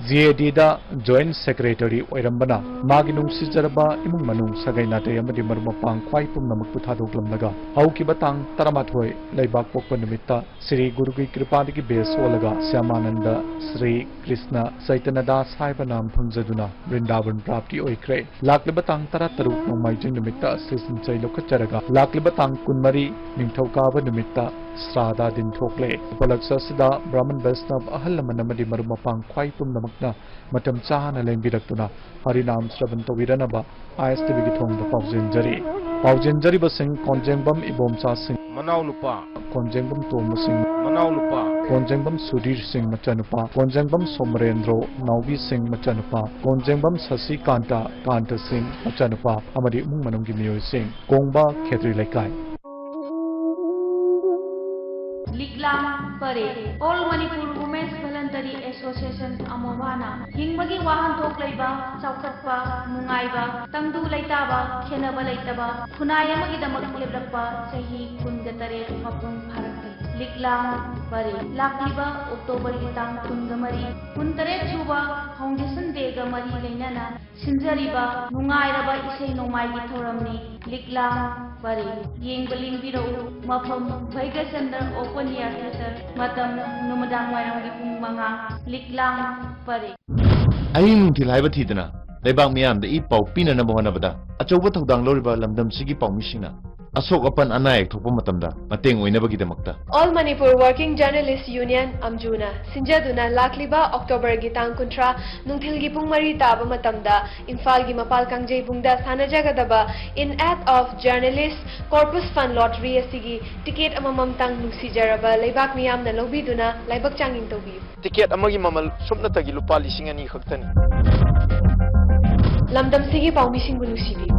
GADꯗ Joint Secretary ꯑꯣꯏꯔꯝꯕꯅ, ꯃꯥꯒꯤ ꯅꯨꯡꯁꯤꯖꯔꯕ ꯏꯃꯨꯡ ꯃꯅꯨꯡ, ꯁꯥꯒꯩ ꯅꯥꯇꯩ ꯑꯃꯗꯤ ꯃꯔꯨꯞ ꯃꯄꯥꯡ ꯈ꯭ꯋꯥꯏ ꯄꯨꯝꯅꯃꯛꯄꯨ ꯊꯥꯗꯣꯛꯂꯝꯂꯒ, ꯍꯧꯈꯤꯕ ꯇꯥꯡ ꯇꯔꯥꯃꯥꯊꯣꯏ ꯂꯩꯕꯥꯛ ꯄꯣꯛꯄ ꯅꯨꯃꯤꯠꯇ ꯁ꯭ꯔꯤ ꯒꯨꯔꯨꯒꯤ ꯀ꯭ꯔꯤꯄꯥꯗꯒꯤ ꯕꯦꯁ ꯑꯣꯜꯂꯒ ꯁ꯭ꯌꯥꯃꯥꯅꯟꯗ, ꯁ꯭ꯔꯤ ꯀ꯭ꯔꯤꯁꯅ, ꯆꯩꯇꯟꯌ ꯗꯥꯁ ꯍꯥꯏꯕ ꯅꯥꯝ ꯐꯪꯖꯗꯨꯅ ꯕ꯭ꯔꯤꯟꯗꯥꯕꯟ ꯄ꯭ꯔꯥꯞꯇꯤ ꯑꯣꯏꯈ꯭ꯔꯦ꯫ ꯂꯥꯛꯂꯤꯕ ꯇꯥꯡ ꯇꯔꯥꯇꯔꯨꯛ ꯅꯣꯡꯃꯥꯏꯖꯤꯡ ꯅꯨꯃꯤꯠꯇ ꯁ꯭ꯔꯤ ꯁꯤꯟꯆꯩ ꯂꯧꯈꯠꯆꯔꯒ, ꯂꯥꯛꯂꯤꯕ ꯇꯥꯡ ꯀꯨꯟꯃꯔꯤ ꯅꯤꯡꯊꯧꯀꯥꯕ ꯅꯨꯃꯤꯠꯇ ꯁ꯭ꯔꯥꯗꯥ ꯗꯤꯟ ꯊꯣꯛꯂꯦ꯫ ꯎꯄꯂꯛꯁ ꯑꯁꯤꯗ ꯕ꯭ꯔꯥꯍꯃꯟ ꯕꯩꯁꯅꯕ ꯑꯍꯜ ꯂꯃꯟ ꯑꯃꯗꯤ ꯃꯔꯨꯞ ꯃꯄꯥꯡ ꯈ꯭ꯋꯥꯏ ꯄꯨꯝꯅꯃꯛꯅ ꯃꯇꯝ ꯆꯥꯅ ꯂꯦꯡꯕꯤꯔꯛꯇꯨꯅ ꯍꯔꯤꯅꯥꯝ ꯁ꯭ꯔꯕꯟ ꯇꯧꯕꯤꯔꯅꯕ ꯑꯥꯏ ꯑꯦꯁ ꯇꯤ ꯚꯤꯒꯤ ꯊꯣꯡꯗ ꯄꯥꯎꯖꯦꯟꯖꯔꯤ꯫ ꯄꯥꯎꯖꯦꯟꯖꯔꯤꯕꯁꯤꯡ: ꯀꯣꯟꯖꯦꯡꯕꯝ ꯏꯕꯣꯝꯆꯥ ꯁꯤꯡ, ꯃꯅꯥꯎꯅꯨꯄꯥ꯫ ꯀꯣꯟꯖꯦꯡꯕꯝ ꯇꯣꯝꯕ ꯁꯤꯡ, ꯃꯅꯥꯎꯅꯨꯄꯥ꯫ ꯀꯣꯟꯖꯦꯡꯕꯝ ꯁꯨꯙꯤꯔ ꯁꯤꯡ, ꯃꯆꯥꯅꯨꯄꯥ꯫ ꯀꯣꯟꯖꯦꯡꯕꯝ ꯁꯣꯃꯔꯦꯟꯗ꯭ꯔꯣ ꯅꯥꯎꯕꯤ ꯁꯤꯡ, ꯃꯆꯥꯅꯨꯄꯥ꯫ ꯀꯣꯟꯖꯦꯡꯕꯝ ꯁꯁꯤꯀꯥꯟꯇ ꯀꯥꯟꯇ ꯁꯤꯡ, ꯃꯆꯥꯅꯨꯄꯥ ꯑꯃꯗꯤ ꯏꯃꯨꯡ ꯃꯅꯨꯡꯒꯤ ꯃꯤꯑꯣꯏꯁꯤꯡ꯫ ꯀꯣꯡꯕ ꯈꯦꯇ꯭ꯔꯤ ꯂꯩꯀꯥꯏ꯫ ꯂꯤꯛꯂꯥꯡ ꯄꯔꯦ꯫ All Manipur Women's Voluntary Association, ꯑꯃꯣꯕꯥꯅ ꯍꯤꯡꯕꯒꯤ ꯋꯥꯍꯟꯊꯣꯛ ꯂꯩꯕ, ꯆꯥꯎꯈꯠꯄ, ꯅꯨꯡꯉꯥꯏꯕ, ꯇꯪꯗꯨ ꯂꯩꯇꯥꯕ, ꯈꯦꯟꯅꯕ ꯂꯩꯇꯕ ꯈꯨꯟꯅꯥꯏ ꯑꯃꯒꯤꯗꯃꯛ ꯂꯦꯞꯂꯛꯄ ꯆꯍꯤ ꯀꯨꯟꯒ ꯇꯔꯦꯠ ꯃꯄꯨꯡ ꯐꯥꯔꯛꯂꯦ꯫ ꯂꯤꯛꯂꯥꯡ ꯄꯔꯦ꯫ ꯂꯥꯛꯂꯤꯕ ꯑꯣꯛꯇꯣꯕꯔꯒꯤ ꯇꯥꯡ ꯀꯨꯟꯒ ꯃꯔꯤ, ꯀꯨꯟꯇꯔꯦꯠ ꯁꯨꯕ Foundation Dayꯒ ꯃꯔꯤ ꯂꯩꯅꯅ ꯁꯤꯟꯖꯔꯤꯕ ꯅꯨꯡꯉꯥꯏꯔꯕ ꯏꯁꯩ ꯅꯣꯡꯃꯥꯏꯒꯤ ꯊꯧꯔꯝꯅꯤ ꯂꯤꯛꯂꯥꯡ ꯄꯔꯦ꯫ ꯌꯦꯡꯕ ꯂꯦꯡꯕꯤꯔꯛꯎ꯫ ꯃꯐꯝ: ꯚꯩꯒ꯭ꯌꯆꯟꯗ꯭ꯔ Open Air Theatre꯫ ꯃꯇꯝ: ꯅꯨꯃꯤꯗꯥꯡ ꯋꯥꯏꯔꯝꯒꯤ ꯄꯨꯡ ꯃꯉꯥ꯫ ꯂꯤꯛꯂꯥꯡ ꯄꯔꯦ꯫ ꯑꯍꯤꯡ ꯅꯨꯡꯊꯤꯜ ꯍꯥꯏꯕ ꯊꯤꯗꯅ ꯂꯩꯕꯥꯛ ꯃꯤꯌꯥꯝꯗ ꯏ ꯄꯥꯎ ꯄꯤꯅꯅꯕ ꯍꯣꯠꯅꯕꯗ ꯑꯆꯧꯕ ꯊꯧꯗꯥꯡ ꯂꯧꯔꯤꯕ ꯂꯝꯗꯝꯁꯤꯒꯤ ꯄꯥꯎꯃꯤꯁꯤꯡꯅ ꯑꯁꯣꯛ ꯑꯄꯟ ꯑꯅꯥ ꯑꯌꯦꯛ ꯊꯣꯛꯄ ꯃꯇꯝꯗ ꯃꯇꯦꯡ ꯑꯣꯏꯅꯕꯒꯤꯗꯃꯛꯇ All Manipur Working Journalist Union, ꯑꯝꯖꯨꯅ ꯁꯤꯟꯖꯗꯨꯅ ꯂꯥꯛꯂꯤꯕ ꯑꯣꯛꯇꯣꯕꯔꯒꯤ ꯇꯥꯡ ꯀꯨꯟꯊ꯭ꯔꯥ ꯅꯨꯡꯊꯤꯜꯒꯤ ꯄꯨꯡ ꯃꯔꯤ ꯇꯥꯕ ꯃꯇꯝꯗ ꯏꯝꯐꯥꯜꯒꯤ ꯃꯄꯥꯜ ꯀꯥꯡꯖꯩꯕꯨꯡꯗ ꯁꯥꯟꯅꯖꯒꯗꯕ In Aid of Journalist Corpus Fund Lottery ꯑꯁꯤꯒꯤ ꯇꯤꯀꯦꯠ ꯑꯃꯃꯝꯇꯪ ꯅꯨꯡꯁꯤꯖꯔꯕ ꯂꯩꯕꯥꯛ ꯃꯤꯌꯥꯝꯅ ꯂꯧꯕꯤꯗꯨꯅ ꯂꯥꯏꯕꯛ ꯆꯥꯡꯌꯦꯡ ꯇꯧꯕꯤꯌꯨ꯫ ꯇꯤꯀꯦꯠ ꯑꯃꯒꯤ ꯃꯃꯜ ꯁꯨꯞꯅꯇꯒꯤ ꯂꯨꯄꯥ ꯂꯤꯁꯤꯡ ꯑꯅꯤ ꯈꯛꯇꯅꯤ꯫ ꯂꯝꯗꯝꯁꯤꯒꯤ ꯄꯥꯎꯃꯤꯁꯤꯡꯕꯨ ꯅꯨꯡꯁꯤꯕꯤꯌꯨ꯫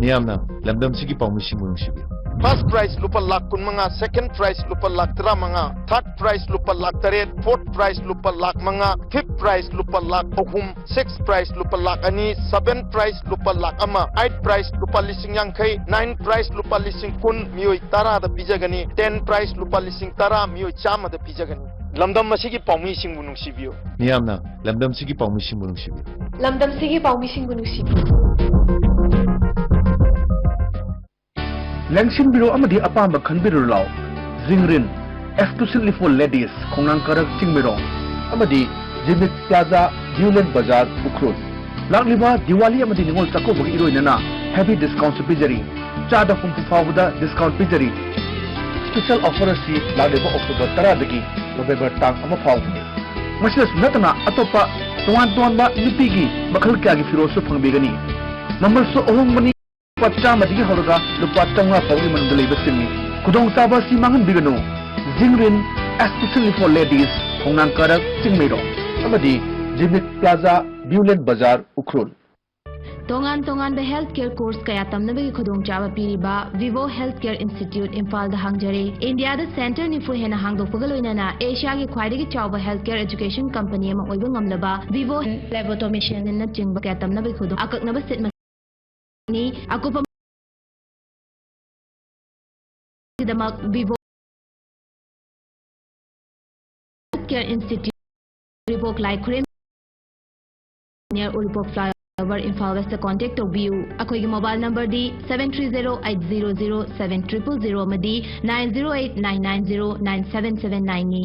ꯃꯤꯌꯥꯝꯅ ꯂꯝꯗꯝꯁꯤꯒꯤ ꯄꯥꯎꯃꯤꯁꯤꯡꯕꯨ ꯅꯨꯡꯁꯤꯕꯤꯌꯨ꯫ First prize ꯂꯨꯄꯥ ꯂꯥꯈ ꯀꯨꯟꯃꯉꯥ, second prize ꯂꯨꯄꯥ ꯂꯥꯈ ꯇꯔꯥꯃꯉꯥ, third prize ꯂꯨꯄꯥ ꯂꯥꯈ ꯇꯔꯦꯠ, fourth prize ꯂꯨꯄꯥ ꯂꯥꯈ ꯃꯉꯥ, fifth prize ꯂꯨꯄꯥ ꯂꯥꯈ ꯑꯍꯨꯝ, sixth prize ꯂꯨꯄꯥ ꯂꯥꯈ ꯑꯅꯤ, seventh prize ꯂꯨꯄꯥ ꯂꯥꯈ ꯑꯃ, eighth prize ꯂꯨꯄꯥ ꯂꯤꯁꯤꯡ ꯌꯥꯡꯈꯩ, ninth prize ꯂꯨꯄꯥ ꯂꯤꯁꯤꯡ ꯀꯨꯟ, ꯃꯤꯑꯣꯏ ꯇꯔꯥꯗ ꯄꯤꯖꯒꯅꯤ, tenth prize ꯂꯨꯄꯥ ꯂꯤꯁꯤꯡ ꯇꯔꯥ, ꯃꯤꯑꯣꯏ ꯆꯥꯝꯃꯗ ꯄꯤꯖꯒꯅꯤ꯫ ꯂꯝꯗꯝ ꯑꯁꯤꯒꯤ ꯄꯥꯎꯃꯤꯁꯤꯡꯕꯨ ꯅꯨꯡꯁꯤꯕꯤꯌꯨ꯫ ꯃꯤꯌꯥꯝꯅ ꯂꯝꯗꯝꯁꯤꯒꯤ ꯄꯥꯎꯃꯤꯁꯤꯡꯕꯨ ꯅꯨꯡꯁꯤꯕꯤꯌꯨ꯫ ꯂꯝꯗꯝꯁꯤꯒꯤ ꯄꯥꯎꯃꯤꯁꯤꯡꯕꯨ ꯅꯨꯡꯁꯤꯕꯤꯌꯨ꯫ ꯂꯦꯡꯁꯤꯟꯕꯤꯔꯣ ꯑꯃꯗꯤ ꯑꯄꯥꯝꯕ ꯈꯟꯕꯤꯔꯨ ꯂꯥꯎ꯫ ꯖꯤꯡꯔꯤꯟ, exclusively for ladies, ꯈꯣꯡꯅꯥꯡ ꯀꯥꯔꯛ ꯆꯤꯡꯃꯩꯔꯣꯡ, ꯑꯃꯗꯤ ꯖꯤꯃꯤꯠ ꯄ꯭ꯂꯥꯖꯥ, ꯅ꯭ꯌꯨ ꯂꯦꯟ ꯕꯖꯥꯔ, ꯎꯈ꯭ꯔꯨꯜ꯫ ꯂꯥꯛꯂꯤꯕ ꯗꯤꯋꯥꯂꯤ ꯑꯃꯗꯤ ꯅꯤꯉꯣꯜ ꯆꯥꯛꯀꯧꯕꯒꯤ ꯏꯔꯣꯏꯅꯅ heavy discountꯁꯨ ꯄꯤꯖꯔꯤ꯫ ꯆꯥꯗ ꯍꯨꯝꯐꯨ ꯐꯥꯎꯕꯗ discount ꯄꯤꯖꯔꯤ꯫ Special offer ꯑꯁꯤ ꯂꯥꯛꯂꯤꯕ October ꯇꯔꯥꯗꯒꯤ November ꯇꯥꯡ ꯑꯃ ꯐꯥꯎꯕꯅꯤ꯫ ꯃꯁꯤꯗꯁꯨ ꯅꯠꯇꯅ ꯑꯇꯣꯞꯄ ꯇꯣꯉꯥꯟ ꯇꯣꯉꯥꯟꯕ ꯅꯨꯄꯤꯒꯤ ꯃꯈꯜ ꯀꯌꯥꯒꯤ ꯐꯤꯔꯣꯜꯁꯨ ꯐꯪꯕꯤꯒꯅꯤ꯫ ꯃꯃꯜꯁꯨ ꯑꯍꯣꯡꯕꯅꯤ, ꯂꯨꯄꯥ ꯆꯥꯝꯃꯗꯒꯤ ꯍꯧꯔꯒ ꯂꯨꯄꯥ ꯆꯥꯝꯃꯉꯥ ꯐꯥꯎꯒꯤ ꯃꯅꯨꯡꯗ ꯂꯩꯕꯁꯤꯡꯅꯤ꯫ ꯈꯨꯗꯣꯡꯆꯥꯕ ꯑꯁꯤ ꯃꯥꯡꯍꯟꯕꯤꯒꯅꯨ꯫ ꯖꯤꯡꯔꯤꯟ, especially for ladies, ꯈꯣꯡꯅꯥꯡ ꯀꯥꯔꯛ, ꯆꯤꯡꯃꯩꯔꯣꯡ, ꯑꯃꯗꯤ ꯖꯤꯃꯤꯠ ꯄ꯭ꯂꯥꯖꯥ, ꯕ꯭ꯌꯨꯂꯦꯟ ꯕꯖꯥꯔ, ꯎꯈ꯭ꯔꯨꯜ꯫ ꯇꯣꯉꯥꯟ ꯇꯣꯉꯥꯟꯕ health care course ꯀꯌꯥ ꯇꯝꯅꯕꯒꯤ ꯈꯨꯗꯣꯡꯆꯥꯕ ꯄꯤꯔꯤꯕ Vivo Health Care Institute ꯏꯝꯐꯥꯜꯗ ꯍꯥꯡꯖꯔꯦ꯫ ꯏꯟꯗꯤꯌꯥꯗ center ꯅꯤꯐꯨ ꯍꯦꯟꯅ ꯍꯥꯡꯗꯣꯛꯄꯒ ꯂꯣꯏꯅꯅ ꯑꯦꯁꯤꯌꯥꯒꯤ ꯈ꯭ꯋꯥꯏꯗꯒꯤ ꯆꯥꯎꯕ health care education company ꯑꯃ ꯑꯣꯏꯕ ꯉꯝꯂꯕ Vivo Phlebotomycin ꯅꯆꯤꯡꯕ ꯀꯌꯥ ꯇꯝꯅꯕꯒꯤ ꯈꯨꯗꯣꯡ ꯑꯀꯛꯅꯕ seat ꯃꯁꯤꯡꯅꯤ꯫ ꯑꯀꯨꯞꯄ ꯒꯤꯗꯃꯛ Vivo Health Care Institute, ꯎꯔꯤꯄꯣꯛ ꯂꯥꯏꯈꯨꯔꯦꯝ, near ꯎꯔꯤꯄꯣꯛ flyover, ꯏꯝꯐꯥꯜ West contact ꯇꯧꯕꯤꯌꯨ꯫ ꯑꯩꯈꯣꯏꯒꯤ mobile number ꯗꯤ seven three zero eight zero zero seven triple zero ꯑꯃꯗꯤ nine zero eight nine nine zero nine seven seven nine ꯅꯤ꯫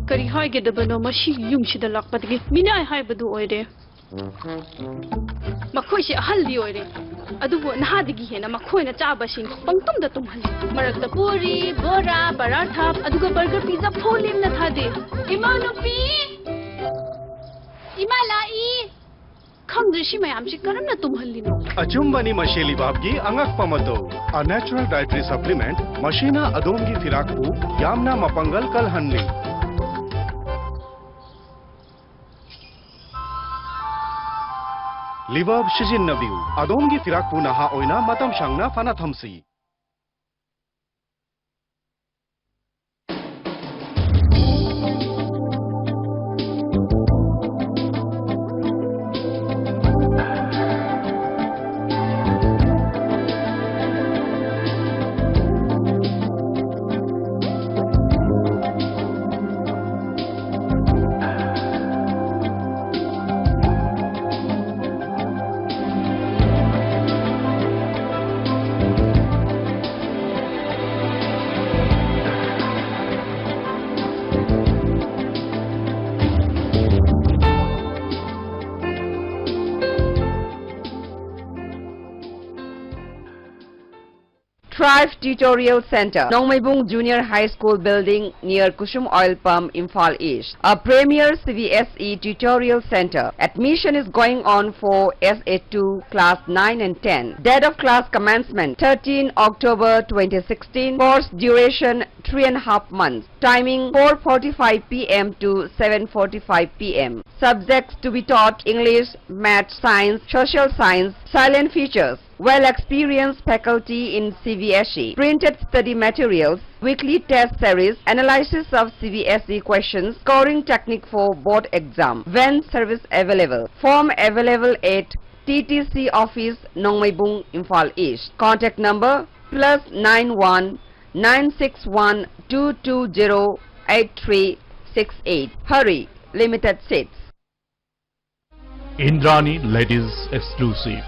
ꯀꯔꯤ ꯍꯥꯏꯒꯗꯕꯅꯣ ꯃꯁꯤꯒꯤ ꯌꯨꯝꯁꯤꯗ ꯂꯥꯛꯄꯗꯒꯤ? ꯃꯤꯅꯥꯏ ꯍꯥꯏꯕꯗꯨ ꯑꯣꯏꯔꯦ꯫ ꯃꯈꯣꯏꯁꯦ ꯑꯍꯜꯗꯤ ꯑꯣꯏꯔꯦ, ꯑꯗꯨꯕꯨ ꯅꯍꯥꯗꯒꯤ ꯍꯦꯟꯅ ꯃꯈꯣꯏꯅ ꯆꯥꯕꯁꯤꯡ ꯄꯪꯇꯨꯝꯗ ꯇꯨꯝꯍꯜꯂꯤ꯫ ꯃꯔꯛꯇ ꯄꯨꯔꯤ, ꯕꯣꯔꯥ, ꯄꯔꯥꯊꯥ, ꯑꯗꯨꯒ burger, pizza ꯐꯥꯎ ꯂꯦꯝꯅ ꯊꯥꯗꯦ꯫ ꯏꯃꯧ ꯅꯨꯄꯤ! ꯏꯃꯥ ꯂꯥꯛꯏ! ꯈꯪꯗ꯭ꯔꯦ ꯁꯤ ꯃꯌꯥꯝꯁꯤ ꯀꯔꯝꯅ ꯇꯨꯝꯍꯜꯂꯤꯅꯣ? ꯑꯆꯨꯝꯕꯅꯤ ꯃꯁꯤ ꯂꯤꯕꯥꯞꯀꯤ ꯑꯉꯛꯄ ꯃꯇꯧ꯫ A natural dietary supplement, ꯃꯁꯤꯅ ꯑꯗꯣꯝꯒꯤ ꯐꯤꯔꯥꯛꯄꯨ ꯌꯥꯝꯅ ꯃꯄꯥꯡꯒꯜ ꯀꯜꯍꯜꯂꯤ꯫ ꯂꯤꯕꯥꯞ ꯁꯤꯖꯤꯟꯅꯕꯤꯌꯨ, ꯑꯗꯣꯝꯒꯤ ꯐꯤꯔꯥꯛꯄꯨ ꯅꯍꯥ ꯑꯣꯏꯅ ꯃꯇꯝ ꯁꯥꯡꯅ ꯐꯅ ꯊꯝꯁꯤ꯫ Thrive Tutorial Center, Nongmeibung Junior High School Building near Kusum Oil Pump, Imphal East. A premier C B S E tutorial center. Admission is going on for S A two, class nine and ten. Date of class commencement, thirteen October twenty sixteen. Course duration, three and a half months. Timing, four forty-five p m to seven forty-five p m. Subjects to be taught: English, Math, Science, Social Science. Silent features: well experienced faculty in C B S E. Printed study materials, weekly test series, analysis of C B S E questions, scoring technique for board exam. Van service available. Form available at T T C office, Nongmeibung, Imphal East. Contact number plus nine one nine six one two two zero eight three six eight. Hurry, limited seats. Indrani Ladies Exclusive.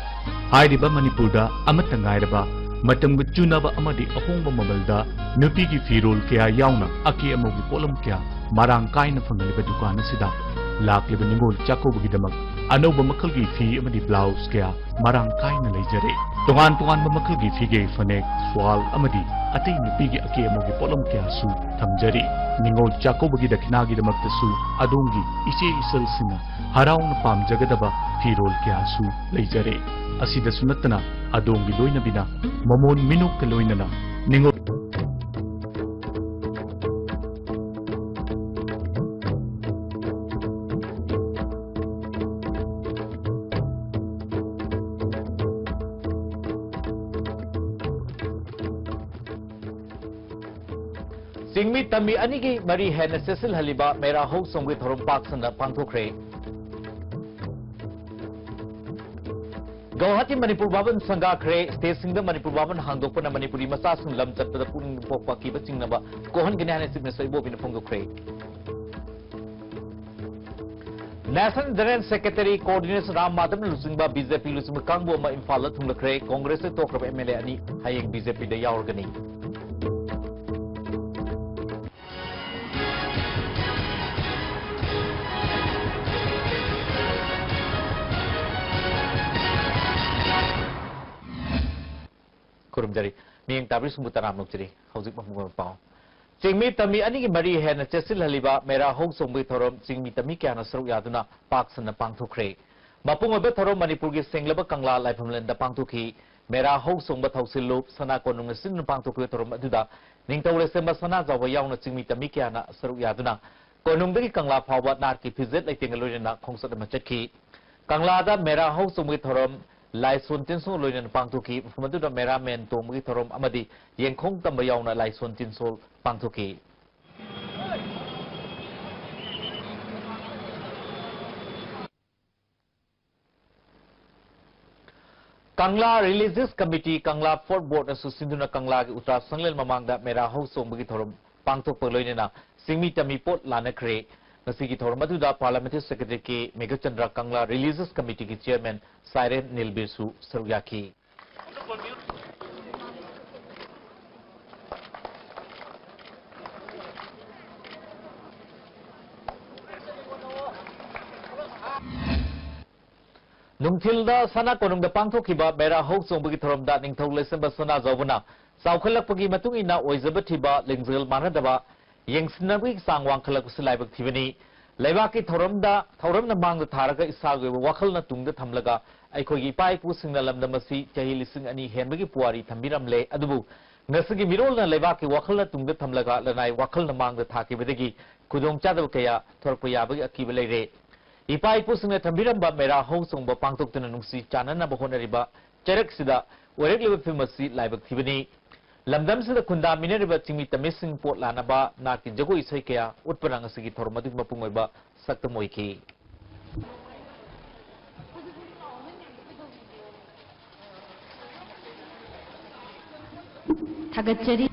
ꯍꯥꯏꯔꯤꯕ ꯃꯅꯤꯄꯨꯔꯗ ꯑꯃꯠꯇ ꯉꯥꯏꯔꯕ ꯃꯇꯝꯒ ꯆꯨꯅꯕ ꯑꯃꯗꯤ ꯑꯍꯣꯡꯕ ꯃꯃꯜꯗ ꯅꯨꯄꯤꯒꯤ ꯐꯤꯔꯣꯜ ꯀꯌꯥ ꯌꯥꯎꯅ ꯑꯀꯦ ꯑꯃꯧꯒꯤ ꯄꯣꯠꯂꯝ ꯀꯌꯥ ꯃꯔꯥꯡ ꯀꯥꯏꯅ ꯐꯪꯍꯜꯂꯤꯕ ꯗꯨꯀꯥꯟ ꯑꯁꯤꯗ ꯂꯥꯛꯂꯤꯕ ꯅꯤꯉꯣꯜ ꯆꯥꯛꯀꯧꯕꯒꯤꯗꯃꯛ ꯑꯅꯧꯕ ꯃꯈꯜꯒꯤ ꯐꯤ ꯑꯃꯗꯤ ꯕ꯭ꯂꯥꯎꯁ ꯀꯌꯥ ꯃꯔꯥꯡ ꯀꯥꯏꯅ ꯂꯩꯖꯔꯦ꯫ ꯇꯣꯉꯥꯟ ꯇꯣꯉꯥꯟꯕ ꯃꯈꯜꯒꯤ ꯐꯤꯒꯦ, ꯐꯅꯦꯛ, ꯁ꯭ꯋꯥꯜ ꯑꯃꯗꯤ ꯑꯇꯩ ꯅꯨꯄꯤꯒꯤ ꯑꯀꯦ ꯑꯃꯧꯒꯤ ꯄꯣꯠꯂꯝ ꯀꯌꯥꯁꯨ ꯊꯝꯖꯔꯤ꯫ ꯅꯤꯉꯣꯜ ꯆꯥꯛꯀꯧꯕꯒꯤ ꯗꯈꯤꯅꯥꯒꯤꯗꯃꯛꯇꯁꯨ ꯑꯗꯣꯝꯒꯤ ꯏꯆꯦ ꯏꯆꯜꯁꯤꯡꯅ ꯍꯔꯥꯎꯅ ꯄꯥꯝꯖꯒꯗꯕ ꯐꯤꯔꯣꯜ ꯀꯌꯥꯁꯨ ꯂꯩꯖꯔꯦ꯫ ꯑꯁꯤꯗꯁꯨ ꯅꯠꯇꯅ ꯑꯗꯣꯝꯒꯤ ꯂꯣꯏꯅꯕꯤꯅ ꯃꯃꯣꯟ ꯃꯤꯅꯣꯛꯀ ꯂꯣꯏꯅꯅ ꯅꯤꯉꯣꯜ ꯆꯤꯡꯃꯤ ꯇꯝꯃꯤ ꯑꯅꯤꯒꯤ ꯃꯔꯤ ꯍꯦꯟꯅ ꯆꯦꯠꯁꯤꯜꯍꯜꯂꯤꯕ ꯃꯦꯔꯥ ꯍꯧꯁꯪꯒꯤ ꯊꯧꯔꯝ ꯄꯥꯛ ꯁꯟꯅ ꯄꯥꯡꯊꯣꯛꯈ꯭ꯔꯦ꯫ ꯒꯧꯍꯥꯇꯤ ꯃꯅꯤꯄꯨꯔ ꯚꯕꯟ ꯁꯪꯒꯥꯈ꯭ꯔꯦ꯫ ꯁ꯭ꯇꯦꯖꯁꯤꯡꯗ ꯃꯅꯤꯄꯨꯔ ꯚꯕꯟ ꯍꯥꯡꯗꯣꯛꯄꯅ ꯃꯅꯤꯄꯨꯔꯤ ꯃꯆꯥꯁꯤꯡ ꯂꯝ ꯆꯠꯄꯗ ꯄꯨꯛꯅꯤꯡ ꯄꯣꯛꯄ ꯑꯀꯤꯕ ꯆꯤꯡꯅꯕ ꯀꯣꯛꯍꯟꯒꯅꯤ ꯍꯥꯏꯅ Chief Minister ꯏꯕꯣꯕꯤꯅ ꯐꯣꯡꯗꯣꯛꯈ꯭ꯔꯦ꯫ National General Secretary Coordination Ram ꯃꯥꯙꯕꯅ ꯂꯨꯆꯤꯡꯕ B J P ꯂꯨꯆꯤꯡꯕ ꯀꯥꯡꯕꯨ ꯑꯃ ꯏꯝꯐꯥꯜꯗ ꯊꯨꯡꯂꯈ꯭ꯔꯦ꯫ ꯀꯣꯡꯒ꯭ꯔꯦꯁꯇ ꯇꯣꯛꯈ꯭ꯔꯕ M L A ꯑꯅꯤ ꯍꯌꯦꯡ B J P ꯗ ꯌꯥꯎꯔꯒꯅꯤ꯫ ꯈꯨꯔꯨꯝꯖꯔꯤ꯫ ꯃꯤꯠꯌꯦꯡ ꯇꯥꯕꯤꯔꯤꯁꯤꯡꯕꯨ ꯇꯔꯥꯝꯅ ꯑꯣꯛꯆꯔꯤ꯫ ꯍꯧꯖꯤꯛ ꯃꯄꯨꯡ ꯑꯣꯏꯕ ꯄꯥꯎ꯫ ꯆꯤꯡꯃꯤ ꯇꯝꯃꯤ ꯑꯅꯤꯒꯤ ꯃꯔꯤ ꯍꯦꯟꯅ ꯆꯦꯠꯁꯤꯜꯍꯜꯂꯤꯕ ꯃꯦꯔꯥ ꯍꯧ ꯆꯣꯡꯕꯒꯤ ꯊꯧꯔꯝ ꯆꯤꯡꯃꯤ ꯇꯝꯃꯤ ꯀꯌꯥꯅ ꯁꯔꯨꯛ ꯌꯥꯗꯨꯅ ꯄꯥꯛ ꯁꯟꯅ ꯄꯥꯡꯊꯣꯛꯈ꯭ꯔꯦ꯫ ꯃꯄꯨꯡ ꯑꯣꯏꯕ ꯊꯧꯔꯝ ꯃꯅꯤꯄꯨꯔꯒꯤ ꯁꯦꯡꯂꯕ ꯀꯪꯂꯥ ꯂꯥꯏꯐꯝꯂꯦꯟꯗ ꯄꯥꯡꯊꯣꯛꯈꯤ꯫ ꯃꯦꯔꯥ ꯍꯧ ꯆꯣꯡꯕ ꯊꯧꯁꯤꯜꯂꯨꯞ ꯁꯅꯥ ꯀꯣꯅꯨꯡꯅ ꯁꯤꯟꯗꯨꯅ ꯄꯥꯡꯊꯣꯛꯈꯤꯕ ꯊꯧꯔꯝ ꯑꯗꯨꯗ ꯅꯤꯡꯊꯧ ꯂꯩꯁꯦꯝꯕ ꯁꯅꯥꯖꯥꯎꯕ ꯌꯥꯎꯅ ꯆꯤꯡꯃꯤ ꯇꯝꯃꯤ ꯀꯌꯥꯅ ꯁꯔꯨꯛ ꯌꯥꯗꯨꯅ ꯀꯣꯅꯨꯡꯗꯒꯤ ꯀꯪꯂꯥ ꯐꯥꯎꯕ ꯅꯥꯠꯀꯤ ꯐꯤꯖꯦꯠ ꯂꯩꯇꯦꯡꯒ ꯂꯣꯏꯅꯅ ꯈꯣꯡꯆꯠ ꯑꯃ ꯆꯠꯈꯤ꯫ ꯀꯪꯂꯥꯗ ꯃꯦꯔꯥ ꯍꯧ ꯆꯣꯡꯕꯒꯤ ꯊꯧꯔꯝ ꯂꯥꯏꯁꯣꯟ ꯇꯤꯟꯁꯣꯟ ꯂꯣꯏꯅꯅ ꯄꯥꯡꯊꯣꯛꯈꯤ꯫ ꯃꯐꯝ ꯑꯗꯨꯗ ꯃꯦꯔꯥ ꯃꯦꯟ ꯇꯣꯡꯕꯒꯤ ꯊꯧꯔꯝ ꯑꯃꯗꯤ ꯌꯦꯡꯈꯣꯡ ꯇꯝꯕ ꯌꯥꯎꯅ ꯂꯥꯏꯁꯣꯟ ꯇꯤꯟꯁꯣꯜ ꯄꯥꯡꯊꯣꯛꯈꯤ꯫ ꯀꯪꯂꯥ ꯔꯤꯂꯤꯖꯤꯌꯁ ꯀꯃꯤꯇꯤ, ꯀꯪꯂꯥ ꯐꯣꯔꯠ ꯕꯣꯔꯗꯅꯁꯨ ꯁꯤꯟꯗꯨꯅ ꯀꯪꯂꯥꯒꯤ ꯎꯇ꯭ꯔꯥ ꯁꯪꯂꯦꯟ ꯃꯃꯥꯡꯗ ꯃꯦꯔꯥ ꯍꯧ ꯆꯣꯡꯕꯒꯤ ꯊꯧꯔꯝ ꯄꯥꯡꯊꯣꯛꯄꯒ ꯂꯣꯏꯅꯅ ꯆꯤꯡꯃꯤ ꯇꯝꯃꯤ ꯄꯣꯠ ꯂꯥꯟꯅꯈ꯭ꯔꯦ꯫ ꯉꯁꯤꯒꯤ ꯊꯧꯔꯝ ꯑꯗꯨꯗ ꯄꯥꯔꯂꯤꯌꯥꯃꯦꯟꯇꯔꯤ ꯁꯦꯀ꯭ꯔꯦꯇꯔꯤ ꯀꯦ ꯃꯦꯘꯆꯟꯗ꯭ꯔ, ꯀꯪꯂꯥ ꯔꯤꯂꯤꯖꯤꯌꯁ ꯀꯃꯤꯇꯤꯒꯤ ꯆꯤꯌꯔꯃꯦꯟ ꯁꯥꯏꯔꯦꯟ ꯅꯤꯜꯕꯤꯔꯁꯨ ꯁꯔꯨꯛ ꯌꯥꯈꯤ꯫ ꯅꯨꯡꯊꯤꯜꯗ ꯁꯅꯥ ꯀꯣꯅꯨꯡꯗ ꯄꯥꯡꯊꯣꯛꯈꯤꯕ ꯃꯦꯔꯥ ꯍꯧ ꯆꯣꯡꯕꯒꯤ ꯊꯧꯔꯝꯗ ꯅꯤꯡꯊꯧ ꯂꯩꯁꯦꯝꯕ ꯁꯅꯥꯖꯥꯎꯕꯅ ꯆꯥꯎꯈꯠꯂꯛꯄꯒꯤ ꯃꯇꯨꯡ ꯏꯟꯅ ꯑꯣꯏꯖꯕ ꯊꯤꯕ, ꯂꯤꯡꯖꯦꯜ ꯃꯥꯟꯅꯗꯕ, ꯌꯦꯡꯁꯤꯟꯅꯕꯒꯤ ꯆꯥꯡ ꯋꯥꯡꯈꯠꯂꯛꯄꯁꯤ ꯂꯥꯏꯕꯛ ꯊꯤꯕꯅꯤ꯫ ꯂꯩꯕꯥꯛꯀꯤ ꯊꯧꯔꯝꯗ, ꯊꯧꯔꯝꯅ ꯃꯥꯡꯗ ꯊꯥꯔꯒ ꯏꯁꯥꯒꯤ ꯑꯣꯏꯕ ꯋꯥꯈꯜꯅ ꯇꯨꯡꯗ ꯊꯝꯂꯒ ꯑꯩꯈꯣꯏꯒꯤ ꯏꯄꯥ ꯏꯄꯨꯁꯤꯡꯅ ꯂꯝꯗꯝ ꯑꯁꯤ ꯆꯍꯤ ꯂꯤꯁꯤꯡ ꯑꯅꯤ ꯍꯦꯟꯕꯒꯤ ꯄꯨꯋꯥꯔꯤ ꯊꯝꯕꯤꯔꯝꯂꯦ꯫ ꯑꯗꯨꯕꯨ ꯉꯁꯤꯒꯤ ꯃꯤꯔꯣꯜꯅ ꯂꯩꯕꯥꯛꯀꯤ ꯋꯥꯈꯜꯅ ꯇꯨꯡꯗ ꯊꯝꯂꯒ ꯂꯅꯥꯏ ꯋꯥꯈꯜꯅ ꯃꯥꯡꯗ ꯊꯥꯈꯤꯕꯗꯒꯤ ꯈꯨꯗꯣꯡꯆꯥꯗꯕ ꯀꯌꯥ ꯊꯣꯔꯛꯄ ꯌꯥꯕꯒꯤ ꯑꯀꯤꯕ ꯂꯩꯔꯦ꯫ ꯏꯄꯥ ꯏꯄꯨꯁꯤꯡꯅ ꯊꯝꯕꯤꯔꯝꯕ ꯃꯦꯔꯥ ꯍꯧ ꯆꯣꯡꯕ ꯄꯥꯡꯊꯣꯛꯇꯨꯅ ꯅꯨꯡꯁꯤ ꯆꯥꯟꯅꯅꯕ ꯍꯣꯠꯅꯔꯤꯕ ꯆꯩꯔꯛꯁꯤꯗ ꯑꯣꯏꯔꯛꯂꯤꯕ ꯐꯤꯕꯝ ꯑꯁꯤ ꯂꯥꯏꯕꯛ ꯊꯤꯕꯅꯤ꯫ ꯂꯝꯗꯝꯁꯤꯗ ꯈꯨꯟꯗꯥꯃꯤꯟꯅꯔꯤꯕ ꯆꯤꯡꯃꯤ ꯇꯝꯃꯤꯁꯤꯡ ꯄꯣꯠ ꯂꯥꯟꯅꯕ ꯅꯥꯠꯀꯤ ꯖꯒꯣꯏ ꯏꯁꯩ ꯀꯌꯥ ꯎꯠꯄꯅ ꯉꯁꯤꯒꯤ ꯊꯧꯔꯝ ꯑꯗꯨꯒꯤ ꯃꯄꯨꯡ ꯑꯣꯏꯕ ꯁꯛꯇꯝ ꯑꯣꯏꯈꯤ꯫ ꯊꯥꯒꯠꯆꯔꯤ꯫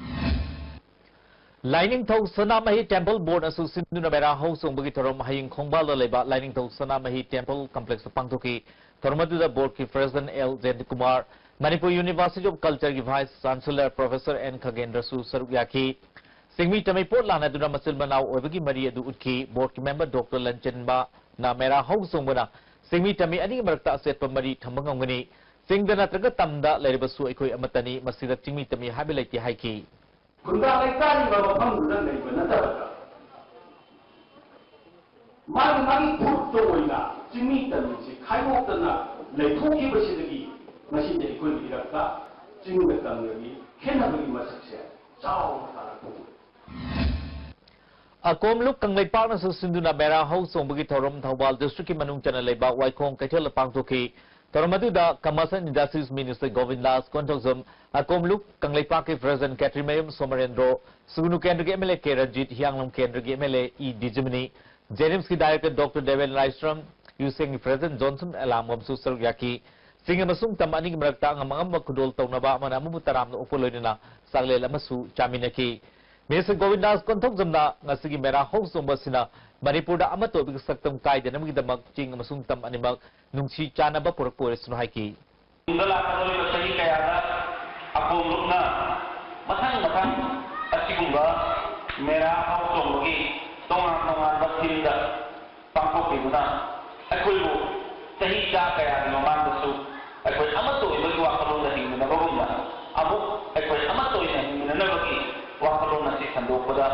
ꯂꯥꯏꯅꯤꯡꯊꯧ ꯁꯅꯥꯃꯍꯤ ꯇꯦꯝꯄꯜ ꯕꯣꯔꯗꯅꯁꯨ ꯁꯤꯟꯗꯨꯅ ꯃꯦꯔꯥ ꯍꯧ ꯆꯣꯡꯕꯒꯤ ꯊꯧꯔꯝ ꯍꯌꯦꯡ ꯈꯣꯡꯕꯥꯜꯗ ꯂꯩꯕ ꯂꯥꯏꯅꯤꯡꯊꯧ ꯁꯅꯥꯃꯍꯤ ꯇꯦꯝꯄꯜ ꯀꯝꯄ꯭ꯂꯦꯛꯁꯇ ꯄꯥꯡꯊꯣꯛꯈꯤ꯫ ꯊꯧꯔꯝ ꯑꯗꯨꯗ ꯕꯣꯔꯗꯀꯤ president L Jayantakumar, Manipur university of ꯀꯜꯆꯔꯒꯤ ꯚꯥꯏꯁ ꯆꯥꯟꯁꯦꯂꯔ ꯄ꯭ꯔꯣꯐꯦꯁꯔ ꯑꯦꯟ ꯈꯒꯦꯟꯗ꯭ꯔꯁꯨ ꯁꯔꯨꯛ ꯌꯥꯈꯤ꯫ ꯆꯤꯡꯃꯤ ꯇꯝꯃꯤ ꯄꯣꯠ ꯂꯥꯟꯅꯗꯨꯅ ꯃꯆꯤꯟ ꯃꯅꯥꯎ ꯑꯣꯏꯕꯒꯤ ꯃꯔꯤ ꯑꯗꯨ ꯎꯠꯈꯤ꯫ ꯕꯣꯔꯗꯀꯤ ꯃꯦꯝꯕꯔ ꯗꯣꯛꯇꯔ ꯂꯟꯆꯦꯟꯕꯅ ꯃꯦꯔꯥ ꯍꯧ ꯆꯣꯡꯕꯅ ꯆꯤꯡꯃꯤ ꯇꯝꯃꯤ ꯑꯅꯤꯒꯤ ꯃꯔꯛꯇ ꯑꯆꯦꯠꯄ ꯃꯔꯤ ꯊꯝꯕ ꯉꯝꯒꯅꯤ꯫ ꯆꯤꯡꯗ ꯅꯠꯇ꯭ꯔꯒ ꯇꯝꯗ ꯂꯩꯔꯕꯁꯨ ꯑꯩꯈꯣꯏ ꯑꯃꯠꯇꯅꯤ, ꯃꯁꯤꯗ ꯆꯤꯡꯃꯤ ꯇꯝꯃꯤ ꯍꯥꯏꯕ ꯂꯩꯇꯦ ꯍꯥꯏꯈꯤ꯫ ꯈꯨꯟꯗꯥ ꯂꯩꯇꯥꯔꯤꯕ ꯃꯐꯝꯗꯨꯗ ꯂꯩꯕ ꯅꯠꯇꯕꯗ ꯃꯥꯒꯤ ꯃꯥꯒꯤ ꯐꯨꯔꯨꯞꯇ ꯑꯣꯏꯅ ꯆꯤꯡꯃꯤ ꯇꯝꯃꯤꯁꯤ ꯈꯥꯏꯗꯣꯛꯇꯅ ꯂꯩꯊꯣꯛꯈꯤꯕꯁꯤꯗꯒꯤ ꯉꯁꯤꯗꯤ ꯑꯩꯈꯣꯏꯒꯤ ꯏꯔꯛꯇ ꯆꯤꯡꯒ ꯇꯝꯒꯒꯤ ꯈꯦꯠꯅꯕꯒꯤ ꯃꯁꯛꯁꯦ ꯆꯥꯎꯅ ꯇꯥꯔꯛꯄ ꯎꯔꯦ꯫ ꯑꯀꯣꯝꯂꯨꯞ ꯀꯪꯂꯩꯄꯥꯛꯅꯁꯨ ꯁꯤꯟꯗꯨꯅ ꯃꯦꯔꯥ ꯍꯧ ꯆꯣꯡꯕꯒꯤ ꯊꯧꯔꯝ ꯊꯧꯕꯥꯜ district ꯀꯤ ꯃꯅꯨꯡ ꯆꯟꯅ ꯂꯩꯕ ꯋꯥꯏꯈꯣꯡ ꯀꯩꯊꯦꯜꯗ ꯄꯥꯡꯊꯣꯛꯈꯤ꯫ ꯊꯧꯔꯝ ꯑꯗꯨꯗ Commerce and Industries Minister ꯒꯣꯕꯤꯟꯗꯥꯁ Konthoujam, ꯑꯀꯣꯝꯂꯨꯞ ꯀꯪꯂꯩꯄꯥꯛꯀꯤ President ꯈꯦꯇ꯭ꯔꯤꯃꯌꯨꯝ ꯁꯣꯃꯔꯦꯟꯗ꯭ꯔꯣ, ꯁꯨꯒꯅꯨ ꯀꯦꯟꯗ꯭ꯔꯒꯤ M L A ꯀꯦ ꯔꯟꯖꯤꯠ, ꯍꯤꯌꯥꯡꯂꯝ ꯀꯦꯟꯗ꯭ꯔꯒꯤ M L A I Dijamani, JNIMS ꯀꯤ Director Doctor ꯗꯦꯕꯦꯟ ꯂꯥꯏꯁ꯭ꯔꯝ, ꯌꯨꯁꯦꯡꯒꯤ President ꯖꯣꯟꯁꯟ ꯑꯦꯂꯥꯝꯒꯝꯁꯨ ꯁꯔꯨꯛ ꯌꯥꯈꯤ꯫ ꯆꯤꯡ ꯑꯃꯁꯨꯡ ꯇꯝ ꯑꯅꯤꯒꯤ ꯃꯔꯛꯇ ꯑꯉꯝ ꯑꯉꯝꯕ ꯈꯨꯗꯣꯜ ꯇꯧꯅꯕ ꯑꯃꯅ ꯑꯃꯕꯨ ꯇꯔꯥꯝꯅ ꯑꯣꯛꯄ ꯂꯣꯏꯅꯅ ꯆꯥꯛꯂꯦꯟ ꯑꯃꯁꯨ ꯆꯥꯃꯤꯟꯅꯈꯤ꯫ Minister ꯒꯣꯕꯤꯟꯗꯥꯁ ꯀꯣꯟꯊꯧꯖꯝꯅ ꯉꯁꯤꯒꯤ ꯃꯦꯔꯥ ꯍꯧ ꯆꯣꯡꯕ ꯑꯁꯤꯅ ꯃꯅꯤꯄꯨꯔꯗ ꯑꯃꯠꯇ ꯑꯣꯏꯕꯒꯤ ꯁꯛꯇꯝ ꯀꯥꯏꯗꯅꯕꯒꯤꯗꯃꯛ ꯆꯤꯡ ꯑꯃꯁꯨꯡ ꯇꯝ ꯑꯅꯤꯃꯛ ꯅꯨꯡꯁꯤ ꯆꯥꯟꯅꯕ ꯄꯨꯔꯛꯄ ꯑꯣꯏꯔꯁꯅꯨ ꯍꯥꯏꯈꯤ꯫ ꯇꯨꯡꯗ ꯂꯥꯛꯀꯗꯧꯔꯤꯕ ꯆꯍꯤ ꯀꯌꯥꯗ ꯑꯀꯣꯝꯂꯨꯞꯅ ꯃꯊꯪ ꯃꯊꯪ ꯑꯁꯤꯒꯨꯝꯕ ꯃꯦꯔꯥ ꯍꯧ ꯆꯣꯡꯕꯒꯤ ꯇꯣꯉꯥꯟ ꯇꯣꯉꯥꯟꯕ ꯐꯤꯜꯗ ꯄꯥꯡꯊꯣꯛꯄꯤꯗꯨꯅ ꯑꯩꯈꯣꯏꯕꯨ ꯆꯍꯤ ꯆꯥ ꯀꯌꯥꯒꯤ ꯃꯃꯥꯡꯗꯁꯨ ꯑꯩꯈꯣꯏ ꯑꯃꯠꯇ ꯑꯣꯏꯕꯒꯤ ꯋꯥꯈꯜꯂꯣꯟꯗ ꯍꯤꯡꯃꯤꯟꯅꯕꯒꯨꯝꯅ ꯑꯃꯨꯛ ꯑꯩꯈꯣꯏ ꯑꯃꯠꯇ ꯑꯣꯏꯅ ꯍꯤꯡꯃꯤꯟꯅꯅꯕꯒꯤ ꯋꯥꯈꯜꯂꯣꯟ ꯑꯁꯤ ꯁꯟꯗꯣꯛꯄꯗ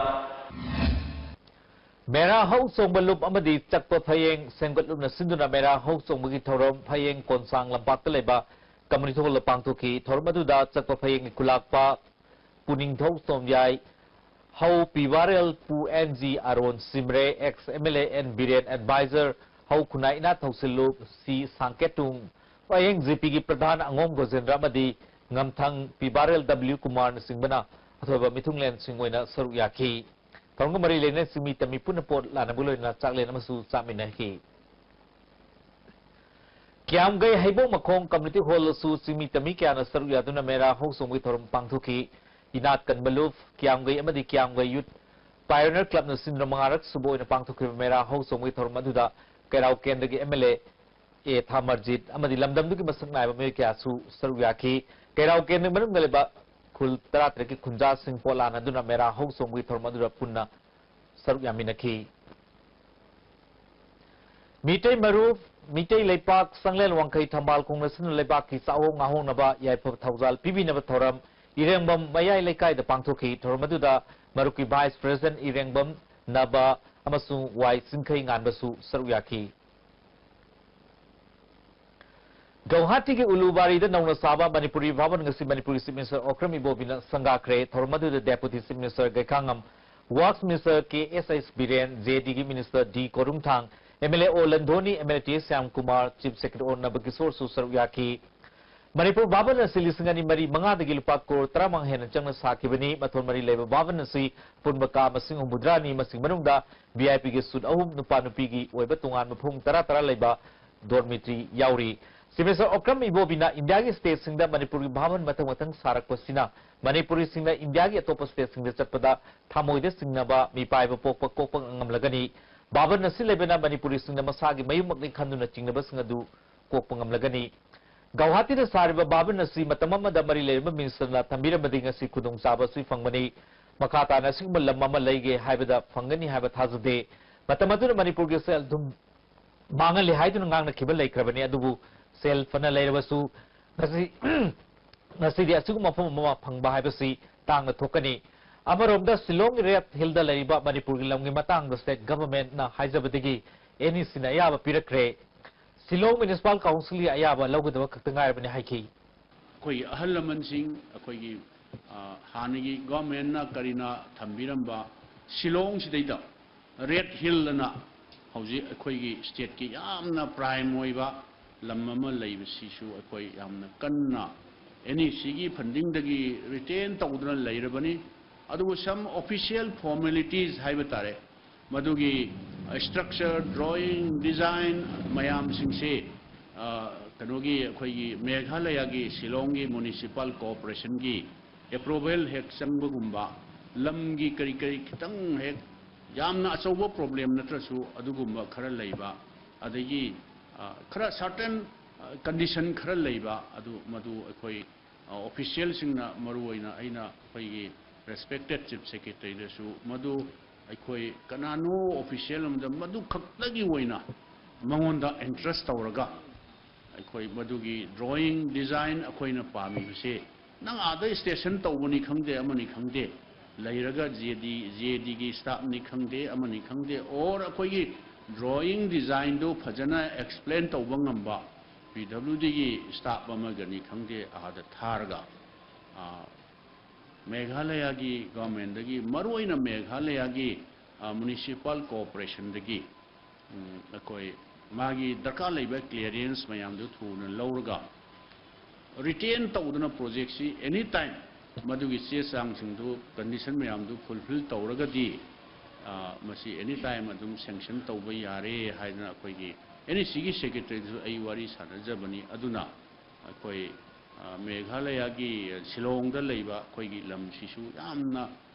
ꯃꯦꯔꯥ ꯍꯧ ꯆꯣꯡꯕ ꯂꯨꯞ ꯑꯃꯗꯤ ꯆꯛꯄ ꯐꯌꯦꯡ ꯁꯦꯝꯒꯠꯂꯨꯞꯅ ꯁꯤꯟꯗꯨꯅ ꯃꯦꯔꯥ ꯍꯧ ꯆꯣꯡꯕꯒꯤ ꯊꯧꯔꯝ ꯐꯌꯦꯡ ꯀꯣꯟꯁꯥꯡ ꯂꯝꯄꯥꯛꯇ ꯂꯩꯕ community hall ꯗ ꯄꯥꯡꯊꯣꯛꯈꯤ꯫ ꯊꯧꯔꯝ ꯑꯗꯨꯗ ꯆꯛꯄ ꯐꯌꯦꯡꯒꯤ ꯈꯨꯂꯥꯛꯄ ꯄꯨꯅꯤꯡꯊꯧ ꯇꯣꯝꯌꯥꯏ, ꯍꯧ ꯄꯤꯕꯥꯔꯦꯜ ꯄꯨ ꯑꯦꯟ ꯖꯤ ꯑꯔꯣꯟ ꯁꯤꯝꯔꯦ, ex M L A N Biren, advisor ꯍꯧ ꯈꯨꯟꯅꯥꯏ ꯏꯅꯥ ꯊꯧꯁꯤꯜꯂꯨꯞ ꯁꯤ ꯁꯥꯡꯀꯦꯇꯨꯡ, ꯋꯥꯌꯦꯡ G P ꯒꯤ ꯄ꯭ꯔꯙꯥꯟ ꯑꯉꯣꯝ ꯒꯣꯖꯦꯟꯗ꯭ꯔ ꯑꯃꯗꯤ ꯉꯝꯊꯪ ꯄꯤꯕꯥꯔꯦꯜ W ꯀꯨꯃꯥꯔꯅꯆꯤꯡꯕꯅ ꯑꯊꯣꯏꯕ ꯃꯤꯊꯨꯡꯂꯦꯟꯁꯤꯡ ꯑꯣꯏꯅ ꯁꯔꯨꯛ ꯌꯥꯈꯤ꯫ ꯊꯧꯔꯝꯒ ꯃꯔꯤ ꯂꯩꯅꯅ ꯆꯤꯡꯃꯤ ꯇꯝꯃꯤ ꯄꯨꯟꯅ ꯄꯣꯠ ꯂꯥꯟꯅꯕ ꯂꯣꯏꯅꯅ ꯆꯥꯛꯂꯦꯟ ꯑꯃꯁꯨ ꯆꯥꯃꯤꯟꯅꯈꯤ꯫ ꯀꯤꯌꯥꯝꯒꯩ ꯍꯩꯕꯣꯡ ꯃꯈꯣꯡ community hall ꯗꯁꯨ ꯆꯤꯡꯃꯤ ꯇꯝꯃꯤ ꯀꯌꯥꯅ ꯁꯔꯨꯛ ꯌꯥꯗꯨꯅ ꯃꯦꯔꯥ ꯍꯧ ꯆꯣꯡꯕꯒꯤ ꯊꯧꯔꯝ ꯄꯥꯡꯊꯣꯛꯈꯤ꯫ ꯏꯅꯥꯠ ꯀꯟꯕ ꯂꯨꯞ, ꯀꯤꯌꯥꯝꯒꯩ ꯑꯃꯗꯤ ꯀꯤꯌꯥꯝꯒꯩ Youth Pioneer Club ꯅ ꯁꯤꯟꯗꯨꯅ ꯃꯉꯥꯔꯛ ꯁꯨꯕ ꯑꯣꯏꯅ ꯄꯥꯡꯊꯣꯛꯈꯤꯕ ꯃꯦꯔꯥ ꯍꯧ ꯆꯣꯡꯕꯒꯤ ꯊꯧꯔꯝ ꯑꯗꯨꯗ ꯀꯩꯔꯥꯎ ꯀꯦꯟꯗ꯭ꯔꯒꯤ M L A ꯑꯦ ꯊꯥꯃꯔꯖꯤꯠ ꯑꯃꯗꯤ ꯂꯝꯗꯝꯗꯨꯒꯤ ꯃꯁꯛ ꯅꯥꯏꯕ ꯃꯤꯑꯣꯏ ꯀꯌꯥꯁꯨ ꯁꯔꯨꯛ ꯌꯥꯈꯤ꯫ ꯀꯩꯔꯥꯎ ꯀꯦꯟꯗ꯭ꯔꯒꯤ ꯃꯅꯨꯡꯗ ꯂꯩꯕ ꯈꯨꯜ ꯇꯔꯥꯇꯔꯦꯠꯀꯤ ꯈꯨꯟꯖꯥꯁꯤꯡ ꯄꯣꯠ ꯂꯥꯟꯅꯗꯨꯅ ꯃꯦꯔꯥ ꯍꯧ ꯆꯣꯡꯕꯒꯤ ꯊꯧꯔꯝ ꯑꯗꯨꯗ ꯄꯨꯟꯅ ꯁꯔꯨꯛ ꯌꯥꯃꯤꯟꯅꯈꯤ꯫ ꯃꯤꯇꯩ ꯃꯔꯨꯞ, ꯃꯤꯇꯩ ꯂꯩꯄꯥꯛ, ꯁꯪꯂꯦꯟ ꯋꯥꯡꯈꯩ ꯊꯝꯕꯥꯜ ꯈꯣꯡꯅ ꯁꯤꯟꯅ ꯂꯩꯕꯥꯛꯀꯤ ꯆꯥꯛꯍꯣꯡ ꯉꯥꯍꯣꯡꯅꯕ ꯌꯥꯏꯐ ꯊꯧꯖꯥꯜ ꯄꯤꯕꯤꯅꯕ ꯊꯧꯔꯝ ꯏꯔꯦꯡꯕꯝ ꯃꯌꯥꯏ ꯂꯩꯀꯥꯏꯗ ꯄꯥꯡꯊꯣꯛꯈꯤ꯫ ꯊꯧꯔꯝ ꯑꯗꯨꯗ ꯃꯔꯨꯞꯀꯤ Vice President ꯏꯔꯦꯡꯕꯝ ꯅꯕ ꯑꯃꯁꯨꯡ ꯋꯥꯏ ꯆꯤꯡꯈꯩ ꯉꯥꯟꯕꯁꯨ ꯁꯔꯨꯛ ꯌꯥꯈꯤ꯫ ꯒꯧꯍꯥꯇꯤꯒꯤ ꯎꯂꯨꯕꯥꯔꯤꯗ ꯅꯧꯅ ꯁꯥꯕ ꯃꯅꯤꯄꯨꯔꯤ ꯚꯥꯕꯟ ꯉꯁꯤ ꯃꯅꯤꯄꯨꯔꯒꯤ Chief Minister ꯑꯣꯀ꯭ꯔꯝ ꯏꯕꯣꯕꯤꯅ ꯁꯪꯒꯥꯈ꯭ꯔꯦ꯫ ꯊꯧꯔꯝ ꯑꯗꯨꯗ Deputy Chief Minister Gaikhangam, Works Minister K S S Biren, J ꯗꯤꯒꯤ Minister D ꯀꯣꯔꯨꯝꯊꯥꯡ, M L A O ꯂꯟꯙꯣꯅꯤ, M L A T Shyam Kumar, Chief Secretary ꯑꯣ ꯅꯕꯀꯤꯁꯣꯔꯁꯨ ꯁꯔꯨꯛ ꯌꯥꯈꯤ꯫ ꯃꯅꯤꯄꯨꯔ ꯚꯥꯕꯟ ꯑꯁꯤ ꯂꯤꯁꯤꯡ ꯑꯅꯤ ꯃꯔꯤ ꯃꯉꯥꯗꯒꯤ ꯂꯨꯄꯥ ꯀ꯭ꯔꯣꯔ ꯇꯔꯥꯃꯉꯥ ꯍꯦꯟꯅ ꯆꯪꯅ ꯁꯥꯈꯤꯕꯅꯤ꯫ ꯃꯊꯣꯟ ꯃꯔꯤ ꯂꯩꯕ ꯚꯥꯕꯟ ꯑꯁꯤ ꯑꯄꯨꯟꯕ ꯀꯥ ꯃꯁꯤꯡ ꯍꯨꯝꯐꯨꯇꯔꯥꯅꯤ, ꯃꯁꯤꯒꯤ ꯃꯅꯨꯡꯗ ꯚꯤ ꯑꯥꯏ ꯄꯤꯒꯤ suite ꯑꯍꯨꯝ, ꯅꯨꯄꯥ ꯅꯨꯄꯤꯒꯤ ꯑꯣꯏꯕ ꯇꯣꯉꯥꯟꯕ ꯐꯃꯨꯡ ꯇꯔꯥ ꯇꯔꯥ ꯂꯩꯕ dormitory ꯌꯥꯎꯔꯤ꯫ Chief Minister ꯑꯣꯀ꯭ꯔꯝ ꯏꯕꯣꯕꯤꯅ ꯏꯟꯗꯤꯌꯥꯒꯤ stateꯁꯤꯡꯗ ꯃꯅꯤꯄꯨꯔꯒꯤ ꯚꯥꯕꯟ ꯃꯊꯪ ꯃꯊꯪ ꯁꯥꯔꯛꯄꯁꯤꯅ ꯃꯅꯤꯄꯨꯔꯤꯁꯤꯡꯅ ꯏꯟꯗꯤꯌꯥꯒꯤ ꯑꯇꯣꯞꯄ stateꯁꯤꯡꯗ ꯆꯠꯄꯗ ꯊꯃꯣꯏꯗ ꯆꯤꯡꯅꯕ, ꯃꯤꯄꯥꯏꯕ ꯄꯣꯛꯄ ꯀꯣꯛꯄ ꯉꯝꯂꯒꯅꯤ꯫ ꯚꯥꯕꯟ ꯑꯁꯤ ꯂꯩꯕꯅ ꯃꯅꯤꯄꯨꯔꯤꯁꯤꯡꯅ ꯃꯁꯥꯒꯤ ꯃꯌꯨꯝꯃꯛꯅꯤ ꯈꯟꯗꯨꯅ ꯆꯤꯡꯅꯕꯁꯤꯡ ꯑꯗꯨ ꯀꯣꯛꯄ ꯉꯝꯂꯒꯅꯤ꯫ ꯒꯧꯍꯥꯇꯤꯗ ꯁꯥꯔꯤꯕ ꯚꯥꯕꯟ ꯑꯁꯤ ꯃꯇꯝ ꯑꯃꯗ ꯃꯔꯤ ꯂꯩꯅꯕ ministerꯅ ꯊꯝꯕꯤꯔꯝꯕꯗꯤ ꯉꯁꯤ ꯈꯨꯗꯣꯡꯆꯥꯕ ꯑꯁꯤ ꯐꯪꯕꯅꯤ꯫ ꯃꯈꯥ ꯇꯥꯅ ꯑꯁꯤꯒꯨꯝꯕ ꯂꯝ ꯑꯃ ꯂꯩꯒꯦ ꯍꯥꯏꯕꯗ ꯐꯪꯒꯅꯤ ꯍꯥꯏꯕ ꯊꯥꯖꯗꯦ꯫ ꯃꯇꯝ ꯑꯗꯨꯅ ꯃꯅꯤꯄꯨꯔꯒꯤ ꯁꯦꯜ ꯑꯗꯨꯝ ꯃꯥꯡꯍꯜꯂꯤ ꯍꯥꯏꯗꯨꯅ ꯉꯥꯡꯅꯈꯤꯕ ꯂꯩꯈ꯭ꯔꯕꯅꯤ꯫ ꯑꯗꯨꯕꯨ ꯁꯦꯜ ꯐꯅ ꯂꯩꯔꯕꯁꯨ ꯉꯁꯤ, ꯉꯁꯤꯗꯤ ꯑꯁꯤꯒꯨꯝꯕ ꯃꯐꯝ ꯑꯃ ꯐꯪꯕ ꯍꯥꯏꯕꯁꯤ ꯇꯥꯡꯅ ꯊꯣꯛꯀꯅꯤ꯫ ꯑꯃꯔꯣꯝꯗ ꯁꯤꯂꯣꯡꯒꯤ Red Hillꯗ ꯂꯩꯔꯤꯕ ꯃꯅꯤꯄꯨꯔꯒꯤ ꯂꯝꯒꯤ ꯃꯇꯥꯡꯗ state governmentꯅ ꯍꯥꯏꯖꯕꯗꯒꯤ NECꯅ ꯑꯌꯥꯕ ꯄꯤꯔꯛꯈ꯭ꯔꯦ꯫ ꯁꯤꯂꯣꯡ Municipal Councilꯒꯤ ꯑꯌꯥꯕ ꯂꯧꯒꯗꯕ ꯈꯛꯇ ꯉꯥꯏꯔꯕꯅꯤ ꯍꯥꯏꯈꯤ꯫ ꯑꯩꯈꯣꯏꯒꯤ ꯑꯍꯜ ꯂꯃꯟꯁꯤꯡ, ꯑꯩꯈꯣꯏꯒꯤ, ꯑ, ꯍꯥꯟꯅꯒꯤ governmentꯅ ꯀꯔꯤꯅ ꯊꯝꯕꯤꯔꯝꯕ ꯁꯤꯂꯣꯡꯁꯤꯗꯩꯗ Red Hillꯑꯅ ꯍꯧꯖꯤꯛ ꯑꯩꯈꯣꯏꯒꯤ stateꯀꯤ ꯌꯥꯝꯅ prime ꯑꯣꯏꯕ ꯂꯝ ꯑꯃ ꯂꯩꯕꯁꯤꯁꯨ ꯑꯩꯈꯣꯏ ꯌꯥꯝꯅ ꯀꯟꯅ NECꯒꯤ fundingꯗꯒꯤ retain ꯇꯧꯗꯨꯅ ꯂꯩꯔꯕꯅꯤ꯫ ꯑꯗꯨꯕꯨ some official formalities ꯍꯥꯏꯕ ꯇꯥꯔꯦ, ꯃꯗꯨꯒꯤ structure, drawing, design ꯃꯌꯥꯝꯁꯤꯡꯁꯦ, ꯑ, ꯀꯩꯅꯣꯒꯤ ꯑꯩꯈꯣꯏꯒꯤ ꯃꯦꯘꯥꯂꯌꯥꯒꯤ ꯁꯤꯂꯣꯡꯒꯤ municipal corporationꯒꯤ approval ꯍꯦꯛ ꯆꯪꯕꯒꯨꯝꯕ, ꯂꯝꯒꯤ ꯀꯔꯤ ꯀꯔꯤ ꯈꯤꯇꯪ ꯍꯦꯛ ꯌꯥꯝꯅ ꯑꯆꯧꯕ problem ꯅꯠꯇ꯭ꯔꯁꯨ ꯑꯗꯨꯒꯨꯝꯕ ꯈꯔ ꯂꯩꯕ, ꯑꯗꯒꯤ, ꯑ, ꯈꯔ certain, ꯑ, condition ꯈꯔ ꯂꯩꯕ, ꯑꯗꯨ ꯃꯗꯨ ꯑꯩꯈꯣꯏ, ꯑ, officialꯁꯤꯡꯅ, ꯃꯔꯨꯑꯣꯏꯅ ꯑꯩꯅ ꯑꯩꯈꯣꯏꯒꯤ respected Chief Secretaryꯗꯁꯨ ꯃꯗꯨ ꯑꯩꯈꯣꯏ ꯀꯅꯥꯅꯣ official ꯑꯃꯗ ꯃꯗꯨ ꯈꯛꯇꯒꯤ ꯑꯣꯏꯅ ꯃꯉꯣꯟꯗ ꯏꯟꯇꯔꯦꯁ ꯇꯧꯔꯒ ꯑꯩꯈꯣꯏ ꯃꯗꯨꯒꯤ ꯗ꯭ꯔꯣꯌꯤꯡ ꯗꯤꯖꯥꯏꯟ ꯑꯩꯈꯣꯏꯅ ꯄꯥꯝꯃꯤꯕꯁꯤ ꯅꯪ ꯑꯥꯗ ꯁ꯭ꯇꯦꯁꯟ ꯇꯧꯕꯅꯤ ꯈꯪꯗꯦ, ꯑꯃꯅꯤ ꯈꯪꯗꯦ, ꯂꯩꯔꯒ ꯖꯦ ꯗꯤ, ꯖꯦ ꯗꯤꯒꯤ ꯁ꯭ꯇꯥꯐꯅꯤ ꯈꯪꯗꯦ, ꯑꯃꯅꯤ ꯈꯪꯗꯦ, ꯑꯣꯔ ꯑꯩꯈꯣꯏꯒꯤ ꯗ꯭ꯔꯣꯌꯤꯡ ꯗꯤꯖꯥꯏꯟꯗꯨ ꯐꯖꯅ ꯑꯦꯛꯁꯄ꯭ꯂꯦꯟ ꯇꯧꯕ ꯉꯝꯕ ꯄꯤ ꯗꯕ꯭ꯂꯤꯎ ꯗꯤꯒꯤ ꯁ꯭ꯇꯥꯐ ꯑꯃꯒꯅꯤ ꯈꯪꯗꯦ, ꯑꯥꯗ ꯊꯥꯔꯒ, ꯑ, ꯃꯦꯘꯥꯂꯌꯥꯒꯤ ꯒꯣꯔꯃꯦꯟꯗꯒꯤ, ꯃꯔꯨꯑꯣꯏꯅ ꯃꯦꯘꯥꯂꯌꯥꯒꯤ, ꯑ, ꯃ꯭ꯌꯨꯅꯤꯁꯤꯄꯥꯜ ꯀꯣꯑꯣꯄꯔꯦꯁꯟꯗꯒꯤ, ꯎꯝ, ꯑꯩꯈꯣꯏ ꯃꯥꯒꯤ ꯗꯔꯀꯥꯔ ꯂꯩꯕ ꯀ꯭ꯂꯤꯌꯥꯔꯦꯟꯁ ꯃꯌꯥꯝꯗꯨ ꯊꯨꯅ ꯂꯧꯔꯒ, ꯔꯤꯇꯦꯟ ꯇꯧꯗꯅ ꯄ꯭ꯔꯣꯖꯦꯛꯁꯤ ꯑꯦꯅꯤ ꯇꯥꯏꯝ ꯃꯗꯨꯒꯤ ꯆꯦ ꯆꯥꯡꯁꯤꯡꯗꯨ, ꯀꯟꯗꯤꯁꯟ ꯃꯌꯥꯝꯗꯨ ꯐꯨꯜꯐꯤꯜ ꯇꯧꯔꯒꯗꯤ, ꯑ, ꯃꯁꯤ ꯑꯦꯅꯤ ꯇꯥꯏꯝ ꯑꯗꯨꯝ ꯁꯦꯡꯁꯟ ꯇꯧꯕ ꯌꯥꯔꯦ ꯍꯥꯏꯗꯅ ꯑꯩꯈꯣꯏꯒꯤ ꯑꯦꯟ ꯏ ꯁꯤꯒꯤ ꯁꯦꯀ꯭ꯔꯦꯇꯔꯤꯗꯁꯨ ꯑꯩ ꯋꯥꯔꯤ ꯁꯥꯟꯅꯖꯕꯅꯤ꯫ ꯑꯗꯨꯅ ꯑꯩꯈꯣꯏ, ꯑ, ꯃꯦꯘꯥꯂꯌꯥꯒꯤ ꯁꯤꯂꯣꯡꯗ ꯂꯩꯕ ꯑꯩꯈꯣꯏꯒꯤ ꯂꯝꯁꯤꯁꯨ ꯌꯥꯝꯅ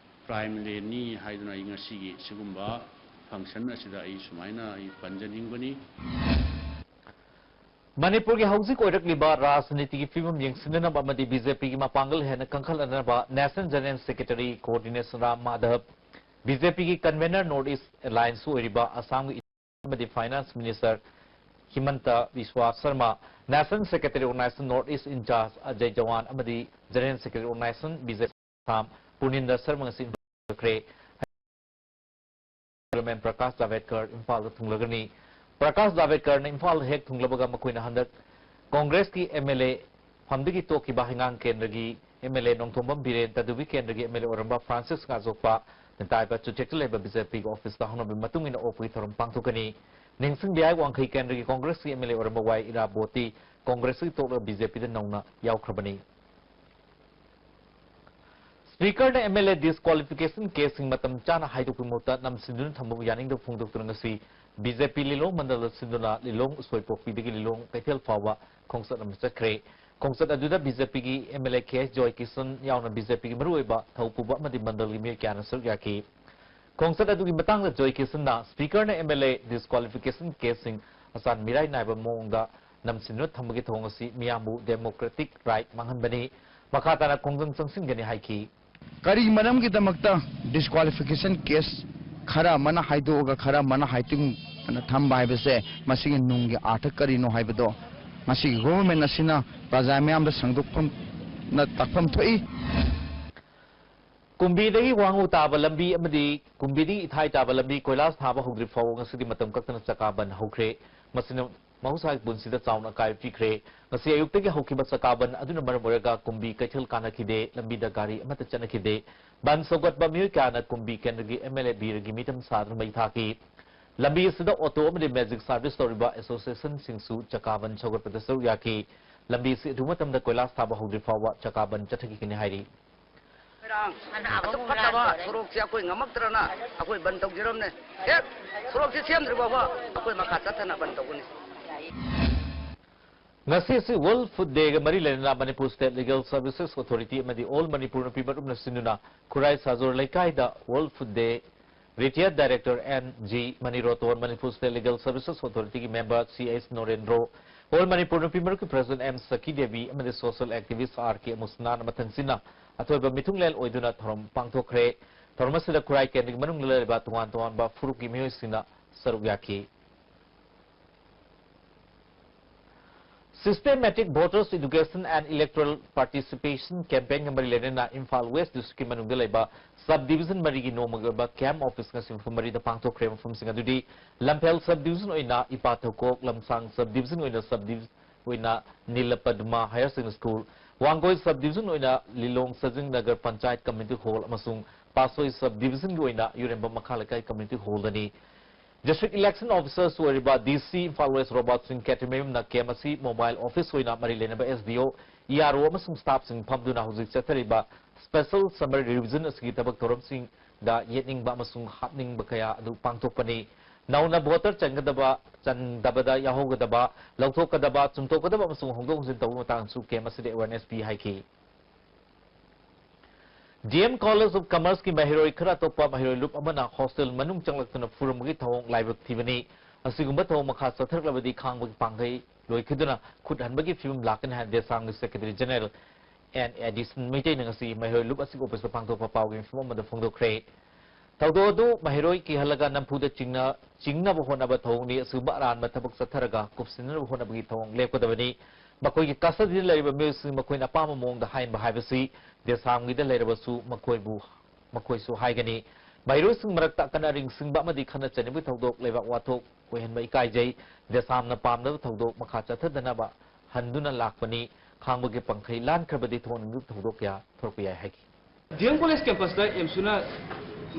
ꯀ꯭ꯔꯥꯏꯝ ꯂꯦꯟꯅꯤ ꯍꯥꯏꯗꯨꯅ ꯑꯩ ꯉꯁꯤꯒꯤ ꯁꯤꯒꯨꯝꯕ ꯐꯪꯁꯟ ꯑꯁꯤꯗ ꯑꯩ ꯁꯨꯃꯥꯏꯅ ꯑꯩ ꯄꯟꯖꯅꯤꯡꯕꯅꯤ꯫ ꯃꯅꯤꯄꯨꯔꯒꯤ ꯍꯧꯖꯤꯛ ꯑꯣꯏꯔꯛꯂꯤꯕ ꯔꯥꯖꯅꯤꯇꯤꯒꯤ ꯐꯤꯕꯝ ꯌꯦꯡꯁꯤꯟꯅꯅꯕ ꯑꯃꯗꯤ ꯕꯤ ꯖꯦ ꯄꯤꯒꯤ ꯃꯄꯥꯡꯒꯜ ꯍꯦꯟꯅ ꯀꯟꯈꯠꯍꯟꯅꯕ National General Secretary Coordination Ram Madhav, B J ꯄꯤꯒꯤ convenor North East Alliance ꯑꯣꯏꯔꯤꯕ ꯑꯁꯥꯝꯒꯤ ꯑꯃꯗꯤ Finance Minister ꯍꯤꯃꯟꯇ Biswa Sarma, National Secretary Organization North East Incharge Ajay Chauhan ꯑꯃꯗꯤ General Secretary Organization B J P Assam ꯄꯨꯔꯅꯤꯟꯗ Sarma ꯉꯁꯤ ꯏꯝꯐꯥꯜ ꯌꯧꯈ꯭ꯔꯦ꯫ ꯄ꯭ꯔꯀꯥꯁ ꯖꯥꯚꯦꯗꯀꯔ ꯏꯝꯐꯥꯜꯗ ꯊꯨꯡꯂꯒꯅꯤ꯫ ꯄ꯭ꯔꯀꯥꯁ ꯖꯥꯚꯦꯗꯀꯔꯅ ꯏꯝꯐꯥꯜꯗ ꯍꯦꯛ ꯊꯨꯡꯂꯕꯒ ꯃꯈꯣꯏꯅ ꯍꯟꯗꯛ ꯀꯣꯡꯒ꯭ꯔꯦꯁꯀꯤ ꯑꯦꯝ ꯑꯦꯜ ꯑꯦ ꯐꯝꯗꯒꯤ ꯇꯣꯛꯈꯤꯕ ꯍꯩꯉꯥꯡ ꯀꯦꯟꯗ꯭ꯔꯒꯤ M L A Nongthombam Biren, ꯇꯗꯨꯕꯤ ꯀꯦꯟꯗ꯭ꯔꯒꯤ ꯑꯦꯝ ꯑꯦꯜ ꯑꯦ ꯑꯣꯏꯔꯝꯕ ꯐ꯭ꯔꯥꯟꯁꯤꯁ ꯉꯥꯖꯣꯛꯄ ꯅꯇꯥꯏꯕ ꯆꯨꯊꯦꯛꯇ ꯂꯩꯕ ꯕꯤ ꯖꯦ ꯄꯤꯒꯤ ꯑꯣꯐꯤꯁꯇ ꯍꯧꯅꯕꯤ ꯃꯇꯨꯡ ꯏꯟꯅ ꯑꯣꯛꯄꯒꯤ ꯊꯧꯔꯝ ꯄꯥꯡꯊꯣꯛꯀꯅꯤ꯫ ꯅꯤꯡꯁꯤꯡꯕ ꯌꯥꯏ, ꯋꯥꯡꯈꯩ ꯀꯦꯟꯗ꯭ꯔꯒꯤ ꯀꯣꯡꯒ꯭ꯔꯦꯁꯀꯤ ꯑꯦꯝ ꯑꯦꯜ ꯑꯦ ꯑꯣꯏꯔꯝꯕ ꯋꯥꯏ ꯏꯔꯥꯕꯣꯠꯇꯤ ꯀꯣꯡꯒ꯭ꯔꯦꯁꯇꯒꯤ ꯇꯣꯛꯂꯒ ꯕꯤ ꯖꯦ ꯄꯤꯗ ꯅꯧꯅ ꯌꯥꯎꯈ꯭ꯔꯕꯅꯤ꯫ ꯁ꯭ꯄꯤꯀꯔꯅ ꯑꯦꯝ ꯑꯦꯜ ꯑꯦ ꯗꯤꯁꯀ꯭ꯋꯥꯂꯤꯐꯤꯀꯦꯁꯟ ꯀꯦꯁꯁꯤꯡ ꯃꯇꯝ ꯆꯥꯅ ꯍꯥꯏꯗꯣꯛꯄꯒꯤ ꯃꯍꯨꯠꯇ ꯅꯝꯁꯤꯟꯗꯨꯅ ꯊꯝꯕꯕꯨ ꯌꯥꯅꯤꯡꯗꯕ ꯐꯣꯡꯗꯣꯛꯇꯨꯅ ꯉꯁꯤ ꯕꯤ ꯖꯦ ꯄꯤ ꯂꯤꯂꯣꯡ ꯃꯟꯗꯜꯗ ꯁꯤꯟꯗꯨꯅ ꯂꯤꯂꯣꯡ ꯎꯁꯣꯏꯄꯣꯛꯄꯤꯗꯒꯤ ꯂꯤꯂꯣꯡ ꯀꯩꯊꯦꯜ ꯐꯥꯎꯕ ꯈꯣꯡꯆꯠ ꯑꯃ ꯆꯠꯈ꯭ꯔꯦ꯫ ꯈꯣꯡꯆꯠ ꯑꯗꯨꯗ ꯕꯤ ꯖꯦ ꯄꯤꯒꯤ ꯑꯦꯝ ꯑꯦꯜ ꯑꯦ ꯀꯦ ꯑꯦꯁ ꯖꯣꯏꯀꯤꯁꯟ ꯌꯥꯎꯅ ꯕꯤ ꯖꯦ ꯄꯤꯒꯤ ꯃꯔꯨꯑꯣꯏꯕ ꯊꯧ ꯄꯨꯕ ꯑꯃꯗꯤ ꯃꯟꯗꯜꯒꯤ ꯃꯤꯑꯣꯏ ꯀꯌꯥꯅ ꯁꯔꯨꯛ ꯌꯥꯈꯤ꯫ ꯈꯣꯡꯆꯠ ꯑꯗꯨꯒꯤ ꯃꯇꯥꯡꯗ ꯖꯣꯏꯀꯤꯁꯟꯅ ꯁ꯭ꯄꯤꯀꯔꯅ ꯑꯦꯝ ꯑꯦꯜ ꯑꯦ ꯗꯤꯁꯀ꯭ꯋꯥꯂꯤꯐꯤꯀꯦꯁꯟ ꯀꯦꯁꯁꯤꯡ ꯑꯆꯥꯟ ꯃꯤꯔꯥꯏ ꯅꯥꯏꯕ ꯃꯑꯣꯡꯗ ꯅꯝꯁꯤꯟꯗꯨꯅ ꯊꯝꯕꯒꯤ ꯊꯧꯑꯣꯡ ꯑꯁꯤ ꯃꯤꯌꯥꯝꯕꯨ ꯗꯦꯃꯣꯀ꯭ꯔꯦꯇꯤꯛ ꯔꯥꯏꯠ ꯃꯥꯡꯍꯟꯕꯅꯤ, ꯃꯈꯥ ꯇꯥꯅ ꯈꯣꯡꯖꯪ ꯆꯪꯁꯤꯟꯒꯅꯤ ꯍꯥꯏꯈꯤ꯫ ꯀꯔꯤ ꯃꯔꯝꯒꯤꯗꯃꯛꯇ ꯗꯤꯁꯀ꯭ꯋꯥꯂꯤꯐꯤꯀꯦꯁꯟ ꯀꯦꯁ ꯈꯔ ꯑꯃꯅ ꯍꯥꯏꯗꯣꯛꯑꯒ ꯈꯔ ꯑꯃꯅ ꯍꯥꯏꯇꯤꯡ ꯑꯅ ꯊꯝꯕ ꯍꯥꯏꯕꯁꯦ ꯃꯁꯤꯒꯤ ꯅꯨꯡꯒꯤ ꯑꯥꯔꯊ ꯀꯔꯤꯅꯣ ꯍꯥꯏꯕꯗꯣ ꯉꯁꯤꯒꯤ ꯒꯣꯚꯔꯟꯃꯦꯟ ꯑꯁꯤꯅ ꯄ꯭ꯔꯖꯥ ꯃꯤꯌꯥꯝꯗ ꯁꯟꯗꯣꯛꯐꯝꯅ ꯇꯥꯛꯐꯝ ꯊꯣꯛꯏ꯫ ꯀꯨꯝꯕꯤꯗꯒꯤ ꯋꯥꯉꯨ ꯇꯥꯕ ꯂꯝꯕꯤ ꯑꯃꯗꯤ ꯀꯨꯝꯕꯤꯗꯒꯤ ꯏꯊꯥꯏ ꯇꯥꯕ ꯂꯝꯕꯤ ꯀꯣꯏꯂꯥꯁ ꯊꯥꯕ ꯍꯧꯗ꯭ꯔꯤ ꯐꯥꯎꯕ ꯉꯁꯤꯗꯤ ꯃꯇꯝ ꯀꯛꯇꯅ ꯆꯀꯥ ꯕꯟ ꯍꯧꯈ꯭ꯔꯦ꯫ ꯃꯁꯤꯅ ꯃꯍꯧꯁꯥꯒꯤ ꯄꯨꯟꯁꯤꯗ ꯆꯥꯎꯅ ꯑꯀꯥꯏꯕ ꯄꯤꯈ꯭ꯔꯦ꯫ ꯉꯁꯤ ꯑꯌꯨꯛꯇꯒꯤ ꯍꯧꯈꯤꯕ ꯆꯀꯥ ꯕꯟ ꯑꯗꯨꯅ ꯃꯔꯝ ꯑꯣꯏꯔꯒ ꯀꯨꯝꯕꯤ ꯀꯩꯊꯦꯜ ꯀꯥꯟꯅꯈꯤꯗꯦ, ꯂꯝꯕꯤꯗ ꯒꯥꯔꯤ ꯑꯃꯠꯇ ꯆꯠꯅꯈꯤꯗꯦ꯫ ꯕꯟ ꯁꯧꯒꯠꯄ ꯃꯤꯑꯣꯏ ꯀꯌꯥꯅ ꯀꯨꯝꯕꯤ ꯀꯦꯟꯗ꯭ꯔꯒꯤ ꯑꯦꯝ ꯑꯦꯜ ꯑꯦ ꯕꯤꯔꯒꯤ ꯃꯤꯇꯝ ꯁꯥꯗꯨꯅ ꯃꯩ ꯊꯥꯈꯤ꯫ ꯂꯝꯕꯤ ꯑꯁꯤꯗ ꯑꯣꯇꯣ ꯑꯃꯗꯤ ꯃꯦꯖꯤꯛ ꯁꯥꯔꯚꯤꯁ ꯇꯧꯔꯤꯕ ꯑꯦꯁꯣꯁꯤꯌꯦꯁꯟꯁꯤꯡꯁꯨ ꯆꯀꯥ ꯕꯟ ꯁꯧꯒꯠꯄꯗ ꯁꯔꯨꯛ ꯌꯥꯈꯤ꯫ ꯂꯝꯕꯤ ꯑꯁꯤ ꯑꯊꯨꯕ ꯃꯇꯝꯗ ꯀꯣꯏꯂꯥꯁ ꯊꯥꯕ ꯍꯧꯗ꯭ꯔꯤ ꯐꯥꯎꯕ ꯆꯀꯥ ꯕꯟ ꯆꯠꯊꯈꯤꯒꯅꯤ ꯍꯥꯏꯔꯤ꯫ ꯏꯔꯥꯡ ꯑꯗꯨ ꯐꯠꯇꯕ ꯁꯣꯔꯣꯛꯁꯦ ꯑꯩꯈꯣꯏ ꯉꯝꯃꯛꯇ꯭ꯔꯅ ꯑꯩꯈꯣꯏ ꯕꯟ ꯇꯧꯖꯔꯝꯅꯦ꯫ ꯍꯦꯛ ꯁꯣꯔꯣꯛꯁꯦ ꯁꯦꯝꯗ꯭ꯔꯤ ꯐꯥꯎꯕ ꯑꯩꯈꯣꯏ ꯃꯈꯥ ꯆꯠꯊꯅ ꯕꯟ ꯇꯧꯒꯅꯤ꯫ ꯉꯁꯤꯁꯤ ꯋꯥꯔꯜꯗ ꯐꯨꯗ ꯗꯦꯒ ꯃꯔꯤ ꯂꯩꯅꯅ Manipur state legal services authority ꯑꯃꯗꯤ ꯑꯣꯜ ꯃꯅꯤꯄꯨꯔ ꯅꯨꯄꯤ ꯃꯔꯨꯞꯅ ꯁꯤꯟꯗꯨꯅ ꯈꯨꯔꯥꯏ ꯁꯥꯖꯣꯔ ꯂꯩꯀꯥꯏꯗ world food day retired director N G Maniroton, Manipur state legal services ꯑꯣꯊꯣꯔꯤꯇꯤꯒꯤ member C H Norendro, all Manipur ꯅꯨꯄꯤ ꯃꯔꯨꯞꯀꯤ ꯄ꯭ꯔꯁꯤꯗꯦꯟꯠ ꯑꯦꯝ ꯁꯈꯤ ꯗꯦꯕꯤ ꯑꯃꯗꯤ ꯁꯣꯁꯤꯌꯦꯜ ꯑꯦꯛꯇꯤꯚꯤꯁ ꯑꯥꯔ ꯀꯦ ꯃꯨꯁꯅꯥꯅ ꯃꯊꯪꯁꯤꯟꯅ ꯑꯊꯣꯏꯕ ꯃꯤꯊꯨꯡꯂꯦꯟ ꯑꯣꯏꯗꯨꯅ ꯊꯧꯔꯝ ꯄꯥꯡꯊꯣꯛꯈ꯭ꯔꯦ꯫ ꯊꯧꯔꯝ ꯑꯁꯤꯗ ꯈꯨꯔꯥꯏ ꯀꯦꯟꯗ꯭ꯔꯒꯤ ꯃꯅꯨꯡꯗ ꯂꯩꯔꯤꯕ ꯇꯣꯉꯥꯟ ꯇꯣꯉꯥꯟꯕ ꯐꯨꯔꯨꯞꯀꯤ ꯃꯤꯑꯣꯏꯁꯤꯡꯅ ꯁꯔꯨꯛ ꯌꯥꯈꯤ꯫ Systematic Voters Education and Electoral Participation Campaign ꯒ ꯃꯔꯤ ꯂꯩꯅꯅ ꯏꯝꯐꯥꯜ ꯋꯦꯁ ꯗꯤꯁꯇ꯭ꯔꯤꯛꯀꯤ ꯃꯅꯨꯡꯗ ꯂꯩꯕ ꯁꯕ ꯗꯤꯚꯤꯖꯟ ꯃꯔꯤꯒꯤ ꯅꯣꯡꯃꯒꯤ ꯑꯣꯏꯕ ꯀꯦꯝꯞ ꯑꯣꯐꯤꯁ ꯉꯁꯤ ꯃꯐꯝ ꯃꯔꯤꯗ ꯄꯥꯡꯊꯣꯛꯈ꯭ꯔꯦ꯫ ꯃꯐꯝꯁꯤꯡ ꯑꯗꯨꯗꯤ ꯂꯝꯐꯦꯜ ꯁꯕ ꯗꯤꯚꯤꯖꯟ ꯑꯣꯏꯅ ꯏꯄꯥ ꯊꯧꯀꯣꯛ, ꯂꯝꯁꯥꯡ ꯁꯕ ꯗꯤꯚꯤꯖꯟ ꯑꯣꯏꯅ ꯁꯕ ꯗꯤꯚꯤꯖꯟ ꯑꯣꯏꯅ ꯅꯤꯂꯄꯗꯃ higher secondary school, Wangoi sub division ꯑꯣꯏꯅ ꯂꯤꯂꯣꯡ ꯁꯖꯤꯡ ꯅꯒꯔ ꯄꯟꯆꯥꯌꯠ ꯀꯝꯃ꯭ꯌꯨꯅꯤꯇꯤ ꯍꯣꯜ ꯑꯃꯁꯨꯡ ꯄꯥꯠꯁꯣꯏ ꯁꯕ ꯗꯤꯚꯤꯖꯟꯒꯤ ꯑꯣꯏꯅ ꯌꯨꯔꯦꯝꯕꯝ ꯃꯈꯥ ꯂꯩꯀꯥꯏ ꯀꯝꯃ꯭ꯌꯨꯅꯤꯇꯤ ꯍꯣꯜꯗꯅꯤ꯫ ꯗꯤꯁꯇ꯭ꯔꯤꯛ ꯏꯂꯦꯛꯁꯟ ꯑꯣꯐꯤꯁꯔꯁꯨ ꯑꯣꯏꯔꯤꯕ D C Imphal west Robert Singh ꯈꯦꯇ꯭ꯔꯤꯃꯌꯨꯝꯅ ꯀꯦꯝꯞ ꯑꯁꯤ ꯃꯣꯕꯥꯏꯜ ꯑꯣꯐꯤꯁ ꯑꯣꯏꯅ ꯃꯔꯤ ꯂꯩꯅꯕ ꯑꯦꯁ ꯗꯤ ꯑꯣ, ꯏ ꯑꯥꯔ ꯑꯣ ꯑꯃꯁꯨꯡ ꯁ꯭ꯇꯥꯐꯁꯤꯡ ꯐꯝꯗꯨꯅ ꯍꯧꯖꯤꯛ ꯆꯠꯊꯔꯤꯕ ꯁ꯭ꯄꯦꯁꯦꯜ ꯁꯝꯃꯔ ꯔꯤꯚꯤꯖꯟ ꯑꯁꯤꯒꯤ ꯊꯕꯛ ꯊꯧꯔꯝꯁꯤꯡꯗ ꯌꯦꯠꯅꯤꯡꯕ ꯑꯃꯁꯨꯡ ꯍꯥꯞꯅꯤꯡꯕ ꯀꯌꯥ ꯑꯗꯨ ꯄꯥꯡꯊꯣꯛꯄꯅꯤ꯫ ꯅꯧꯅ ꯚꯣꯇꯔ ꯆꯟꯒꯗꯕ, ꯆꯟꯗꯕꯗ ꯌꯥꯎꯍꯧꯒꯗꯕ, ꯂꯧꯊꯣꯛꯀꯗꯕ, ꯆꯨꯝꯊꯣꯛꯀꯗꯕ ꯑꯃꯁꯨꯡ ꯍꯣꯡꯗꯣꯛ ꯍꯣꯡꯖꯤꯟ ꯇꯧꯕ ꯃꯇꯥꯡꯗꯁꯨ ꯀꯦꯝꯞ ꯑꯁꯤꯗ ꯑꯦꯋꯦꯌꯔꯅꯦꯁ ꯄꯤ ꯍꯥꯏꯈꯤ꯫ ꯗꯤ ꯑꯦꯝ ꯀꯣꯂꯦꯖ ꯑꯣꯐ ꯀꯃꯔꯁꯀꯤ ꯃꯍꯩꯔꯣꯏ ꯈꯔ ꯑꯇꯣꯞꯄ ꯃꯍꯩꯔꯣꯏ ꯂꯨꯞ ꯑꯃꯅ ꯍꯣꯁꯇꯦꯜ ꯃꯅꯨꯡ ꯆꯪꯂꯛꯇꯨꯅ ꯐꯨꯔꯝꯕꯒꯤ ꯊꯧꯑꯣꯡ ꯂꯥꯏꯕꯛ ꯊꯤꯕꯅꯤ꯫ ꯑꯁꯤꯒꯨꯝꯕ ꯊꯧꯑꯣꯡ ꯃꯈꯥ ꯆꯠꯊꯔꯛꯂꯕꯗꯤ ꯈꯥꯡꯕꯒꯤ ꯄꯥꯡꯒꯩ ꯂꯣꯏꯈꯤꯗꯨꯅ ꯈꯨꯠ ꯍꯟꯕꯒꯤ ꯐꯤꯕꯝ ꯂꯥꯛꯀꯅꯤ ꯍꯥꯏꯅ ꯗꯦꯁꯥꯝꯒꯤ ꯁꯦꯀ꯭ꯔꯦꯇꯔꯤ ꯖꯦꯅꯔꯦꯜ ꯑꯦꯟ ꯑꯦꯗꯤꯁꯟ ꯃꯩꯇꯩꯅ ꯉꯁꯤ ꯃꯍꯩꯔꯣꯏ ꯂꯨꯞ ꯑꯁꯤꯒꯤ ꯑꯣꯐꯤꯁꯇ ꯄꯥꯡꯊꯣꯛꯄ ꯄꯥꯎꯒꯤ ꯃꯤꯐꯝ ꯑꯃꯗ ꯐꯣꯡꯗꯣꯛꯈ꯭ꯔꯦ꯫ ꯊꯧꯗꯣꯛ ꯑꯗꯨ ꯃꯍꯩꯔꯣꯏ ꯀꯤꯍꯜꯂꯒ ꯅꯝꯐꯨꯗ ꯆꯤꯡꯅ-, ꯆꯤꯡꯅꯕ ꯍꯣꯠꯅꯕ ꯊꯧꯑꯣꯡꯅꯤ꯫ ꯑꯁꯤꯒꯨꯝꯕ ꯑꯔꯥꯟꯕ ꯊꯕꯛ ꯆꯠꯊꯔꯒ ꯀꯨꯞꯁꯤꯟꯅꯕ ꯍꯣꯠꯅꯕꯒꯤ ꯊꯧꯑꯣꯡ ꯂꯦꯞꯀꯗꯕꯅꯤ꯫ ꯃꯈꯣꯏꯒꯤ custody ꯗ ꯂꯩꯔꯤꯕ ꯃꯤꯑꯣꯏꯁꯤꯡ ꯃꯈꯣꯏꯅ ꯑꯄꯥꯝꯕ ꯃꯑꯣꯡꯗ ꯍꯥꯏꯍꯟꯕ ꯍꯥꯏꯕꯁꯤ ꯗꯦꯁꯥꯝꯒꯤꯗ ꯂꯩꯔꯕꯁꯨ ꯃꯈꯣꯏꯕꯨ, ꯃꯈꯣꯏꯁꯨ ꯍꯥꯏꯒꯅꯤ꯫ ꯃꯍꯩꯔꯣꯏꯁꯤꯡ ꯃꯔꯛꯇ ꯑꯀꯟ ꯑꯔꯤꯡ ꯁꯤꯡꯕ ꯑꯃꯗꯤ ꯈꯠꯅ ꯆꯩꯅꯕꯒꯤ ꯊꯧꯗꯣꯛ ꯂꯩꯕꯥꯛ ꯋꯥꯊꯣꯛ ꯑꯣꯏꯍꯟꯕ ꯏꯀꯥꯏꯖꯩ꯫ ꯗꯦꯁꯥꯝꯅ ꯄꯥꯝꯗꯕ ꯊꯧꯗꯣꯛ ꯃꯈꯥ ꯆꯠꯊꯗꯅꯕ ꯍꯟꯗꯨꯅ ꯂꯥꯛꯄꯅꯤ꯫ ꯈꯥꯡꯕꯒꯤ ꯄꯪꯈꯩ ꯂꯥꯟꯈ꯭ꯔꯕꯗꯤ ꯊꯣꯛꯍꯟꯅꯤꯡꯗꯕ ꯊꯧꯗꯣꯛ ꯀꯌꯥ ꯊꯣꯔꯛꯄ ꯌꯥꯏ ꯍꯥꯏꯈꯤ꯫ ꯗꯤ ꯑꯦꯝ ꯀꯣꯂꯦꯖ ꯀꯦꯝꯄꯁꯇ ꯑꯦꯝꯁꯨꯅ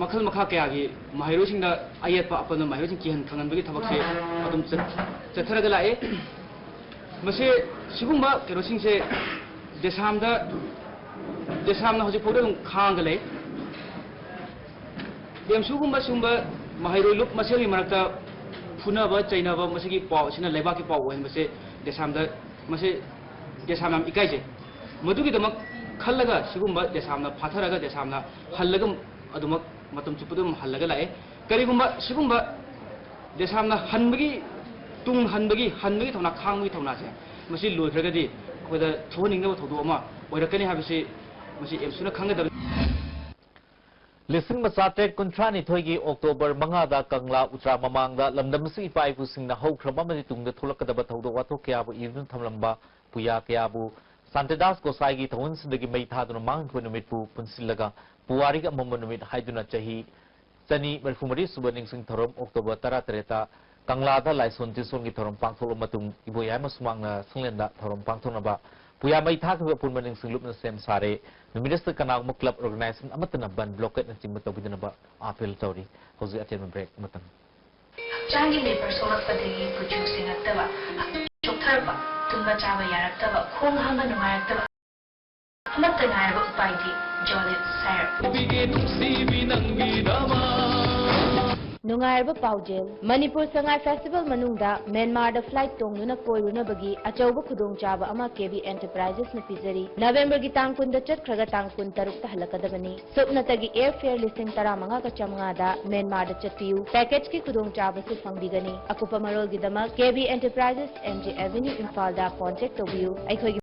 ꯃꯈꯜ ꯃꯈꯥ ꯀꯌꯥꯒꯤ ꯃꯍꯩꯔꯣꯏꯁꯤꯡꯗ ꯑꯌꯦꯠꯄ ꯑꯄꯟꯕ ꯃꯍꯩꯔꯣꯏꯁꯤꯡ ꯀꯤꯍꯟ ꯈꯪꯍꯟꯕꯒꯤ ꯊꯕꯛꯁꯦ ꯑꯗꯨꯝ ꯆꯠ-, ꯆꯠꯊꯔꯒ ꯂꯥꯛꯑꯦ꯫ ꯃꯁꯤ ꯁꯤꯒꯨꯝꯕ ꯀꯩꯅꯣꯁꯤꯡꯁꯦ ꯗꯦꯁꯥꯝꯗ, ꯗꯦꯁꯥꯝꯅ ꯍꯧꯖꯤꯛ ꯐꯥꯎꯗ ꯑꯗꯨꯝ ꯈꯥꯡꯉꯒ ꯂꯩ꯫ ꯑꯦꯝꯁꯨꯒꯨꯝꯕ ꯁꯤꯒꯨꯝꯕ ꯃꯍꯩꯔꯣꯏ ꯂꯨꯞ ꯃꯁꯦꯜꯒꯤ ꯃꯔꯛꯇ ꯐꯨꯅꯕ ꯆꯩꯅꯕ ꯃꯁꯤꯒꯤ ꯄꯥꯎ ꯑꯁꯤꯅ ꯂꯩꯕꯥꯛꯀꯤ ꯄꯥꯎ ꯑꯣꯏꯍꯟꯕꯁꯦ ꯗꯦꯁꯥꯝꯗ, ꯃꯁꯤ ꯗꯦꯁꯥꯝ ꯌꯥꯝ ꯏꯀꯥꯏꯖꯩ꯫ ꯃꯗꯨꯒꯤꯗꯃꯛ ꯈꯜꯂꯒ ꯁꯤꯒꯨꯝꯕ ꯗꯦꯁꯥꯝꯅ ꯐꯥꯊꯔꯒ ꯗꯦꯁꯥꯝꯅ ꯍꯜꯂꯒ ꯑꯗꯨꯃꯛ ꯃꯇꯝ ꯆꯨꯞꯄꯗ ꯑꯗꯨꯝ ꯍꯜꯂꯒ ꯂꯥꯛꯑꯦ꯫ ꯀꯔꯤꯒꯨꯝꯕ ꯁꯤꯒꯨꯝꯕ ꯗꯦꯁꯥꯝꯅ ꯍꯟꯕꯒꯤ, ꯇꯨꯡ ꯍꯟꯕꯒꯤ, ꯍꯟꯕꯒꯤ ꯊꯧꯅꯥ, ꯈꯥꯡꯕꯒꯤ ꯊꯧꯅꯥꯁꯦ ꯃꯁꯤ ꯂꯣꯏꯈ꯭ꯔꯒꯗꯤ ꯑꯩꯈꯣꯏꯗ ꯊꯣꯛꯍꯟꯅꯤꯡꯗꯕ ꯊꯧꯗꯣꯛ ꯑꯃ ꯑꯣꯏꯔꯛꯀꯅꯤ ꯍꯥꯏꯕꯁꯤ ꯃꯁꯤ ꯑꯦꯝꯁꯨꯅ ꯈꯪꯒꯗꯕꯅꯤ꯫ ꯂꯤꯁꯤꯡ ꯑꯃ ꯆꯥꯇꯔꯦꯠ ꯀꯨꯟꯊ꯭ꯔꯥ ꯅꯤꯊꯣꯏꯒꯤ ꯑꯣꯛꯇꯣꯕꯔ ꯃꯉꯥꯗ ꯀꯪꯂꯥ ꯎꯇ꯭ꯔꯥ ꯃꯃꯥꯡꯗ ꯂꯝꯗꯝ ꯑꯁꯤꯒꯤ ꯏꯄꯥ ꯏꯄꯨꯁꯤꯡꯅ ꯍꯧꯈ꯭ꯔꯕ ꯑꯃꯗꯤ ꯇꯨꯡꯗ ꯊꯣꯛꯂꯛꯀꯗꯕ ꯊꯧꯗꯣꯛ ꯋꯥꯊꯣꯛ ꯀꯌꯥꯕꯨ ꯏꯗꯨꯅ ꯊꯝꯂꯝꯕ ꯄꯨꯌꯥ ꯀꯌꯥꯕꯨ ꯁꯥꯟꯇꯤꯗꯥꯁ ꯒꯣꯁꯥꯏꯒꯤ ꯊꯧꯒꯜꯁꯤꯡꯗꯒꯤ ꯃꯩ ꯊꯥꯗꯨꯅ ꯃꯥꯡꯈꯤꯕ ꯅꯨꯃꯤꯠꯄꯨ ꯄꯨꯟꯁꯤꯜꯂꯒ ꯄꯨꯋꯥꯔꯤꯒꯤ ꯑꯃꯝꯕ ꯅꯨꯃꯤꯠ ꯍꯥꯏꯗꯨꯅ ꯆꯍꯤ ꯆꯅꯤ ꯃꯔꯤꯐꯨ ꯃꯔꯤ ꯁꯨꯕ ꯅꯤꯡꯁꯤꯡ ꯊꯧꯔꯝ ꯑꯣꯛꯇꯣꯕꯔ ꯇꯔꯥ ꯇꯔꯦꯠꯇ ꯀꯪꯂꯥꯗ ꯂꯥꯏꯁꯣꯟ ꯇꯤꯟꯁꯣꯟꯒꯤ ꯊꯧꯔꯝ ꯄꯥꯡꯊꯣꯛꯂꯕ ꯃꯇꯨꯡ ꯏꯕꯣꯌꯥꯏꯃ ꯁꯨꯃꯥꯡꯅ ꯁꯪꯂꯦꯟꯗ ꯊꯧꯔꯝ ꯄꯥꯡꯊꯣꯛꯅꯕ ꯄꯨꯌꯥ ꯃꯩ ꯊꯥꯈꯤꯕ ꯑꯄꯨꯟꯕ ꯅꯤꯡꯁꯤꯡ ꯂꯨꯞꯅ ꯁꯦꯝ ꯁꯥꯔꯦ꯫ ꯅꯨꯃꯤꯠ ꯑꯁꯤꯗ ꯀꯅꯥꯒꯨꯝꯕ club organization ꯑꯃꯠꯇꯅ ꯕꯟ, blockade ꯅꯆꯤꯡꯕ ꯇꯧꯕꯤꯗꯅꯕ ꯑꯥꯄꯤꯜ ꯇꯧꯔꯤ꯫ ꯍꯧꯖꯤꯛ ꯑꯇꯦꯟꯕ break ꯑꯃꯇꯪ꯫ ꯍꯛꯆꯥꯡꯒꯤ ꯂꯦꯄꯔ ꯁꯣꯛꯂꯛꯄꯗꯒꯤ ꯀꯨꯆꯨ ꯁꯦꯡꯉꯛꯇꯕ, ꯍꯛꯆꯥꯡ ꯆꯣꯛꯊꯔꯛꯄ, ꯇꯨꯝꯕ ꯆꯥꯕ ꯌꯥꯔꯛꯇꯕ, ꯈꯣꯡ ꯍꯥꯝꯕ ꯅꯨꯡꯉꯥꯏꯔꯛꯇꯕ, ꯑꯃꯠꯇ ꯉꯥꯏꯔꯕ ꯎꯄꯥꯏꯗꯤ ꯖꯣꯂꯤꯠ ꯁꯥꯏꯔꯞ꯫ ꯅꯨꯡꯁꯤꯕꯤ ꯅꯪꯒꯤꯗꯃꯛ꯫ ꯅꯨꯡꯉꯥꯏꯔꯕ ꯄꯥꯎꯖꯦꯜ, ꯃꯅꯤꯄꯨꯔ ꯁꯉꯥꯏ ꯐꯦꯁꯇꯤꯚꯦꯜ ꯃꯅꯨꯡꯗ ꯃ꯭ꯌꯥꯟꯃꯥꯔꯗ flight ꯇꯣꯡꯗꯨꯅ ꯀꯣꯏꯔꯨꯅꯕꯒꯤ ꯑꯆꯧꯕ ꯈꯨꯗꯣꯡꯆꯥꯕ ꯑꯃ ꯀꯦ ꯕꯤ ꯑꯦꯟꯇꯔꯄ꯭ꯔꯥꯏꯖꯦꯁꯅ ꯄꯤꯖꯔꯤ꯫ ꯅꯕꯦꯝꯕꯔꯒꯤ ꯇꯥꯡ ꯀꯨꯟꯗ ꯆꯠꯈ꯭ꯔꯒ ꯇꯥꯡ ꯀꯨꯟꯇꯔꯨꯛꯇ ꯍꯜꯂꯛꯀꯗꯕꯅꯤ꯫ ꯁꯨꯞꯅꯇꯒꯤ airfare ꯂꯤꯁꯤꯡ ꯇꯔꯥꯃꯉꯥꯒ ꯆꯥꯃꯉꯥꯗ ꯃ꯭ꯌꯥꯟꯃꯥꯔꯗ ꯆꯠꯄꯤꯌꯨ꯫ Packageꯀꯤ ꯈꯨꯗꯣꯡꯆꯥꯕꯁꯨ ꯐꯪꯕꯤꯒꯅꯤ꯫ ꯑꯀꯨꯞꯄ ꯃꯔꯣꯜꯒꯤꯗꯃꯛ ꯀꯦ ꯕꯤ ꯑꯦꯟꯇꯔꯄ꯭ꯔꯥꯏꯖꯦꯁ, ꯑꯦꯝ ꯖꯤ ꯑꯦꯚꯦꯅ꯭ꯌꯨ, ꯏꯝꯐꯥꯜꯗ contact ꯇꯧꯕꯤꯌꯨ꯫ ꯑꯩꯈꯣꯏꯒꯤ